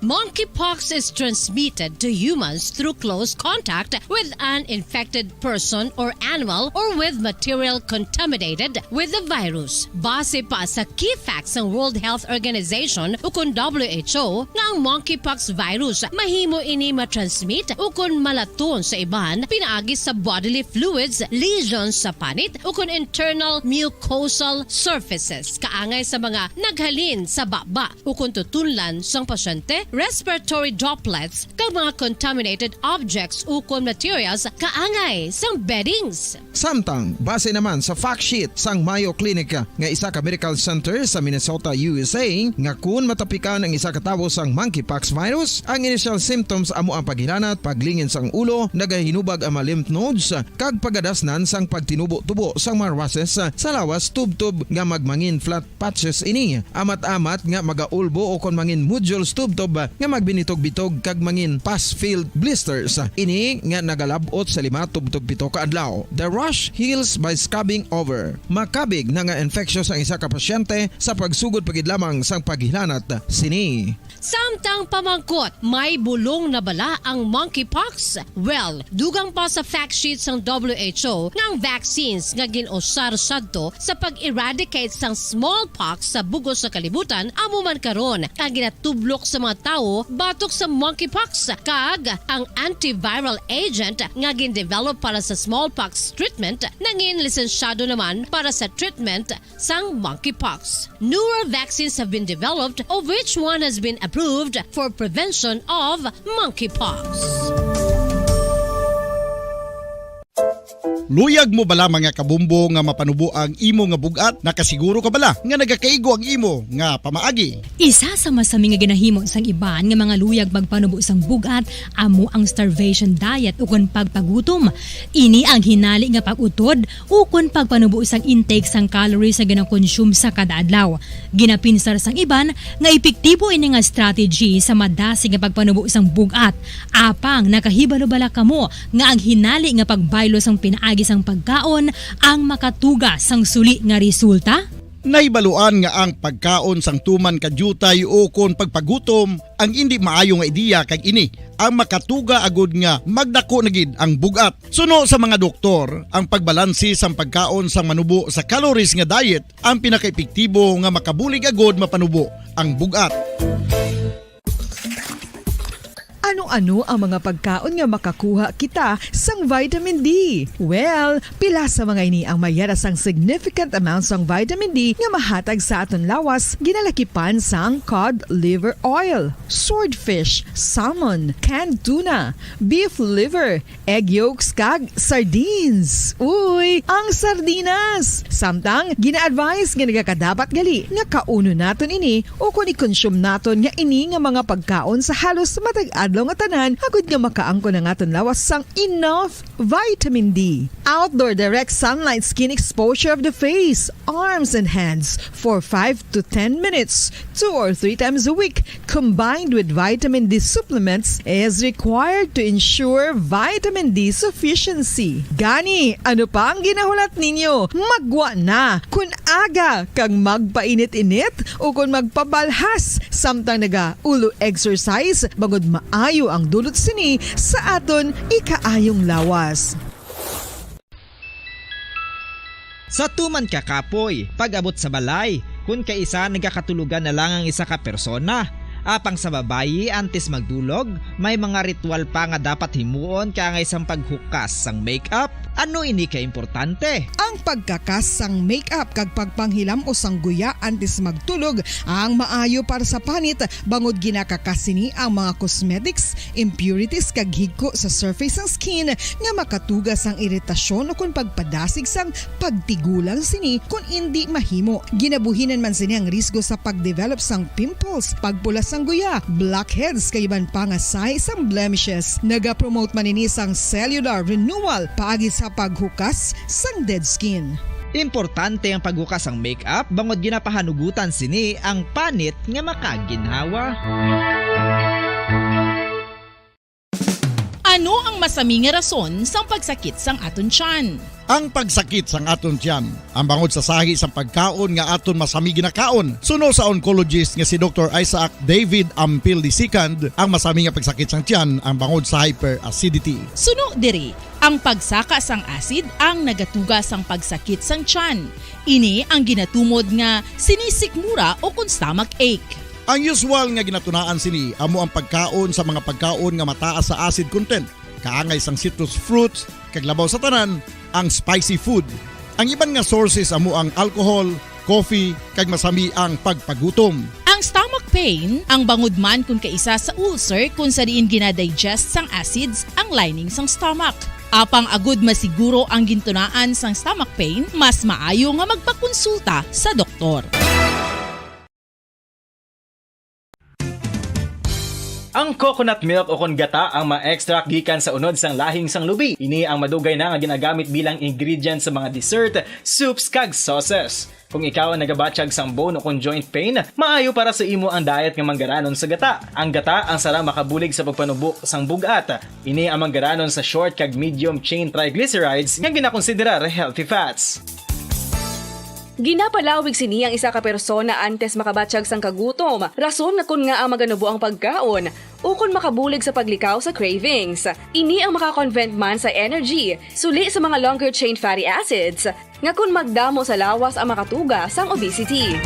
Monkeypox is transmitted to humans through close contact with an infected person or animal or with material contaminated with the virus. Base pa sa key facts sang World Health Organization ukon W H O, nga ang monkeypox virus mahimo ini matransmit ukon malaton sa iban pinaagi sa bodily fluids, lesions sa panit, ukon internal mucosal surfaces, kaangay sa mga naghalin sa baba ukon tutunlan sang pasyente, respiratory droplets, kag mga contaminated objects ukon materials kaangay sang beddings. Samtang, base naman sa fact sheet sang Mayo Clinic nga isa ka medical center sa Minnesota, U S A, nga kun matapikan ang isa ka tawo sang monkeypox virus, ang initial symptoms amo ang paghilanat, paglingin sang ulo, nagahinubag ang mga lymph nodes, kag pagadasnan sang pagtinubo-tubo sang mga rushes sa lawas tubtob nga magmangin flat patches ini. Amat-amat nga magaulbo o kon mangin nodules tubtob nga magbinitog-bitog kag mangin pus-filled blisters. Ini nga nagalab-ot sa lima tubtob pito ka adlaw. The rash heals by scabbing over. Makabig na nga infectious ang isa ka pasyente sa pagsugod pa gid lamang sang paghilanat sini. Samtang pamangkot, may bulong na bala ang monkeypox? Well, dugang pa sa fact sheet sang W H O nga ang vaccines nga gin-usar sadto sa pag-eradicate sang smallpox sa bug-os nga kalibutan amo man karon ang ginatublok sa mga tawo batok sa monkeypox, kag ang antiviral agent nga gin-develop para sa smallpox treatment nangin lisensyado naman para sa treatment sang monkeypox. Newer vaccines have been developed, of which one has been approved for prevention of monkeypox. Luyag mo bala, mga kabumbo, nga mapanubo ang imo nga bug-at? Nakasiguro ka bala nga nagakaigo ang imo nga pamaagi? Isa sa masami nga ginahimo sang iban nga mga luyag magpanubo sang bug-at amo ang starvation diet ukon pagpagutom. Ini ang hinali nga pag-utod ukon pagpanubo sang intake sang calories nga ginakonsume sa kada adlaw. Ginapinsar sang iban nga epektibo ini nga strategy sa madasig nga pagpanubo sang bug-at. Apang nakahibalo bala kamo nga ang hinali nga pagbaylo sang pinaagi sang pagkaon ang makatuga sang suli nga resulta? Nahibaluan nga ang pagkaon sang tuman ka diutay ukon pagpagutom ang indi maayo nga ideya, kag ini ang makatuga agud nga magdako na gid ang bug-at. Suno sa mga doktor, ang pagbalanse sang pagkaon sang manubo sa calories nga diet ang pinakaepektibo nga makabulig agud mapanubo ang bug-at. Ano-ano ang mga pagkaon nga makakuha kita sang vitamin D? Well, pila sa mga ini ang may yara sang significant amount sang vitamin D nga mahatag sa aton lawas, ginalakipan sang cod liver oil, swordfish, salmon, canned tuna, beef liver, egg yolks, kag sardines. Uy, ang sardinas! Samtang gina-advise nga nagakadapat gali nga kaunon naton ini o kon i-consume naton nga ini nga mga pagkaon sa halos matag adlaw nga tanan, agud nga makaangkon ang aton lawas sang enough vitamin D. Outdoor direct sunlight skin exposure of the face, arms, and hands for five to ten minutes, two or three times a week, combined with vitamin D supplements, is required to ensure vitamin D sufficiency. Gani, ano pa ang ginahulat ninyo? Maggwa na! Kun aga kag magpainit-init o kon magpabalhas samtang naga-ulo exercise, bangod maayo ang dulot sini sa aton ikaayong lawas. Sa tuman ka kapoy, pag-abot sa balay, kun kaisa nagakatulogan na lang ang isa ka persona. Apang sa babayi, antes magdulog, may mga ritual pa nga dapat himuon kaangay sang paghukas sang makeup. Ano ini ka importante? Ang pagkakas sang makeup kag pagpanghilam-os sang guya antes magtulog ang maayo para sa panit, bangod ginakakas sini ang mga cosmetics, impurities kag higko sa surface sang skin nga makatuga sang iritasyon ukon pagpadasig sang pagtigulang sini kon indi mahimo. Ginabuhinan man sini ang risgo sa pagdevelop sang pimples, pagpula sang guya, blackheads, kag iban pa nga sign sang blemishes. Nagapromote man ini sang cellular renewal paagi sa paghukas sang dead skin. Importante ang paghukas sang makeup bangod ginapahanugutan sini ang panit nga makaginhawa. Ano ang masami nga rason sang pagsakit sang aton tiyan? Ang pagsakit sang aton tiyan, ang bangod sa sahi sang pagkaon nga aton masami ginakaon. Suno sa oncologist nga si Doktor Isaac David Ampil the second, ang masami nga pagsakit sang tiyan ang bangod sa hyperacidity. Suno diri, ang pagsaka sang acid ang nagatuga sang pagsakit sang tiyan. Ini ang ginatumod nga sinisikmura o kon stomach ache. Ang usual nga ginatunaan sini amo ang pagkaon sa mga pagkaon nga mataas sa acid content, kaangay sang citrus fruits, kag labaw sa tanan, ang spicy food. Ang iban nga sources amo ang alcohol, coffee, kag masami ang pagpagutom. Ang stomach pain, ang bangod man kon kaisa sa ulcer kon sa diin ginadigest sang acids ang lining sang stomach. Apang agud masiguro ang gintunaan sang stomach pain, mas maayo nga magpakonsulta sa doktor. Ang coconut milk o kon gata ang ma-extract gikan sa unod sang lahing sang lubi. Ini ang madugay na nga ginagamit bilang ingredient sa mga dessert, soups, kag sauces. Kung ikaw ang nagabatyag sang bone o kon joint pain, maayo para sa imo ang diet nga manggaranon sa gata. Ang gata ang sarang makabulig sa pagpanubo sang bug-at. Ini ang manggaranon sa short kag medium chain triglycerides nga ginakonsiderar healthy fats. Ginapalawig sini ang isa ka persona antes makabatyag sang kagutom, rason nga kon ngaa maganubo ang pagkaon, ukon makabulig sa paglikaw sa cravings. Ini ang maka-convert man sa energy, suli sa mga longer chain fatty acids, nga kon magdamo sa lawas ang makatuga sang obesity.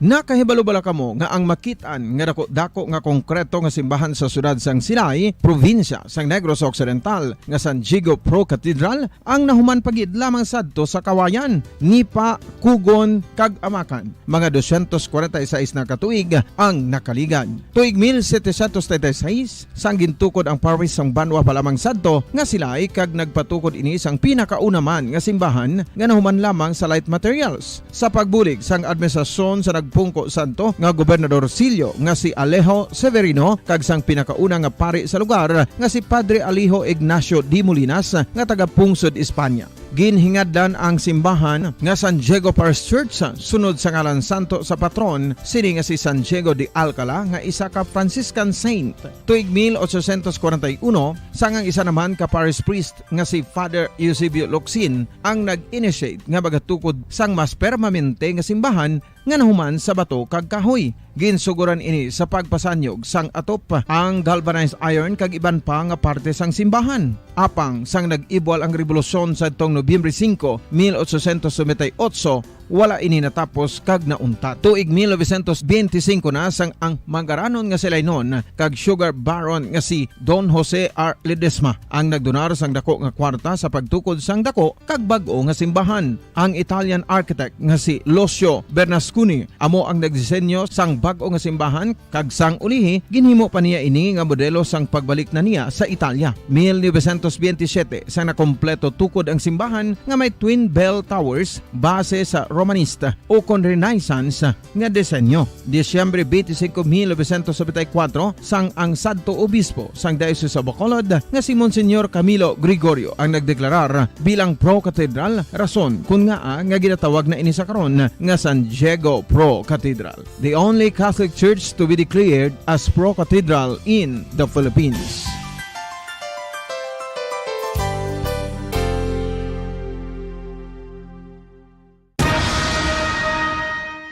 Nakahibalo bala kamo nga ang makit-an nga dako-dako nga konkreto nga simbahan sa siyudad sang Silay, probinsya sang Negros Occidental, nga San Diego Pro Cathedral, ang nahuman pa gid lamang sadto sa Kawayan, Nipa, Cogon, kag Amacan, mga dosyentos kwarenta y seis na ka tuig ang nakaligad. Tuig mil setecientos treinta y seis, sang gintukod ang parish sang banwa pa lamang sadto nga Silay, kag nagpatukod ini sang pinakauna man nga simbahan nga nahuman lamang sa light materials. Sa pagbulig sang administrasyon sa nagpungko sadto nga Gobernador Sillo nga si Alejo Severino kag sang pinakauna nga pari sa lugar nga si Padre Alejo Ignacio de Molinas nga taga Pungsod, Espanya. Ginhingadlan ang simbahan nga San Diego Parish Church sunod sa ngalan santo sa patron sini nga si San Diego de Alcala nga isa ka Franciscan saint. Tuig mil ochocientos kwarenta y uno, sang ang isa naman ka parish priest nga si Father Eusebio Locsin ang nag-initiate nga magatukod sang mas permanente nga simbahan nga nahuman sa bato kag kahoy. Ginsuguran ini sa pagpasanyog sang atop, ang galvanized iron kag iban pa nga parte sang simbahan. Apang sang nag-ibwal ang rebolusyon sadtong Nobyembre singko, mil ochocientos noventa y ocho, wala ini natapos kag nauntat. Tuig mil novecientos benti singko na sang ang manggaranon nga Silaynon kag sugar baron nga si Don Jose R. Ledesma ang nagdonar sang dako nga kwarta sa pagtukod sang dako kag bag-o nga simbahan. Ang Italian architect nga si Lucio Bernasconi amo ang nagdisenyo sang bag-o nga simbahan, kag sang ulihi ginhimo pa niya ini nga modelo sang pagbalik na niya sa Italia. Mil novecientos benti siyete, sang nakompleto tukod ang simbahan nga may twin bell towers base sa Romanista o kon Renaissance nga disenyo. Disyembre twenty-five, mil novecientos setenta y cuatro, sang ang sadto obispo sang Diocese of Bacolod nga si Monsignor Camilo Gregorio ang nagdeklarar bilang pro-cathedral, rason kon ngaa nga ginatawag na ini sa karon nga San Diego Pro Cathedral, the only Catholic church to be declared as pro-cathedral in the Philippines.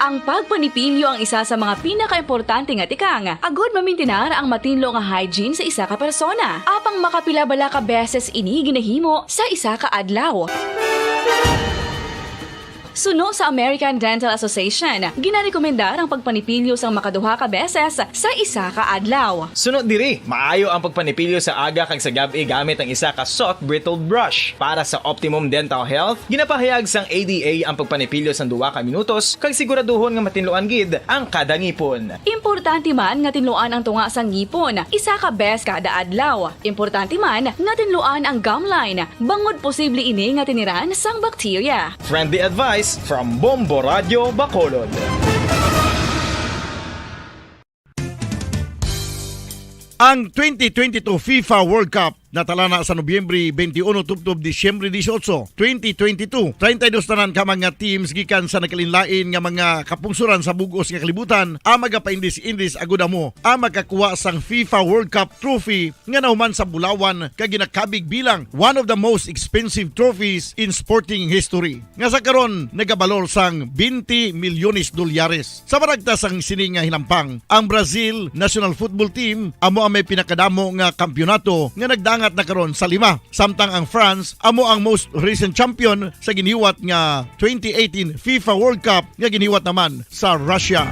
Ang pagpanipilyo ang isa sa mga pinakaimportante nga tikang agod mamintinar ang matinlo nga hygiene sa isa ka persona. Apang makapila bala ka beses ini ginahimo sa isa ka adlaw? Suno sa American Dental Association, ginarekomendar ang pagpanipilyo sang makaduha ka beses sa isa ka adlaw. Sunod diri, maayo ang pagpanipilyo sa aga kag sa gab-i gamit ang isa ka soft bristled brush. Para sa optimum dental health, ginapahayag sang A D A ang pagpanipilyo sang duha ka minutos kag siguraduhon nga matinluan gid ang kada ngipon. Importante man nga tinluan ang tunga sang ngipon isa ka beses kada adlaw. Importante man nga tinluan ang gum line, bangod posible ini nga tiniran sang bakterya. Friendly advice from Bombo Radio Bacolod. Ang twenty twenty-two FIFA World Cup natala na sa Nobyembre twenty-one tubtob Disyembre dieciocho, twenty twenty-two. Treinta y dos tanan ka mga teams gikan sa nagkalainlain nga mga kapungsoran sa bug-os nga kalibutan ang magapaindis-indis agud amo ang makakuha sang FIFA World Cup trophy nga nahuman sa bulawan kag ginakabig bilang one of the most expensive trophies in sporting history, nga sa karon nagabalor sang twenty milyones dolyares. Sa maragtas sang sini nga hinampang, ang Brazil national football team amo ang may pinakadamo nga kampiyonato nga nagdangat na karon sa lima, samtang ang France amo ang most recent champion sa giniwat nga twenty eighteen FIFA World Cup nga giniwat naman sa Russia.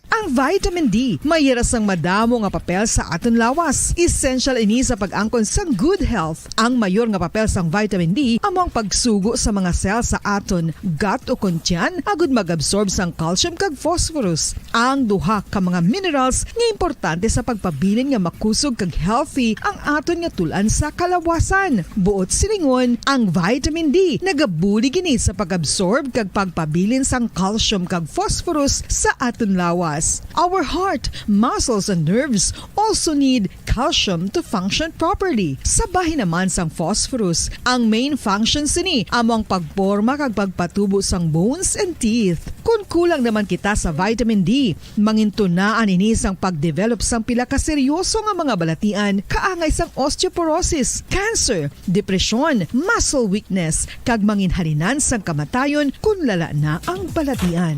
Ang vitamin D may ira sang madamo nga papel sa aton lawas. Essential ini sa pag-angkon sang good health. Ang mayor nga papel sang vitamin D amo ang pagsugo sa mga cell sa aton gut o kon tiyan agud mag-absorb sang calcium kag phosphorus, ang duha ka mga minerals nga importante sa pagpabilin nga makusog kag healthy ang aton nga tul-an sa kalawasan. Buot silingon, ang vitamin D nagabulig ini sa pag-absorb kag pagpabilin sang calcium kag phosphorus sa aton lawas. Our heart, muscles, and nerves also need calcium to function properly. Sa bahin naman sang phosphorus, ang main function sini amo ang pagporma kag pagpatubo sang bones and teeth. Kon kulang naman kita sa vitamin D, mangintunaan ini sang pagdevelop sang pila ka seryoso nga mga balatian, kaangay sang osteoporosis, cancer, depresyon, muscle weakness, kag manginhalinan sang kamatayon kon lala na ang balatian.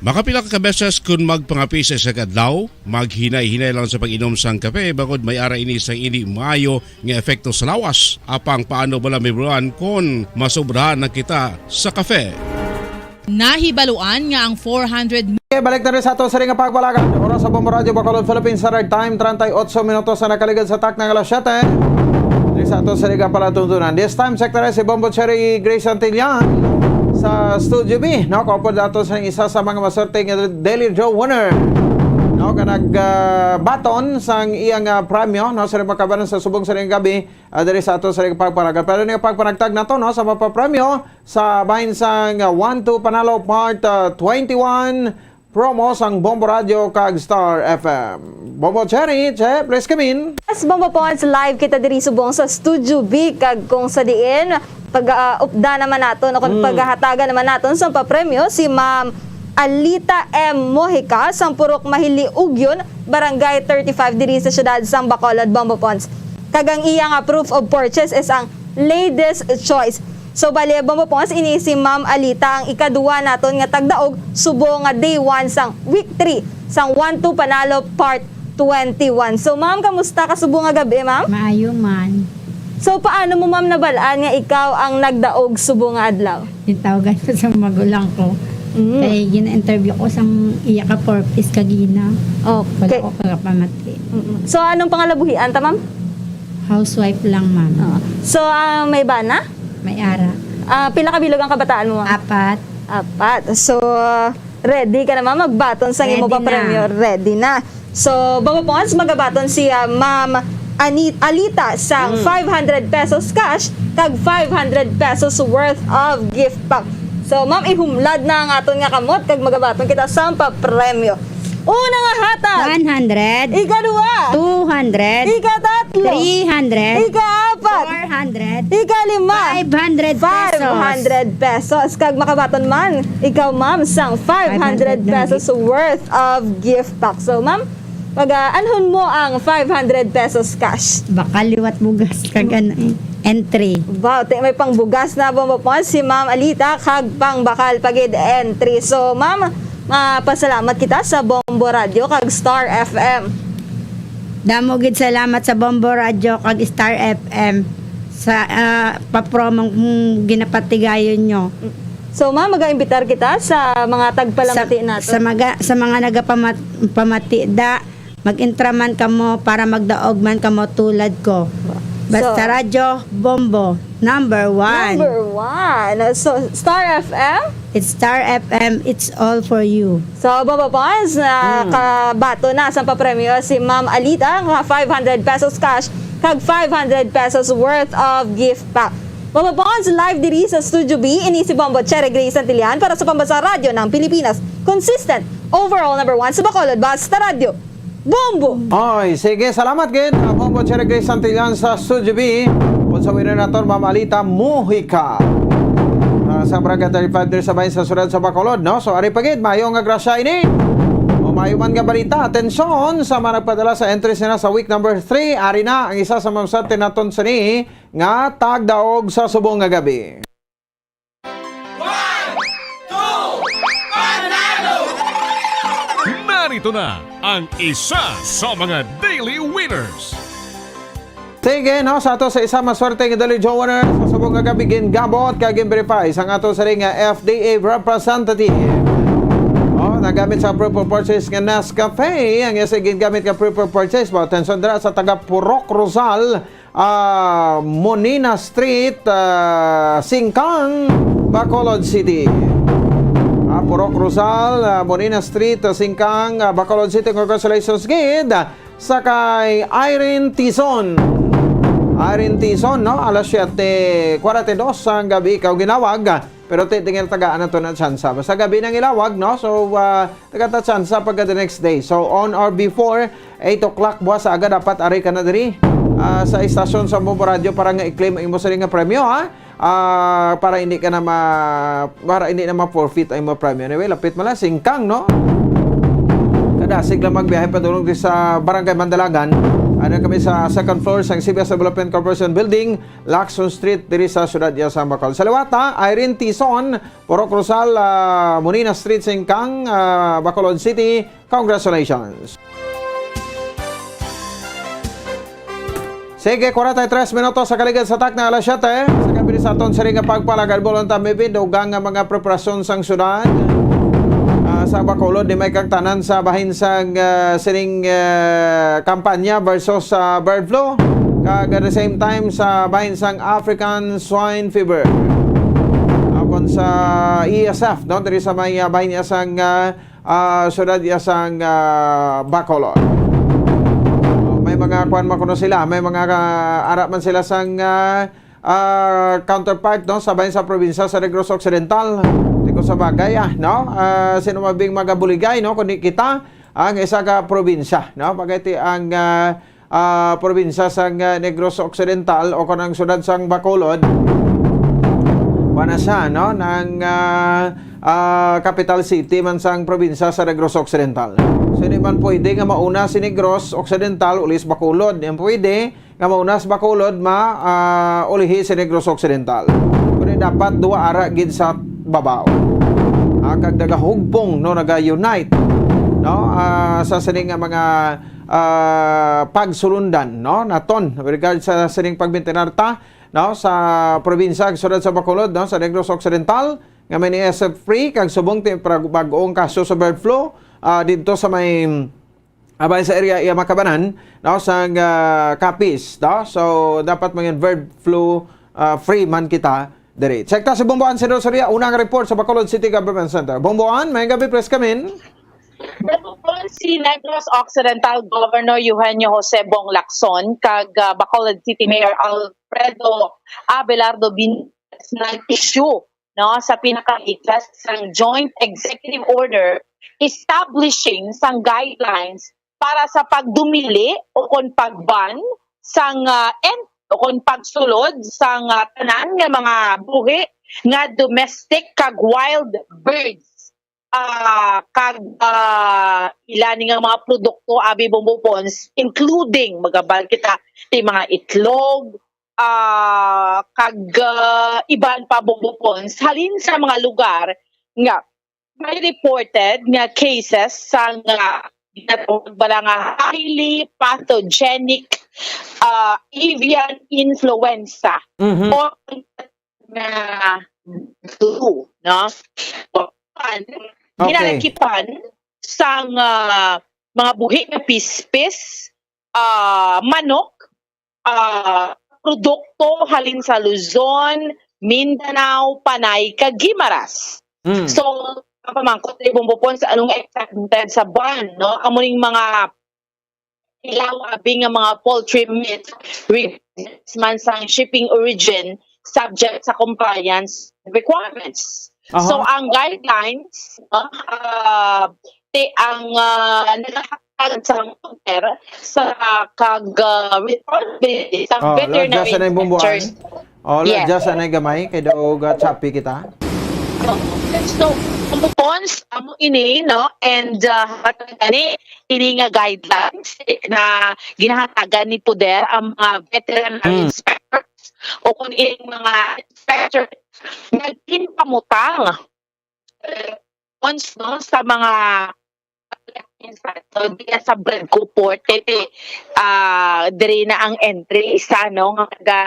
Makapila ka beses kon magpangape sa isa ka adlaw, maghinay-hinay lang sa pag-inom sang kape, bangod may ara ini sang indi maayo nga epekto sa lawas. Apang paano bala mahibaluan kon masobrahan na kita sa kape? Nahibaluan nga ang four hundred Okay, balik na rin sa ato sa ring pagpalagan. Oras sa Bombo Radio Bacolod, Philippines Standard Time, treinta y ocho minutos na nakaligad sa takna nga alas siyete. Diri sa ato sa ring palatuntunan. This time, Secretary si Bombo Cherry Grace Santillan sa Studio B. No, kaupod nato sa isa sa mga maswerte nga Daily Draw winner. No, nga nag, ah, baton sang iyang, ah, premyo, no, sa ring pagkabanan sa subong sa ring gabi, ah, diri sa ato sa ring pagpalagan. Pero ning pagpanagtag nato, no, sa mapapremyo sa bahin sang, ah, One Two Panalo Part, ah, twenty-one promo sang Bombo Radio kag Star F M. Bombo Cherry, Che, please come in. Yes, Bombo Pons, live kita diri subong sa Studio B, kag kung sa diin, pag-, ah, upda naman naton, o kung Mm. paghahatagan naman naton sa papremyo si Ma'am Alita M Mojica sang Purok Mahiliugyon, Barangay thirty-five diri sa siyudad sang Bacolod, Bombo Pons. Kag ang iya nga proof of purchase is ang Ladies Choice. So, bali, Bombo Pons, ini si Ma'am Alita ang ikaduwa naton nga tagdaog subong nga day one sang week three sang One Two Panalo Part twenty-one. So, ma'am, kamusta ka subong nga gabi, ma'am? Maayo man. So, paano mo, ma'am, nabal-an nga ikaw ang nagdaog subong nga adlaw? Gitawagan ko sa magulang ko. Mm. Kay gina-interview ko sang iya ka purpose kagina. Okay. Wala ko kagapamati. Mm-mm. So, anong pangalabuhian ta, ma'am? Housewife lang, ma'am. Oo. So, ah, may bana? May ara. Ah, pila ka bilog ang kabataan mo, ma'am? Apat. Apat. So, ready ka na, ma'am, magbaton sa imo Ready na. papremyo? Ready na. So, Bombo Pons, magabaton si, ah, Ma'am Ani-, Alita sang Mm. five hundred pesos cash kag five hundred pesos worth of gift pack. So, ma'am, ihumlad na ang aton nga kamot kag magabaton kita sa papremyo. Una nga hatag. One hundred. Ikaduha. Two hundred. Ikatatlo. Three hundred. Ikaapat. Four hundred. Ikalima. Five hundred pesos. Five hundred pesos. Kag makabaton man, ikaw, ma'am, sang five hundred pesos worth of gift pack. So, ma'am, pag-aanhon mo ang five hundred pesos cash. Baka liwat bugas kag ano eh, entry. Wow, ti-, may pangbugas na, Bombo Pons, si Ma'am Alita, kag pangbakal pa gid entry. So, ma'am, mapasalamat kita sa Bombo Radio kag Star F M. Damo gid salamat sa Bombo Radio kag Star F M sa, ah, papromong ginapatigayon nyo. So, ma'am, magaimbitar kita sa mga tagpalamati Sa, nato. sa maga-, sa mga nagapamat-, pamati da, mag-intra man kamo para magdaog man kamo tulad ko. Basta So, Radyo Bombo, number one. Number one. So, Star F M? It's Star F M, it's all for you. So, Bombo Pons, na Mm. kabaton na sa papremyo si Ma'am Alita nga five hundred pesos cash kag five hundred pesos worth of gift pack. Bombo Pons, live diri sa Studio B, ini si Bombo Cherry Grace Santillan para sa Pambansang Radyo ng Pilipinas. Consistent, overall number one sa Bacolod, basta radyo. Bombo! Oy, sige, salamat gid, ah, Bombo Cherry Grace Santillan sa Studio B. Upod sa winner naton, Ma'am Alita Mujica. Ah, sa Barangay thirty-five diri sa bahin sa siyudad sa Bacolod, no? So, ari pa gid, maayo nga grasya ini. O maayo man nga balita, atensyon sa mga nagpadala sa entries nila sa week number three. Ari na ang isa sa mga swerte naton sini nga tagdaog sa subong nga gabi. One, two, panalo! Narito na ang isa sa mga daily winners. Sige, no, sa ato sa isa maswerte nga daily draw winner sa subong nga gabi, gingabot kag gin-verify sang ato sa ring nga F D A representative. Oh, nagamit sa proof of purchase nga Nescafe. Ang isa gingamit nga proof of purchase, ba, atensyon dira sa taga Purok Rosal, ah, Monina Street, ah, Singkang, Bacolod City. Ah, Purok Rosal, ah, Monina Street, ah, Singkang, ah, Bacolod City. Congratulations gid sa kay Irene Tizon. Irene Tizon, no? Alas siyete kwarenta y dos sang gabi ikaw ginawag. Pero ti-, tingin tagaan nato na tsansa. Basta gabi nang ilawag, no? So, ah, tagaan ta tsansa pagka the next day. So, on or before eight o'clock buwas sa aga, dapat ari ka na diri, ah, sa istasyon sa Bombo Radio para nga i-claim ang imo sini nga premyo, ha? Ah, para hindi ka na ma-, para hindi na ma-forfeit ang imo premyo. Anyway, lapit man lang, Singkang, no? Kadasig lang magbiyahe padulong di sa Barangay Mandalagan. Ano kami sa second floor sang C B S Development Corporation Building, Lacson Street, diri sa siyudad ya sa Bacolod. Sa liwat, ha, Irene Tison, Purok Rosal, ah, Monina Street, Singkang, ah, Bacolod City. Congratulations. Sige, kwarenta y tres minutos sa kaligid sa takna alas siyete. Sa gabi sa aton sini nga pagpalagad, bulan ta mibid, dugang nga mga preparasyon sang syudad. Ah, sa Bacolod, di may kagtanan sa bahin sang, ah, sining, ah, kampanya versus sa bird flu. Kag at the same time, sa bahin sang African Swine Fever. Akon sa E S F, no? Diri sa may, ah, bahin niya sang, ah, ah, syudad ya sang, ah, Bacolod. Oh, may mga kuan man kuno sila, may mga, ah, ara man sila sang, ah, ah, counterpart, no, sa bahin sa probinsya sa Negros Occidental. Di ko sa bagay, ah, no? Ah, sino mabing magabuligay, no, kundi kita ang isa ka probinsya, no? Pagkati ang, ah, ah, probinsya sang, ah, Negros Occidental o kon ang syudad sang Bacolod, wala siya, no, nang, ah, ah, capital city man sang probinsya sa Negros Occidental. So, hindi man pwede nga mauna si Negros Occidental uli sa Bacolod. Hindi pwede nga mauna sa Bacolod, ma, ah, ulihi si Negros Occidental. Kundi dapat duwa ara gid sa babaw. Ah, kag nagahugpong, no, naga-unite, no, ah, sa sini nga mga ah, pagsulundan, no, naton with regard sa sining pagmintinar ta, no, sa probinsya, syudad sa Bacolod, no, sa Negros Occidental, nga may ni S F free kag subong ti pra-, bag-ong kaso sa bird flu, ah, didto sa may, ah, bahin sa area iya Makabanan, no, sa, ah, Capiz, no? So, dapat maging bird flu, ah, free man kita diri. Check ta si Bomboan Senador Soria, unang report sa Bacolod City Government Center. Bomboan, may gabi, press kamin. Si Negros Occidental Governor Eugenio Jose Bong Lacson kag, ah, Bacolod City Mayor Alfredo Abelardo Benitez nag-issue, no, sa pinaka-latest sang Joint Executive Order establishing sang guidelines para sa pagdumili o kon pag-ban sang, ah, en-, o kon pagsulod sang, ah, tanan nga mga buhi nga domestic kag wild birds, ah, kag, ah, ila ni nga mga produkto, abi, Bombo Pons, including, magabal kita, ti mga itlog, ah, kag, ah, iban pa, Bombo Pons, halin sa mga lugar nga may reported nga cases sang, ah, ginatawag bala nga highly pathogenic, ah, avian influenza Mhm. o nga flu, no? O, pan, Okay. ginalakipan sang, ah, mga buhi nga pispis, ah, manok, ah, produkto halin sa Luzon, Mindanao, Panay, kag Guimaras. Mm. So, kapamangkot ni Bombo Pons, anong expected sa ban, no? Amo ning mga ilaw abi nga mga poultry meat, regardless man sang shipping origin, subject sa compliance requirements. Aha. So, ang guidelines, no, ah, ti-, ang, ah, nagahatag sa order sa kag, ah, responsibility sa Oh, Lord, veterinary diyan sa nang bumbuan. Inspectors. Oh, Lord, Yes. diyan sa nang gamay, kay daw ga-choppy kita. So, Bombo Pons, amo ini, no? And, ah, hatag gani, ini nga guidelines na ginahatagan ni poder ang mga veterinary Hmm. inspectors o kung ining mga inspector nagpamutang, eh, once, no, sa mga diya sa Bradco Port, eh, ah, diri na ang entry, isa, no, nga naga,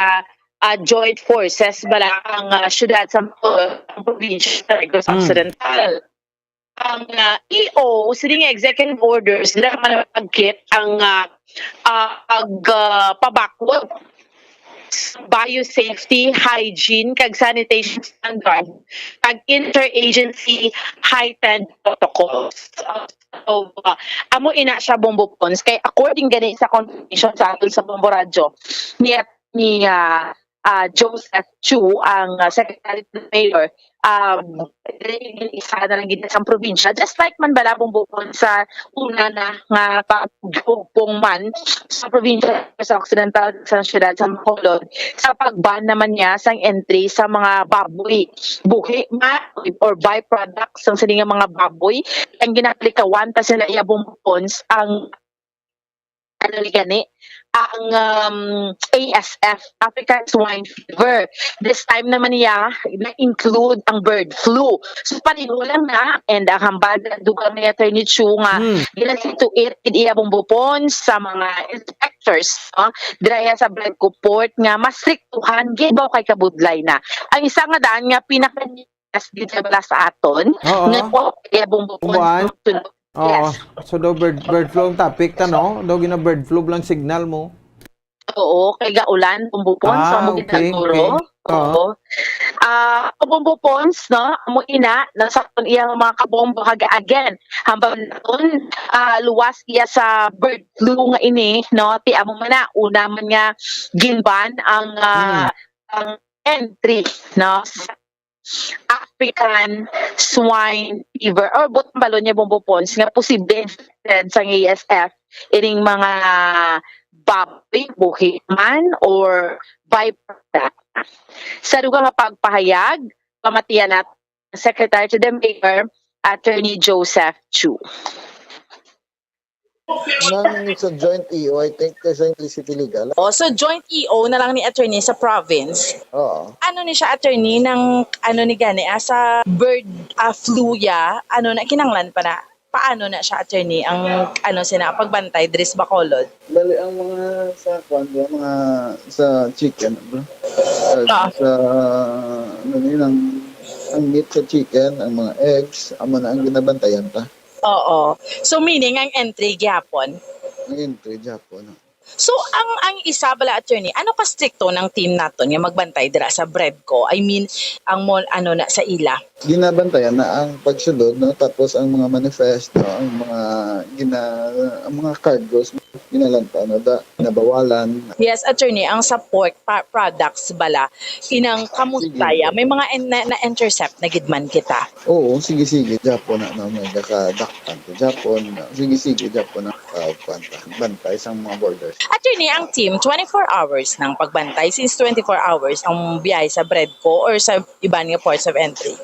ah, joint forces bala ang, ah, syudad sa Bacolod, ang probinsya sa Negros Hmm. Occidental. Ang, ah, E O, sini nga executive orders, dira man nagkit ang, ah, ah, pag, ah, pabakwag sa biosafety, hygiene, kag sanitation standard, kag interagency heightened protocols. So, ah, amo ina siya, Bombo Pons. Kay according gani sa confirmation sa aton sa Bombo Radyo, ni, ni, ah, ah, Joseph Chu, ang, ah, Secretary to the Mayor, um, isa na lang gid sa probinsya. Just like man bala, Bombo Pons, sa una na nga pagdugpong man sa probinsya sa Occidental, sa siyudad sa Bacolod, sa pag-ban naman niya sang entry sa mga baboy, buhi man or byproducts sang sini nga mga baboy, ang ginakalikawan ta sila iya, Bombo Pons, ang ano ni gani, ang, um, A S F, African Swine Fever. This time naman niya, na-include ang bird flu. So, pareho lang na, and ang hambal na dugang ni Attorney Chu nga Hmm. ginasituate gid iya, Bombo Pons, sa mga inspectors, no? Dira iya sa Bradco Port nga mas striktuhan gid ba kay kabudlay na. Ang isa nga daan nga pinaka as gid sa bala sa aton, Oo. nga po, kaya Bombo Pons, Bumbuan? no? Sunod. Oo. Yes. So, daw bird, bird flu ang topic ta, no? Daw gina-bird flu lang signal mo. Oo, kay gaulan, Bombo Pons, Ah, so, amo gid okay, ang turo. okay. Oo. Oo. Ah, Bombo Pons, no? Amo ina, nasakton iya ang mga kabombo. Hag-, again, hambal naton, ah, luwas iya sa bird flu nga ini, no? Ti amo man na, una man nga ginban ang, ah, Hmm. ang entry, no? African swine fever or butang balon niya, Bombo Pons, nga posible infected sa A S F ining mga baboy, buhi man or byproduct. Sa dugang nga pagpahayag, pamatian naton ang Secretary to the Mayor, Attorney Joseph Chu. Nang sa joint E O, I think, kay sa Simplicity Legal. Oh, so joint E O na lang ni attorney sa province. Oo. Ano ni siya, attorney, nang ano ni gani, ah, sa bird, ah, flu ya? Ano na, kinanglan pa na? Paano na siya, attorney, ang ano sina pagbantay diri sa Bacolod? Bali, ang mga sa kwan, di ba, mga sa chicken, bro? Sa, Ah. sa, ano ni, ang, ang meat sa chicken, ang mga eggs, amo na ang ginabantayan ta. Oo. So, meaning, ang entry gihapon? Ang entry gihapon, no? So, ang, ang isa bala, attorney, ano ka strikto ng team naton nga magbantay dira sa Bredco? I mean, ang mon-, ano na sa ila? Ginabantayan na ang pagsulod, no? Tapos ang mga manifesto, ang mga gina-, ang mga cargos, ginalantaw na da, nabawalan. Yes, attorney, ang sa pork pa-, products bala, inang kamusta Sige. ya? May mga en-, na, na-intercept na gid man kita. Oo, sige, sige, Japon na, no? May nakadakpan ko, Japon, no? Sige, sige, Japon na, ah, kwan pa, bantay sa mga borders. Attorney, ang team, twenty-four hours ng pagbantay, since twenty-four hours ang biyahe sa Bredco or sa iban nga ports of entry?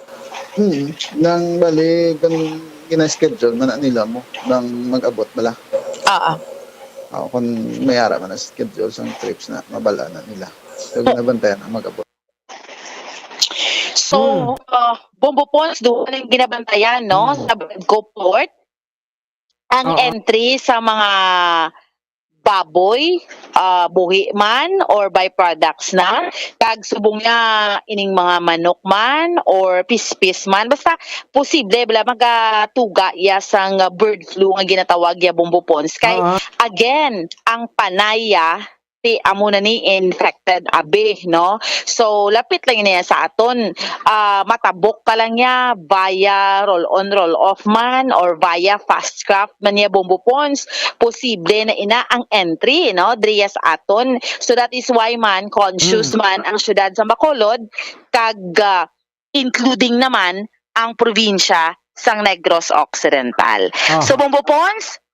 Hmm, nang bali, kung gina-schedule man na nila mo, nang mag-abot bala. Oo. Ah, kung may ara man ang schedule sa trips na, mabala na nila. So, ginabantayan ang mag-abot. So, Hmm. uh, Bombo Pons, duha na yung ginabantayan, no? Hmm. Sa Bredco Port, ang Oo. entry sa mga baboy, ah, buhi man or byproducts na, kag subong niya ining mga manok man or pispis man, basta posible bala magatuga ya sang bird flu nga ginatawag ya, Bombo Pons. Kay, Oo. again, ang panaya, ti amo na ni infected abi, no? So, lapit lang niya sa aton. Ah, matabok ka lang niya via roll-on, roll-off man or via fast craft man niya, Bombo Pons, posible na ina ang entry, no, diriya sa aton. So, that is why man conscious Mm. man ang syudad sa Bacolod, kag, ah, including naman ang probinsya sang Negros Occidental. Aha. So, Bombo Pons,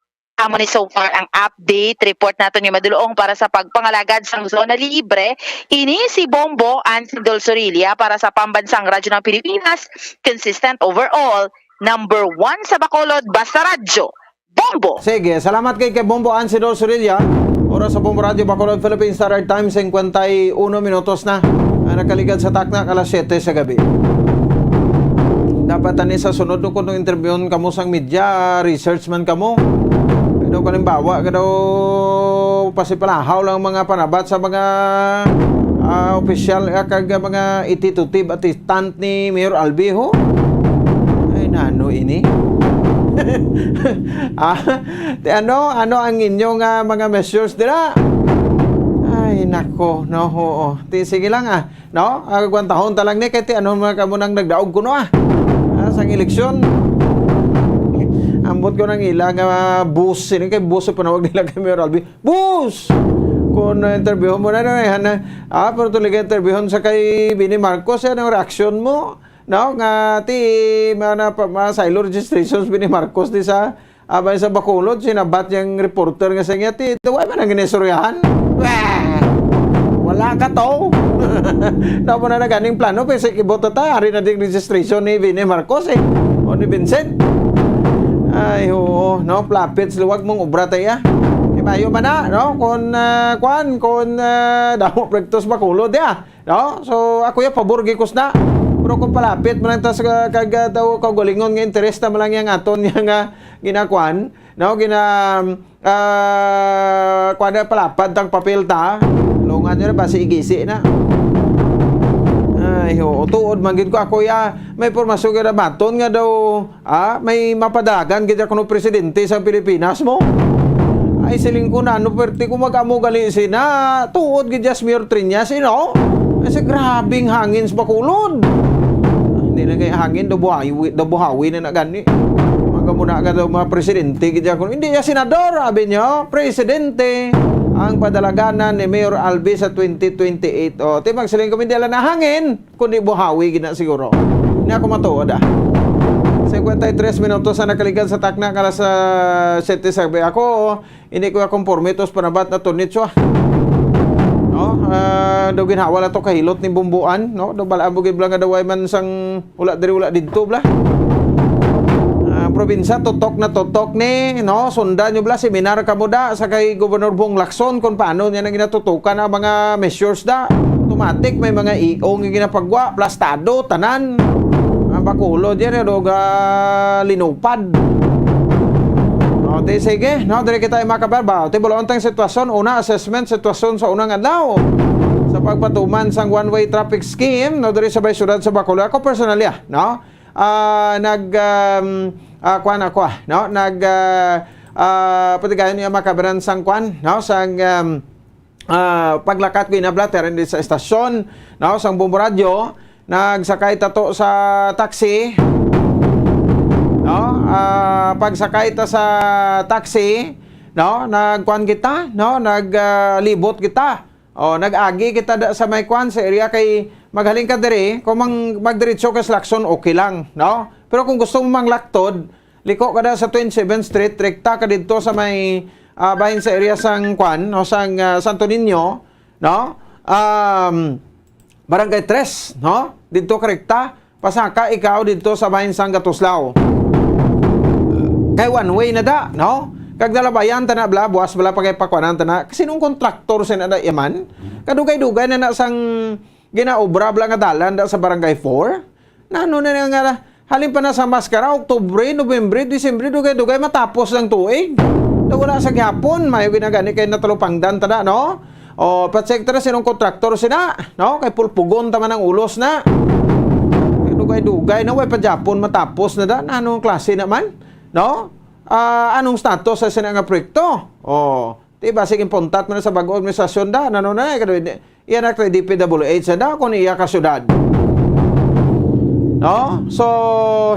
amo ni so far ang update report naton nga madulong para sa pagpangalagad sang zona libre. Ini si Bombo Ansin Dol Sorilla para sa Pambansang Radyo ng Pilipinas, consistent overall, number one sa Bacolod, basta radyo, Bombo! Sige, salamat kay, kay Bombo Ansidor Sorilla. Oras sa Bombo Radio Bacolod, Philippine Standard Time, singkwenta y uno minutos na ang nakaligad sa takna, alas siyete sa gabi. Dapat ani sa sunod, no, kung interviewon kamo sang media, research man kamo. Pero kalimbawa, ka daw pasipalahaw lang mga panabat sa mga, ah, opisyal, ah, kag mga ititutib at tant ni Mayor Albi, ho? Ay, nano ini? Ah, ti ano, ano ang inyo nga mga measures dira? Ay, nako, no, oo. Ti, sige lang, ah. No? Ah, gwantahon ta lang ni, kay ti ano man kamo nang nagdaog kuno, ah. Ah, sang eleksyon. Ambot ko nang ila nga, ah, boss, sino kay boss ang panawag nila kay Mayor Albi? Boss! Kung, ah, interviewon mo na, na, na, ah, pero tuloy ka interviewon sa kay Bini Marcos, ano ang reaksyon mo? No, nga ti, mga na, pa, mga silo registrations Bini Marcos di sa, ah, bay sa Bacolod, sinabat yang reporter nga sa niya, ti, duwa man ang ginisuryahan. Wah! Wala ka to. Daw mo na naganing plano, pero sa kibot ta, hari na ding registration ni Bini Marcos, eh. O ni Vincent. Ay, oo, no, plapits, luwag mong obra tayo, ah. Ibayo man na, no, kung, ah, kwan, kung, ah, damo prektos Bacolod, ya. No? So, ako ya, pabor gyud ko sina. Pero kung palapit man lang ta sa kag, ah, daw kaugalingon nga interes na man lang yang aton niya nga ginakuan, no? Gina, ah, kuan na, palapad tang papel ta. Lungan nyo na ba si Igisi na? Ay, oo, tuod man gid ko. Ako ya, may pormasyon nga nabaton nga daw Ah, may mapadalagan gid kuno presidente sa Pilipinas mo. Ay, siling ko na, ano, perte ko mag-amo gali sina, tuod gid si Mayor Triñas, you know? Kasi grabing hangin sa Bacolod. Hindi na kay hangin, daw buhawi, daw buhawi na na gani. Mga muna ka daw mga presidente gid kuno. Hindi ya senador, abi niyo, presidente ang padalaganan ni Mayor Albi sa twenty twenty-eight. O, ti magsiling kami, hindi lang na hangin. Kundi buhawi gid na siguro. Hindi ako matuod, ah. Cincuenta y tres minutos ang nakaligad sa takna nga alas, ah, siyete sa gabi. Ako, hindi ko konforme tos panabat na tunit siya. No? Ah, daw ginhawa na to kahilot ni Bumbuan, no? Daw bala mo gid bala nga daw ay man sang wala diri, wala didto, bla. Ah, probinsya, tutok na tutok ni, no? Sunda nyo, bla, seminar kamo da sa kay Gobernador Bong Lacson kung paano niya na ginatutukan ang mga measures da. Automatic, may mga iong nga ginapagwa, plastado, tanan. Ang Bacolod yan, eh, dog, ah, linupad. O, di sige, no? Diri kita, mga kabarba. O, ti, buloon tang sitwasyon. Una, assessment, sitwasyon sa unang adlaw. Sa pagpatuman sang one-way traffic scheme, no? Diri sa may syudad sa Bacolod. Ako, personal, ya, no? Ah, nag, um, ah, kuwan ako, ah, no? Nag, ah, ah, pwede kayo niya makabanan sang kwan, no? Sang, um, ah, paglakat ko inabla, terin di sa estasyon, no? Sang Bombo Radyo, nagsakay tato sa taxi, no? Ah, pagsakay ta sa taxi, no? Nagkuan kita, no? Nag, ah, libot kita. O, nag-agi kita da, sa may kwan, sa area kay maghaling ka diri, kung mang, magdiretso ka sa Lacson, okay lang, no? Pero kung gusto mo manglaktod, liko ka da sa twenty-seventh Street, rekta ka didto sa may, ah, bahin sa area sang kwan, no, sang, ah, Santo Niño, no? Um, Barangay Tres, no? Didto ka rekta, pasaka ikaw didto sa bahin sang Gatuslaw. Kay one way na da, no? Kag nalabayan ta na bla, buwas bala pa kay pakwanan ta na. Kasi nung kontraktor sina da yaman, kadugay-dugay na na sang ginaobra bla nga dalan da sa Barangay four. Nano na nga, halin pa na sa maskara, Oktubre, Nobyembre, Disyembre, dugay-dugay matapos ang tuig. Daw wala sa gihapon, mayo ginagani kay natalupangdan ta na, no? O, pa-check ta na sinong kontraktor sina, no? Kay pulpugon ta man ang ulos na. Kay dugay-dugay na, way pa gihapon matapos na da. Anong klase naman, no? Ah, anong status sa sina nga proyekto? O, di ba, sige, puntat man sa bag-o administrasyon da. Ano na, eh, kadto, iya na kay D P W H na da, kung iya ka syudad. No? So,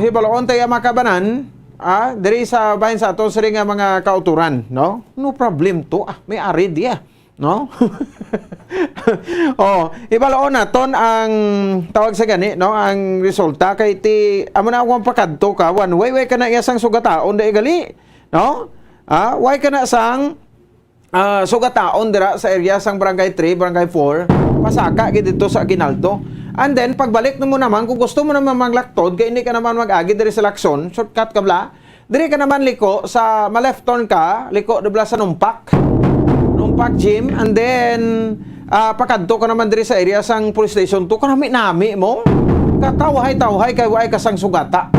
hibaloon tayo, mga kabanan, ah, diri sa bahin sa aton sini nga mga kauturan, no? No problem to, ah, may ari diya, no? Oh, hibaloon naton ang tawag sa gani, no? Ang resulta kay ti, amo na akong pakadto ka, one way, way ka na iya sang sugataon, dai gali, no? Ah, way ka na sang ah, sugataon dira sa area sang Barangay three, Barangay four, pasaka gid dito sa Aguinaldo. And then, pagbalik mo naman, kung gusto mo naman maglaktod, kay hindi ka naman mag-agi diri sa Lacson, shortcut ka bla, diri ka naman liko sa, ma-left turn ka, liko di bla sa Numpak. Numpak Gym, and then, ah, pakadto ka naman diri sa area sang police station two, kanami-nami mo. Katawhay-tawhay kay way ka sang sugata.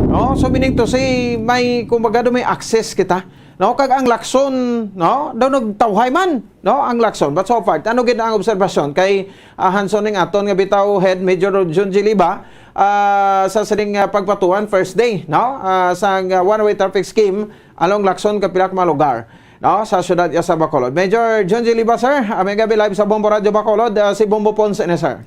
No? So, meaning to say, may, kumbaga, do may access kita. No, kag ang Lacson, no, daw nagtawhay man, no, ang Lacson. But so far, ano gid ang obserbasyon kay, ah, Hanson ning aton nga bitaw head, Major John G. Liba, ah, sa sining, ah, pagpatuan first day, no, ah, sa, ah, one-way traffic scheme along Lacson, kapila ka mga lugar, no, sa siyudad ya sa Bacolod. Major John G. Liba, sir, ah, may gabi live sa Bombo Radyo Bacolod, ah, si Bombo Pons ini, sir.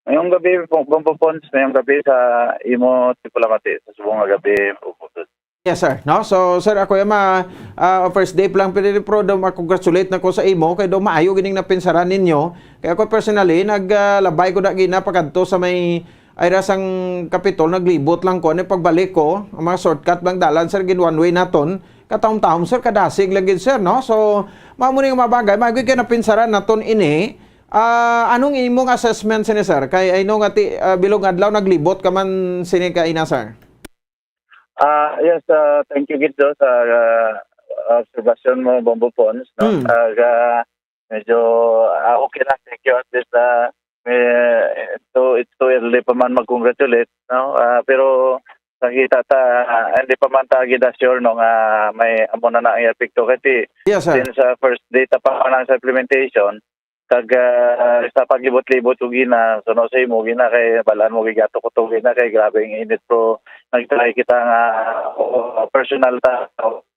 Ngayong gabi, Bom-, Bombo Pons, ngayong gabi sa imo, Triple Amati, sa subong nga gabi, Bombo Pons. Yes, sir. No? So, sir, ako yung ma-, ah, first day pa lang, pero, pero daw ma-congratulate na ko sa imo, kay daw maayo gining napinsaran ninyo. Kay ako personally, nag, ah, labay ko na gina pagkadto sa may area sang Kapitol, naglibot lang ko. Ano, pagbalik ko, ang mga shortcut lang dalan, sir, gin one way naton. Katahom-tahom, sir, kadasig lagi, sir, no? So, mao mo ning mga bagay, maayo kay napinsaran naton ini. Ah, anong imong assessment sini, sir? Kay I know nga ti, ah, bilog adlaw naglibot ka man sini kaina, sir. Ah, yes, ah, thank you gid, no, sa, ah, obserbasyon mo, Bombo Pons, no? Mm. Ah, ga-, medyo, ah, okay lang, thank you. At least, ah, may, too, it's too early pa man mag-congratulate, no? Ah, pero nakita ta, ah, hindi pa man ta gid sure, no, nga may amo na na ang epekto. Kasi Yes, sir. since, ah, first day ta pa lang sa implementation, kag, ah, sa paglibot-libot ko gina, suno sa imo gina, kay balaan mo gigato ko to gina, kay grabe ang init, pero nagtry kita nga, ah, personal ta,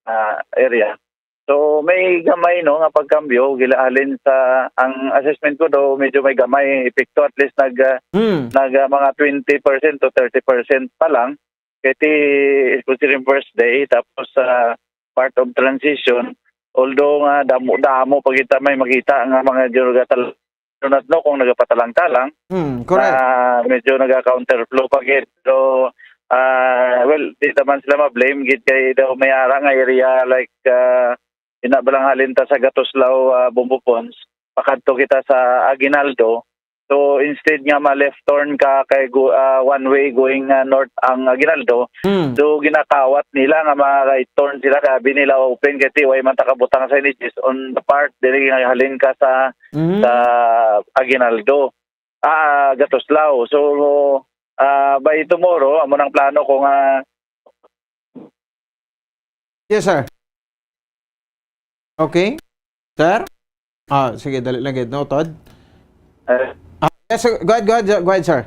ah, area. So, may gamay, no, nga pagkambyo, gila halin sa, ang assessment ko daw, medyo may gamay epekto, at least nag, ah, Hmm. nag, ah, mga twenty percent to thirty percent pa lang. Kay ti, considering first day, tapos sa part of transition, although nga damo-damo pa kita may makita nga mga geological, no, kung nagapatalang-talang, Hmm, correct. na medyo naga-counterflow pa gid. So, ah, well, di naman sila ma-blame gid kay daw may ara nga area like, ah, ina ba lang halin ta sa Gatuslaw, ah, Bombo Pons, pakadto kita sa Aguinaldo. So, instead nga ma-left turn ka kay go-, ah, one way going, ah, north ang Aguinaldo, Hmm. so ginakawat nila nga ma-right turn sila, kay abi nila open kay ti way man ta kabutang sa signage on the part diri nga halin ka sa, Hmm. sa Aguinaldo. Ah, Gatuslaw. So, ah, by tomorrow, amo nang plano ko nga Yes, sir. Okay. Sir? Ah, sige, dali lang gid, no, Todd? Eh. Ah, yes, sir. Go ahead, go ahead, go ahead, sir.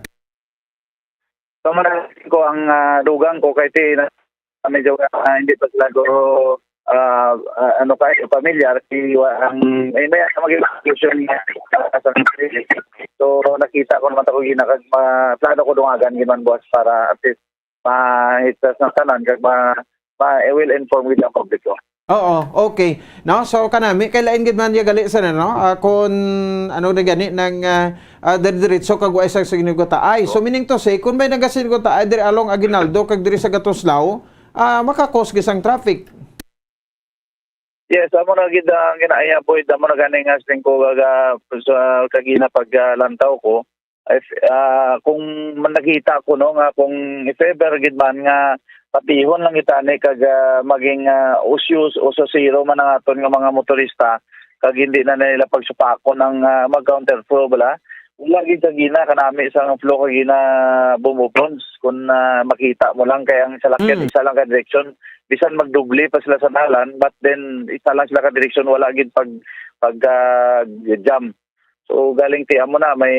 So, maraming ko ang, ah, dugang ko kay ti na-, medyo, ah, hindi pa sila guro, ah, ah, ano kay familiar si wa-, ang, eh, may, ang maging conclusion niya sa sarili. So, nakita ko naman ako ginakag ma-, plano ko dungagan giman buwas para at least mahitras ng tanan kag ma-, ma-, I will inform with ang publiko. Oo, okay. No? So, kanami, kay lain gid man ya gali sa, ano, ah, kung ano na gani nang, ah, ah, dire-diretso kag wa sa sinugataay. So, meaning to say, kung may nagasinugataay diri along Aguinaldo kag diri sa Gatuslao, ah, makakos gid sang traffic. Yes, amo na gid ang ginaaya, boy. Amo na gani nga siling ko, gaga, sa kagina pag, ah, lantaw ko. If, ah, kung man nakita ko, no, nga kung if ever gid man nga patihon lang kita ni kag, ah, maging, ah, usyo, uso zero man ang aton nga mga motorista, kag hindi na nila pagsupakon ang, ah, mag-counterflow bala. Wala gid sa gina kanami sa flow kag gina bumubons kung, ah, makita mo lang kay ang salakyan Mm. isa lang ka direksyon, bisan magdoble pa sila sa dalan, but then isa lang sila ka direksyon, wala gid pag, pag, ah, jam. So, galing ti amo na, may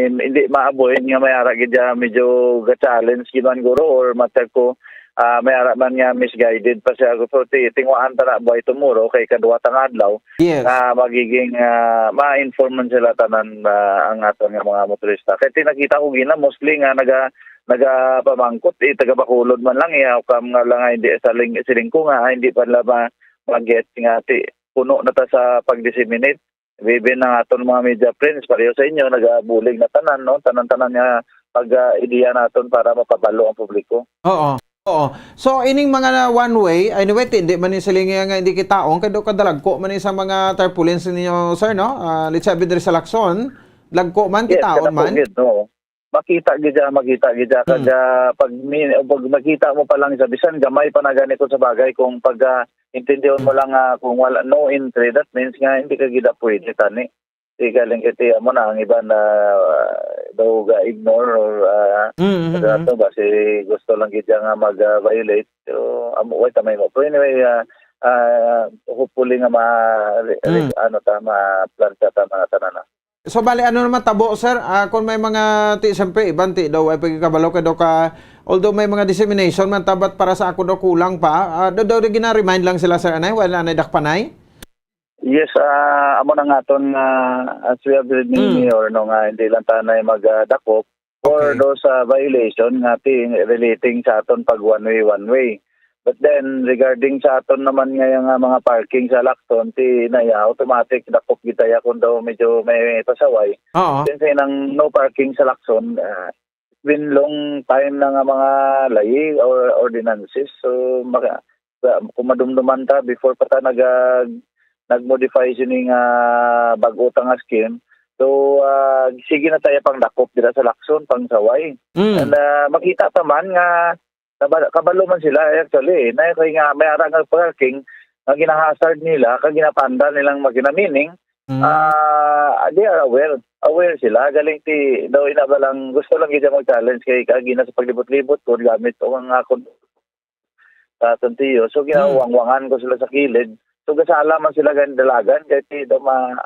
hindi ma-avoid nga may ara gid siya, medyo ga-challenge gid man guro, or matag ko, ah, may ara man nga misguided pa siya. So, ti-, tingwaan ta na buhay tomorrow kay kadwa ta nga adlaw Yes. nga magiging, ah, ma-inform man sila tanan, ah, ang aton nga mga motorista. Kay ti nakita ko gina, mostly nga naga-, nagapamangkot, eh, taga Bacolod man lang, eh, how come nga lang nga hindi sa ling-, siling ko nga, ah, hindi pa nila ma-, ma-get nga ti puno na ta sa pag-disseminate. Even ang aton mga media friends, pareho sa inyo, nagabulig na tanan, no? Tanan-tanan nga pag, ah, ideya naton para mapabalo ang publiko. Oo. Oo. So, ining mga na one way, anyway, ti-, hindi man ni siling nga hindi kitaon, kay do kadalagko man ni sa mga tarpaulins ninyo, sir, no? Ah, let's say, diri sa Lacson, lagko man, Yes, kitaon kadako man. gid, oo. Makita gid siya, makita gid siya. Kag, Mm. ah, pag mi-, pag makita mo pa lang siya, bisan gamay pa na gani ko sa bagay, kung pag, ah, intindihon mo lang, ah, kung wala, no entry, that means nga hindi ka gid pwede tani. Di galing kay tiya mo na ang iba na, ah, daw ga-ignore or, ah, Mm, mm, mm. ato ba si gusto lang gid siya nga mag, ah, violate. So, amo, wait, tamay mo. Pero anyway, ah, ah, hopefully nga ma-, re-, re-, Mm. ano ta, ma-plan ta, ta, mga tanan na. So, bali, ano naman tabo, sir? Ah, kung may mga, ti, siyempre, iban, ti, daw, ay pagkakabalo kay daw ka, although may mga dissemination man, tabat para sa ako daw kulang pa, ah, daw, daw, gina-remind lang sila, sir, anay, wala na dakpanay? Yes, ah, amo na nga aton nga, as we have read ni Mm. Mayor, no, nga hindi lang tanay mag, ah, dakop for Okay. those, ah, violation nga ti-, relating sa aton pag one way, one way. But then, regarding sa aton naman nga, nga mga parking sa Lacson, ti na iya, automatic dakop kita ya kung daw medyo may pasaway. Oo. Since nang no parking sa Lacson, ah, been long time na nga mga layi or ordinances. So, maka-, sa-, kung madumduman ta, before pa ta nag-, ah, nag-modify sini nga bag-o ta nga scheme, so, ah, sige na tayo pang dakop dira sa Lacson, pang saway. Mm. And, ah, makita pa man nga Kaba-, kabalo man sila, actually, eh. Na kay nga may ara nga parking nga ginahazard nila, kag ginapandal nilang makina. Meaning, Mm. ah, they are aware. Aware sila. Galing ti, daw ina ba lang, gusto lang gid siya mag-challenge kay kag ina sa paglibot-libot ko gamit o ang akon sa aton tiyo. So, Mm. ginawangwangan ko sila sa kilid. So, gasala man sila gan dalagan kay ti daw ma-,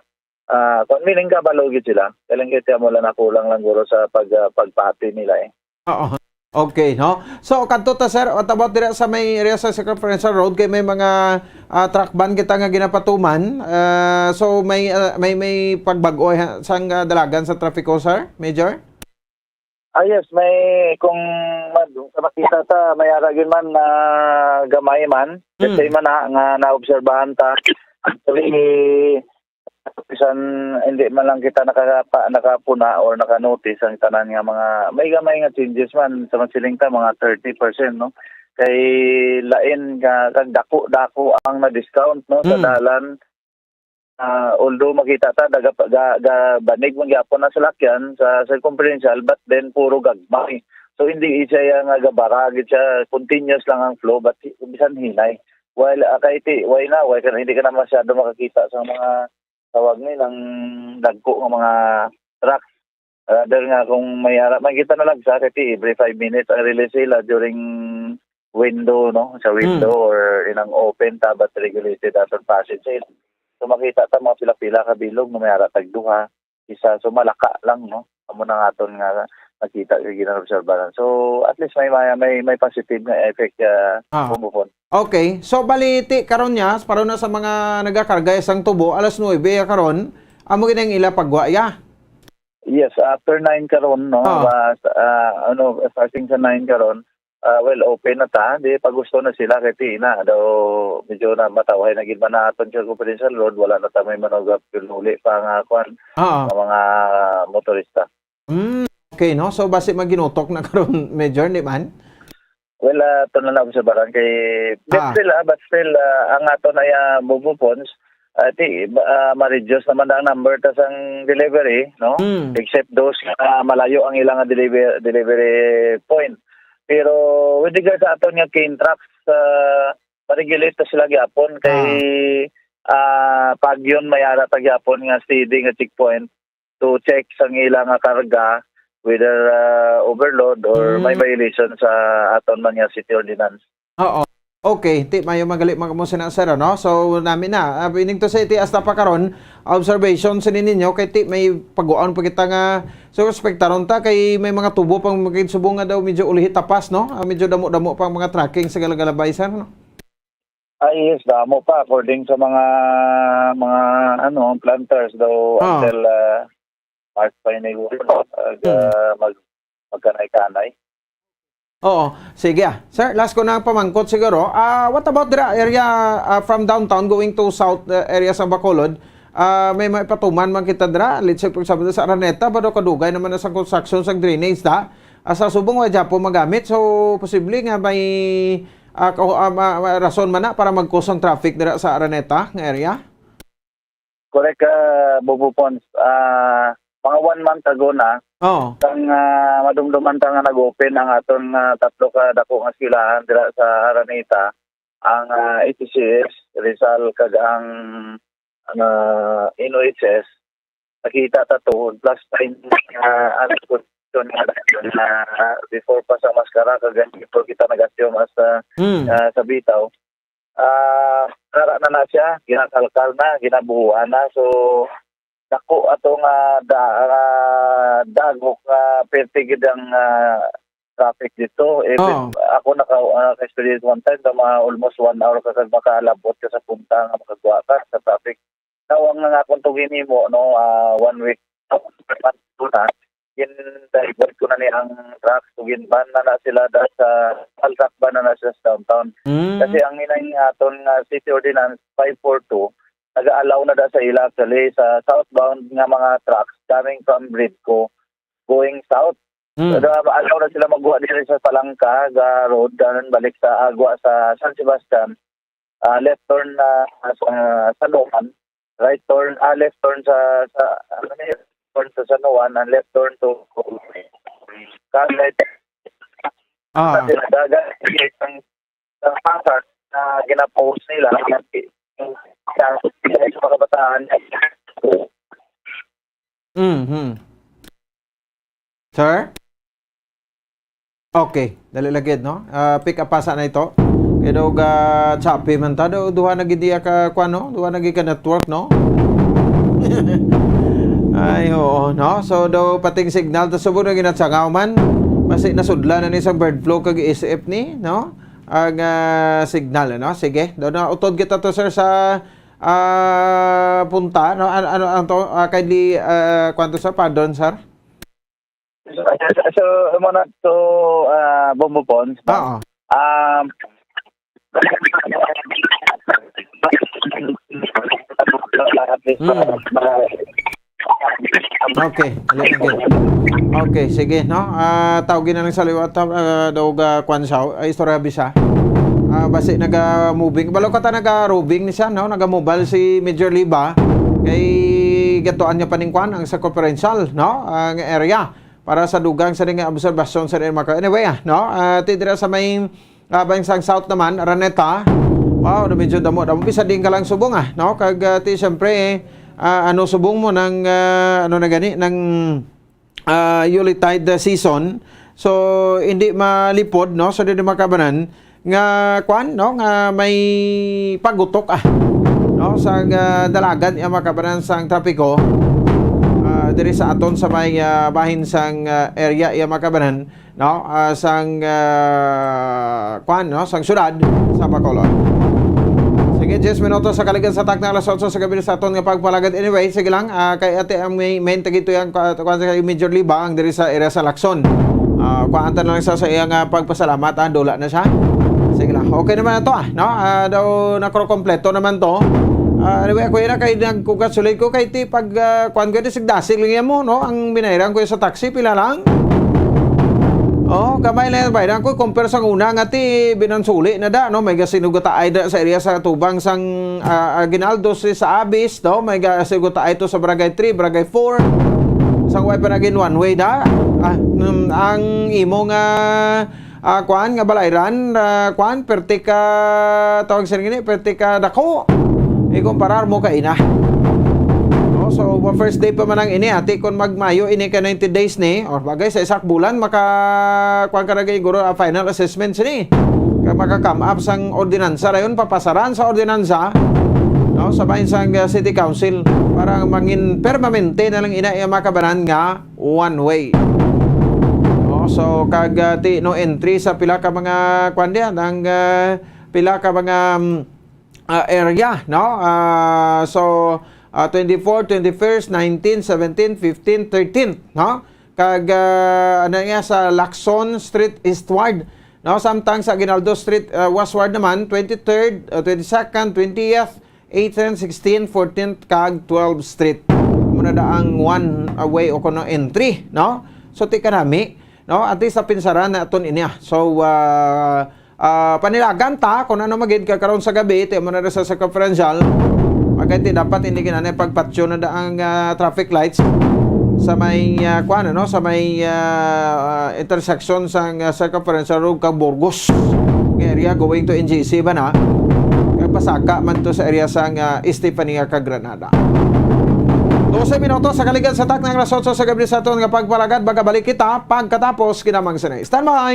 ah, kung meaning kabalo gid sila. Galing kay ti amo lang nakulang lang guro sa pag, ah, pagpati nila, eh. Oo. Okay, no? So, kadto ta, sir, what about dira sa may area sa Circumferential Road, kay may mga, ah, truck ban kita nga ginapatuman. Ah, so, may, ah, may, may pagbag-o, ha, sang, ah, dalagan sa trafiko, sir, Major? Ah, yes, may, kung mad-, makita ta, may ara gyud man na gamay man. Kasi Mm. man na, nga naobserbahan ta. Actually, bisan hindi man lang kita nakapa-, nakapuna or nakanotice ang tanan nga mga, may gamay nga changes man, sa masiling ta, mga thirty percent, no? Kay lain nga, kag dako-dako ang na-discount, no, sa Mm. dalan. Ah, although makita ta, daga-, ga-, ga-, banig man gyapon ang salakyan sa circumferential, but then puro gagmay. So, hindi siya nga gabara, gid siya, continuous lang ang flow, but hi-, bisan hinay. While, ah, kay ti, why na? Why ka na, hindi ka na masyado makakita sa mga tawag ni, ng dagko nga mga truck. Rather nga kung may ara, makita na lang sa, kay ti, every five minutes ang release sila during window, no? Sa window Mm. or inang open ta, but regulated aton passage. So, makita ta mga pila-pila ka bilog, no? May ara tagduha, isa. So, malaka lang, no? Amo na nga aton nga, nakita kag ginaobserbaran. So, at least may, may, may, may positive nga effect, ah, Ah. Bubupon. Okay. So, bali, ti, karon niya, para na sa mga nagakarga sang tubo, alas nuebe ya karon, amo gid ang ila pagwa ya? Yes, after nine karon, no? Ah. Ah, sa, ah, ano, starting sa nine karon, ah, well, open na ta. Di pa gusto na sila kay ti na daw medyo na matawhay na gid man na aton sa confidential road, wala na ta may manugap uli pa nga kwan, Ah. nga mga motorista. Mm, okay, no? So, basi maginutok na karon, Major, di man? Well, ah, ito na lang sa baran kay, but Ah. still, ah, but still, ah, ang ato na ya Bubu Pons, ah, ti, ba, ah, ma-reduce naman ang number ta sang delivery, no? Mm. Except those, ah, malayo ang ilang deliver-, delivery point. Pero with regard sa aton nga cane trucks, ah, ma-regulate ta sila gyapon kay, Ah. ah, pag yun may ara ta gyapon nga steady nga checkpoint to check sang ila nga karga, whether, ah, overload or may Mm. violation sa aton man nga city ordinance. Oo. Okay, ti, mayo magali man kamo sina, sir, ano? So, nami na. Ah, meaning to say, ti, hasta pa karon, observation sini ninyo, kay ti, may pagkuhaon pa kita nga, so, respektaron ta, kay may mga tubo pang magkaigsubong nga daw medyo ulihi tapas, no? Ah, medyo damo-damo pang mga tracking sa Galagalabay, sir, no? Ay, yes, damo pa. According sa mga, mga, ano, planters daw, Ah. until, ah, March pa yun, eh, uh, Hmm. mag-, magkanay-kanay. Oo. Sige, ah. Sir, last ko na pamangkot siguro. Ah, what about the area, ah, from downtown going to south, uh, area sa Bacolod? Ah, may, may patuman man kita dira. Let's say, for example, sa Araneta, ba daw kadugay naman na sa construction sa drainage, da? Ah, sa subong, wa gyapon magamit. So, posible nga may, ah, kahu-, ah, ma-, ma-, rason man na para mag-cause ang traffic dira sa Araneta nga area? Correct, ah, Bobo Pons. Ah, mga one month ago na, Oo. kang, ah, madumduman ta nga nag-open ang aton, ah, tatlo ka dako nga eskwelahan dira sa Araneta, ang, ah, H C S, Rizal, kag ang, ah, N O H S. Nakita ta to, last time, ah, ang kondisyon nga, ah, before pa sa maskara, kag before kita nag-assume as, ah, Mm. ah, sa Bitaw, ah, ara na na siya, ginakalkal na, ginabuhuan na. So, dako ato nga da-, ah, dagok nga perti gid ang, ah, traffic dito. Even Oo. ako naka-, ah, naka-experience one time na mga almost one hour ka kag makaalabot ka sa punta nga makakuha ka sa traffic. Now, ang nga akong tugin nimo, no, ah, one week, one month ago na, gin-divert ko na ni ang truck. So, gin-ban na na sila da sa, all truck ban na na sila sa downtown. Mm. Kasi ang inang aton nga city ordinance five four two, nag-allow na da sa ila actually sa southbound nga mga trucks coming from Bridco going south. Mm. So, da-, allow na sila magwa diri sa Palangka, ga road, dayon balik sa agwa sa San Sebastian. Ah, left turn na sa San Juan, right turn, ah, left turn sa, sa, ano na yun? Turn sa San Juan, and left turn to Cagay. Ah. Sa Dinagat, ang, ang pasar na ginapost nila, sa, sa mga kabataan. Mhm. Sir? Okay, dali lagid, no? Ah, pick up pa sa na ito. Kay daw ga choppy man ta, daw duha na gid iya ka, kuwan, no? Duha na gid ka network, no? Ay, oo, no? So, daw pating signal, ta subong na ginatsangaw man. Basi nasudlan na ni sang bird flu kag S F ni, no? Ang, ah, signal, ano? Sige, daw na utod kita to, sir, sa, ah, punta, no? Ano, ano, ano to? Ah, kindly, ah, kuwan to, sir? Pardon, sir? So, so, amo na to, ah, Bombo Pons, no? Oo. Um, Mm. Okay, dali lang gid. Okay, sige, no? Ah, tawgi na lang sa liwat, ah, daw ga kwan siya, ah, istorya bisa. Ah, basi naga-moving. Balo ka ta naga-roving ni siya, no? Naga-mobile si Major Liba. Kay gatuan niya pa ning kwan, ang circumferential, no? Ang area para sa dugang sa ning obserbasyon sa rin maka-, anyway, ah, no? Ah, ti dira sa may, ah, bang sang south naman, Araneta. Wow, na medyo damo, damo. Bisa din ka lang subong, ah, no? Kag, ah, ti, siyempre, ah, ano, subong mo ng, ah, ano na gani, ng, ah, Yuletide season. So, hindi malipod, no? So, hindi makabanan nga, kwan, no? Nga may pagutok, ah, no? Sa, ah, dalagan, yung makabanan sang trapiko. Ah, diri sa aton sa may, ah, bahin sang, ah, area, iya, mga kabanan, no? Ah, sang, ah, kwan, no? Sang syudad sa Bacolod. Sige, diyes minutos sa kaligad sa takna alas otso sa gabi sa aton nga pagpalagad. Anyway, sige lang, ah, kay ate ang may main tagito yang, ah, kwan sa Major Libang diri sa area sa Lacson. Ah, kuhaan ta na lang sa, sa iyang, ah, pagpasalamat, ah, dula na siya. Sige lang. Okay naman na to, ah, no? Ah, daw nakurokompleto naman to. Ah, anyway, ako yun na kay nag-congratulate ko kay ti pag, ah, kuwan ko, di sigdasig lang yan mo, no? Ang binayran ko sa taxi, pila lang? Oh, kamay lang yan, bayran ko, compare sa una nga ti binansuli na da, no? May gasinugataay da sa area sa tubang sang, ah, Aguinaldo Street sa Abis, no? May gasinugataay to sa Barangay three, Barangay four. Sang way pa naging one way da. Ah, mm, ang imo nga ah, kuan nga balayran, ah, kuan, perti ka, tawag sila gini, perti ka dako. Ikumparar mo ka ina. No, so, wa first day pa man ang ini, ati, kung magmayo ini ka ninety days ni, or bagay sa isak bulan, maka, kuan ka na gani, guro, ah, final assessment sini. Kag maka-come up sang ordinansa, dayon papasaran sa ordinansa, no, sa bahin sang, ah, City Council, para mangin permanente na lang ina, iya, mga kabanan nga one way. Oh, so, kag, ah, ti, no entry sa pila ka mga, kwan diyan, ang, ah, pila ka mga, mm, ah, area, no? Ah, so, ah, twenty-four, twenty-first, nineteen, seventeen, fifteen, thirteenth, no? Kag, ah, ano niya, sa Lacson Street Eastward, no? Samtang sa Aguinaldo Street, ah, Westward naman, twenty-third, ah, twenty-second, twentieth, eighth and sixteen, fourteenth, kag twelfth Street. Muna da ang one way o kuno entry, no? So, ti kanami, no? At least, sa pinsaran na aton inya. So, ah, ah, panilagan ta kung ano magid ka karon sa gabi, ti mo na sa circumferential. Magay ti dapat hindi kinanay pagpatyo na da ang, ah, traffic lights sa may, ah, kuwan, ano, sa may, ah, ah, intersection sa, ah, circumferential road kag Burgos nga area going to N G C ba na? Kag pasaka man to sa area sa, ah, Estefania kag Granada. Dose minutos sa kaligad sa takna alas otso sa gabi sa aton nga pagpalagad, magabalik kita pagkatapos kinamang sini. Stand by!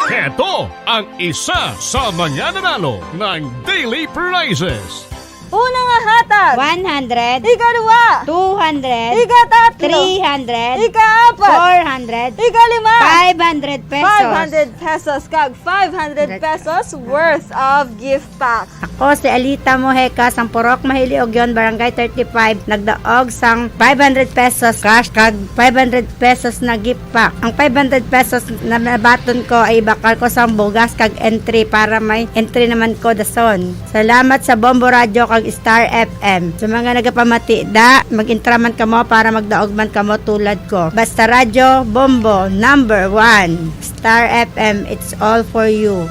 Heto ang isa sa mga nanalo ng daily prizes. Una nga hatag. One hundred. Ikaduha. Two hundred. Ikatatlo. Three hundred. Ikaapat. Four hundred. Ikalima. Five hundred pesos. Five hundred pesos kag five hundred pesos worth of gift pack. Ako si Alita Mojeca, sang Purok Mahiliogyon, Barangay thirty-five, nagdaog sang five hundred pesos cash kag five hundred pesos na gift pack. Ang five hundred pesos na nabaton ko ay ibakal ko sang bugas kag entry para may entry naman ko dason. Salamat sa Bombo Radio kag Star F M. Sa mga nagapamati da, mag-intra man kamo para magdaog man kamo tulad ko. Basta Radyo Bombo, number one. Star F M, it's all for you.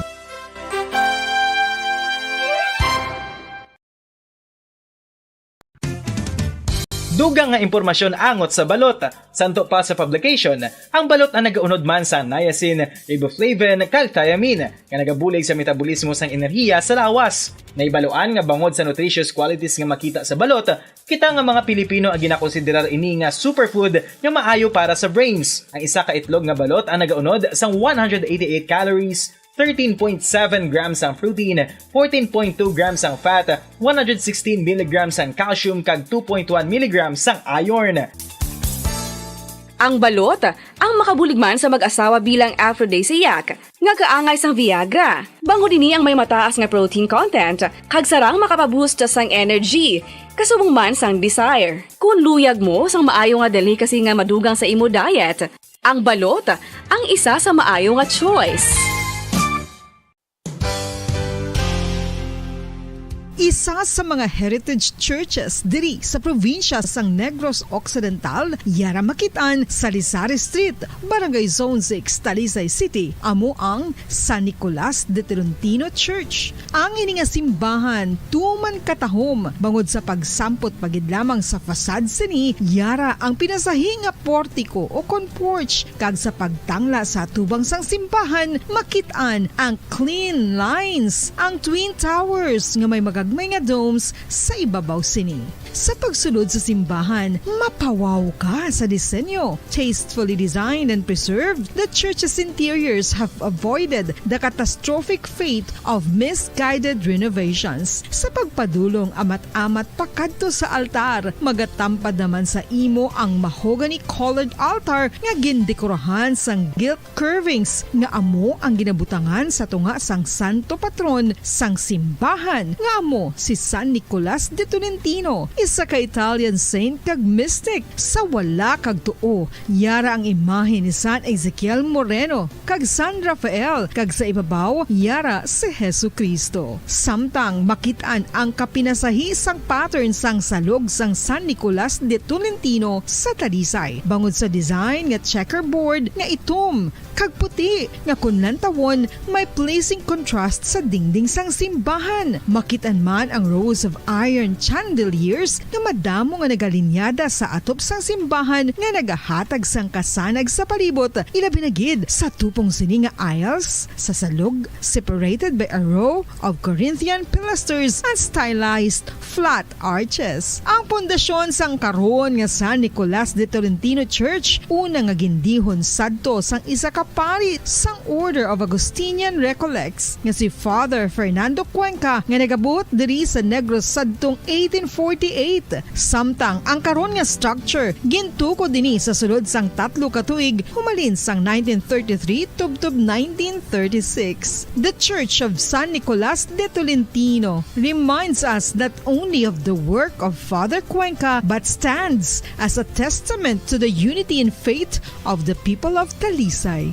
Dugang nga impormasyon angot sa balot. Santo pa sa publication, ang balot ang nagaunod man sa niacin, riboflavin, kag thiamine, nga nagabulig sa metabolismo sang enerhiya sa lawas. Naibaluan nga bangod sa nutritious qualities nga makita sa balot, kita nga mga Pilipino ang ginakonsiderar ini nga superfood nga maayo para sa brains. Ang isa ka itlog nga balot ang nagaunod sang one hundred eighty-eight calories, thirteen point seven grams ang protein, fourteen point two grams ang fat, one hundred sixteen milligrams ang calcium, kag two point one milligrams ang iron. Ang balot, ang makabulig man sa mag-asawa bilang aphrodisiac, nga kaangay sang Viagra. Bangod ini ang may mataas nga protein content, kag sarang makapaboost sang energy, kasubong man sang desire. Kung luyag mo sang maayo nga delicacy nga madugang sa imo diet, ang balot ang isa sa maayo nga choice. Isa sa mga heritage churches diri sa probinsya sang Negros Occidental, yara makit-an sa Lizares Street, Barangay Zone six, Talisay City, amo ang San Nicolas de Tolentino Church. Ang ini nga simbahan tuman katahom bangod sa pagsampot pa gid lamang sa facade sini, yara ang pinasahi nga portiko o kon porch, kag sa pagtangla sa atubang sang simbahan makit-an ang clean lines, ang twin towers nga may magagmay nga domes sa ibabaw sini. Sa pagsulod sa simbahan, mapawaw ka sa disenyo. Tastefully designed and preserved, the church's interiors have avoided the catastrophic fate of misguided renovations. Sa pagpadulong amat-amat pakadto sa altar, magatampad naman sa imo ang mahogany-colored altar nga gindekorahan sang gilt curvings nga amo ang ginabutangan sa tunga sang santo patron sang simbahan, nga amo si San Nicolas de Tolentino, isa ka Italian saint kag mystic. Sa wala kag tuo, yara ang imahe ni San Ezekiel Moreno kag San Rafael, kag sa ibabaw yara si Jesu-Cristo. Samtang makit-an ang kapinasahi sang pattern sang salog sang San Nicolas de Tolentino sa Talisay, bangod sa design nga checkerboard nga itom kag puti, nga kon lantawon, may pleasing contrast sa dingding sang simbahan. Makit-an man ang rows of iron chandeliers nga madamo nga nagalinyada sa atop sang simbahan nga nagahatag sang kasanag sa palibot, ilabi na gid sa tupong sini nga aisles sa salog, separated by a row of Corinthian pilasters and stylized flat arches. Ang pundasyon sang karon nga San Nicolas de Tolentino Church, una nga gindihon sadto sang isa ka pari sang Order of Augustinian Recollects nga si Father Fernando Cuenca, nga nagabuot diri sa Negros sadtong eighteen forty-eight. Samtang ang karon nga structure gintukod ini sa sulod sang tatlo ka tuig, humalin sang nineteen thirty-three tubtob nineteen thirty-six. The Church of San Nicolas de Tolentino reminds us not only of the work of Father Cuenca, but stands as a testament to the unity in faith of the people of Talisay.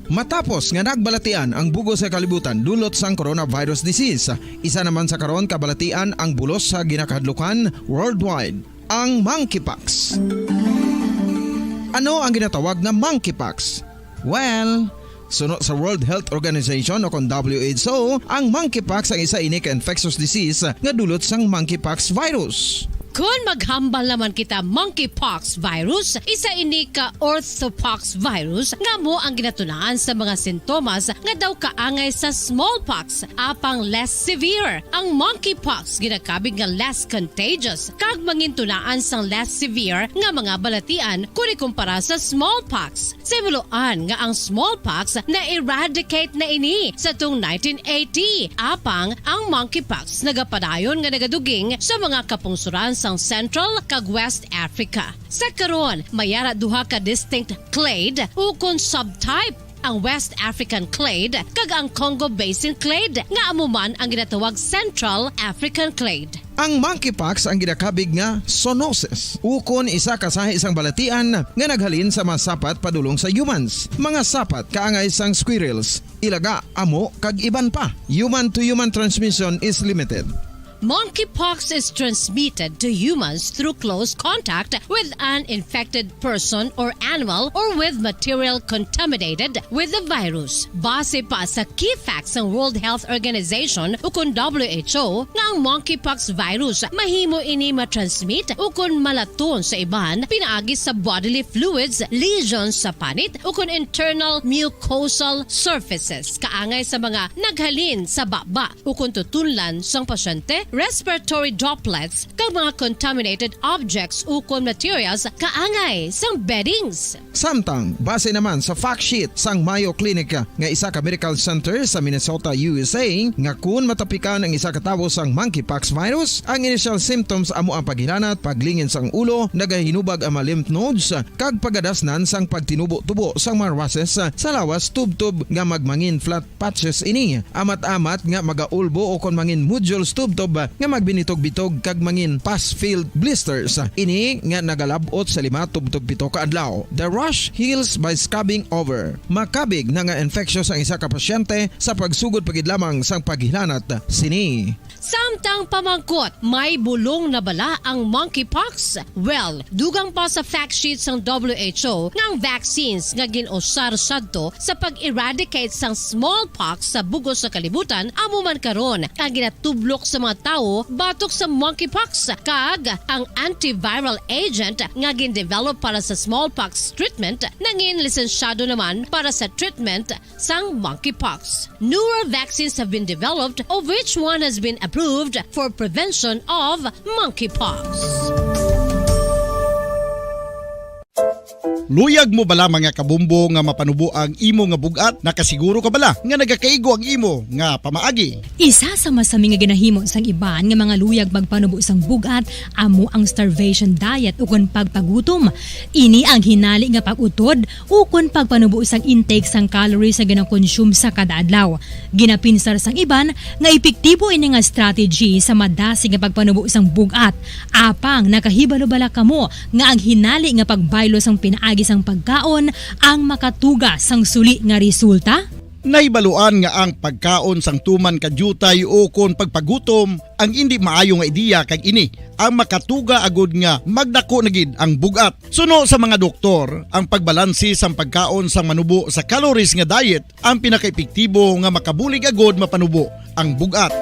Matapos nga nagbalatian ang bug-os nga kalibutan dulot sang coronavirus disease, isa naman sa karon kabalatian ang bulos sa ginakahadlukan worldwide, ang monkeypox. Ano ang ginatawag nga monkeypox? Well, suno sa World Health Organization o kon W H O, ang monkeypox ang isa ini ka infectious disease nga dulot sang monkeypox virus. Kon maghambal naman kita monkeypox virus, isa ini ka orthopox virus nga amo ang ginatunaan sa mga sintomas nga daw kaangay sa smallpox, apang less severe. Ang monkeypox ginakabig nga less contagious kag mangintunaan sang less severe nga mga balatian kon ikumpara sa smallpox. Sa himuloan nga ang smallpox na-eradicate na ini sa tuong nineteen eighty, apang ang monkeypox nagapadayon nga nagaduging sa mga kapungsoran sang Central kag West Africa. Sa karon, may ara duha ka distinct clade ukon subtype, ang West African clade kag ang Congo Basin clade, nga amo man ang ginatawag Central African clade. Ang monkeypox ang ginakabig nga zoonosis, ukon isa ka sahi sang balatian nga naghalin sa mga sapat padulong sa humans, mga sapat kaangay sang squirrels, ilaga, amo, kag iban pa. Human-to-human transmission is limited. Monkeypox is transmitted to humans through close contact with an infected person or animal or with material contaminated with the virus. Base pa sa key facts sang World Health Organization ukon W H O, nga ang monkeypox virus mahimo ini matransmit ukon malaton sa iban pinaagi sa bodily fluids, lesions sa panit, ukon internal mucosal surfaces, kaangay sa mga naghalin sa baba ukon tutunlan sang pasyente, respiratory droplets, kag mga contaminated objects ukon materials kaangay sang beddings. Samtang, base naman sa fact sheet sang Mayo Clinic, nga isa ka medical center sa Minnesota, U S A, nga kun matapikan ang isa ka tawo sang monkeypox virus, ang initial symptoms amo ang paghilanat, paglingin sang ulo, nagahinubag ang mga lymph nodes, kag pagadasnan sang pagtinubo-tubo sang mga rushes sa lawas tubtob nga magmangin flat patches ini. Amat-amat nga magaulbo ukon mangin nodules tubtob nga magbinitog-bitog kag mangin pus-filled blisters. Ini nga nagalab-ot sa lima tubtob pito ka adlaw. The rash heals by scabbing over. Makabig na nga infectious ang isa ka pasyente sa pagsugod pa gid lamang sang paghilanat sini. Samtang pamangkot, may bulong na bala ang monkeypox? Well, dugang pa sa fact sheet sang W H O nga ang vaccines nga gin-usar sadto sa pag-eradicate sang smallpox sa bug-os nga kalibutan amo man karon ang ginatublok sa mga tawo batok sa monkeypox, kag ang antiviral agent nga gindevelop para sa smallpox treatment nangin lisensyado naman para sa treatment sang monkeypox. Newer vaccines have been developed, of which one has been approved for prevention of monkeypox. Luyag mo bala, mga kabombo, nga mapanubo ang imo nga bug-at? Nakasiguro ka bala nga nagakaigo ang imo nga pamaagi? Isa sa masami nga ginahimo sang iban nga mga luyag magpanubo sang bug-at amo ang starvation diet ukon pagpagutom. Ini ang hinali nga pag-utod ukon pagpanubo sang intake sang calories nga ginakonsume sa kada adlaw. Ginapinsar sang iban nga epektibo ini nga strategy sa madasig nga pagpanubo sang bug-at. Apang nakahibalo bala kamo nga ang hinali nga pagbaylo sang pinaagi sang pagkaon ang makatuga sang suli nga resulta? Nahibaluan nga ang pagkaon sang tuman ka diutay ukon pagpagutom ang indi maayo nga ideya, kag ini ang makatuga agud nga magdako na gid ang bug-at. Suno sa mga doktor, ang pagbalanse sang pagkaon sang manubo sa calories nga diet ang pinakaepektibo nga makabulig agud mapanubo ang bug-at.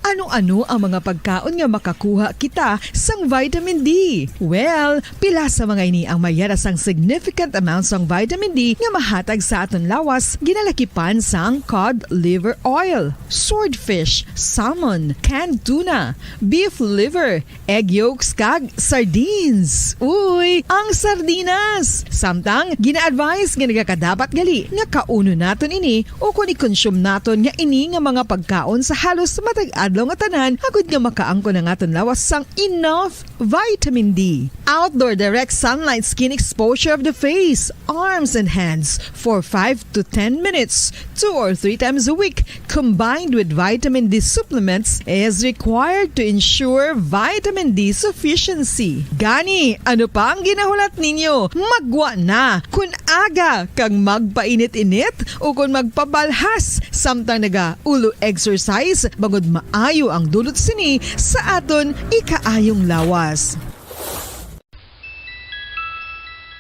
Ano-ano ang mga pagkaon nga makakuha kita sang vitamin D? Well, pila sa mga ini ang mayara sang significant amount sang vitamin D nga mahatag sa aton lawas, ginalakipan sang cod liver oil, swordfish, salmon, canned tuna, beef liver, egg yolks, kag sardines. Uy, ang sardinas! Samtang gina-advise nga nagakadapat gali nga kaunon naton ini ukon i-consume naton nga ini nga mga pagkaon sa halos matag adlaw nga tanan, agud nga makaangkon ang aton lawas sang enough vitamin D. Outdoor direct sunlight skin exposure of the face, arms, and hands for five to ten minutes, two or three times a week, combined with vitamin D supplements, is required to ensure vitamin D sufficiency. Gani, ano pa ang ginahulat ninyo? Maggwa na! Kun aga kag magpainit-init ukon magpabalhas samtang naga-ulo exercise, bangod maayo ang dulot sini sa aton ikaayong lawas.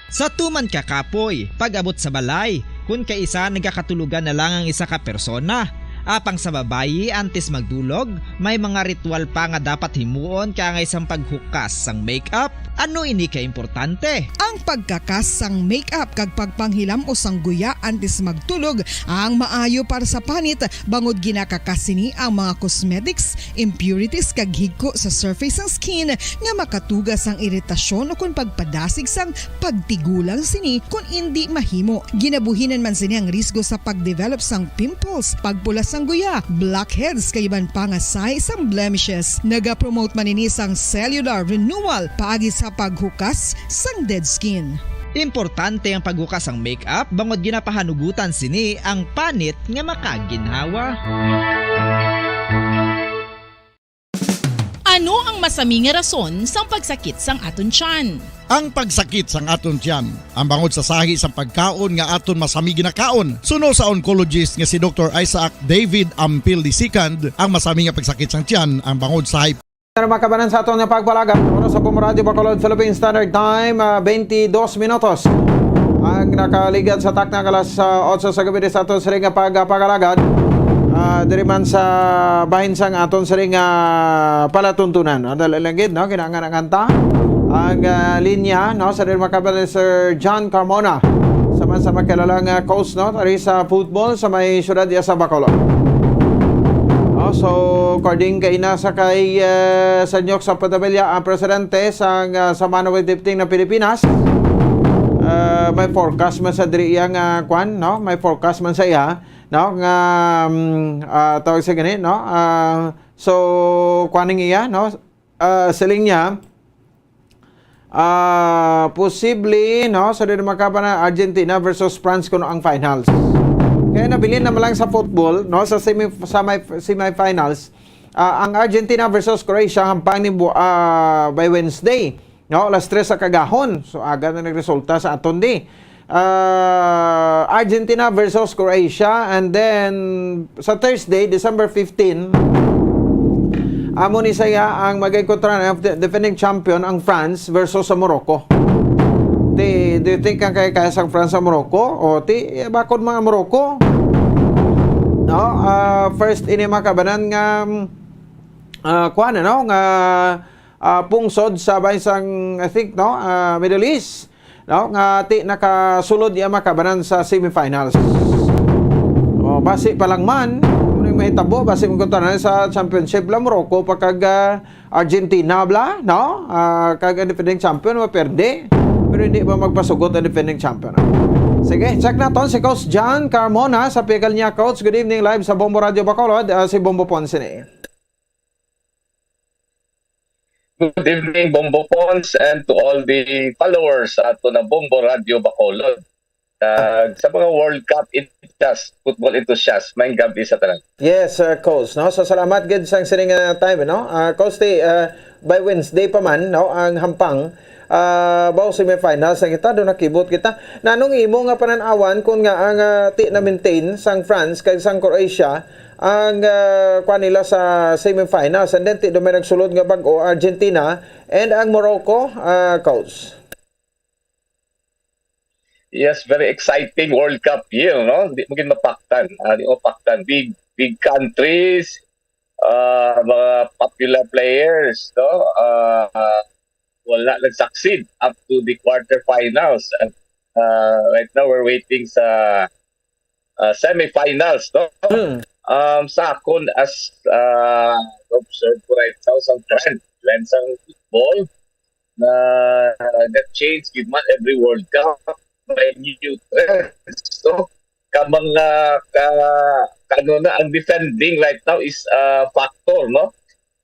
Sa tuman ka kapoy, pag-abot sa balay, kun kaisa nagakatulogan na lang ang isa ka persona. Apang sa babayi, antes magdulog, may mga ritual pa nga dapat himuon kaangay sang paghukas sang makeup. Ano ini ka importante? Ang pagkakas sang makeup kag pagpanghilam-os sang guya antes magtulog ang maayo para sa panit, bangod ginakakas sini ang mga cosmetics, impurities, kag higko sa surface sang skin nga makatuga sang iritasyon ukon pagpadasig sang pagtigulang sini kon indi mahimo. Ginabuhinan man sini ang risgo sa pagdevelop sang pimples, pagpula sang guya, blackheads, kag iban pa nga sahi sang blemishes. Nagapromote man ini sang cellular renewal paagi sa paghukas sang dead skin. Importante ang paghukas sang makeup bangod ginapahanugutan sini ang panit nga makaginhawa. Ano ang masami nga rason sang pagsakit sang aton tiyan? Ang pagsakit sang aton tiyan ang bangod sa sahi sang pagkaon nga aton masami ginakaon. Suno sa oncologist nga si Doktor Isaac David Ampil the second, ang masami nga pagsakit sang tiyan ang bangod sa high. Ano, mga kabanan, sa aton nga pagpalagad, oras sa Bombo Radyo Bacolod, Philippine Standard Time, ah, twenty-dos minutos ang nakaligad sa takna nga alas, ah, otso sa gabi sa aton siring nga pagpalagad. Ah, diri man sa bahin sang aton siring nga palatuntunan, no? Dali lang gid, no? Kinahanglan ang kanta. Ang, ah, linya, no? Sa diri, mga kabanan, Sir John Carmona. Sa man sa makilala nga coach, no? Diri sa football sa may syudad diya sa Bacolod. Oh, so, according kay na sa kay, eh, Sanyok sa Padabella, ang presidente sang, ah, Samana Weightlifting ng Pilipinas, ah, may forecast man sa diri iya nga, kwan, no? May forecast man sa iya, no? Nga, mm, ah, tawag sa gani, no? Ah, so, kwan ning iya, no? Ah, siling niya, ah, posible, no, sa din makapa na Argentina versus France kuno ang finals. Kaya nabilin naman lang sa football, no, sa semi, sa may, semifinals, ah, ang Argentina versus Croatia hampang ni bu-, ah, by Wednesday, no, alas tres sa kagahon. So, aga na nagresulta sa aton di. Ah, Argentina versus Croatia, and then sa Thursday, December fifteen, amo ni saya ang mag-enkontra ng de-, defending champion, ang France versus sa Morocco. Ti, do you think ang kaya-kaya sang France sa Morocco? O ti, eh, bakod mga Morocco? no? Ah, first ini, mga kabanan, nga, ah, kuwan, ano, nga, ah, pungsod sa bansang, I think, no, ah, Middle East, no, nga ti nakasulod iya, mga kabanan, sa semifinals. O, basi pa lang man, ano yung mahitabo, basi kung kuntanan sa championship lang, Morocco pa kag, ah, Argentina, bla, no? Ah, kag ang defending champion, maperde. Pero hindi ba magpasugot ang defending champion? Sige, check naton si Coach John Carmona sa pigal niya. Coach, good evening, live sa Bombo Radio Bacolod. Ah, si Bombo Ponce ni. Good evening, Bombo Pons, and to all the followers sa ato na Bombo Radio Bacolod. Ah, sa mga World Cup enthusiast, football enthusiast, maayong gabi sa tanan. Yes, uh, Coach, no? So, salamat gid sang sining, uh, time, no? Uh, Coach, ti, uh, by Wednesday pa man, no, ang hampang, uh, baw semifinals na kita, do nakibot kita. Nanong imo nga panan-awan kung nga ang, uh, ti na-maintain sang France kag sang Croatia ang, uh, kuan nila sa semifinals, and then ti do may nagsulod nga bag-o, Argentina and ang Morocco, uh, Coach? Yes, very exciting World Cup year, no? Di mo gid mapaktan. Ah, di mo mapaktan. Big, big countries, ah, mga popular players, no? Ah, wala nag-succeed up to the quarterfinals. And, ah, right now, we're waiting sa, ah, semifinals, no? Hmm. Um, sa akon, as, ah, observe ko right now, sa trend, trend sa football, na nag-change gid man every World Cup, may new trends, no? Ka mga, ka, ka ano na, ang defending right now is a factor, no?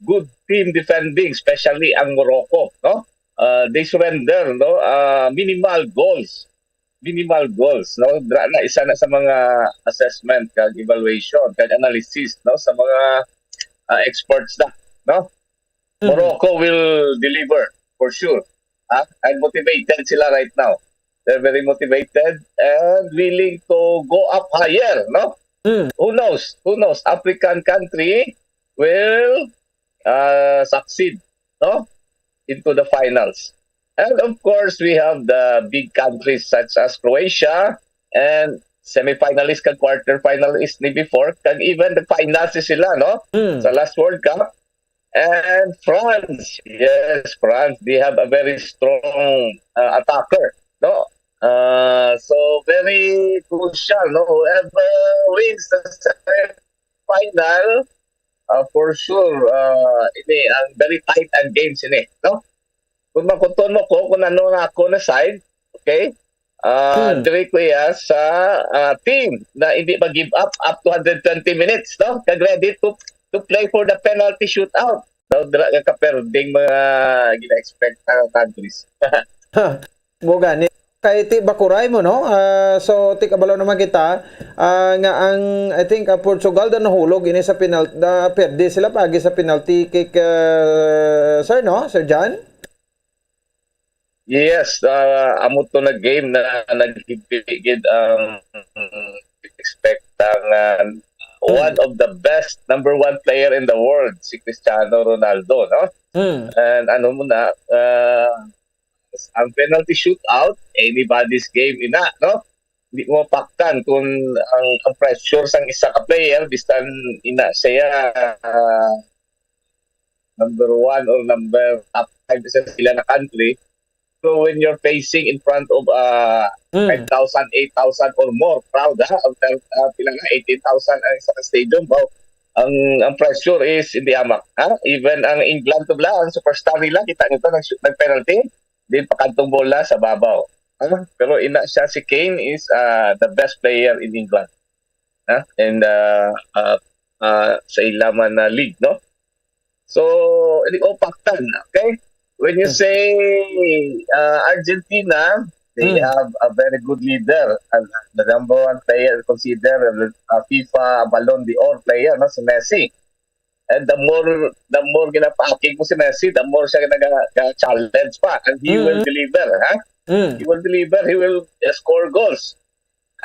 Good team defending, especially ang Morocco, no? Uh, they surrender, no? Uh, minimal goals. Minimal goals, no? Dra na isa na sa mga assessment kag evaluation kag analysis, no, sa mga, uh, experts na, no? Mhm. Morocco will deliver for sure. Ha? And motivated sila right now. They're very motivated and willing to go up higher, no? Mm. Who knows? Who knows? African country will, uh, succeed, no? Into the finals. And of course, we have the big countries such as Croatia and semifinalist kag quarterfinalist ni before, kag even the finals sila, no? Mm. Sa last World Cup, and France, yes, France, they have a very strong, uh, attacker, no? Uh, so, very crucial, no? Whoever wins the semifinal, uh, for sure, uh, ini ang very tight ang games ini, no? Kung makuton mo ko kung ano nga ako na side, okay? Ah, hmm. Diri ko iya sa, ah, team na hindi mag-give up up to hundred twenty minutes, no? Kag ready to, to play for the penalty shootout. Daw dira nga kaperding mga gina-expect ang countries. Ha, mo gani. Kay ti bakuray mo, no? Ah, so, ti kabalo naman kita, ah, nga ang, I think, ang Portugal daw nahulog ini sa penal-, na perde sila pagi sa penalty kick, ah, sir, no? Sir John? Yes, ah, amo to na game na naghibi gid ang expect ang, ah, hmm, one of the best number one player in the world, si Cristiano Ronaldo, no? Hmm. And ano mo na, ah, ang penalty shootout, anybody's game ina, no? Hindi mo mapaktan kung ang, ang pressure sang isa ka player, bisan ina siya, ah, number one or number top five sa sila na country. So when you're facing in front of, ah, hmm, five thousand, eight thousand or more crowd, ha? Ang, ah, pila nga, eighteen thousand ang isa ka stadium, ba? Ang, ang pressure is hindi amak, ha? Even ang England to bla, ang superstar nila, kita nito, nag-, nag-penalty, din pakadtong bola sa babaw. Ha? Pero ina siya, si Kane is, ah, the best player in England. Ha? And, ah, ah, ah, sa ila man na league, no? So, hindi ko paktan, okay? When you, hmm, say, ah, Argentina, they, hmm, have a very good leader. And the number one player consider, ah, FIFA Ballon d'Or player, no, si Messi. And the more, the more ginapaakig mo si Messi, the more siya naga-, ga-challenge pa. And he will, mm, deliver, ha? Mm. He will deliver, he will, uh, score goals.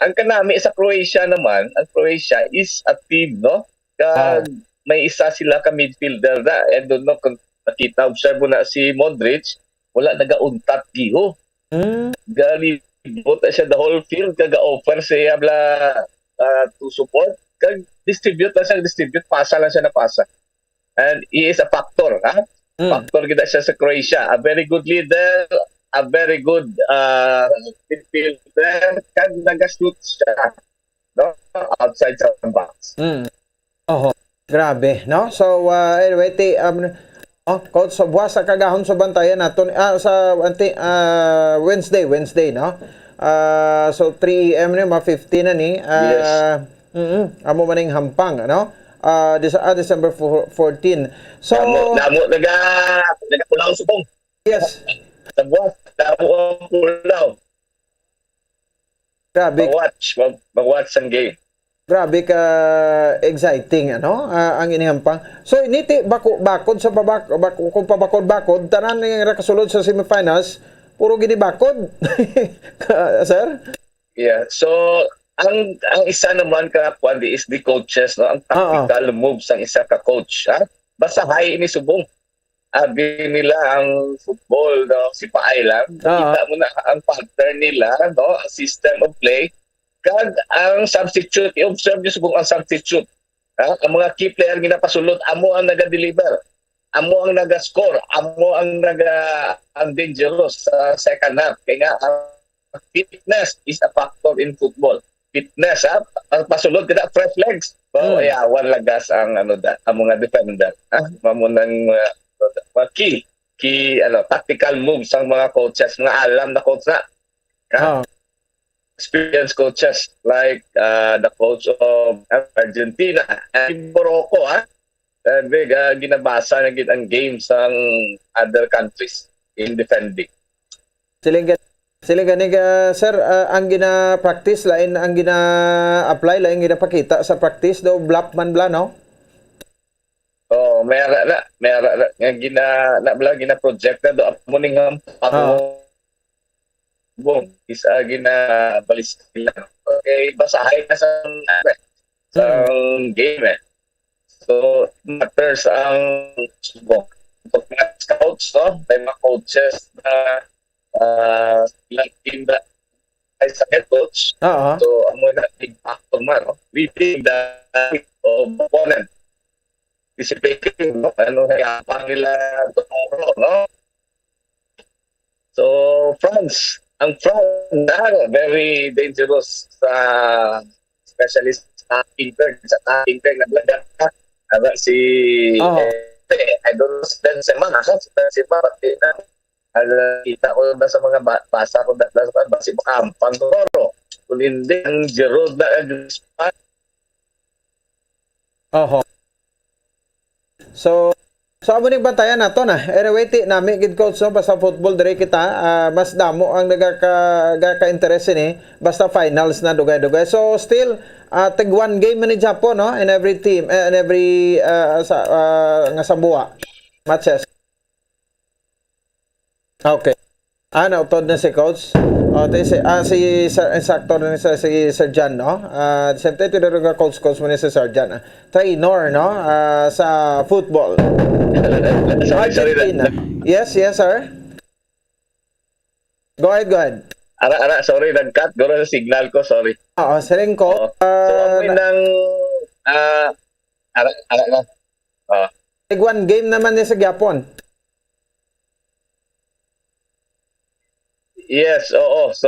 Ang kanami sa Croatia naman, ang Croatia is a team, no? Kag, ah, may isa sila ka midfielder na. I don't know kung nakita, observe mo na si Modric, wala nagauntat giho. Mm. Galibot na siya the whole field, kag ga-offer siya bla, ah, to support. Kag distribute lang siya, distribute, pasa lang siya na pasa. And he is a factor, ha? Mm. Factor gid siya sa Croatia. A very good leader, a very good, uh, midfielder, kag naga-shoot siya, no? Outside sa box. Mm. Oho. Grabe, no? So, uh, anyway, ti, um, oh, Coach, sa buwas sa kagahom sa bantayan naton, ah, sa, anti, ah, Wednesday, Wednesday, no? Ah, so, three A M ni, mga fifteen na ni. Ah, Yes. Mm-mm. Amo man ning hampang, ano? Ah, Dece-, ah, December four, fourteen. So, Damo, damo, naga-, nagapulaw subong. Yes. Sa buwas, damo ang pulaw. Grabe. Mag-watch, mag-, mag-watch ang game. Grabe ka exciting, ano? Ah, ang inihampang. So, initi, bako-, bakod sa pabak-, bako-, kung pabakod-bakod, tanan nga nakasulod sa semifinals, puro ginibakod. Sir? Yeah. So, ang, ang isa naman ka kuwan di is the coaches, no? Ang Oo. tactical moves ang isa ka coach, ha? Basta high ini subong. Abi nila ang football, no? Si Paay lang. Oo. Kita mo na ang pattern nila, no? Ang system of play. Kag ang substitute, i-observe niyo subong ang substitute. Ha? Ang mga key player ginapasulod, amo ang naga-deliver. Amo ang naga-score, amo ang naga-, ang dangerous sa second half. Kaya nga, ang fitness is a factor in football. Fitness, ha? Ang pasulod ka na, fresh legs. Oh, Mm. yawan lagas ang, ano, da, ang mga defender. Ha? Mamunang, uh, mga key, key, ano, tactical moves ang mga coaches, mga alam na coach na. Ha? Ah. Experienced coaches like, uh, the coach of Argentina, and Morocco, ha? Uh, big, uh, ginabasa na gid ang game sang other countries in defending. Siling gani, siling gani ka, sir, ah, ang gina-practice, lain ang gina-apply, lain ginapakita sa practice, do blap man bala, no? Oh, may ara na, may ara na, nga gina-, na bala, gina-project na do, amo ning, um, Ah. subong, is, ah, ginabalista nila. Okay, basahay na sa, ano, eh, sa Hmm. game, eh. So, matters ang subong. So, mga scouts, no? May mga coaches na, ah, ilang team na ay sa head coach. Oo. So, amo na, big factor man, no? Reading the, o, opponent. Anticipating, no? Ano, kaya pa nila tumuro, no? So, France, ang France, na, very dangerous sa, especially sa attacking third, sa attacking third, naglagat na. Ano, si, Oo. eh, I don't know si Benzema, ha? Si Benzema, pati na, ano, kita ko na sa mga ba-, basa ko na, na, na, si Makampang siguro. Kung hindi, ang Giroud na, ang Griezmann. Oho. So, so amo ning bantayan nato na. Anyway, ti nami gid, coach, no? Basta football, diri kita, ah, mas damo ang nagaka-, nagaka-interest ini. Basta finals na, dugay-dugay. So, still, ah, tag one game man ni Japon, no? In every team, eh, in every, ah, sa, ah, nga sambuwa matches. Okay. Ah, nautod na si coach. O, ti si, ah, si Sir, insakto na ni sa, si Sir John, no? Ah, same time, ti diri nga coach, coach mo ni si Sir John, ah. Trainer, no? Ah, sa football. Sorry, sorry, Argentina. Yes, yes, sir. Go ahead, go ahead. Ara, ara, sorry, nag-cut. Guro sa signal ko, sorry. Oo, siling ko, Oo. So, ah, amoy na- nang, ah, ara, ara na. Oo. Tag one game naman ni sa gyapon. Yes, oo. So,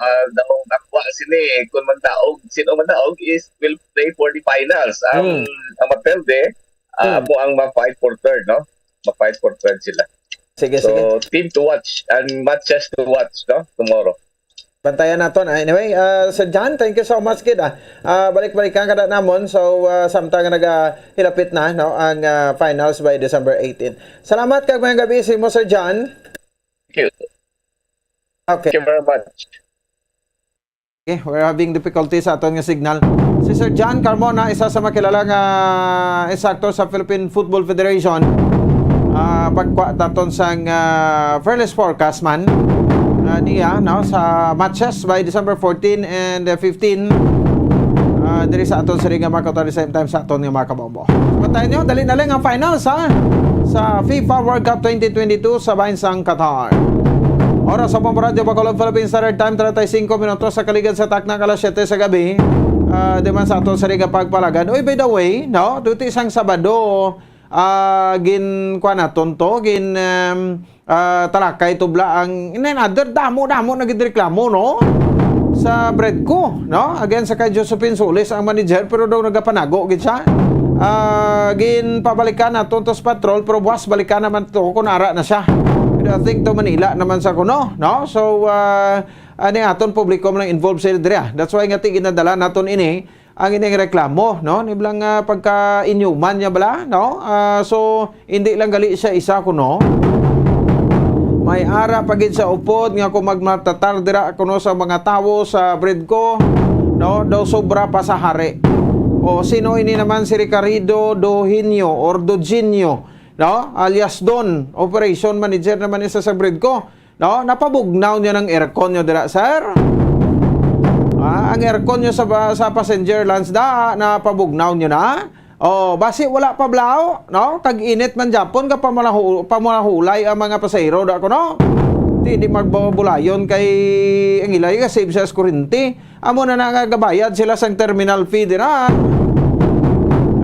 ah, daw nakuha sini, kung mandaog, sino mandaog is will play for the finals. Ang, Hmm. ang maperde, ah, Hmm. amo ang ma-fight for third, no? Ma-fight for third sila. Sige, So, sige. team to watch and matches to watch, no? Tomorrow. Bantayan naton. Ah, anyway, ah, Sir John, thank you so much gid, ah. Ah, balik-balikan ka na namon. So, ah, samtang nga nagahilapit na, no, ang, ah, finals by December eighteen. Salamat kag maayong gabi sa imo, Sir John. Thank you. Okay. Thank you very much. Okay, we're having difficulty sa aton nga signal. Si Sir John Carmona, isa sa makilala nga instructor sa Philippine Football Federation. Ah, pagkuha taton sang, ah, fairness forecast man, ah, niya, no, sa matches by December fourteen and, uh, fifteen, ah, diri sa aton siring nga mga kauturan, the same time sa aton nga mga kabombo. Bantayan nyo, dali na lang ang finals, ha, sa FIFA World Cup twenty twenty-two sa bahin sang Qatar. Oras sa Bombo Radyo Bacolod, Philippine Standard Time, treinta y cinco minutos sa kaligad sa takna, alas siyete sa gabi. Ah, di man sa aton sa nga pagpalagad. Oy, by the way, no? Duti sang Sabado, ah, gin, kuwan naton to, gin, um, ah, talakay tubla ang, in another, damo-damo na gid reklamo, no? Sa Bredco, no? Again, sa kay Josephine Solis ang manager, pero daw nagapanago gid siya. Ah, ginpabalikan naton to sa patrol, pero buwas balikan naman to kung ara na siya. Pero I think to Manila naman sa kuno, no? So, ah, ani aton publiko man ang involved sila diri, ah. That's why nga ti ginadala naton ini, ang ining reklamo, no? Ni bala nga pagka-inyuman niya bala, no? Ah, so, hindi lang gali siya isa kuno. May ara pa gid sa upod nga kung magmatatar dira kuno sa mga tawo sa Bredco, no? Daw sobra pa sa hari. O, sino ini naman si Ricardo Dohinio or Doginio, no? Alias Don, operation manager naman isa sa Bredco. No, napabugnaw niya ng aircon niyo dira, sir. Ah, ang aircon niyo sa ba-, sa passenger lounge da, napabugnaw niyo na. Oh, basi wala pa blaw, no? Kag init man japon ka pamalahu-, pamulahulay ang mga pasahero da ko, no? Di, di magbulayon kay ang ilay ka save sa kuryente. Amo na na nga gabayad sila sang terminal fee dira.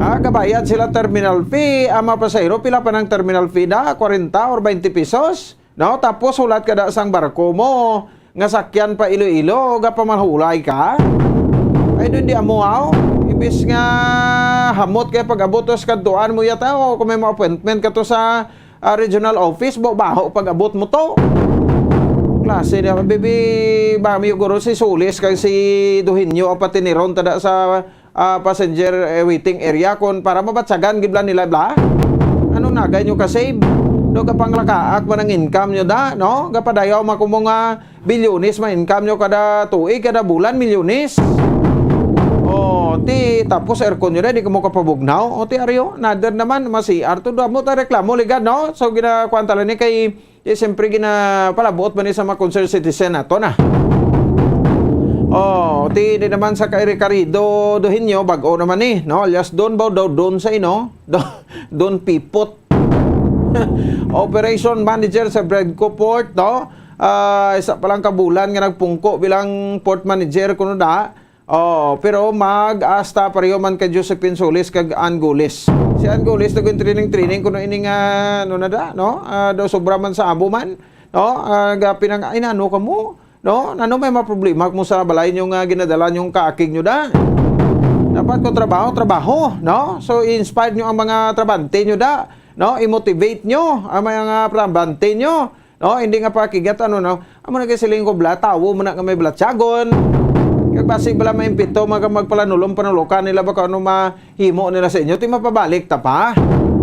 Ah, gabayad sila terminal fee, ang mga pasahero, pila pa ng terminal fee da? Kwarenta or baynte pesos? No? Tapos hulat ka da sang barko mo, nga sakyan pa Iloilo, gapamalhulay ka? Ay, doon di amo, aw. Imbis nga hamot kay pag-abot to sa kadtuan mo yata, o kung may mga appointment ka to sa, ah, regional office, bo, baho pag-abot mo to. Klase niya, bibi, ba, mi guro si Sulis kag si Duhinyo, ang patiniron tada sa ah, passenger, eh, waiting area kon para mabatsagan gid bala nila bala. Ano nagay nyo ka-save? Do ka panglakaak man ang income nyo da, no? Gapadayaw man kumo nga bilyones man income nyo kada tuig, kada bulan, milyones. Oh, ti, tapos aircon nyo da, di ka mo kapabugnaw. O, ti, aryo, nader naman, ma-C R to, damo ta reklamo, ligad, no? So, ginakuan tala ni kay Di, siyempre, ginapalabuot man ni sa mga concerned citizen nato na. Oh, ti, di naman sa kay Ricardo Dohinyo, bag-o naman ni, no? Alias Don ba, daw Don sa ino? Don, Don Pipot. Operation manager sa Bredco Port, no? Ah, isa pa lang kabulan nga nagpungko bilang port manager kuno da. Oh, pero mag-asta pareho man kay Josephine Solis kag Ann Gulis. Si Ann Gulis nag-training-training kuno ini nga, ano na da, no? Ah, daw sobra man sa amo man, no? Ah, ga pinang, "Ay, nano ka mo? No? Nano may mga problema mo sa balay nyo nga ginadala nyong kaakig nyo da? Dapat ko trabaho, trabaho, no?" So, i-inspire nyo ang mga trabante nyo da, no? I-motivate nyo ang mga trabante nyo. No, hindi nga pakigat, ano, no? Amo na kay siling ko, bala, tawo mo na nga may balatyagon. Kag basi bala maimpito, mag-, magpalanulo-panulo ka nila, baka ano mahimo nila sa inyo, ti mapabalik ta pa.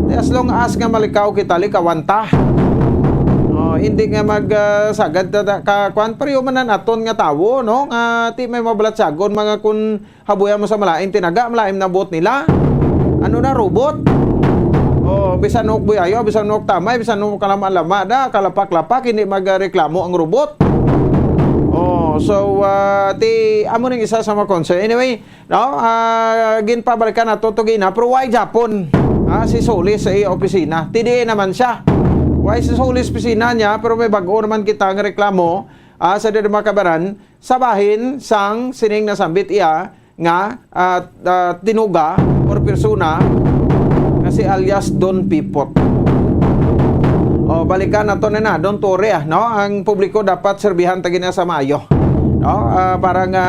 Ti as long as nga malikaw kita, likawan ta. Oh, hindi nga mag, ah, sagad ta, ta, ka, kwan, pareho man ang aton nga tawo, no? Nga ti may mabalatyagon, mga kun habuya mo sa malain tinaga, malain na buot nila. Ano na, robot? Oh, bisan nok buyayo, bisan nok tamay, bisan nok kalama-lama da, kalapak-lapak, hindi magreklamo ang robot. Oh, so, ah, ti, amo ning isa sa mga concern. Anyway, no, ah, ginpabalikan nato to gina, pero why Japon? Ah, si Solis sa iya opisina. Ti di naman siya. Why si Solis opisina niya, pero may bag-o naman kita nga reklamo, ah, sa Dede Makabaran, sa bahin sang sining nasambit iya nga, ah, ah, tinuga or persona nga si alias Don Pipot. O, balikan nato na na, don't worry, ah, no? Ang publiko dapat serbihan ta gina sa maayo, no? Ah, para nga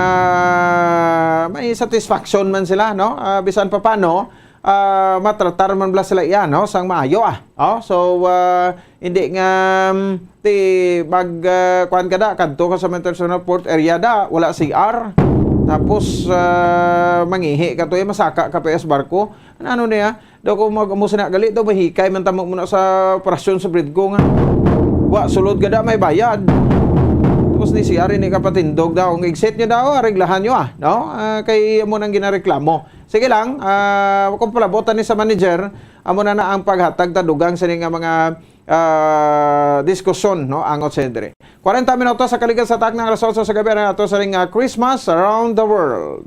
may satisfaction man sila, no? Ah, bisan pa paano, ah, matratar man bala sila iya, no? Sang maayo, ah. Oh, so, ah, hindi nga, mm, ti mag, ah, kuan ka da, kadto ka sa may international port area da, wala C R. Tapos, ah, mangihi ka to, eh, masaka ka pa sa barko. Ano, ano niya? Daw ko mag-, amo sina gali, daw mahikay man tamo muna sa operasyon sa Bredco nga. Wa, sulod ka da, may bayad. Tapos ni C R, hindi ka patindog daw. Ang exit nyo daw, ariglahan nyo, ah, no? Ah, kay amo nang ginareklamo. Sige lang, ah, kung palabotan ni sa manager, amo na na ang paghatag ta dugang sini nga mga, ah, diskusyon, no, angot sa diri. Kwarenta minutos sa kaligan sa takna nga alas otso sa gabi, na ato sa ring, ah, Christmas Around the World.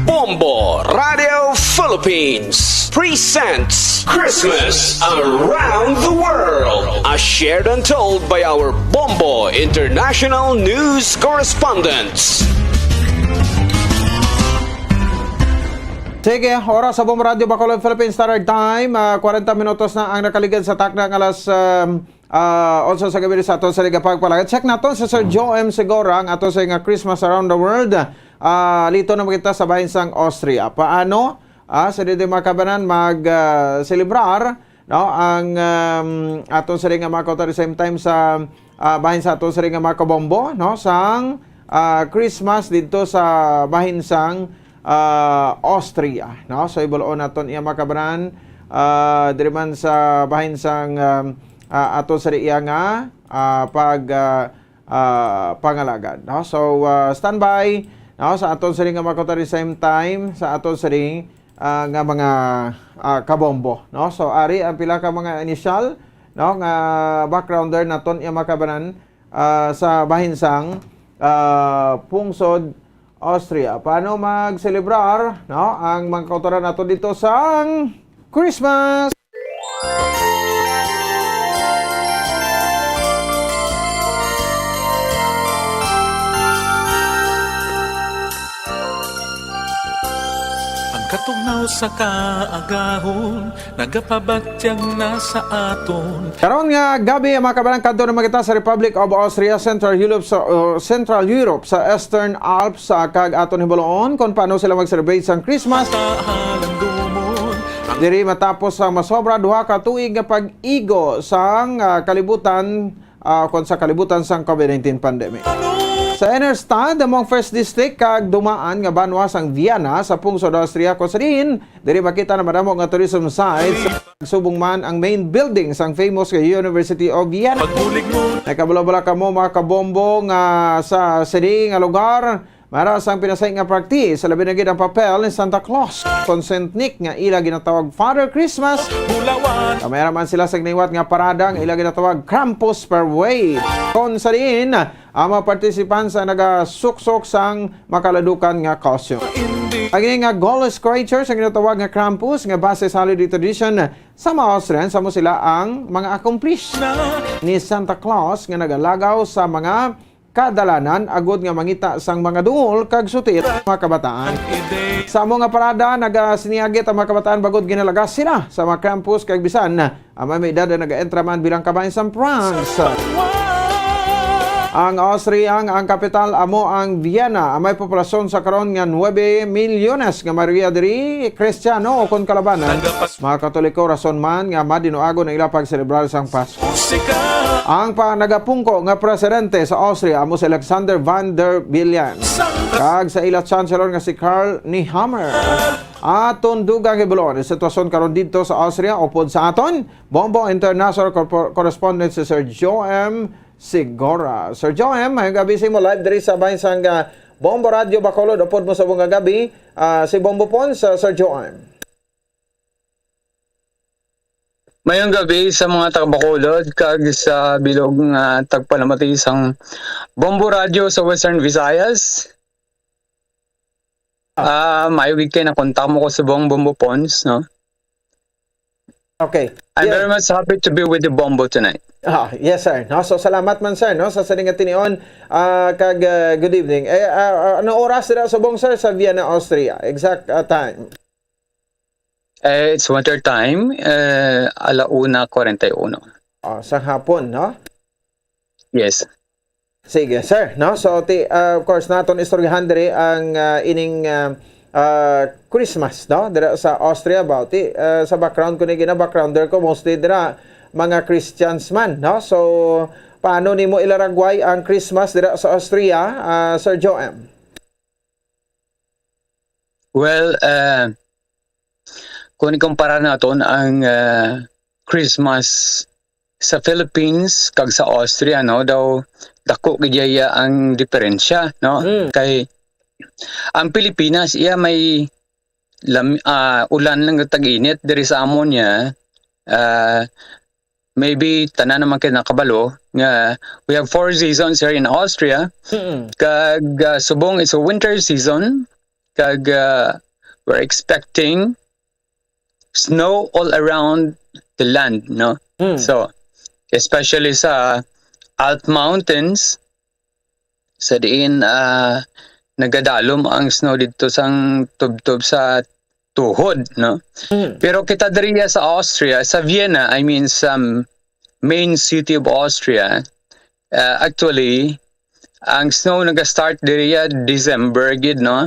Bombo Radio Philippines presents Christmas Around the World, as shared and told by our Bombo International News correspondents. Sige, oras sa Bombo Radyo Bacolod, Philippine Standard Time, ah, kwarenta minutos na ang nakaligad sa takna nga alas, um, ah, onse sa gabi sa aton sa Liga Pagpalagan. Check naton si Sir Joe M. Segura, ang aton sa nga Christmas Around the World. Ah, lito na kita sa bahin sang Austria. Paano, ah, sa dito mga kabanan mag, ah, celebrar, no, ang, um, aton sa nga mga kautoran, same time sa, ah, bahin sa aton sa nga mga kabombo, no, sang, ah, Christmas dito sa bahin sang, ah, Austria, no? So, ibulon naton iya mga kabanan, ah, diri man sa bahin sang, um, ah, aton sa iya nga, ah, pag, ah, ah, pangalagad, no? So, ah, standby, no, sa aton sini nga mga kautoran, same time sa aton sini, ah, nga mga, ah, kabombo, no? So, ari ang pila ka mga initial, no, nga backgrounder naton iya mga kabanan, ah, sa bahin sang, ah, pungsod Austria. Paano magselebrar, no, ang mga kautoran nato dito sang Christmas? Ang katugnaw sa kaagahon nagapabatyag na sa aton. Karon nga gabi, mga kabanan, kadto naman kita sa Republic of Austria, Central Europe, sa, uh, Central Europe, sa Eastern Alps, sa kag aton hibaluon kung paano sila mag-celebrate sang Christmas. Kahalangumon ang Diri matapos ang masobra duha ka tuig nga pag-igo sang, ah, kalibutan, ah, kon sa kalibutan sang COVID nineteen pandemic. Sa Innerstadt, among first district kag dumaan nga banwa sang Vienna sa pungsod Austria, kung sa diin diri makita na madamo nga tourism sites. Subong man ang main building sang famous nga University of Vienna. Pagbulig mo. Nagkabalo-balo kamo, mga kabombo, nga sa sini nga lugar, mara sang pinasahi nga practice, labi na gid ang papel ni Santa Claus. Kon Saint Nick nga ila ginatawag Father Christmas. Bulawan. Kamay man sila sa giniwat nga parada nga ila ginatawag Krampus Parade. Kon sa diin, ang mga participants ang nagasuksok sang makaladukan nga costume. Ang ini nga golus creatures ang ginatawag nga Krampus nga base sa holiday tradition sa mga Austrian, amo sila ang mga accomplice ni Santa Claus nga nagalagaw sa mga kadalanan agod nga mangita sang mga duol kag sutil mga kabataan. Sa amo nga parada, nagasiniagit ang mga kabataan bangod ginalagas sila sa mga Krampus kag bisan ang may edad nga nagaentra man bilang kabahin sang pranks. Ang Austria, ang, ang kapital amo ang Vienna, ang may populasyon sa karon nga nuebe milyones nga mayoria diri Kristiyano o kon kalabanan, mga Katoliko, rason man nga madinuagon ang ila pagselebrar sang Pasko. Ang pa nagapungko nga presidente sa Austria amo si Alexander Van der Bellen, kag sa ila chancellor nga si Karl Nehammer. Aton dugang hibaluon ang sitwasyon karon didto sa Austria upod sa aton Bombo International Corpo-, correspondent si Sir Joe M. Segura. Sir Joe M., mayong gabi sa imo, live diri sa bahin sang, ah, Bombo Radio Bacolod. Upod mo sa bunga gabi, ah, si Bombo Pons, ah, Sir Joe M. Mayong gabi sa mga taga-Bacolod kag sa bilog nga tagpalamati sang Bombo Radio sa Western Visayas. Ah, may weekend na kontak mo ko sa buong Bombo Pons, no? Okay. I'm Yes. very much happy to be with the Bombo tonight. Ah, yes, sir. No, so salamat man, sir, no, sa sining nga tinion, ah, kag, ah, good evening. Eh, ah, ah, ano oras dira subong, sir, sa Vienna, Austria? Exact, ah, time. Eh, it's winter time, eh, ala una kwarenta y uno. Oh, sa hapon, no? Yes. Sige, sir, no? So, ti, ah, of course, naton istoryahan diri ang, ah, ining, ah, ah, Christmas, no? Dira sa Austria, ba? Ti, ah, sa background ko ni gina-backgrounder ko, mostly dira mga Christians man, no? So, paano nimo ilaragway ang Christmas dira sa Austria, ah, Sir Joem? Well, ah, kung ikumpara naton ang, ah, Christmas sa Philippines kag sa Austria, no, daw dako gid iya ang diferensya, no? Mm. Kay ang Pilipinas, iya may lam-, ah, ulan lang tag-init, diri sa amon niya, ah, maybe tanan naman kayo nakabalo nga we have four seasons here in Austria. Mm-mm. Kag, ah, subong is a winter season, kag, ah, we're expecting snow all around the land, no? Mm. So, especially sa Alp Mountains, sa diin, ah, nagadalom ang snow didto sang tubtob sa tuhod, no? Mm. Pero kita diri sa Austria, sa Vienna, I mean, sa main city of Austria, uh, actually, ang snow nag-start diri December gid, no?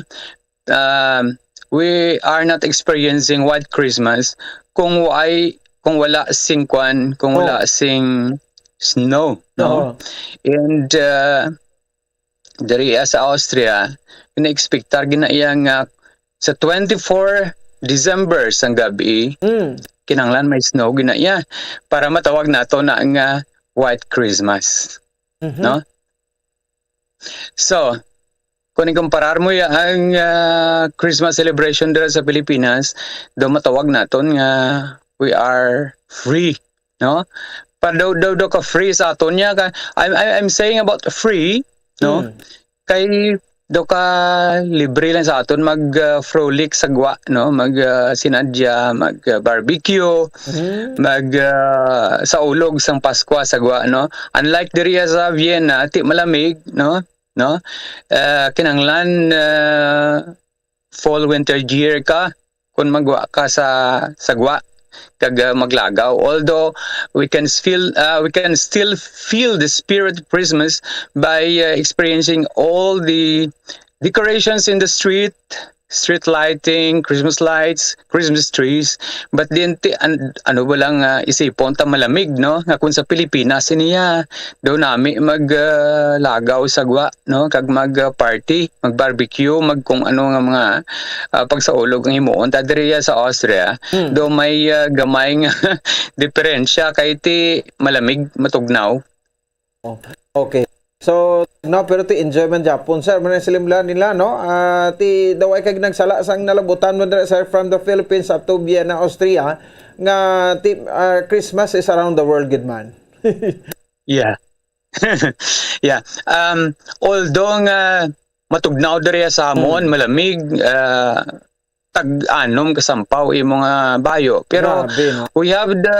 Um, we are not experiencing White Christmas kung why kung wala sing kwan, kung Oh. wala sing snow, no? Oo. And, uh, diri, ah, sa Austria, ina-expectar gina iya nga sa twenty-four December sang gabi, Mm. kinahanglan may snow gina iya para matawag nato na nga White Christmas, Mhm. no? So, kung ikumparar mo ya ang, ah, Christmas celebration dira sa Pilipinas, daw matawag naton nga we are free, no? Pero daw, daw, daw ka free sa aton niya. Ka, I'm, I'm, I'm saying about free, no? Mm. Kay daw ka libre lang sa aton mag, ah, frolic sa gwa, no? Mag, ah, sinadya, mag, ah, barbecue, Mm. mag, ah, sa ulog sang Paskwa sa gwa, no? Unlike diri sa Vienna, ti malamig, no? No? Ah, kinahanglan, ah, fall winter gear ka kung magwa ka sa, sa gwa kag, ah, maglagaw. Although we can feel, ah, we can still feel the spirit of Christmas by, ah, experiencing all the decorations in the street, street lighting, Christmas lights, Christmas trees. But then, ti-, an-, ano ba lang, ah, isipon ta malamig, no? Nga kung sa Pilipinas, niya, daw nami mag, ah, lagaw sa gwa, no? Kag mag, ah, party, mag barbecue, mag kung ano nga mga, ah, pagsaulog ang himuon. Ta diri sa Austria, Hmm. daw may, ah, gamay nga diferensya kay ti malamig, matugnaw. Oh, okay. So, no, pero ti enjoyment Japon, sir. Muna silimla nila, no? Ah, ti daw ay kag nagsala sang nalabutan mo dira, sir, from the Philippines up to Vienna, Austria, nga ti, ah, Christmas is around the world, good man. Yeah. Yeah. Um, although nga matugnaw diri sa amon, Mm. malamig, ah, tag-anom ka sampaw imo nga bayo. Pero Grabe, no? we have the,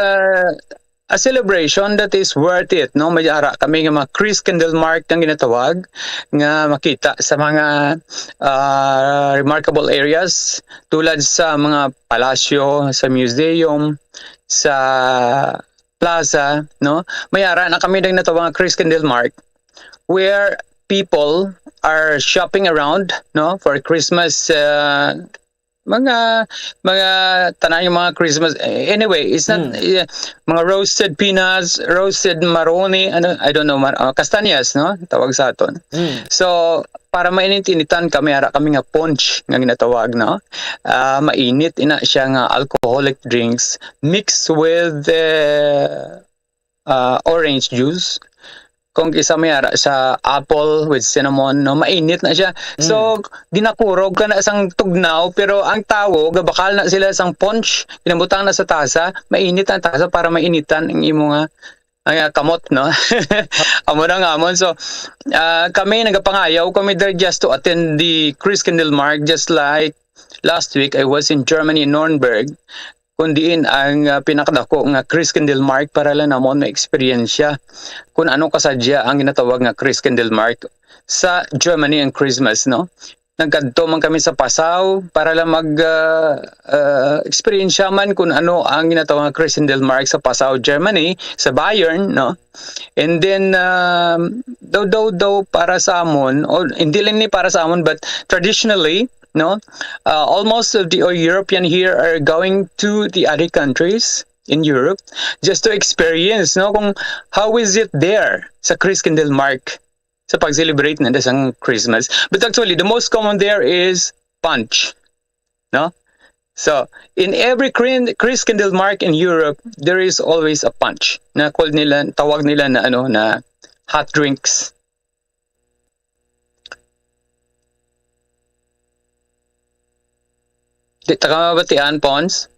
a celebration that is worth it, no? May ara kami nga mga Christkindlmarkt ang ginatawag, nga makita sa mga, ah, remarkable areas tulad sa mga palasyo, sa museum, sa plaza, no? May ara na kami nang natawag nga Christkindlmarkt, where people are shopping around, no, for Christmas, uh, mga, mga tanan yung mga Christmas. Eh, anyway, it's not, Hmm. eh, mga roasted peanuts, roasted maroni, ano, I don't know, mar-, uh, castañas, no? Tawag sa aton. Hmm. So, para mainit-initan kami, ara kami nga punch nga ginatawag, no? Ah, mainit ina siya nga alcoholic drinks mixed with, eh, ah, orange juice. Kung isa may ara sa apple with cinnamon, no, mainit na siya. So, Mm. ginakurog ka na sang tugnaw, pero ang tawo, gabakal na sila sang punch, ginabutang na sa tasa, mainit ang tasa para mainitan ang imo nga, ay, ah, kamot, no? Amo na nga amon. So, ah, kami nagapangayaw kami there just to attend the Christkindlmarkt, just like last week I was in Germany, in Nuremberg. Kun diin ang, ah, pinakadako nga Christkindlmarkt para lang namon ma-eksperyensya kun ano kasadya ang ginatawag nga Christkindlmarkt sa Germany ang Christmas, no? Nagkadto man kami sa Passau para lang mag, ah, ah, eksperyensya man kun ano ang ginatawag nga Christkindlmarkt sa Passau, Germany, sa Bayern, no? And then, um, daw, daw, daw para sa amon, o hindi lang ni para sa amon, but traditionally, no, uh, almost of the European here are going to the other countries in Europe just to experience, no, kung how is it there sa Christkindlmarkt sa pag-celebrate nila sang Christmas. But actually, the most common there is punch, no? So, in every Chrin-, Christkindlmarkt in Europe, there is always a punch na called nila, tawag nila na, ano, na hot drinks. Di ta ka mabatian, Pons?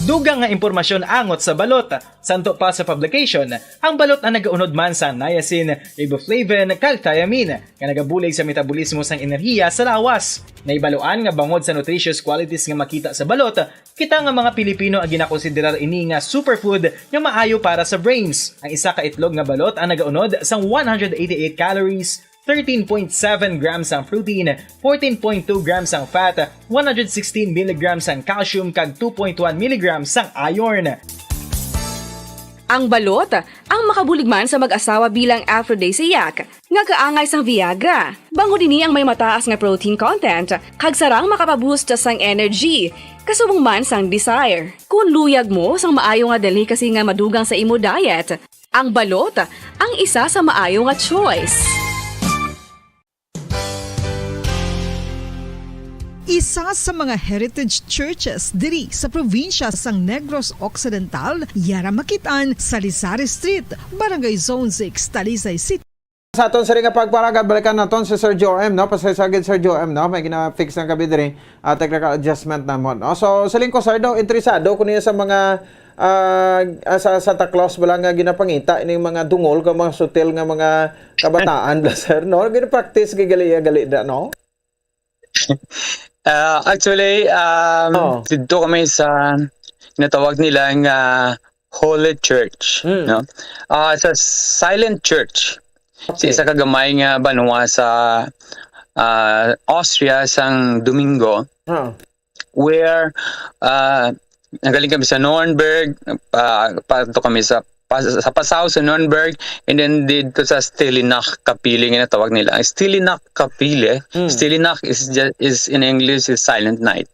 Dugang nga impormasyon angot sa balot. Santo pa sa publication, ang balot ang nagaunod man sa niacin, riboflavin, kag thiamine, nga nagabulig sa metabolismo sang enerhiya sa lawas. Nahibaluan nga bangod sa nutritious qualities nga makita sa balot, kita nga mga Pilipino ang ginakonsiderar ini nga superfood nga maayo para sa brains. Ang isa ka itlog nga balot ang nagaunod sang one hundred eighty-eight calories, thirteen point seven grams ang protein, fourteen point two grams ang fat, one hundred sixteen milligrams ang calcium, kag two point one milligrams ang iron. Ang balot, ang makabulig man sa mag-asawa bilang aphrodisiac, nga kaangay sang Viagra. Bangod ini ang may mataas nga protein content, kag sarang makapaboost sang energy, kasubong man sang desire. Kung luyag mo sang maayo nga delicacy nga madugang sa imo diet, ang balot ang isa sa maayo nga choice. Isa sa mga heritage churches diri sa probinsya sang Negros Occidental, yara makit-an sa Rizal Street, Barangay Zone six, Talisay City. Sa aton sini nga pagpalagad, balikan naton si Sir Joem, no? Pasensya gid, Sir Joem, no? May gina-fix lang kami diri. Ah, technical adjustment namon, no? So, siling ko, sir, daw, interesado ko niya sa mga, ah, ah, sa Santa Claus bala nga ginapangita ining mga dungol ka mga sutil nga mga kabataan bala, sir, no? Gina-practice kay gali, gali na, no? Ah, actually, um, Oh. dito kami sa natawag nila nga Holy Church, Mm. no? Ah, sa silent church. Sa Okay. isa ka gamay nga banwa sa, ah, Austria sang Domingo, Ah. where, ah, nagaling kami sa Nuremberg, ah, paadto kami sa, pa-, sa Passau, sa Nuremberg, and then dito sa Stilinach Kapelle nga natawag nila. Ang Stilinach Kapelle, Mm. Stilinach is ju-, is in English is silent night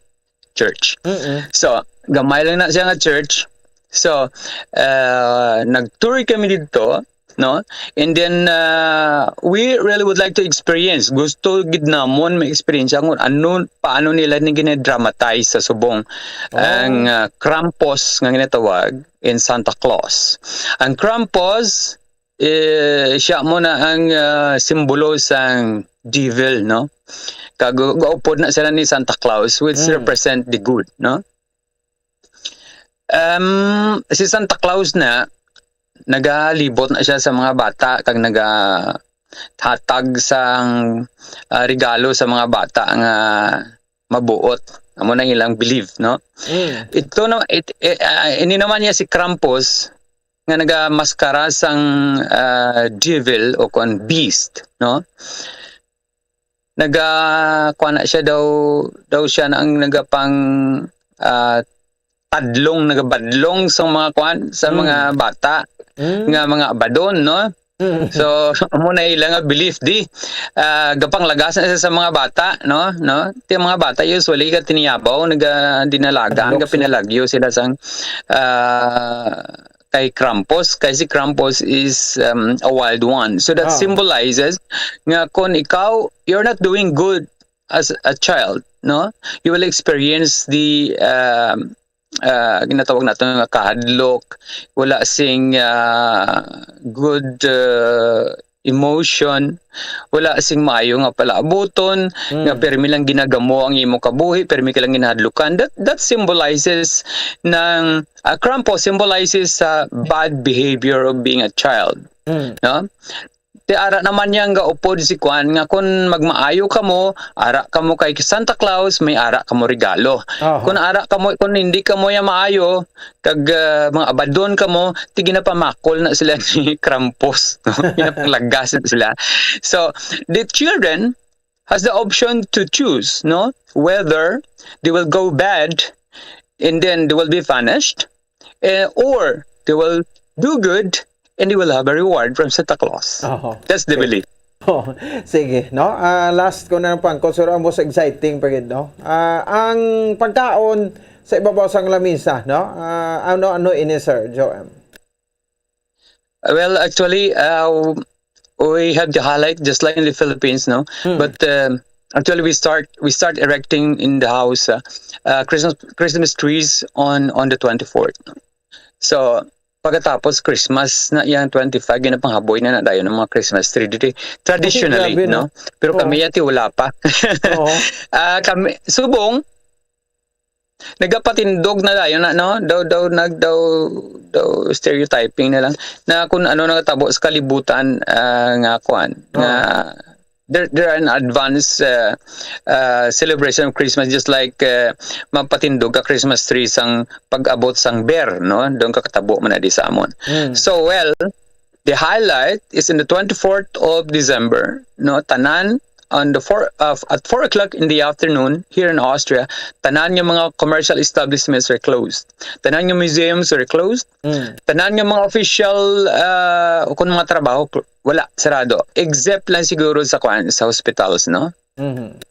church. Mm-mm. So, gamay lang na siya nga church. So, ah, nag-tour kami dito, no? And then, ah, we really would like to experience. Gusto gid namon ma-experience kung ano, paano nila ni gina-dramatize sa subong Oh. ang, ah, Krampus nga ginatawag in Santa Claus. Ang Krampus, eh, siya mo na ang, ah, simbolo sang devil, no? Kag gaupod na sila ni Santa Claus, which Mm. represent the good, no? Um, si Santa Claus na, nagalibot na siya sa mga bata kag nagahatag sang, ah, regalo sa mga bata nga mabuot. Amo na ilang belief, no? Mm. Ito na, it, eh, ah, ini naman niya si Krampus nga nagamaskara sang, ah, devil o kon beast, no? Naga-, kuwan na siya daw, daw siya na ang nagapang, ah, tadlong, nagabadlong sa mga kuwan, sa Mm. mga bata, Mm. nga mga abadon, no? Mm. So, amo na ila nga belief di. Ah, gapanglagas na siya sa mga bata, no? No? Ti mga bata usually ka tiniyabaw, naga dinalagan, Tadlok ga sila. pinalagyo sila sang, ah, kay Krampus, kay si Krampus is, um, a wild one. So that Ah. symbolizes nga kung ikaw, you're not doing good as a child, no? You will experience the, um, uh, ginatawag nato nga kahadlok, wala sing, uh, good, uh, emotion, wala sing maayo nga palaabuton, Mm. nga permi lang ginagamo ang imo kabuhi, permi ka lang ginahadlukan. That, that symbolizes ng, uh, Krampus symbolizes sa bad behavior of being a child. Mm. No? Ti ara naman niya nga upod si kuan nga kung magmaayo kamo, ara kamo kay Santa Claus, may ara kamo regalo. Aha. Kung ara kamo, kung hindi kamo ya maayo, kag, ah, mga abadon kamo, ti ginapamakol na sila ni Krampus, no? Ginapanglagas na sila. So, the children has the option to choose, no? Whether they will go bad and then they will be punished, eh, or they will do good and they will have a reward from Santa Claus. Oho. That's the Okay. belief. Oh, sige, no? Ah, last ko na lang pangkot, sir, ang most exciting pa gid, no? Ah, ang pagkaon sa ibabaw sang lamisa, no? Ah, ano-ano ini, Sir Joem? Well, actually, uh, we have the halay just like in the Philippines, no? Hmm. But, um, actually, we start, we start erecting in the house, uh, uh, Christmas, Christmas trees on, on the twenty-fourth. So, pagkatapos Christmas na yang twenty-five, ginapanghaboy na na dayon ang mga Christmas tree diri. Traditionally, Grabe, no? no? Pero Oo. kami yati wala pa. Oo. Ah, kami, subong, nagapatindog na dayon na, no? Daw, daw, nag-, daw, daw stereotyping na lang na kung ano nakatabo sa kalibutan, ah, nga kuan, Oo. nga there, there are an advance, uh, uh, celebration of Christmas, just like, uh, mapatindog ka Christmas tree sang pag-abot sang Ber, no? Doon ka katabo man na di sa amon. Mm. So, well, The highlight is in the twenty-fourth of December, no? Tanan on the four, uh, at four o'clock in the afternoon here in Austria, tanan nga mga commercial establishments are closed. Tanan nga museums are closed. Mm. Tanan nga mga official, uh, kung mga trabaho, cl- wala, sarado. Except lang siguro sa, kuan, sa hospitals, no? Mhm.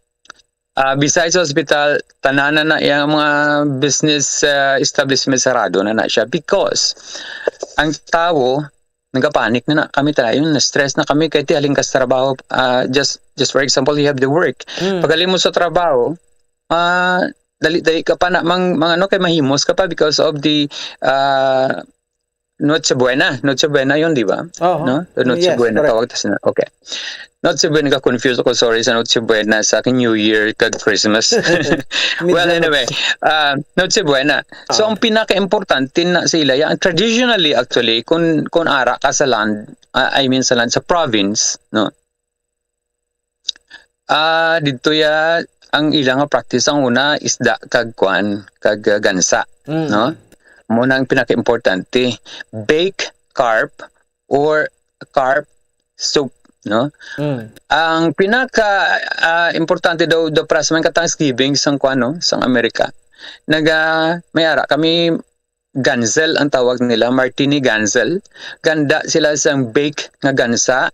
Ah, besides hospital, tanan na na yang mga business, ah, establishment sarado na na siya because ang tawo nagapanic na na. Kami talaga, yung na-stress na kami kay ti halin ka sa trabaho. Ah, just, just for example, you have the work. Mm. Pagaling mo sa trabaho, ah, dali-dali ka pa na mang, mang ano, kay mahimos ka pa because of the, ah, Noche Buena. Noche Buena yun, di ba? Oho. No? So, Noche Yes, Buena, correct. Tawag ta sila. Okay. Noche Buena, ka-confuse ako, sorry, sa Noche Buena, sa akin New Year, kag Christmas. Well, Midsummer. Anyway, uh, Noche Buena. So, Ah. Ang pinaka-importante na sa ila, yan, traditionally, actually, kung, kung ara ka sa land, uh, I mean sa land, sa province, no? Ah, dito ya, ang ila nga practice, ang una, isda kag kuan, kag, uh, gansa, Mm. no? Muna ang pinaka-importante. Bake carp or carp soup, no? Mm. Ang pinaka, ah, importante daw, daw para sa mga Thanksgiving sang kuan, no? Sang Amerika. Naga, may ara kami ganzel ang tawag nila, Martini ganzel. Ganda sila sang bake nga gansa.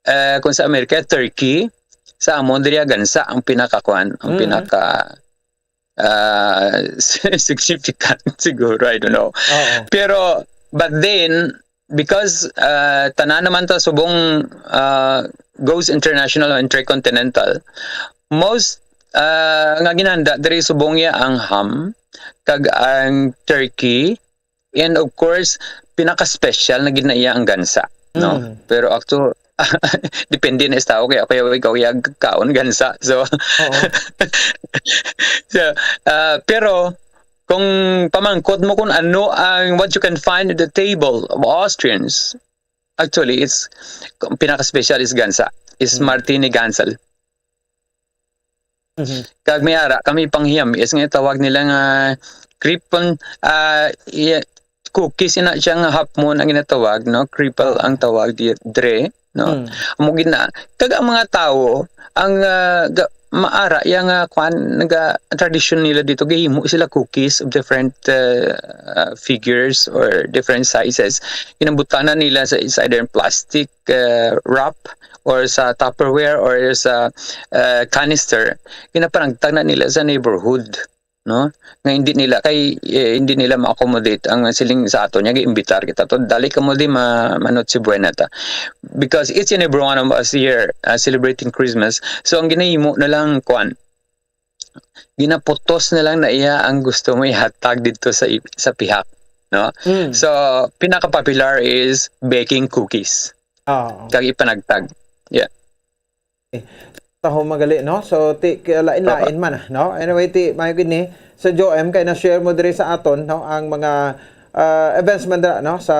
Eh, kung sa Amerika, turkey. Sa amon, diri gansa ang pinakakuan, ang Mm. pinaka, ah, significant siguro, I don't know. Oo. Pero, but then, because, ah, tanan naman ta subong, ah, goes international o intercontinental, most, ah, nga ginhanda diri subong ya ang ham, kag ang turkey, and of course, pinaka-special na gid na iya ang gansa, no? Mm. Pero actu-, depende na sa tao, kaya, kaya ikaw iya kaon gansa. So, Oo. So, ah, pero kung pamangkot mo kung ano ang, what you can find at the table of Austrians, actually, it's, ang pinaka-special is gansa, is Mm. Martini ganzel. Mhm. Kag may ara kami pang hiyam-is nga tawag nila nga Krippen, ah, iya, cookies ina siya nga half moon ang ginatawag, no? Krippel Ah. ang tawag di-, dre, no? Mm. Amo gina-, kag ang mga tawo, ang, ah, ga-, maara iya nga kwan, naga-, tradisyon nila dito, gahimo sila cookies of different, ah, ah, figures or different sizes. Ginabutana nila sa, sa either plastic, ah, wrap or sa Tupperware or sa, ah, canister. Ginapanagtag na nila sa neighborhood, no? Nga hindi nila kay, eh, hindi nila ma-accommodate ang siling sa ato niya, giimbitar kita to. Dali ka mo di ma-, manot si Buena ta. Because each and every one of us here, uh, celebrating Christmas. So, ang ginahimo na lang, kwan, ginaputos na lang na iya ang gusto mo ihatag dito sa i-, sa pihak, no? Mm. So, pinaka-popular is baking cookies. Oo. Kag ipanagtag. Yeah. Taho magali, no? So, ti, kaya lain-lain Aha. man, no? Anyway, ti, mayo gid ni, sa Joem, kay na-share mo diri sa aton, no? Ang mga, ah, events man dira, no? Sa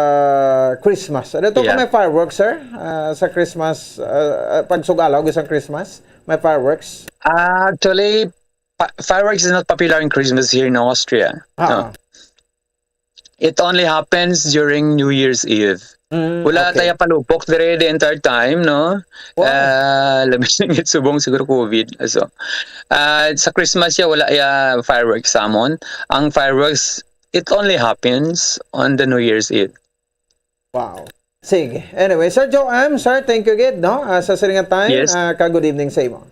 Christmas. Ano to, kung Yeah. may fireworks, sir? Ah, sa Christmas, ah, ah, pagsugalaw, isang Christmas, may fireworks? Ah, actually, pa-, fireworks is not popular in Christmas here in Austria. Ah. No. It only happens during New Year's Eve. Mm, Wala okay. tayo palupok dire the entire time, no? Wow. Ah, labi na nga subong siguro covid. So, ah, sa Christmas ya, wala ya fireworks sa amon. Ang fireworks, it only happens on the New Year's Eve. Wow. Sige. Anyway, Sir Joem, sir, thank you gid, no? Ah, sa siring nga time, Yes. ah, ka good evening sa imo.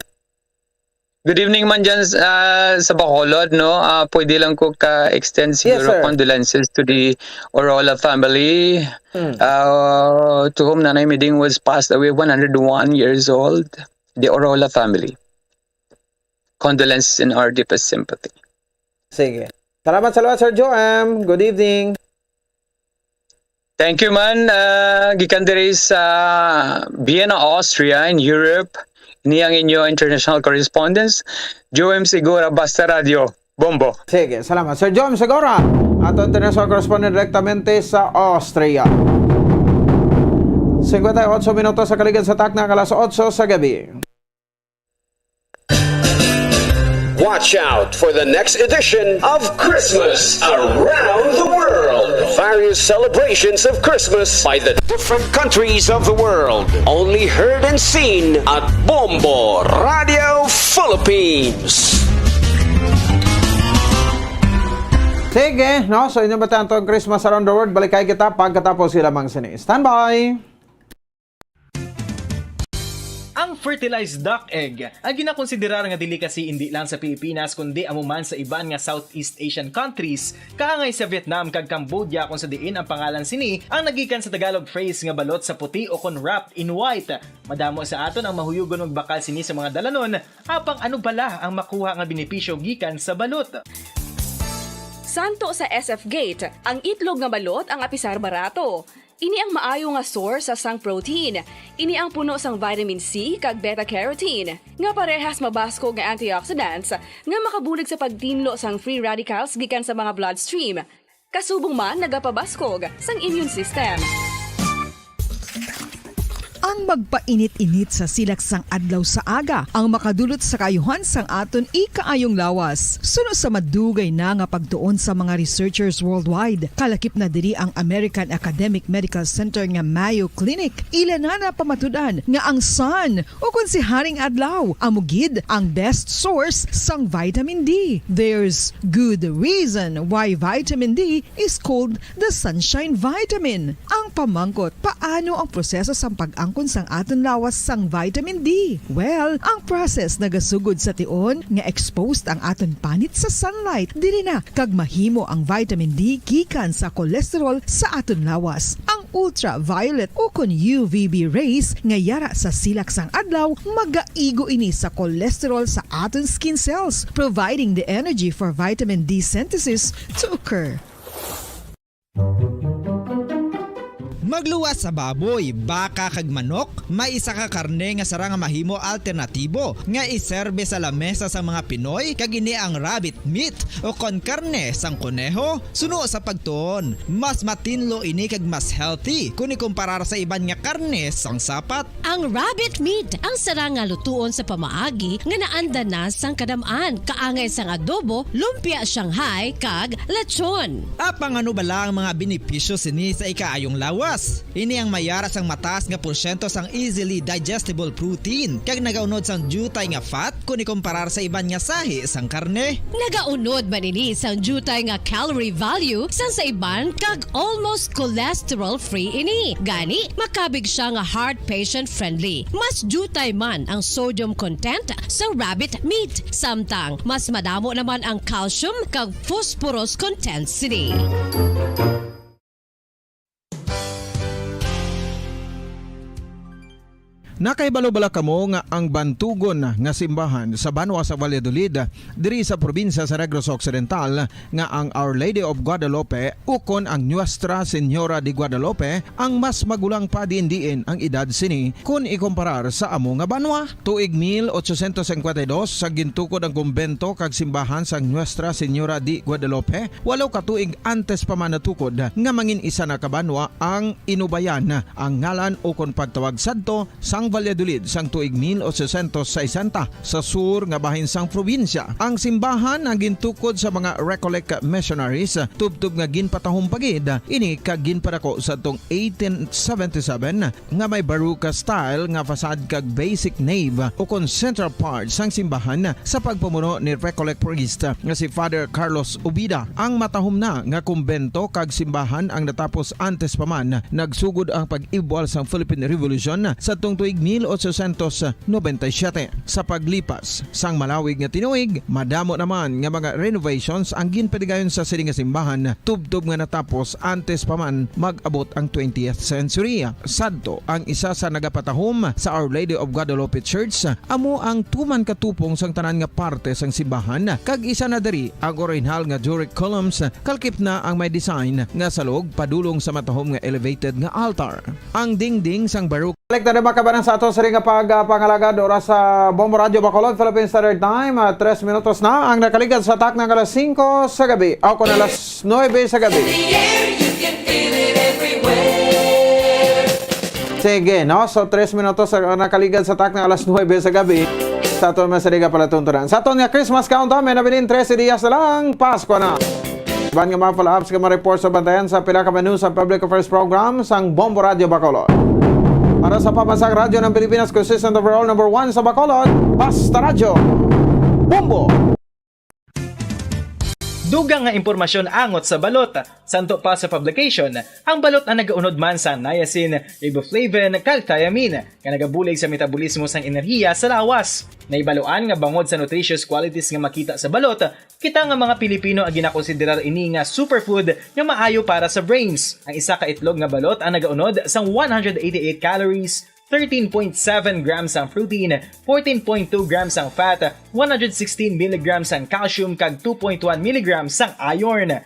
Good evening man dyan, ah, sa Bacolod, no? Ah, pwede lang ko ka-extend Yes, siguro sir. condolences to the Orola family, Mm. ah, to whom Nanay Miding was passed away, one hundred one years old. The Orola family. Condolences and our deepest sympathy. Sige. Salamat, salamat, Sir Joem. Good evening. Thank you, man. Ah, gikan diri sa Vienna, Austria, in Europe. Ini ang inyo international correspondence, Joem Segura, Basta Radio, Bombo. Sige, salamat. Sir Joem Segura, ato international correspondent direktamente sa Austria. Cincuenta y ocho minutos sa kaligid sa takna, alas otso sa gabi. Watch out for the next edition of Christmas Around the World. Various celebrations of Christmas by the different countries of the world. Only heard and seen at Bombo Radio Philippines. Sige, no? So, inyo ba ang Christmas around the world? Balikay kita pagkatapos sila mang sini. Standby! Ang fertilized duck egg, ang ginakonsiderar nga delicacy indi lang sa Pilipinas kundi amo man sa iban nga Southeast Asian countries, kaangay sa Vietnam kag Cambodia, kung sa diin ang pangalan sini ang nagikan sa Tagalog phrase nga balot sa puti o kon wrapped in white. Madamo sa aton ang mahuyugon magbakal sini sa mga dalanon, apang ano bala ang makuha nga benepisyo gikan sa balot? Santo sa S F Gate, ang itlog nga balot ang apisar barato. Ini ang maayo nga source sa sang protein. Ini ang puno sang vitamin C kag beta-carotene, nga parehas mabaskog nga antioxidants nga makabulig sa pagtinlo sang free radicals gikan sa mga bloodstream. Kasubong man nagapabaskog sang immune system. Ang magpainit-init sa silak sang adlaw sa aga ang makadulot sa kaayuhan sang aton ikaayong lawas. Suno sa madugay na nga pagtuon sa mga researchers worldwide, kalakip na diri ang American Academic Medical Center nga Mayo Clinic, ila na napamatud-an nga ang sun, ukon si Haring Adlaw, amo gid ang best source sang vitamin D. There's good reason why vitamin D is called the sunshine vitamin. Ang pamangkot, paano ang proseso sang pag-angkon sang aton lawas sang vitamin D? Well, ang process nagasugod sa tion nga exposed ang aton panit sa sunlight. Diri na kag mahimo ang vitamin D gikan sa cholesterol sa aton lawas. Ang ultraviolet ukon U V B rays nga yara sa silak sang adlaw, magaigo ini sa cholesterol sa aton skin cells, providing the energy for vitamin D synthesis to occur. Magluwas sa baboy, baka kag manok, may isa ka karne nga sarang nga mahimo alternatibo nga iserbe sa lamesa sa mga Pinoy, kag ini ang rabbit meat o kon karne sang koneho. Suno sa pagtuon, mas matinlo ini kag mas healthy kon ikumparar sa iban nga karne sang sapat. Ang rabbit meat ang sarang nga lutuon sa pamaagi nga naanda na sang kadam-an, kaangay sang adobo, lumpia Shanghai, kag lechon. Apang ano bala ang mga benepisyo sini sa ikaayong lawas? Ini ang mayara sang mataas nga porsyento sang easily digestible protein, kag nagaunod sang diutay nga fat kon ikumparar sa iban nga sahi sang karne. Nagaunod man ini sang diutay nga calorie value sang sa iban, kag almost cholesterol-free ini. Gani, makabig sia nga heart patient-friendly. Mas diutay man ang sodium content sa rabbit meat, samtang mas madamo naman ang calcium kag phosphorus content sini. Nakahibalo bala kamo nga ang bantugon nga simbahan sa banwa sa Valladolid, diri sa probinsya sa Negros Occidental, nga ang Our Lady of Guadalupe ukon ang Nuestra Señora de Guadalupe ang mas magulang pa diin-diin ang edad sini kon ikumparar sa amo nga banwa? Tuig mil ochocientos cincuenta y dos sa gintukod ang kumbento kag simbahan sang Nuestra Señora de Guadalupe, walo ka tuig antes pa man natukod nga mangin isa na ka banwa ang Inubayan ang ngalan ukon pagtawag sadto sang Valladolid sang tuig mil ochocientos sesenta sa sur nga bahin sang probinsya. Ang simbahan ang gintukod sa mga Recollect missionaries, tubtob nga ginpatahom pa gid ini kag ginpadako sadtong eighteen seventy-seven nga may Baroque style nga facade kag basic nave ukon central part sang simbahan sa pagpamuno ni Recollect priest nga si Father Carlos Ubida. Ang matahom na nga kumbento kag simbahan ang natapos antes pa man nagsugod ang pag-ibwal sang Philippine Revolution sadtong tuig mil ochocientos noventa y siete. Sa paglipas sang malawig nga tinuig, madamo naman nga mga renovations ang ginpatigayon sa sini nga simbahan, tubtob nga natapos antes pa man mag-abot ang twentieth century. Sadto ang isa sa nagapatahom sa Our Lady of Guadalupe Church, amo ang tuman ka tupong sang tanan nga parte sang simbahan, kag isa na diri ang orihinal nga Doric columns, kalakip na ang may design nga salog padulong sa matahom nga elevated nga altar. Ang dingding sang Baroque. Balik na naman kabanan sa ato sa ring nga pag, ah, pangalagad. Oras sa Bombo Radyo Bacolod, Philippine Standard Time, ah, tres minutos na ang nakaligad sa takna nga alas singko sa gabi. O kon alas nuebe sa gabi. Sige, no? So, tres minutos ang nakaligad sa takna nga alas nuebe sa gabi. Sa aton man sa Liga Palatuntunan. Sa aton nga Christmas countdown, may nabilin trese dias na lang. Pasko na. Iban nga mga follow-ups nga ma-report sa bantayan sa pila ka menu sa Public Affairs Program sang Bombo Radio Bacolod. Para sa Pamansang Radyo ng Pilipinas, consistent overall number one sa Bacolod, Basta Radyo, Bombo! Dugang nga impormasyon angot sa balot. Santo pa sa publication, ang balot ang nagaunod man sang niacin, riboflavin, kag thiamine, nga nagabulig sa metabolismo sang enerhiya sa lawas. Naibaluan nga bangod sa nutritious qualities nga makita sa balot, kita nga mga Pilipino ang ginakonsiderar ini nga superfood nga maayo para sa brains. Ang isa ka itlog nga balot ang nagaunod sang one hundred eighty-eight calories, thirteen point seven grams ang protein, fourteen point two grams ang fat, one hundred sixteen milligrams ang calcium, kag two point one milligrams ang iron.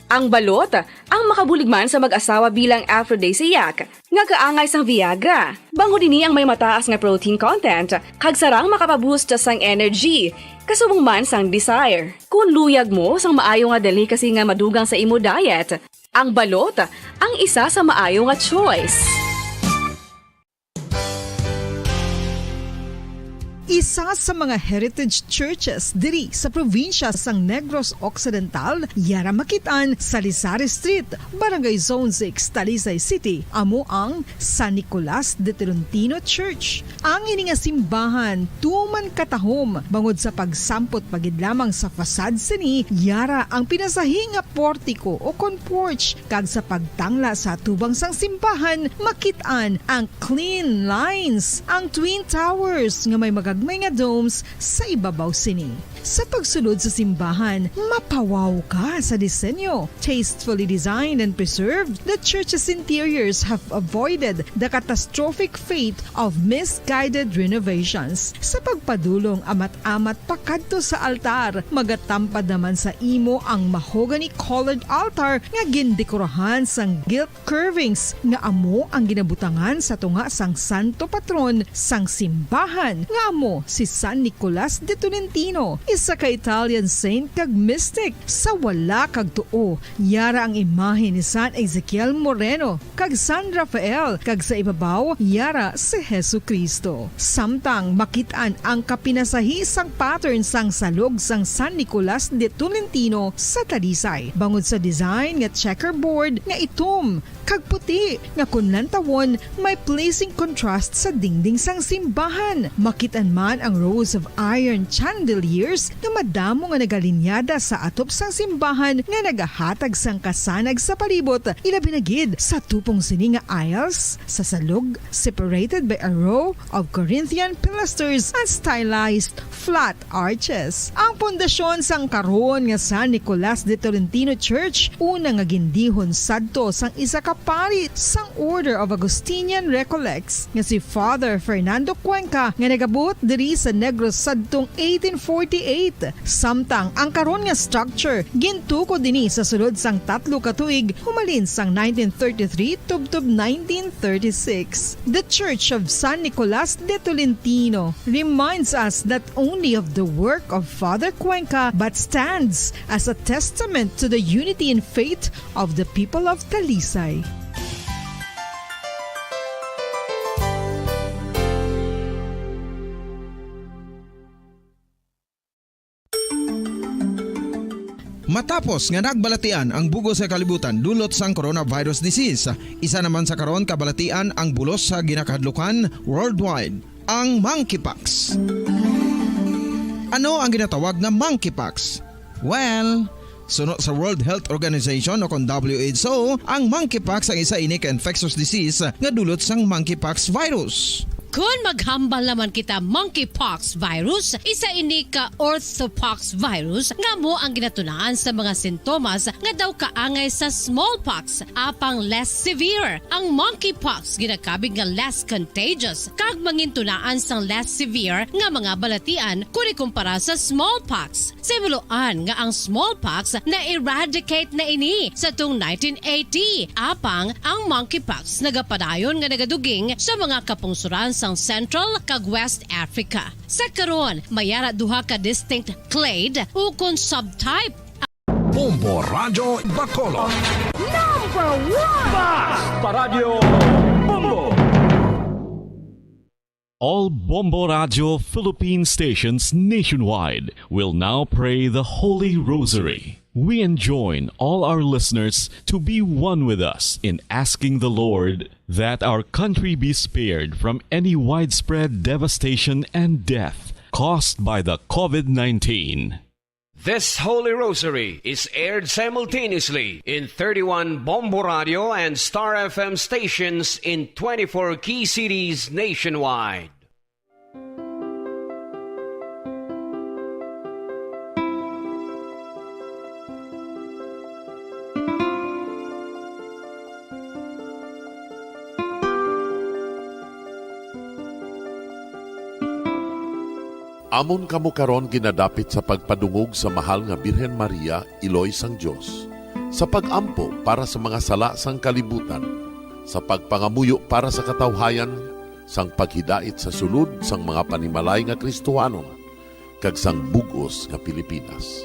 Ang balot, ang makabulig man sa mag-asawa bilang aphrodisiac, nga kaangay sang Viagra. Bangod ini ang may mataas nga protein content, kag sarang makapaboost sang energy, kasubong man sang desire. Kung luyag mo sang maayo nga delicacy nga madugang sa imo diet, ang balot ang isa sa maayo nga choice. Isa sa mga heritage churches diri sa probinsya sang Negros Occidental, yara makit-an sa Lizares Street, Barangay Zone six, Talisay City, amo ang San Nicolas de Tolentino Church. Ang ini nga simbahan tuman katahom bangod sa pagsampot pa gid lamang sa facade sini, yara ang pinasahi nga portiko o kon porch, kag sa pagtangla sa atubang sang simbahan, makit-an ang clean lines, ang twin towers nga may magagmay nga domes sa ibabaw sini. Sa pagsulod sa simbahan, mapawaw ka sa disenyo. Tastefully designed and preserved, the church's interiors have avoided the catastrophic fate of misguided renovations. Sa pagpadulong amat-amat pakadto sa altar, magatampad naman sa imo ang mahogany-colored altar nga gindekorahan sang gilt curvings nga amo ang ginabutangan sa tunga sang santo patron sang simbahan, nga amo si San Nicolas de Tolentino, isa ka Italian saint kag mystic. Sa wala kag tuo, yara ang imahe ni San Ezekiel Moreno kag San Rafael, kag sa ibabaw, yara si Jesu-Cristo. Samtang makit-an ang kapinasahi sang pattern sang salog sang San Nicolas de Tolentino sa Talisay, bangod sa design nga checkerboard nga itom kag puti, nga kon lantawon, may pleasing contrast sa dingding sang simbahan. Makit-an man ang rows of iron chandeliers nga madamo nga nagalinyada sa atop sang simbahan nga nagahatag sang kasanag sa palibot, ilabi na gid sa tupong sini nga aisles sa salog, separated by a row of Corinthian pilasters and stylized flat arches. Ang pundasyon sang karon nga San Nicolas de Tolentino Church, una nga gindihon sadto sang isa ka pari sang Order of Augustinian Recollects nga si Father Fernando Cuenca, nga nagabuot diri sa Negros sadtong eighteen forty-eight. Samtang ang karon nga structure gintukod ini sa sulod sang tatlo ka tuig, humalin sang nineteen thirty-three tubtob nineteen thirty-six. The Church of San Nicolas de Tolentino reminds us not only of the work of Father Cuenca, but stands as a testament to the unity in faith of the people of Talisay. Matapos nga nagbalatian ang bug-os nga kalibutan dulot sang coronavirus disease, isa naman sa karon kabalatian ang bulos sa ginakahadlukan worldwide, ang monkeypox. Ano ang ginatawag nga monkeypox? Well, suno sa World Health Organization o kon W H O, ang monkeypox ang isa ini ka infectious disease nga dulot sang monkeypox virus. Kon maghambal naman kita monkeypox virus, isa ini ka orthopox virus nga amo ang ginatunaan sa mga sintomas nga daw kaangay sa smallpox, apang less severe. Ang monkeypox ginakabig nga less contagious kag mangintunaan sang less severe nga mga balatian kon ikumpara sa smallpox. Sa ibaluan nga ang smallpox na-eradicate na ini sa tung nineteen eighty, apang ang monkeypox nagapadayon nga nagaduging sa mga kapungsuran sang Central kag West Africa. Sa karon, may ara duha ka distinct clade ukon subtype. Bombo Radyo Bacolod. Number one! Basta Radyo Bombo! All Bombo Radyo Philippine stations nationwide will now pray the Holy Rosary. We enjoin all our listeners to be one with us in asking the Lord that our country be spared from any widespread devastation and death caused by the COVID nineteen. This Holy Rosary is aired simultaneously in thirty-one Bombo Radio and Star F M stations in twenty-four key cities nationwide. Amon kamo karon ginadapit sa pagpadungog sa Mahal nga Birhen Maria, Iloy sang Dios, sa pag-ampo para sa mga sala sang kalibutan, sa pagpangamuyo para sa katawhayan, sang paghidait sa sulod sang mga panimalay nga Kristohanon, kag sang bug-os nga Pilipinas.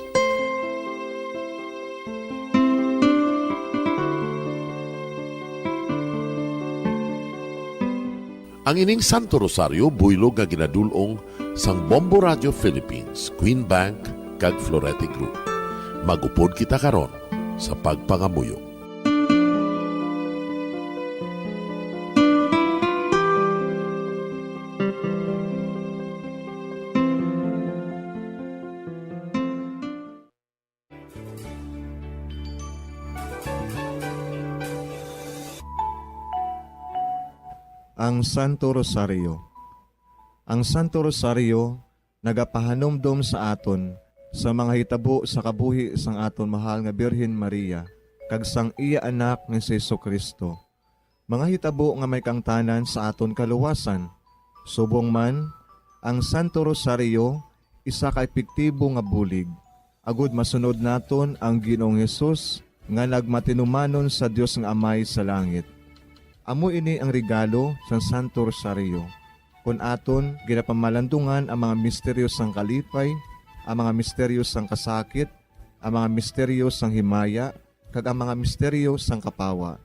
Ang ining Santo Rosario buylog nga ginadul-ong sang Bombo Radio Philippines, Queen Bank, kag Florete Group. Mag-upod kita karon sa pagpangamuyo. Ang Santo Rosario. Ang Santo Rosario nagapahanumdom sa aton sa mga hitabo sa kabuhi sang aton mahal nga Birhen Maria kag sang iya anak nga si Jesu-Cristo, mga hitabo nga may kaangtanan sa aton kaluwasan. Subong man, ang Santo Rosario isa ka epektibo nga bulig agud masunod naton ang Ginoong Hesus nga nagmatinumanon sa Dios nga Amay sa langit. Amo ini ang regalo sang Santo Rosario. Kon aton ginapamalandungan ang mga misteryo sang kalipay, ang mga misteryo sang kasakit, ang mga misteryo sang himaya, kag ang mga misteryo sang kapawa.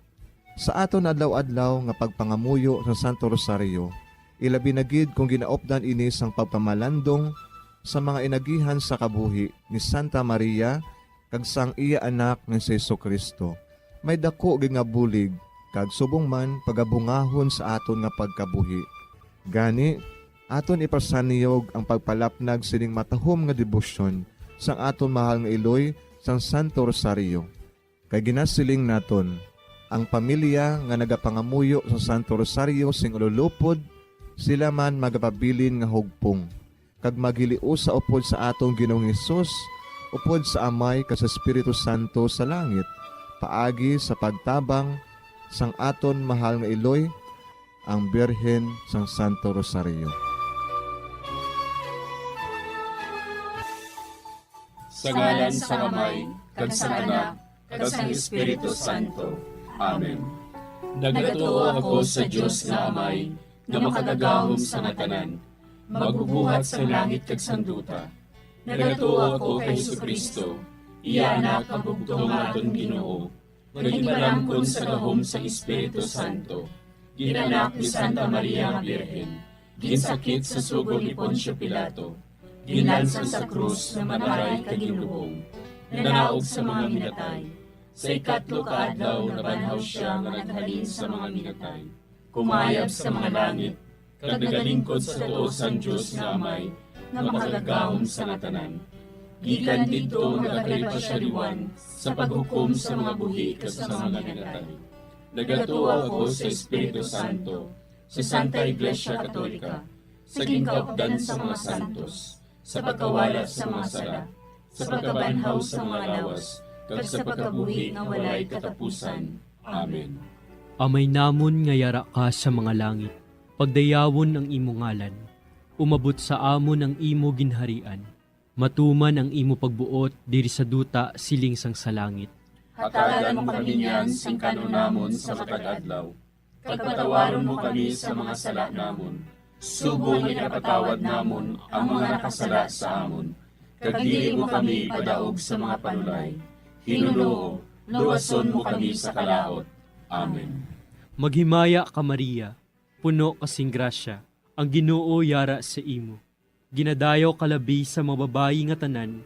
Sa aton adlaw-adlaw nga pagpangamuyo sa Santo Rosario, ilabi na gid kon ginaupdan ini sang pagpamalandong sa mga inagihan sa kabuhi ni Santa Maria kag sang iya Anak nga si Jesu-Cristo, may daku gid nga bulig kag subong man pagabungahon sa aton nga pagkabuhi. Gani, aton ipasanyog ang pagpalapnag sining matahom nga debosyon sang aton mahal nga iloy sang Santo Rosario. Kay ginasiling naton, ang pamilya nga nagapangamuyo sa Santo Rosario sing ululupod, sila man magapabilin nga hugpong, kag maghiliusa upod sa aton Ginoong Hesus, upod sa Amay kag sa Espiritu Santo sa langit, paagi sa pagtabang sang aton mahal nga iloy, ang Birhen sang Santo Rosario. Sa ngalan sang Amay, kag sang Anak, kag sang Espiritu Santo. Amen. Nagatuo ako sa Dios nga Amay, nga makagagahom sa nga tanan, magbubuhat sang langit kag sang duta. Nagatuo ako kay Jesu-Cristo, iya Anak nga bugtong nga aton Ginoo, nga ginpalamkon sa gahom sang Espiritu Santo, ginanak ni Santa Maria nga Birhen, ginsakit sa sugo ni Poncio Pilato, ginlansang sa krus, namatay kag ginlubong, nanaog sa mga minatay. Sa ikatlo ka adlaw nabanhaw sia nga naghalin sa mga minatay, kumayab sa mga langit, kag nagalingkod sa tuo sang Dios nga Amay, nga makagagahom sa nga tanan. Gikan didto nagakari pa sia liwat sa paghukom sa mga buhi kag sa mga minatay. Nagatuo ako sa Espiritu Santo, sa Santa Iglesia Katolika, sa ginkaupdan sa mga santos, sa pagkawala sa mga sala, sa pagkabanhaw sa mga lawas, kag sa pagkabuhi nga walay katapusan. Amen. Amay namon nga yara ka sa mga langit, pagdayawon ang imo ngalan. Umabot sa amon ang imo ginharian. Matuman ang imo pagbuot diri sa duta siling sang sa langit. Hatagan mo kami niyan sing kan-on namon sa matag adlaw, kag patawaron mo kami sa mga sala namon, subong nga ginapatawad namon ang mga nakasala sa amon, kag dili mo kami ipadaog sa mga panulay. Hinunoo, luwason mo kami sa kalaut. Amen. Maghimaya ka, Maria, puno ka sing grasya, ang Ginoo yara sa imo. Ginadayaw ka labi sa mga babayi nga tanan,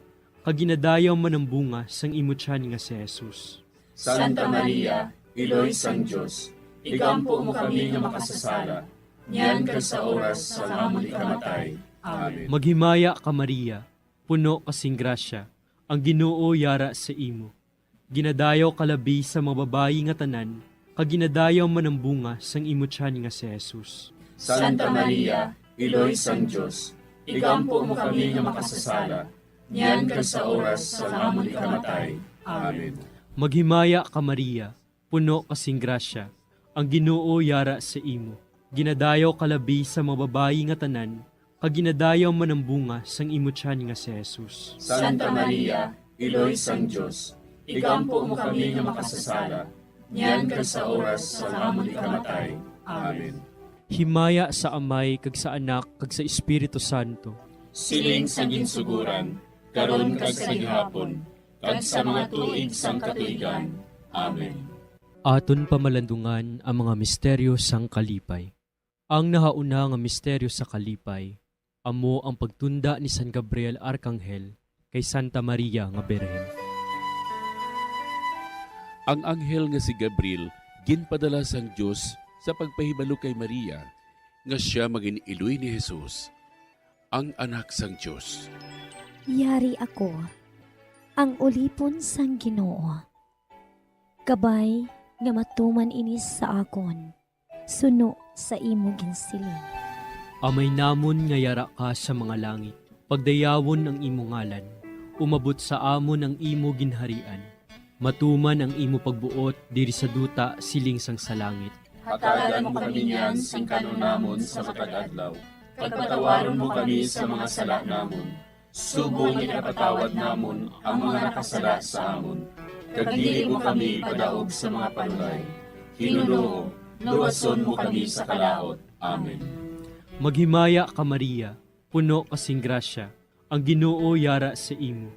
kag ginadayaw man ang bunga sang imo tiyan nga si Jesus. Santa Maria, Iloy sang Dios, igampo mo kami nga makasasala, niyan kag sa oras sang amon ikamatay. Amen. Maghimaya ka, Maria, puno ka sing grasya, ang Ginoo yara sa imo. Ginadayaw ka labi sa mga babayi nga tanan, kag ginadayaw man ang bunga sang imo tiyan nga si Jesus. Santa Maria, Iloy sang Dios, igampo mo kami nga makasasala, niyan kag sa oras sang amon ikamatay. Amen. Maghimaya ka, Maria, puno ka sing grasya, ang Ginoo yara sa imo. Ginadayaw ka labi sa mga babayi nga tanan, kag ginadayaw man ang bunga sang imo tiyan nga si Jesus. Santa Maria, Iloy sang Dios, igampo mo kami nga makasasala, niyan kag sa oras sang amon ikamatay. Amen. Himaya sa Amay, kag sa Anak, kag sa Espiritu Santo. Siling sa ginsuguran, karon kag sa gihapon, kag sa mga tuig sang katuigan. Amen. Aton pamalandungan ang mga misteryo sang kalipay. Ang nahauna nga misteryo sa kalipay amo ang pagtunda ni San Gabriel Arkanghel kay Santa Maria nga Birhen. Ang anghel nga si Gabriel ginpadala sang Dios sa pagpahibalo kay Maria nga sia magin-iloy ni Jesus, ang Anak sang Dios. Yari ako, ang ulipon sang Ginoo. Kabay nga matuman ini sa akon, suno sa imo ginsiling. Amay namon nga yara ka sa mga langit, pagdayawon ang imo ngalan, umabot sa amon ang imo ginharian, matuman ang imo pagbuot diri sa duta siling sang sa langit. Hatagan mo kami niyan sing kan-on namon sa matag adlaw, kag patawaron mo kami sa mga sala namon, subong nga ginapatawad namon ang mga nakasala sa amon, kag dili mo kami ipadaog sa mga panulay. Ginoo, luwason mo kami sa kalaut. Amen. Maghimaya ka, Maria, puno ka sing grasya, ang Ginoo yara sa imo.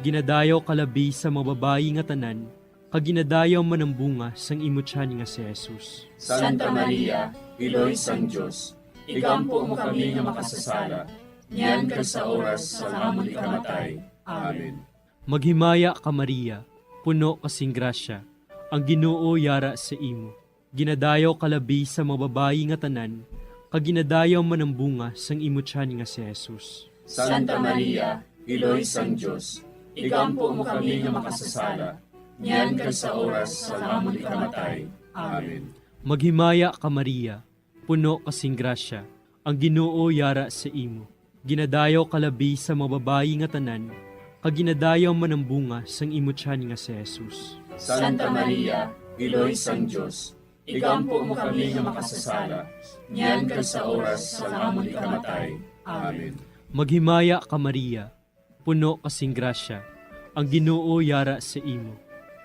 Ginadayaw ka labi sa mga babayi nga tanan, kag ginadayaw man ang bunga sang imo tiyan nga si Jesus. Santa Maria, Iloy sang Dios, igampo mo kami nga makasasala, niyan kag sa oras sang amon ikamatay. Amen. Maghimaya ka, Maria, puno ka sing grasya, ang Ginoo yara sa imo. Ginadayaw ka labi sa mga babayi nga tanan, kag ginadayaw man ang bunga sang imo tiyan nga si Jesus. Santa Maria, Iloy sang Dios, igampo mo kami nga makasasala, niyan kag sa oras sang amon ikamatay. Amen. Maghimaya ka, Maria, puno ka sing grasya, ang Ginoo yara sa imo. Ginadayaw ka labi sa mga babayi nga tanan, kag ginadayaw man ang bunga sang imo tiyan nga si Jesus. Santa Maria, Iloy sang Dios, igampo mo kami nga makasasala, niyan kag sa oras sang amon ikamatay. Amen. Maghimaya ka, Maria, puno ka sing grasya, ang Ginoo yara sa imo.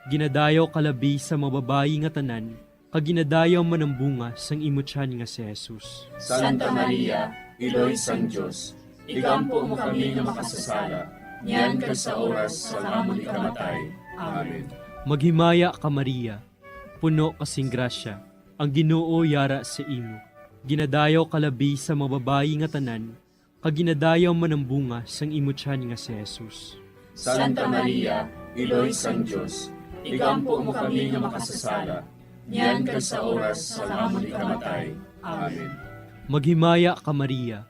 Ginadayaw ka labi sa mga babayi nga tanan, kag ginadayaw man ang bunga sang imo tiyan nga si Jesus. Santa Maria, Iloy sang Dios, igampo mo kami nga makasasala, niyan kag sa oras sang amon ikamatay. Amen. Maghimaya ka, Maria, puno ka sing grasya, ang Ginoo yara sa imo. Ginadayaw ka labi sa mga babayi nga tanan, kag ginadayaw man ang bunga sang imo tiyan nga si Jesus. Santa Maria, Iloy sang Dios, igampo mo kami nga makasasala, niyan kag sa oras sang amon ikamatay. Amen. Maghimaya ka, Maria,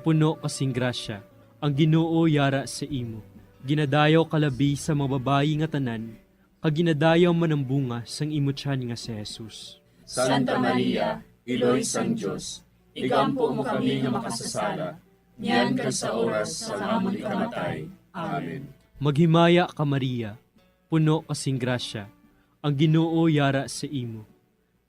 puno ka sing grasya, ang Ginoo yara sa imo. Ginadayaw ka labi sa mga babayi nga tanan, kag ginadayaw man ang bunga sang imo tiyan nga si Jesus. Santa Maria, Iloy sang Dios, igampo mo kami nga makasasala, niyan kag sa oras sang amon ikamatay. Amen. Maghimaya ka, Maria, puno ka sing grasya, ang Ginoo yara sa imo.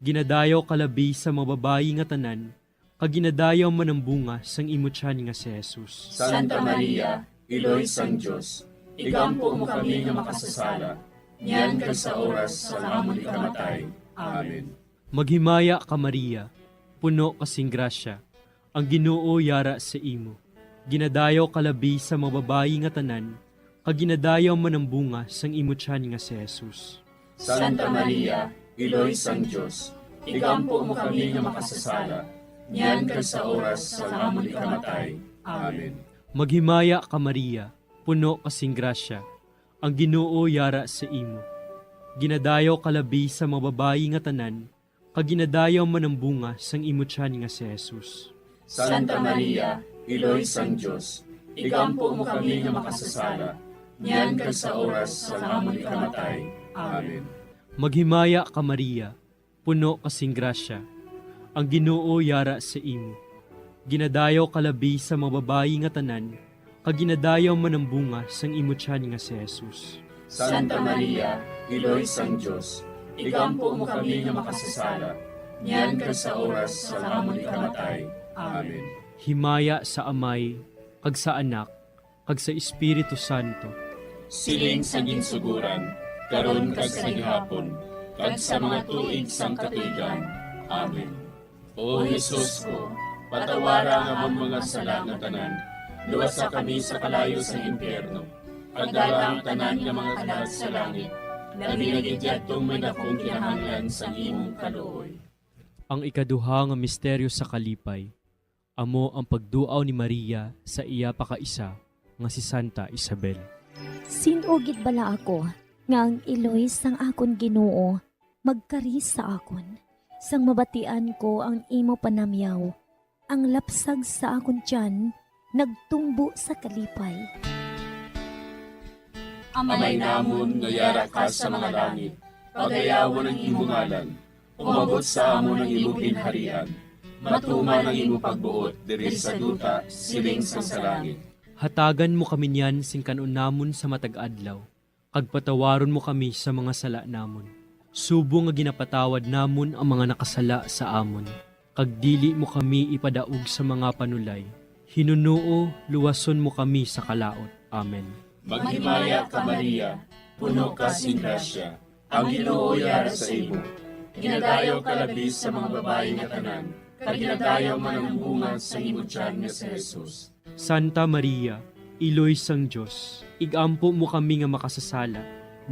Ginadayaw ka labi sa mga babayi nga tanan, kag ginadayaw man ang bunga sang imo tiyan nga si Jesus. Santa Maria, Iloy sang Dios, igampo mo kami nga makasasala, niyan kag sa oras sang amon ikamatay. Amen. Maghimaya ka, Maria, puno ka sing grasya, ang Ginoo yara sa imo. Ginadayaw ka labi sa mga babayi nga tanan, kag ginadayaw man ang bunga sang imo tiyan nga si Jesus. Santa Maria, Iloy sang Dios, igampo mo kami nga makasasala, niyan kag sa oras sang amon ikamatay. Amen. Maghimaya ka, Maria, puno ka sing grasya, ang Ginoo yara sa imo. Ginadayaw ka labi sa mga babayi nga tanan, kag ginadayaw man ang bunga sang imo tiyan nga si Jesus. Santa Maria, Iloy sang Dios, igampo mo kami nga makasasala, niyan kag sa oras sang amon ikamatay. Amen. Maghimaya ka, Maria, puno ka sing grasya, ang Ginoo yara sa imo. Ginadayaw ka labi sa mga babayi nga tanan, kag ginadayaw man ang bunga sang imo tiyan nga si Jesus. Santa Maria, Iloy sang Dios, igampo mo kami nga makasasala, niyan kag sa oras sang amon ikamatay. Amen. Himaya sa Amay, kag sa Anak, kag sa Espiritu Santo. Siling sa ginsuguran, karon kag sa gihapon, kag sa mga tuig sang katuigan. Amen. O Jesus ko, patawara ang amon mga sala nga tanan, luwasa kami sa kalayo sa impyerno, kag dala ang tanan nga mga kalag sa langit, labi na gid yadtong may dakong kinahanglan sang imong kaluoy. Ang ikaduha nga misteryo sa kalipay, amo ang pagduaw ni Maria sa iya pakaisa nga si Santa Isabel. Sin-o gid bala ako nga ang iloy sang akon Ginoo magkari sa akon? Sang mabatian ko ang imo panamyaw, ang lapsag sa akon tiyan nagtumbo sa kalipay. Amay namon nga yara ka sa mga langit, pagayawon ang imo ngalan. Umabot sa amon ang imo ginharian. Matuman ang imo pagbuot diri sa duta, siling sang sa langit. Hatagan mo kami niyan sing kan-on namon sa matag adlaw, kag patawaron mo kami sa mga sala namon, subong nga ginapatawad namon ang mga nakasala sa amon, kag dili mo kami ipadaog sa mga panulay. Hinunoo, luwason mo kami sa kalaut. Amen. Maghimaya ka, Maria, puno ka sing grasya, ang Ginoo yara sa imo. Ginadayaw ka labi sa mga babayi nga tanan, kag ginadayaw man ang bunga sa imo tiyan nga si Jesus. Santa Maria, Iloy sang Dios, igampo mo kami nga makasasala,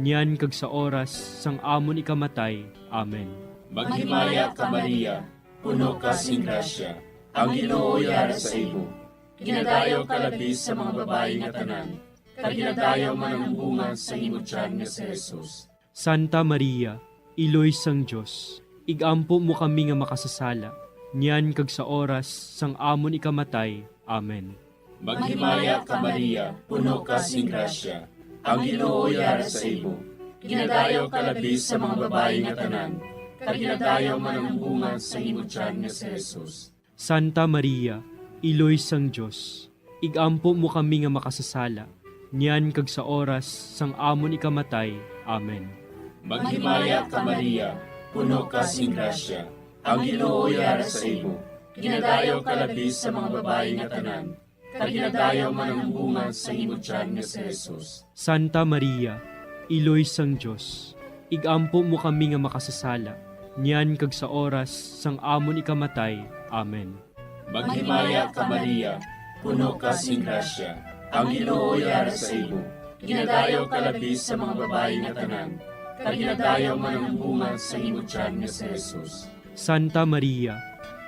niyan kag sa oras sang amon ikamatay. Amen. Maghimaya ka, Maria, puno ka sing grasya, ang Ginoo yara sa imo. Ginadayaw ka labi sa mga babayi nga tanan, kag ginadayaw man ang bunga sa imo tiyan nga si Jesus. Santa Maria, Iloy sang Dios, igampo mo kami nga makasasala, niyan kag sa oras sang amon ikamatay. Amen. Maghimaya ka, Maria, puno ka sing grasya, ang Ginoo yara sa imo. Ginadayaw ka labi sa mga babayi nga tanan, kag ginadayaw man ang bunga sa imo tiyan nga si Jesus. Santa Maria, Iloy sang Dios, igampo mo kami nga makasasala, niyan kag sa oras sang amon ikamatay. Amen. Maghimaya ka, Maria, puno ka sing grasya, ang Ginoo yara sa imo. Ginadayaw ka labi sa mga babayi nga tanan, kag ginadayaw man ang bunga sa imo tiyan nga si Jesus. Santa Maria, Iloy sang Dios, igampo mo kami nga makasasala, niyan kag sa oras sang amon ikamatay. Amen. Maghimaya ka, Maria, puno ka sing grasya, ang Ginoo yara sa imo. Ginadayaw ka labi sa mga babayi nga tanan, kag ginadayaw man ang bunga sa imo tiyan nga si Jesus. Santa Maria,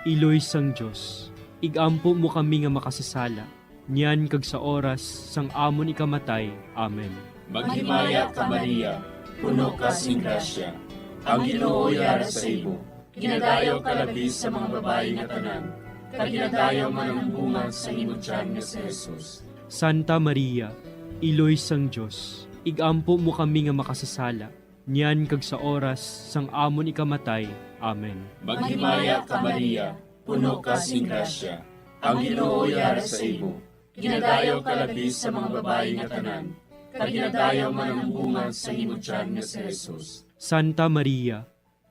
Iloy sang Dios, igampo mo kami nga makasasala, niyan kag sa oras sang amon ikamatay. Amen. Maghimaya ka, Maria, puno ka sing grasya, ang Ginoo yara sa imo. Ginadayaw ka labi sa mga babayi nga tanan, kag ginadayaw man ang bunga sa imo tiyan nga si Jesus. Santa Maria, Iloy sang Dios, igampo mo kami nga makasasala, niyan kag sa oras sang amon ikamatay. Amen. Maghimaya ka, Maria, puno ka sing grasya, ang Ginoo yara sa imo. Ginadayaw ka labi sa mga babayi nga tanan, kag ginadayaw man ang bunga sa imo tiyan nga si Jesus. Santa Maria,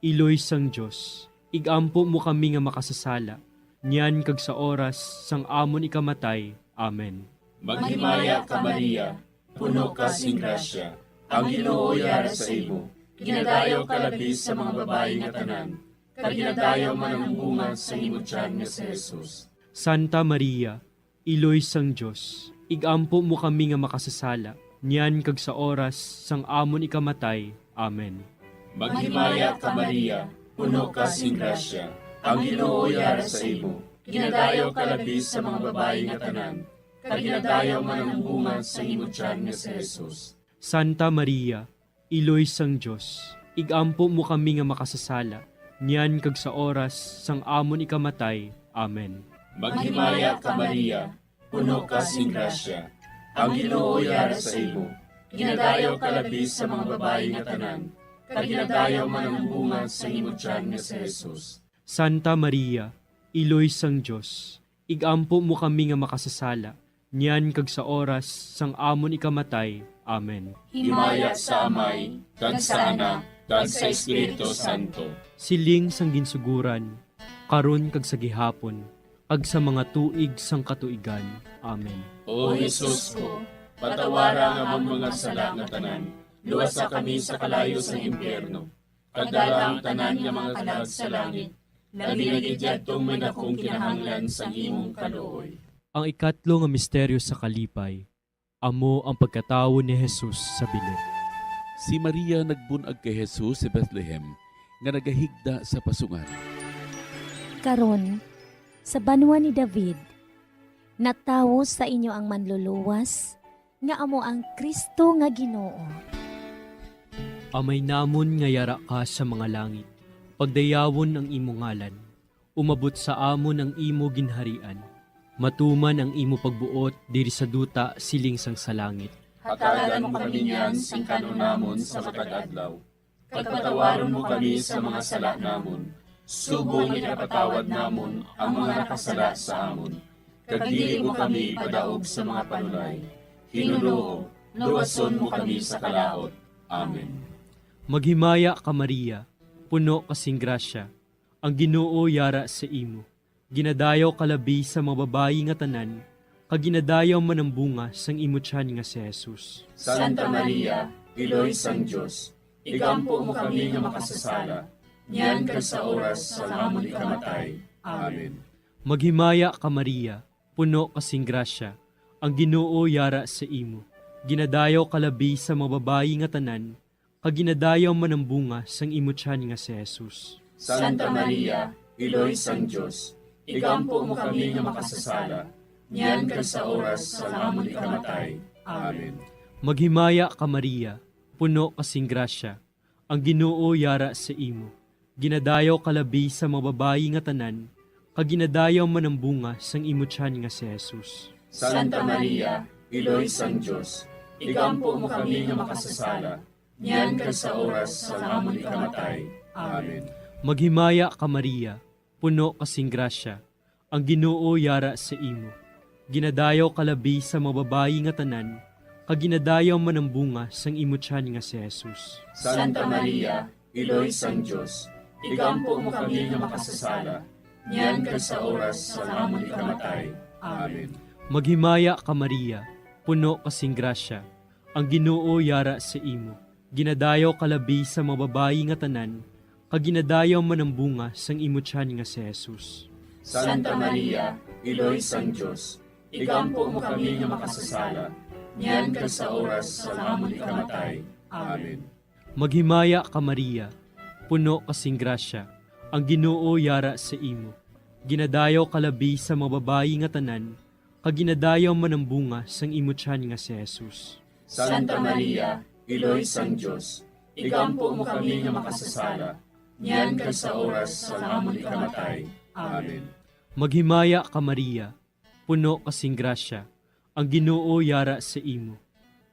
Iloy sang Dios, igampo mo kami nga makasasala, niyan kag sa oras sang amon ikamatay. Amen. Maghimaya ka, Maria, puno ka sing grasya, ang Ginoo yara sa imo. Ginadayaw ka labi sa mga babayi nga tanan, kag ginadayaw man ang bunga sa imo tiyan nga si Jesus. Santa Maria, Iloy sang Dios, igampo mo kami nga makasasala, niyan kag sa oras sang amon ikamatay. Amen. Maghimaya ka, Maria, puno ka sing grasya, ang Ginoo yara sa imo. Ginadayaw ka labi sa mga babayi nga tanan, kag ginadayaw man ang bunga sang imo tiyan nga si Jesus. Santa Maria, Iloy sang Dios, ig-ampo mo kami nga makasasala, niyan kag sa oras sang amon ikamatay. Amen. Maghimaya ka, Maria, puno ka sing grasya. Ang Ginoo yara sa imo. Ginadayaw ka labi sa mga babayi nga tanan, kag ginadayaw man ang bunga sa imo tiyan nga si Jesus. Santa Maria, Iloy sang Dios, ig-ampo mo kami nga makasasala, niyan kag sa oras sang amon ikamatay. Amen. Himaya sa Amay, kag sa Anak, kag sa Espiritu Santo. Siling sang ginsuguran, karon kag sa gihapon, kag sa mga tuig sang katuigan. Amen. O Jesus ko, patawara ang amon mga sala nga tanan, luwasa kami sa kalayo sang impyerno, kag dala ang tanan nga mga kalag sa langit, labi na gid yadtong may dakong kinahanglan sang imong kaluoy. Ang ikatlo nga misteryo sa kalipay, amo ang pagkatawo ni Jesus sa bili. Si Maria nagbun-ag kay Jesus sa Bethlehem nga nagahigda sa pasungan. Karon, sa banwa ni David, natawo sa inyo ang Manluluwas, nga amo ang Cristo nga Ginoo. Amay namon nga yara ka sa mga langit, pagdayawon ang imo ngalan. Umabot sa amon ang imo ginharian. Matuman ang imo pagbuot diri sa duta siling sang sa langit. Hatagan mo kami niyan sing kan-on namon sa matag adlaw. Kag patawaron mo kami sa mga sala namon, subong nga ginapatawad namon ang mga nakasala sa amon. Kag dili mo kami ipadaog sa mga panulay. Ginoo, luwason mo kami sa kalaut. Amen. Maghimaya ka, Maria, puno ka sing grasya, ang Ginoo yara sa imo. Ginadayaw ka labi sa mga babayi nga tanan, kag ginadayaw man ang bunga sang imo tiyan nga si Jesus. Santa Maria, Iloy sang Dios, igampo mo kami nga makasasala, niyan kag sa oras sang amon ikamatay. Amen. Maghimaya ka, Maria, puno ka sing grasya, ang Ginoo yara sa imo. Ginadayaw ka labi sa mga babayi nga tanan, kag ginadayaw man ang bunga sang imo tiyan nga si Jesus. Santa Maria, Iloy sang Dios, igampo mo kami nga makasasala, niyan kag sa oras sang amon ikamatay. Amen. Maghimaya ka, Maria, puno ka sing grasya, ang Ginoo yara sa imo. Ginadayaw ka labi sa mga babayi nga tanan, kag ginadayaw man ang bunga sang imo tiyan nga si Jesus. Santa Maria, Iloy sang Dios, igampo mo kami nga makasasala, niyan kag sa oras sang amon ikamatay. Amen. Maghimaya ka, Maria, puno ka sing grasya, ang Ginoo yara sa imo. Ginadayaw ka labi sa mga babayi nga tanan, kag ginadayaw man ang bunga sang imo tiyan nga si Jesus. Santa Maria, Iloy sang Dios, igampo mo kami nga makasasala, niyan kag sa oras sang amon ikamatay. Amen. Maghimaya ka, Maria, puno ka sing grasya, ang Ginoo yara sa imo. Ginadayaw ka labi sa mga babayi nga tanan, kag ginadayaw man ang bunga sang imo tiyan nga si Jesus. Santa Maria, Iloy sang Dios, igampo mo kami nga makasasala, niyan kag sa oras sang amon ikamatay. Amen. Maghimaya ka, Maria, puno ka sing grasya, ang Ginoo yara sa imo. Ginadayaw ka labi sa mga babayi nga tanan, kag ginadayaw man ang bunga sang imo tiyan nga si Jesus. Santa Maria, Iloy sang Dios, igampo mo kami nga makasasala, niyan kag sa oras sang amon ikamatay. Amen. Maghimaya ka, Maria, puno ka sing grasya, ang Ginoo yara sa imo.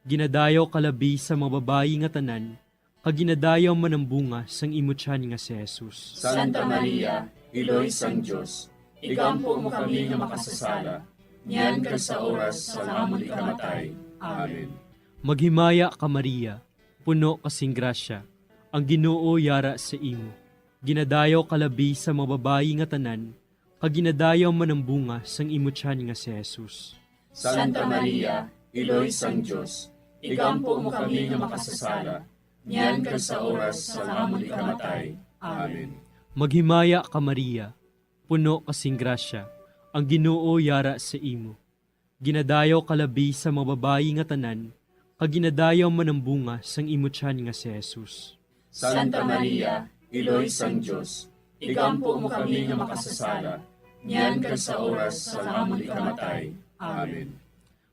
Ginadayaw ka labi sa mga babayi nga tanan, kag ginadayaw man ang bunga sang imo tiyan nga si Jesus. Santa Maria, Iloy sang Dios, igampo mo kami nga makasasala, niyan kag sa oras sang amon ikamatay. Amen. Maghimaya ka, Maria, puno ka sing grasya, ang Ginoo yara sa imo. Ginadayaw ka labi sa mga babayi nga tanan, kag ginadayaw man ang bunga sang imo tiyan nga si Jesus. Santa Maria, Iloy sang Dios, igampo mo kami nga makasasala, niyan kag sa oras sang amon ikamatay. Amen. Maghimaya ka, Maria, puno ka sing grasya, ang Ginoo yara sa imo. Ginadayaw ka labi sa mga babayi nga tanan, kag ginadayaw man ang bunga sang imo tiyan nga si Jesus. Santa Maria, Iloy sang Dios, igampo mo kami nga makasasala, niyan kag sa oras sang amon ikamatay. Amen.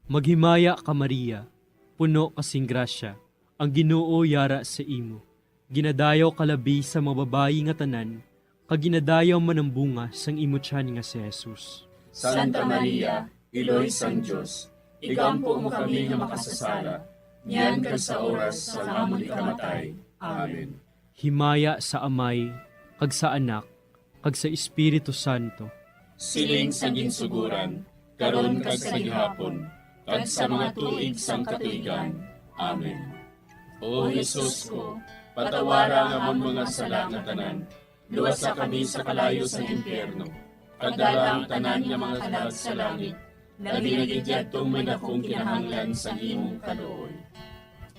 Maghimaya ka, Maria, puno ka sing grasya, ang Ginoo yara sa imo. Ginadayaw ka labi sa mga babayi nga tanan, kag ginadayaw man ang bunga sang imo tiyan nga si Jesus. Santa Maria, Iloy sang Dios, igampo mo kami nga makasasala, niyan kag sa oras sang amon ikamatay. Amen. Himaya sa Amay, kag sa Anak, kag sa Espiritu Santo. Siling sa ginsuguran, karon kag sa gihapon, kag sa mga tuig sang katuigan. Amen. O Jesus ko, patawara ang amon mga sala nga tanan, luwasa kami sa kalayo sang impyerno, kag dala ang tanan nga mga kalag sa langit, labi na gid yadtong may dakong kinahanglan sang imong kaluoy.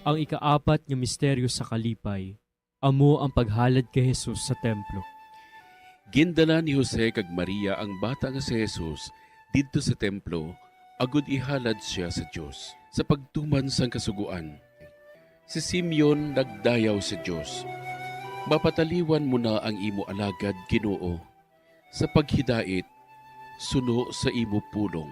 Ang ikaapat nga misteryo sa kalipay, amo ang paghalad kay Jesus sa templo. Gindala ni Jose kag Maria ang bata nga si Jesus didto sa templo, agod ihalad sia sa Dios sa pagtuman sang Kasugoan. Si Simeon nagdayaw sa Dios, "Mapataliwan mo na ang imo alagad, Ginoo, sa paghidait suno sa imo pulong."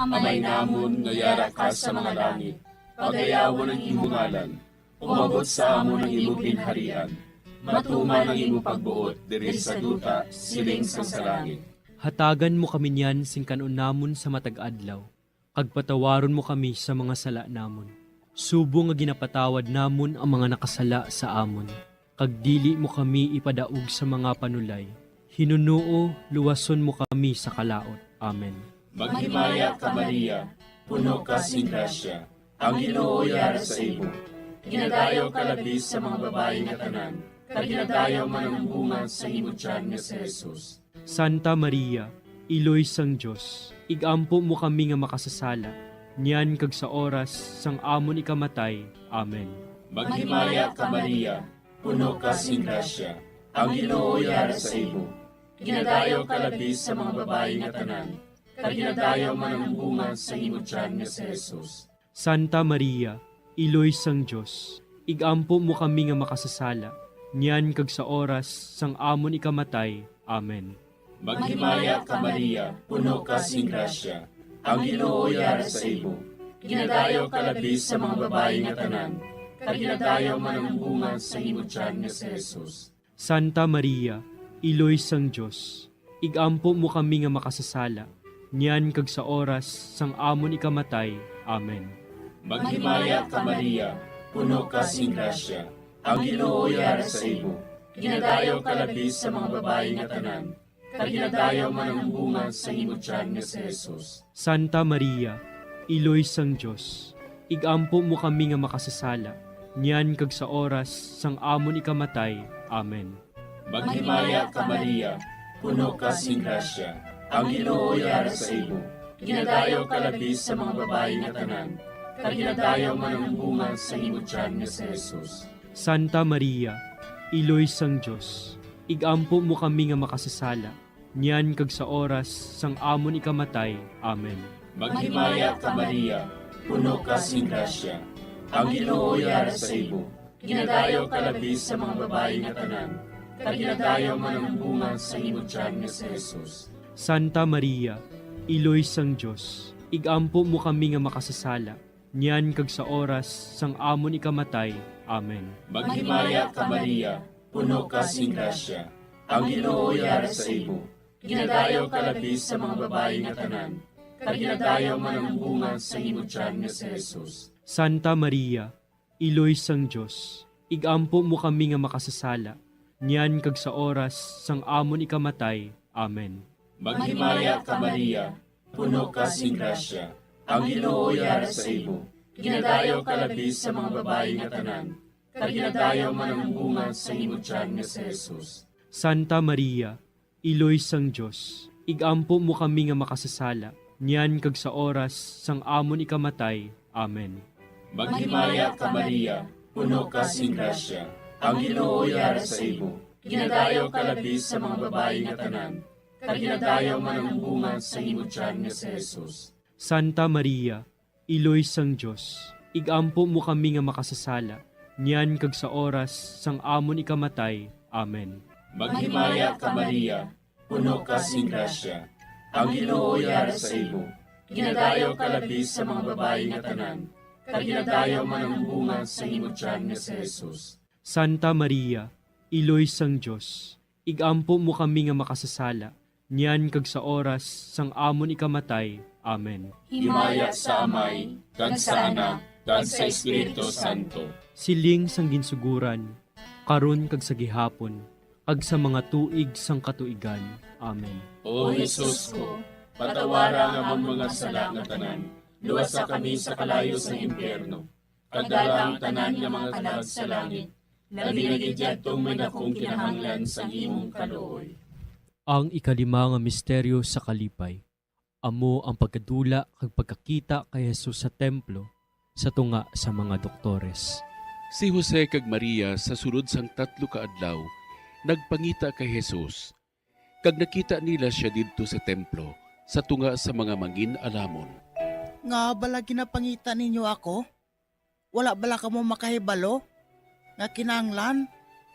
Amay namon nga yara ka sa mga langit, pagayawon ang imo ngalan. Umabot sa amon ang imo ginharian. Matuman ang imo pagbuot diri sa duta, siling sang sa langit. Hatagan mo kami niyan sing kan-on namon sa matag adlaw, kag patawaron mo kami sa mga sala namon, subong nga ginapatawad namon ang mga nakasala sa amon, kag dili mo kami ipadaog sa mga panulay. Hinunoo, luwason mo kami sa kalaut. Amen. Maghimaya ka, Maria, puno ka sing grasya, ang Ginoo yara sa imo. Ginadayaw ka labi sa mga babayi nga tanan, kag ginadayaw man ang bunga sa imo tiyan nga si Jesus. Santa Maria, Iloy sang Dios, igampo mo kami nga makasasala, niyan kag sa oras sang amon ikamatay. Amen. Maghimaya ka, Maria, puno ka sing grasya, ang Ginoo yara sa imo. Ginadayaw ka labi sa mga babayi nga tanan, kag ginadayaw man ang bunga sa imo tiyan nga si Jesus. Santa Maria, Iloy sang Dios, igampo mo kami nga makasasala, niyan kag sa oras sang amon ikamatay. Amen. Maghimaya ka, Maria, puno ka sing grasya, ang Ginoo yara sa imo. Ginadayaw ka labi sa mga babayi nga tanan, kag ginadayaw man ang bunga sa imo tiyan nga si Jesus. Santa Maria, Iloy sang Dios, igampo mo kami nga makasasala, niyan kag sa oras sang amon ikamatay. Amen. Maghimaya ka, Maria, puno ka sing grasya, ang Ginoo yara sa imo. Ginadayaw ka labi sa mga babayi nga tanan, kag ginadayaw man ang bunga sa imo tiyan nga si Jesus. Santa Maria, Iloy sang Dios, igampo mo kami nga makasasala, niyan kag sa oras sang amon ikamatay. Amen. Maghimaya ka, Maria, puno ka sing grasya, ang Ginoo yara sa imo. Ginadayaw ka labi sa mga babayi nga tanan, kag ginadayaw man ang bunga sa imo tiyan nga si Jesus. Santa Maria, Iloy sang Dios, igampo mo kami nga makasasala, niyan kag sa oras sang amon ikamatay. Amen. Maghimaya ka, Maria, puno ka sing grasya, ang Ginoo yara sa imo. Ginadayaw ka labi sa mga babayi nga tanan, kag ginadayaw man ang bunga sa imo tiyan nga si Jesus. Santa Maria, Iloy sang Dios, igampo mo kami nga makasasala, niyan kag sa oras sang amon ikamatay. Amen. Maghimaya ka, Maria, puno ka sing grasya, ang Ginoo yara sa imo. Ginadayaw ka labi sa mga babayi nga tanan, kag ginadayaw man ang bunga sa imo tiyan nga si Jesus. Santa Maria, Iloy sang Dios, igampo mo kami nga makasasala, niyan kag sa oras sang amon ikamatay. Amen. Maghimaya ka, Maria, puno ka sing grasya, ang Ginoo yara sa imo. Ginadayaw ka labi sa mga babayi nga tanan, kag ginadayaw man ang bunga sa imo tiyan nga si Jesus. Santa Maria, Iloy sang Dios, igampo mo kami nga makasasala, niyan kag sa oras sang amon ikamatay. Amen. Maghimaya ka, Maria, puno ka sing grasya, ang Ginoo yara sa imo. Ginadayaw ka labi sa mga babayi nga tanan, kag ginadayaw man ang bunga sa imo tiyan nga si Jesus. Santa Maria, Iloy sang Dios, igampo mo kami nga makasasala, niyan kag sa oras sang amon ikamatay. Amen. Maghimaya ka, Maria, puno ka sing grasya, Ang Ginoo yara sa imo. Ginadayaw ka labi sa mga babayi nga tanan, kag ginadayaw man ang bunga sa imo tiyan nga si Jesus. Santa Maria, Iloy sang Dios, igampo mo kami nga makasasala, niyan kag sa oras sang amon ikamatay. Amen. Himaya sa Amay, kag sa Anak, kag sa Espiritu Santo. Siling sang ginsuguran, karon kag sa gihapon, kag sa mga tuig sang katuigan. Amen. O Jesus ko, patawara ang amon mga sala nga tanan, luwasa kami sa kalayo sang impyerno, kag dala ang tanan nga mga kalag sa langit, labi na gid yadtong may dakong kinahanglan sang imong kaluoy. Ang ikalima nga misteryo sa kalipay, amo ang pagkadula kag pagkakita kay Jesus sa templo sa tunga sa mga doktores. Si Jose kag Maria sa sulod sang tatlo ka adlaw nagpangita kay Jesus, kag nakita nila sia didto sa templo sa tunga sa mga mangin-alamon. Ngaa bala ginapangita ninyo ako? Wala bala kamo makahibalo nga kinahanglan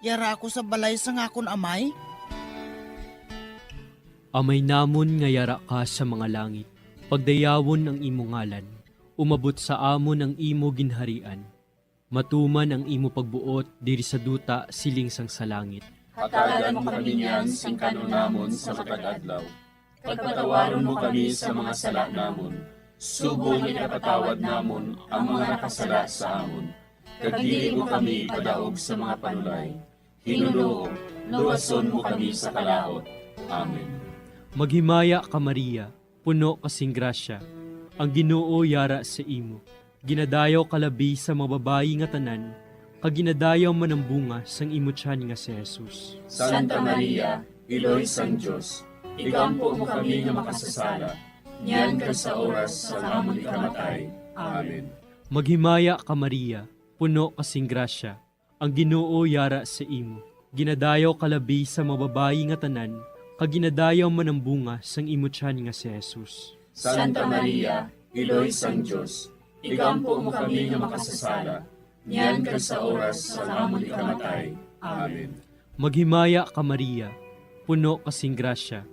yara ako sa balay sang akon Amay? Amay namon nga yara ka sa mga langit, pagdayawon ang imo ngalan, umabot sa amon ang imo ginharian, matuman ang imo pagbuot diri sa duta siling sang sa langit. Hatagan mo kami niyan sing kan-on namon sa matag adlaw, kag patawaron mo kami sa mga sala namon, subong nga ginapatawad namon ang mga nakasala sa amon, kag dili mo kami ipadaog sa mga panulay. Hinunoo, luwason mo kami sa kalaut. Amen. Maghimaya ka, Maria, puno ka sing grasya, ang Ginoo yara sa imo. Ginadayaw ka labi sa mga babayi nga tanan, kag ginadayaw man ang bunga sang imo tiyan nga si Jesus. Santa Maria, Iloy sang Dios, igampo mo kami nga makasasala, niyan kag sa oras sang amon ikamatay. Amen. Maghimaya ka, Maria, puno ka sing grasya, ang Ginoo yara sa imo. Ginadayaw ka labi sa mga babayi nga tanan, kag ginadayaw man ang bunga sang imo tiyan nga si Jesus. Santa Maria, Iloy sang Dios, igampo mo kami nga makasasala, niyan kag sa oras sang amon ikamatay. Amen. Maghimaya ka, Maria, puno ka sing grasya,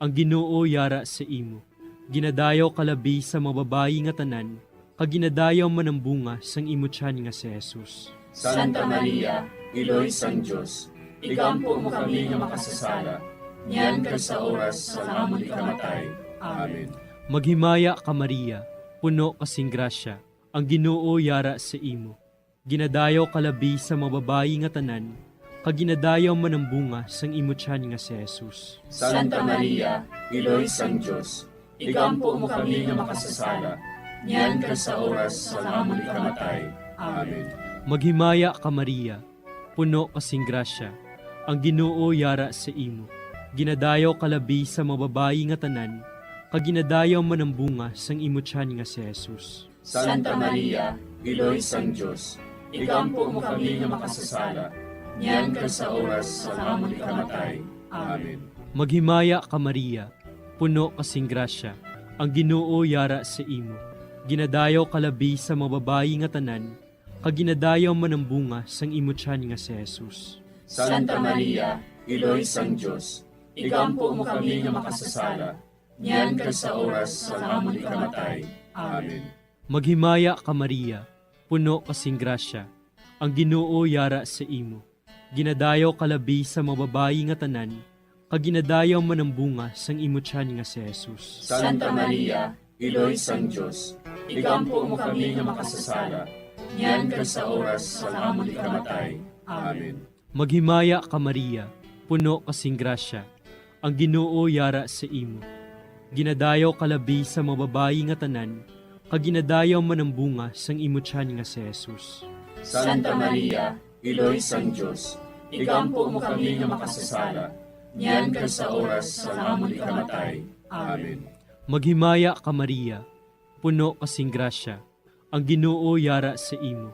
ang Ginoo yara sa imo. Ginadayaw ka labi sa mga babayi nga tanan, kag ginadayaw man ang bunga sang imo tiyan nga si Jesus. Santa Maria, Iloy sang Dios, igampo mo kami nga makasasala, niyan kag sa oras sang amon ikamatay. Amen. Maghimaya ka, Maria, puno ka sing grasya, ang Ginoo yara sa imo. Ginadayaw ka labi sa mga babayi nga tanan, kag ginadayaw man ang bunga sang imo tiyan nga si Jesus. Santa Maria, Iloy sang Dios, igampo mo kami nga makasasala, niyan kag sa oras sang amon ikamatay. Amen. Maghimaya ka, Maria, puno ka sing grasya, ang Ginoo yara sa imo. Ginadayaw ka labi sa mga babayi nga tanan, kag ginadayaw man ang bunga sang imo tiyan nga si Jesus. Santa Maria, Iloy sang Dios, igampo mo kami nga makasasala, niyan kag sa oras sang amon ikamatay. Amen. Maghimaya ka, Maria, puno ka sing grasya, ang Ginoo yara sa imo. Ginadayaw ka labi sa mga babayi nga tanan, kag ginadayaw man ang bunga sang imo tiyan nga si Jesus. Santa Maria, Iloy sang Dios, igampo mo kami nga makasasala, niyan kag sa oras sang amon ikamatay. Amen. Maghimaya ka, Maria, puno ka sing grasya, ang Ginoo yara sa imo. Ginadayaw ka labi sa mga babayi nga tanan, kag ginadayaw man ang bunga sang imo tiyan nga si Jesus. Santa Maria, Iloy sang Dios, igampo mo kami nga makasasala, niyan kag sa oras sang amon ikamatay. Amen. Maghimaya ka, Maria, puno ka sing grasya, ang Ginoo yara sa imo. Ginadayaw ka labi sa mga babayi nga tanan, kag ginadayaw man ang bunga sang imo tiyan nga si Jesus. Santa Maria, Iloy sang Dios, igampo mo kami nga makasasala, niyan kag sa oras sang amon ikamatay. Amen. Maghimaya ka, Maria, puno ka sing grasya, ang Ginoo yara sa imo.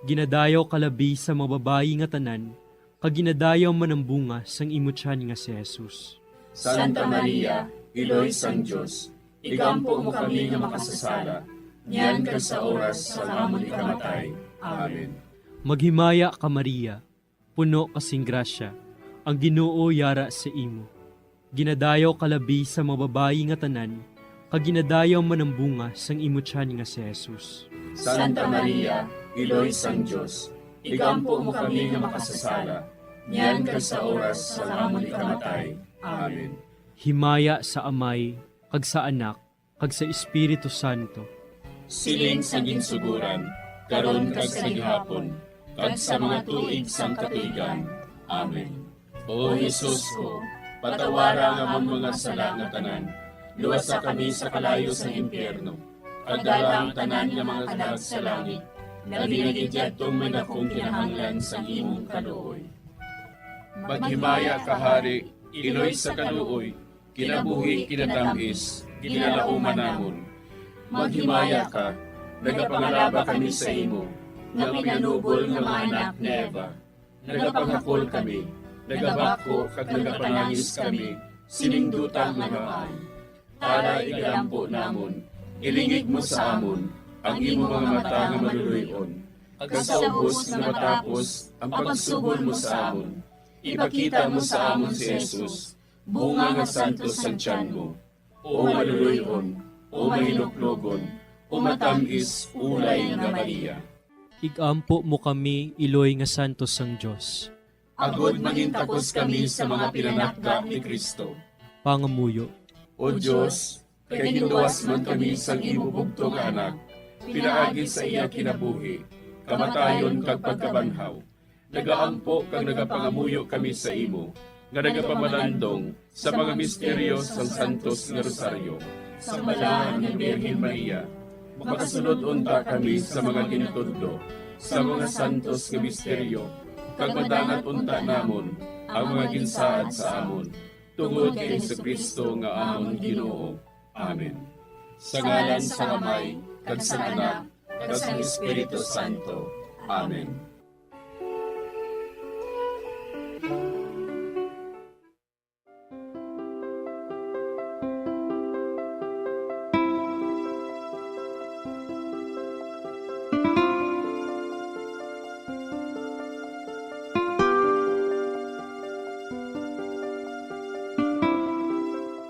Ginadayaw ka labi sa mga babayi nga tanan, kag ginadayaw man ang bunga sang imo tiyan nga si Jesus. Santa Maria, Iloy sang Dios, igampo mo kami nga makasasala, niyan kag sa oras sang amon ikamatay. Amen. Maghimaya ka, Maria, puno ka sing grasya, ang Ginoo yara sa imo. Ginadayaw ka labi sa mga babayi nga tanan, kag ginadayaw man ang bunga sang imo tiyan nga si Jesus. Santa Maria, Iloy sang Dios, igampo mo kami nga makasasala, niyan kag sa oras sang amon ikamatay. Amen. Himaya sa Amay, kag sa Anak, kag sa Espiritu Santo. Siling sa ginsuguran, karon kag sa gihapon, kag sa mga tuig sang katuigan. Amen. O Jesus ko, patawara ang amon mga sala nga tanan, luwasa kami sa kalayo sang impyerno, kag dala ang tanan nga mga kalag sa langit, labi na gid yadtong may dakong kinahanglan sang imong kaluoy. Maghimaya ka, Hari, Iloy sa kaluoy, kinabuhi, kinatamis, ginalauman namon. Maghimaya ka, nagapangalaba kami sa imo, nga pinanubol nga mga anak ni Eva. Nagapangakol kami, nagabako kag nagapanangis kami sining duta nga namaan. Tara, igalampo namon, ilingig mo sa amon ang imo mga mata nga maluloy-on, kag sa ubos nga matapos ang pagsugod mo sa amon, ipakita mo sa amon si Jesus, bunga nga santos sang tiyan mo. O maluloy-on, o mahinuklogon, o matamis, ulay nga Maria. Igampo mo kami, iloy nga santos sang Dios. Agod mangintakos kami sa mga pinanakda ni Cristo. Pangamuyo. O Dios, kay ginluwas man kami sang imo bugtong nga Anak, pinaagi sa iya kinabuhi, kamatayon kag pagkabanhaw, nagaampo kag nagapangamuyo kami sa imo, nga nagapamalandong sa mga misteryo sang Santos nga Rosaryo. Sang Balaan nga Birhen Maria, makasulod unta kami sa mga gintudlo sa mga santos nga misteryo, kag madangat unta namon ang mga ginsaad sa amon, tungod kay Jesu-Cristo nga amon Ginoo. Amen. Sa ngalan sang Amay, kag sang Anak, kag sang Espiritu Santo. Amen.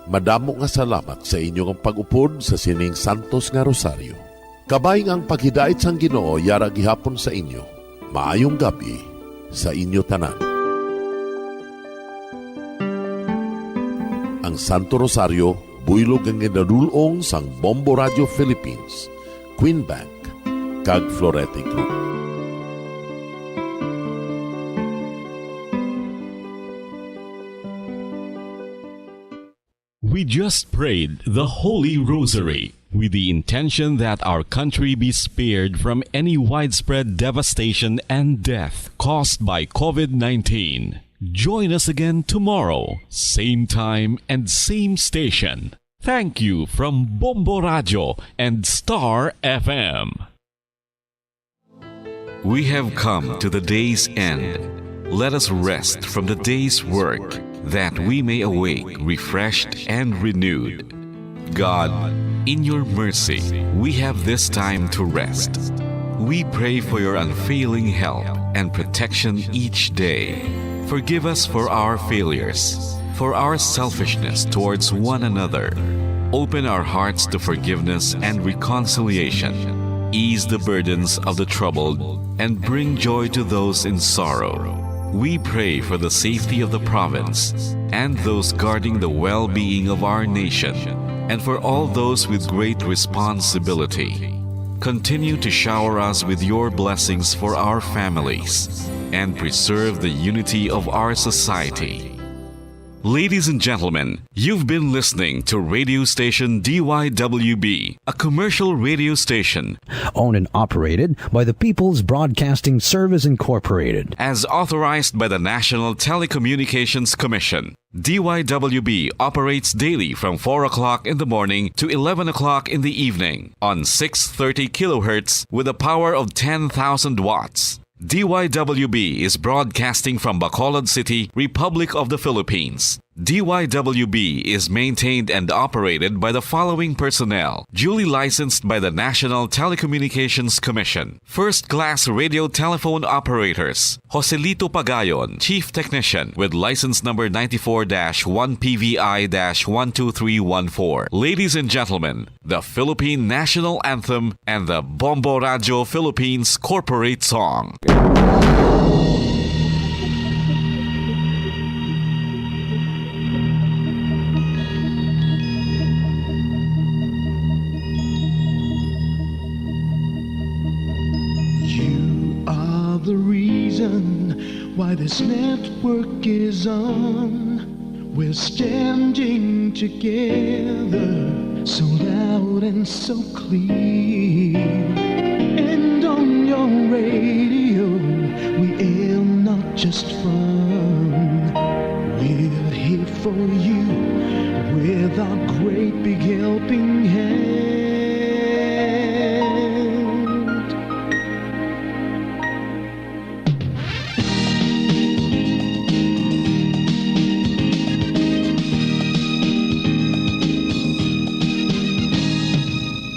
Madamo nga salamat sa inyo nga pag-upod sa sining santos nga rosaryo. Kabay nga ang paghidait sang Ginoo yara gihapon sa inyo. Maayong gab-i sa inyo tanan. Ang Santo Rosario, buylog nga ginadul-ong sang Bombo Radio Philippines, Queen Bank, kag Florete Group. We just prayed the Holy Rosary with the intention that our country be spared from any widespread devastation and death caused by covid nineteen. Join us again tomorrow, same time and same station. Thank you from Bombo Radio and Star F M. We have come to the day's end. Let us rest from the day's work, that we may awake refreshed and renewed. God, in your mercy, we have this time to rest. We pray for your unfailing help and protection each day. Forgive us for our failures, for our selfishness towards one another. Open our hearts to forgiveness and reconciliation. Ease the burdens of the troubled and bring joy to those in sorrow. We pray for the safety of the province and those guarding the well-being of our nation, and for all those with great responsibility. Continue to shower us with your blessings for our families and preserve the unity of our society. Ladies and gentlemen, you've been listening to radio station D Y W B, a commercial radio station owned and operated by the People's Broadcasting Service Incorporated, as authorized by the National Telecommunications Commission. D Y W B operates daily from four o'clock in the morning to eleven o'clock in the evening on six thirty kilohertz with a power of ten thousand watts. D Y W B is broadcasting from Bacolod City, Republic of the Philippines. D Y W B is maintained and operated by the following personnel, duly licensed by the National Telecommunications Commission. First class radio telephone operators, Joselito Pagayon, Chief Technician, with license number ninety-four dash one P V I dash one two three one four. Ladies and gentlemen, the Philippine National Anthem and the Bombo Radyo Philippines Corporate Song. You are the reason why this network is on. We're standing together, so loud and so clear. And on your radio, we air not just fun. We're here for you with our great big helping hand.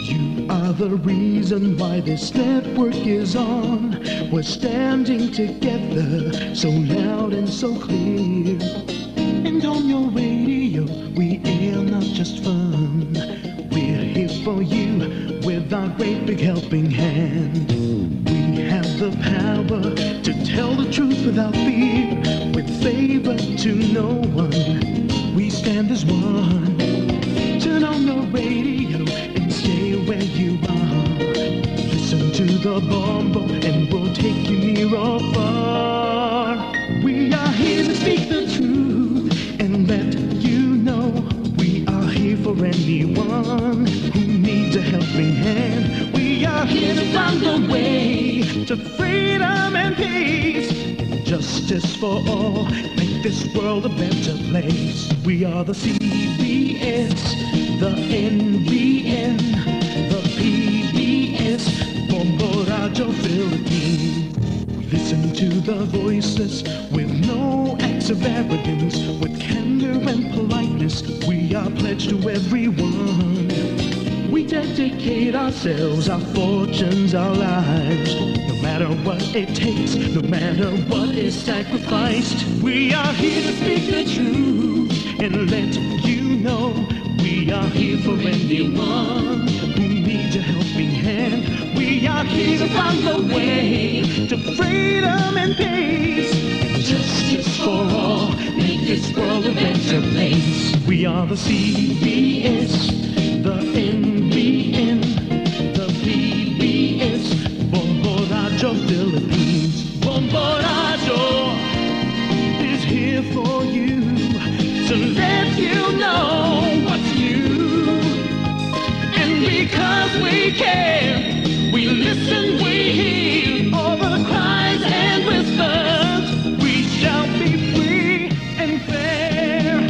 You are the reason why this network is on. We're standing together, so loud and so clear. And on your radio, we air not just fun. We're here for you with our great big helping hand. We have the power to tell the truth without fear, with favor to no one. We stand as one. Turn on your radio and stay where you are. Listen to the Bombo and we'll take you near or far. We are here to speak the truth and let you know we are here for anyone who needs a helping hand. We are here to find a way to freedom and peace and justice for all. Make this world a better place. We are the C B S, the N B N, the P B S, Bombo Radyo Philippines. Listen to the voiceless with no acts of arrogance, with candor and politeness. We are pledged to everyone. We dedicate ourselves, our fortunes, our lives. No matter what it takes, no matter what is sacrificed, we are here to speak the truth and let you know we are here for anyone who needs a helping hand. We are here to find the way to freedom and peace and justice for all. Make this world a better place. We are the C B S, the N B N, the P B S, Bombo Radyo Philippines. Bombo Radyo is here for you to let you know what's new. And because we care, we listen, we hear all the cries and whispers. We shall be free and fair.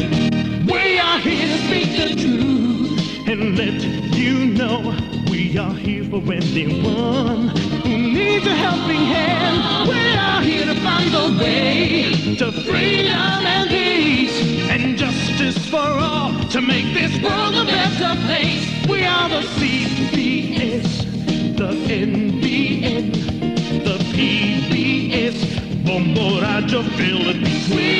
We are here to speak the truth and let you know we are here for anyone who needs a helping hand. We are here to find the way to freedom and peace and justice for all, to make this world a better place. We are the C B S, the N B N, the P B S, Bombo Radyo Philippines. We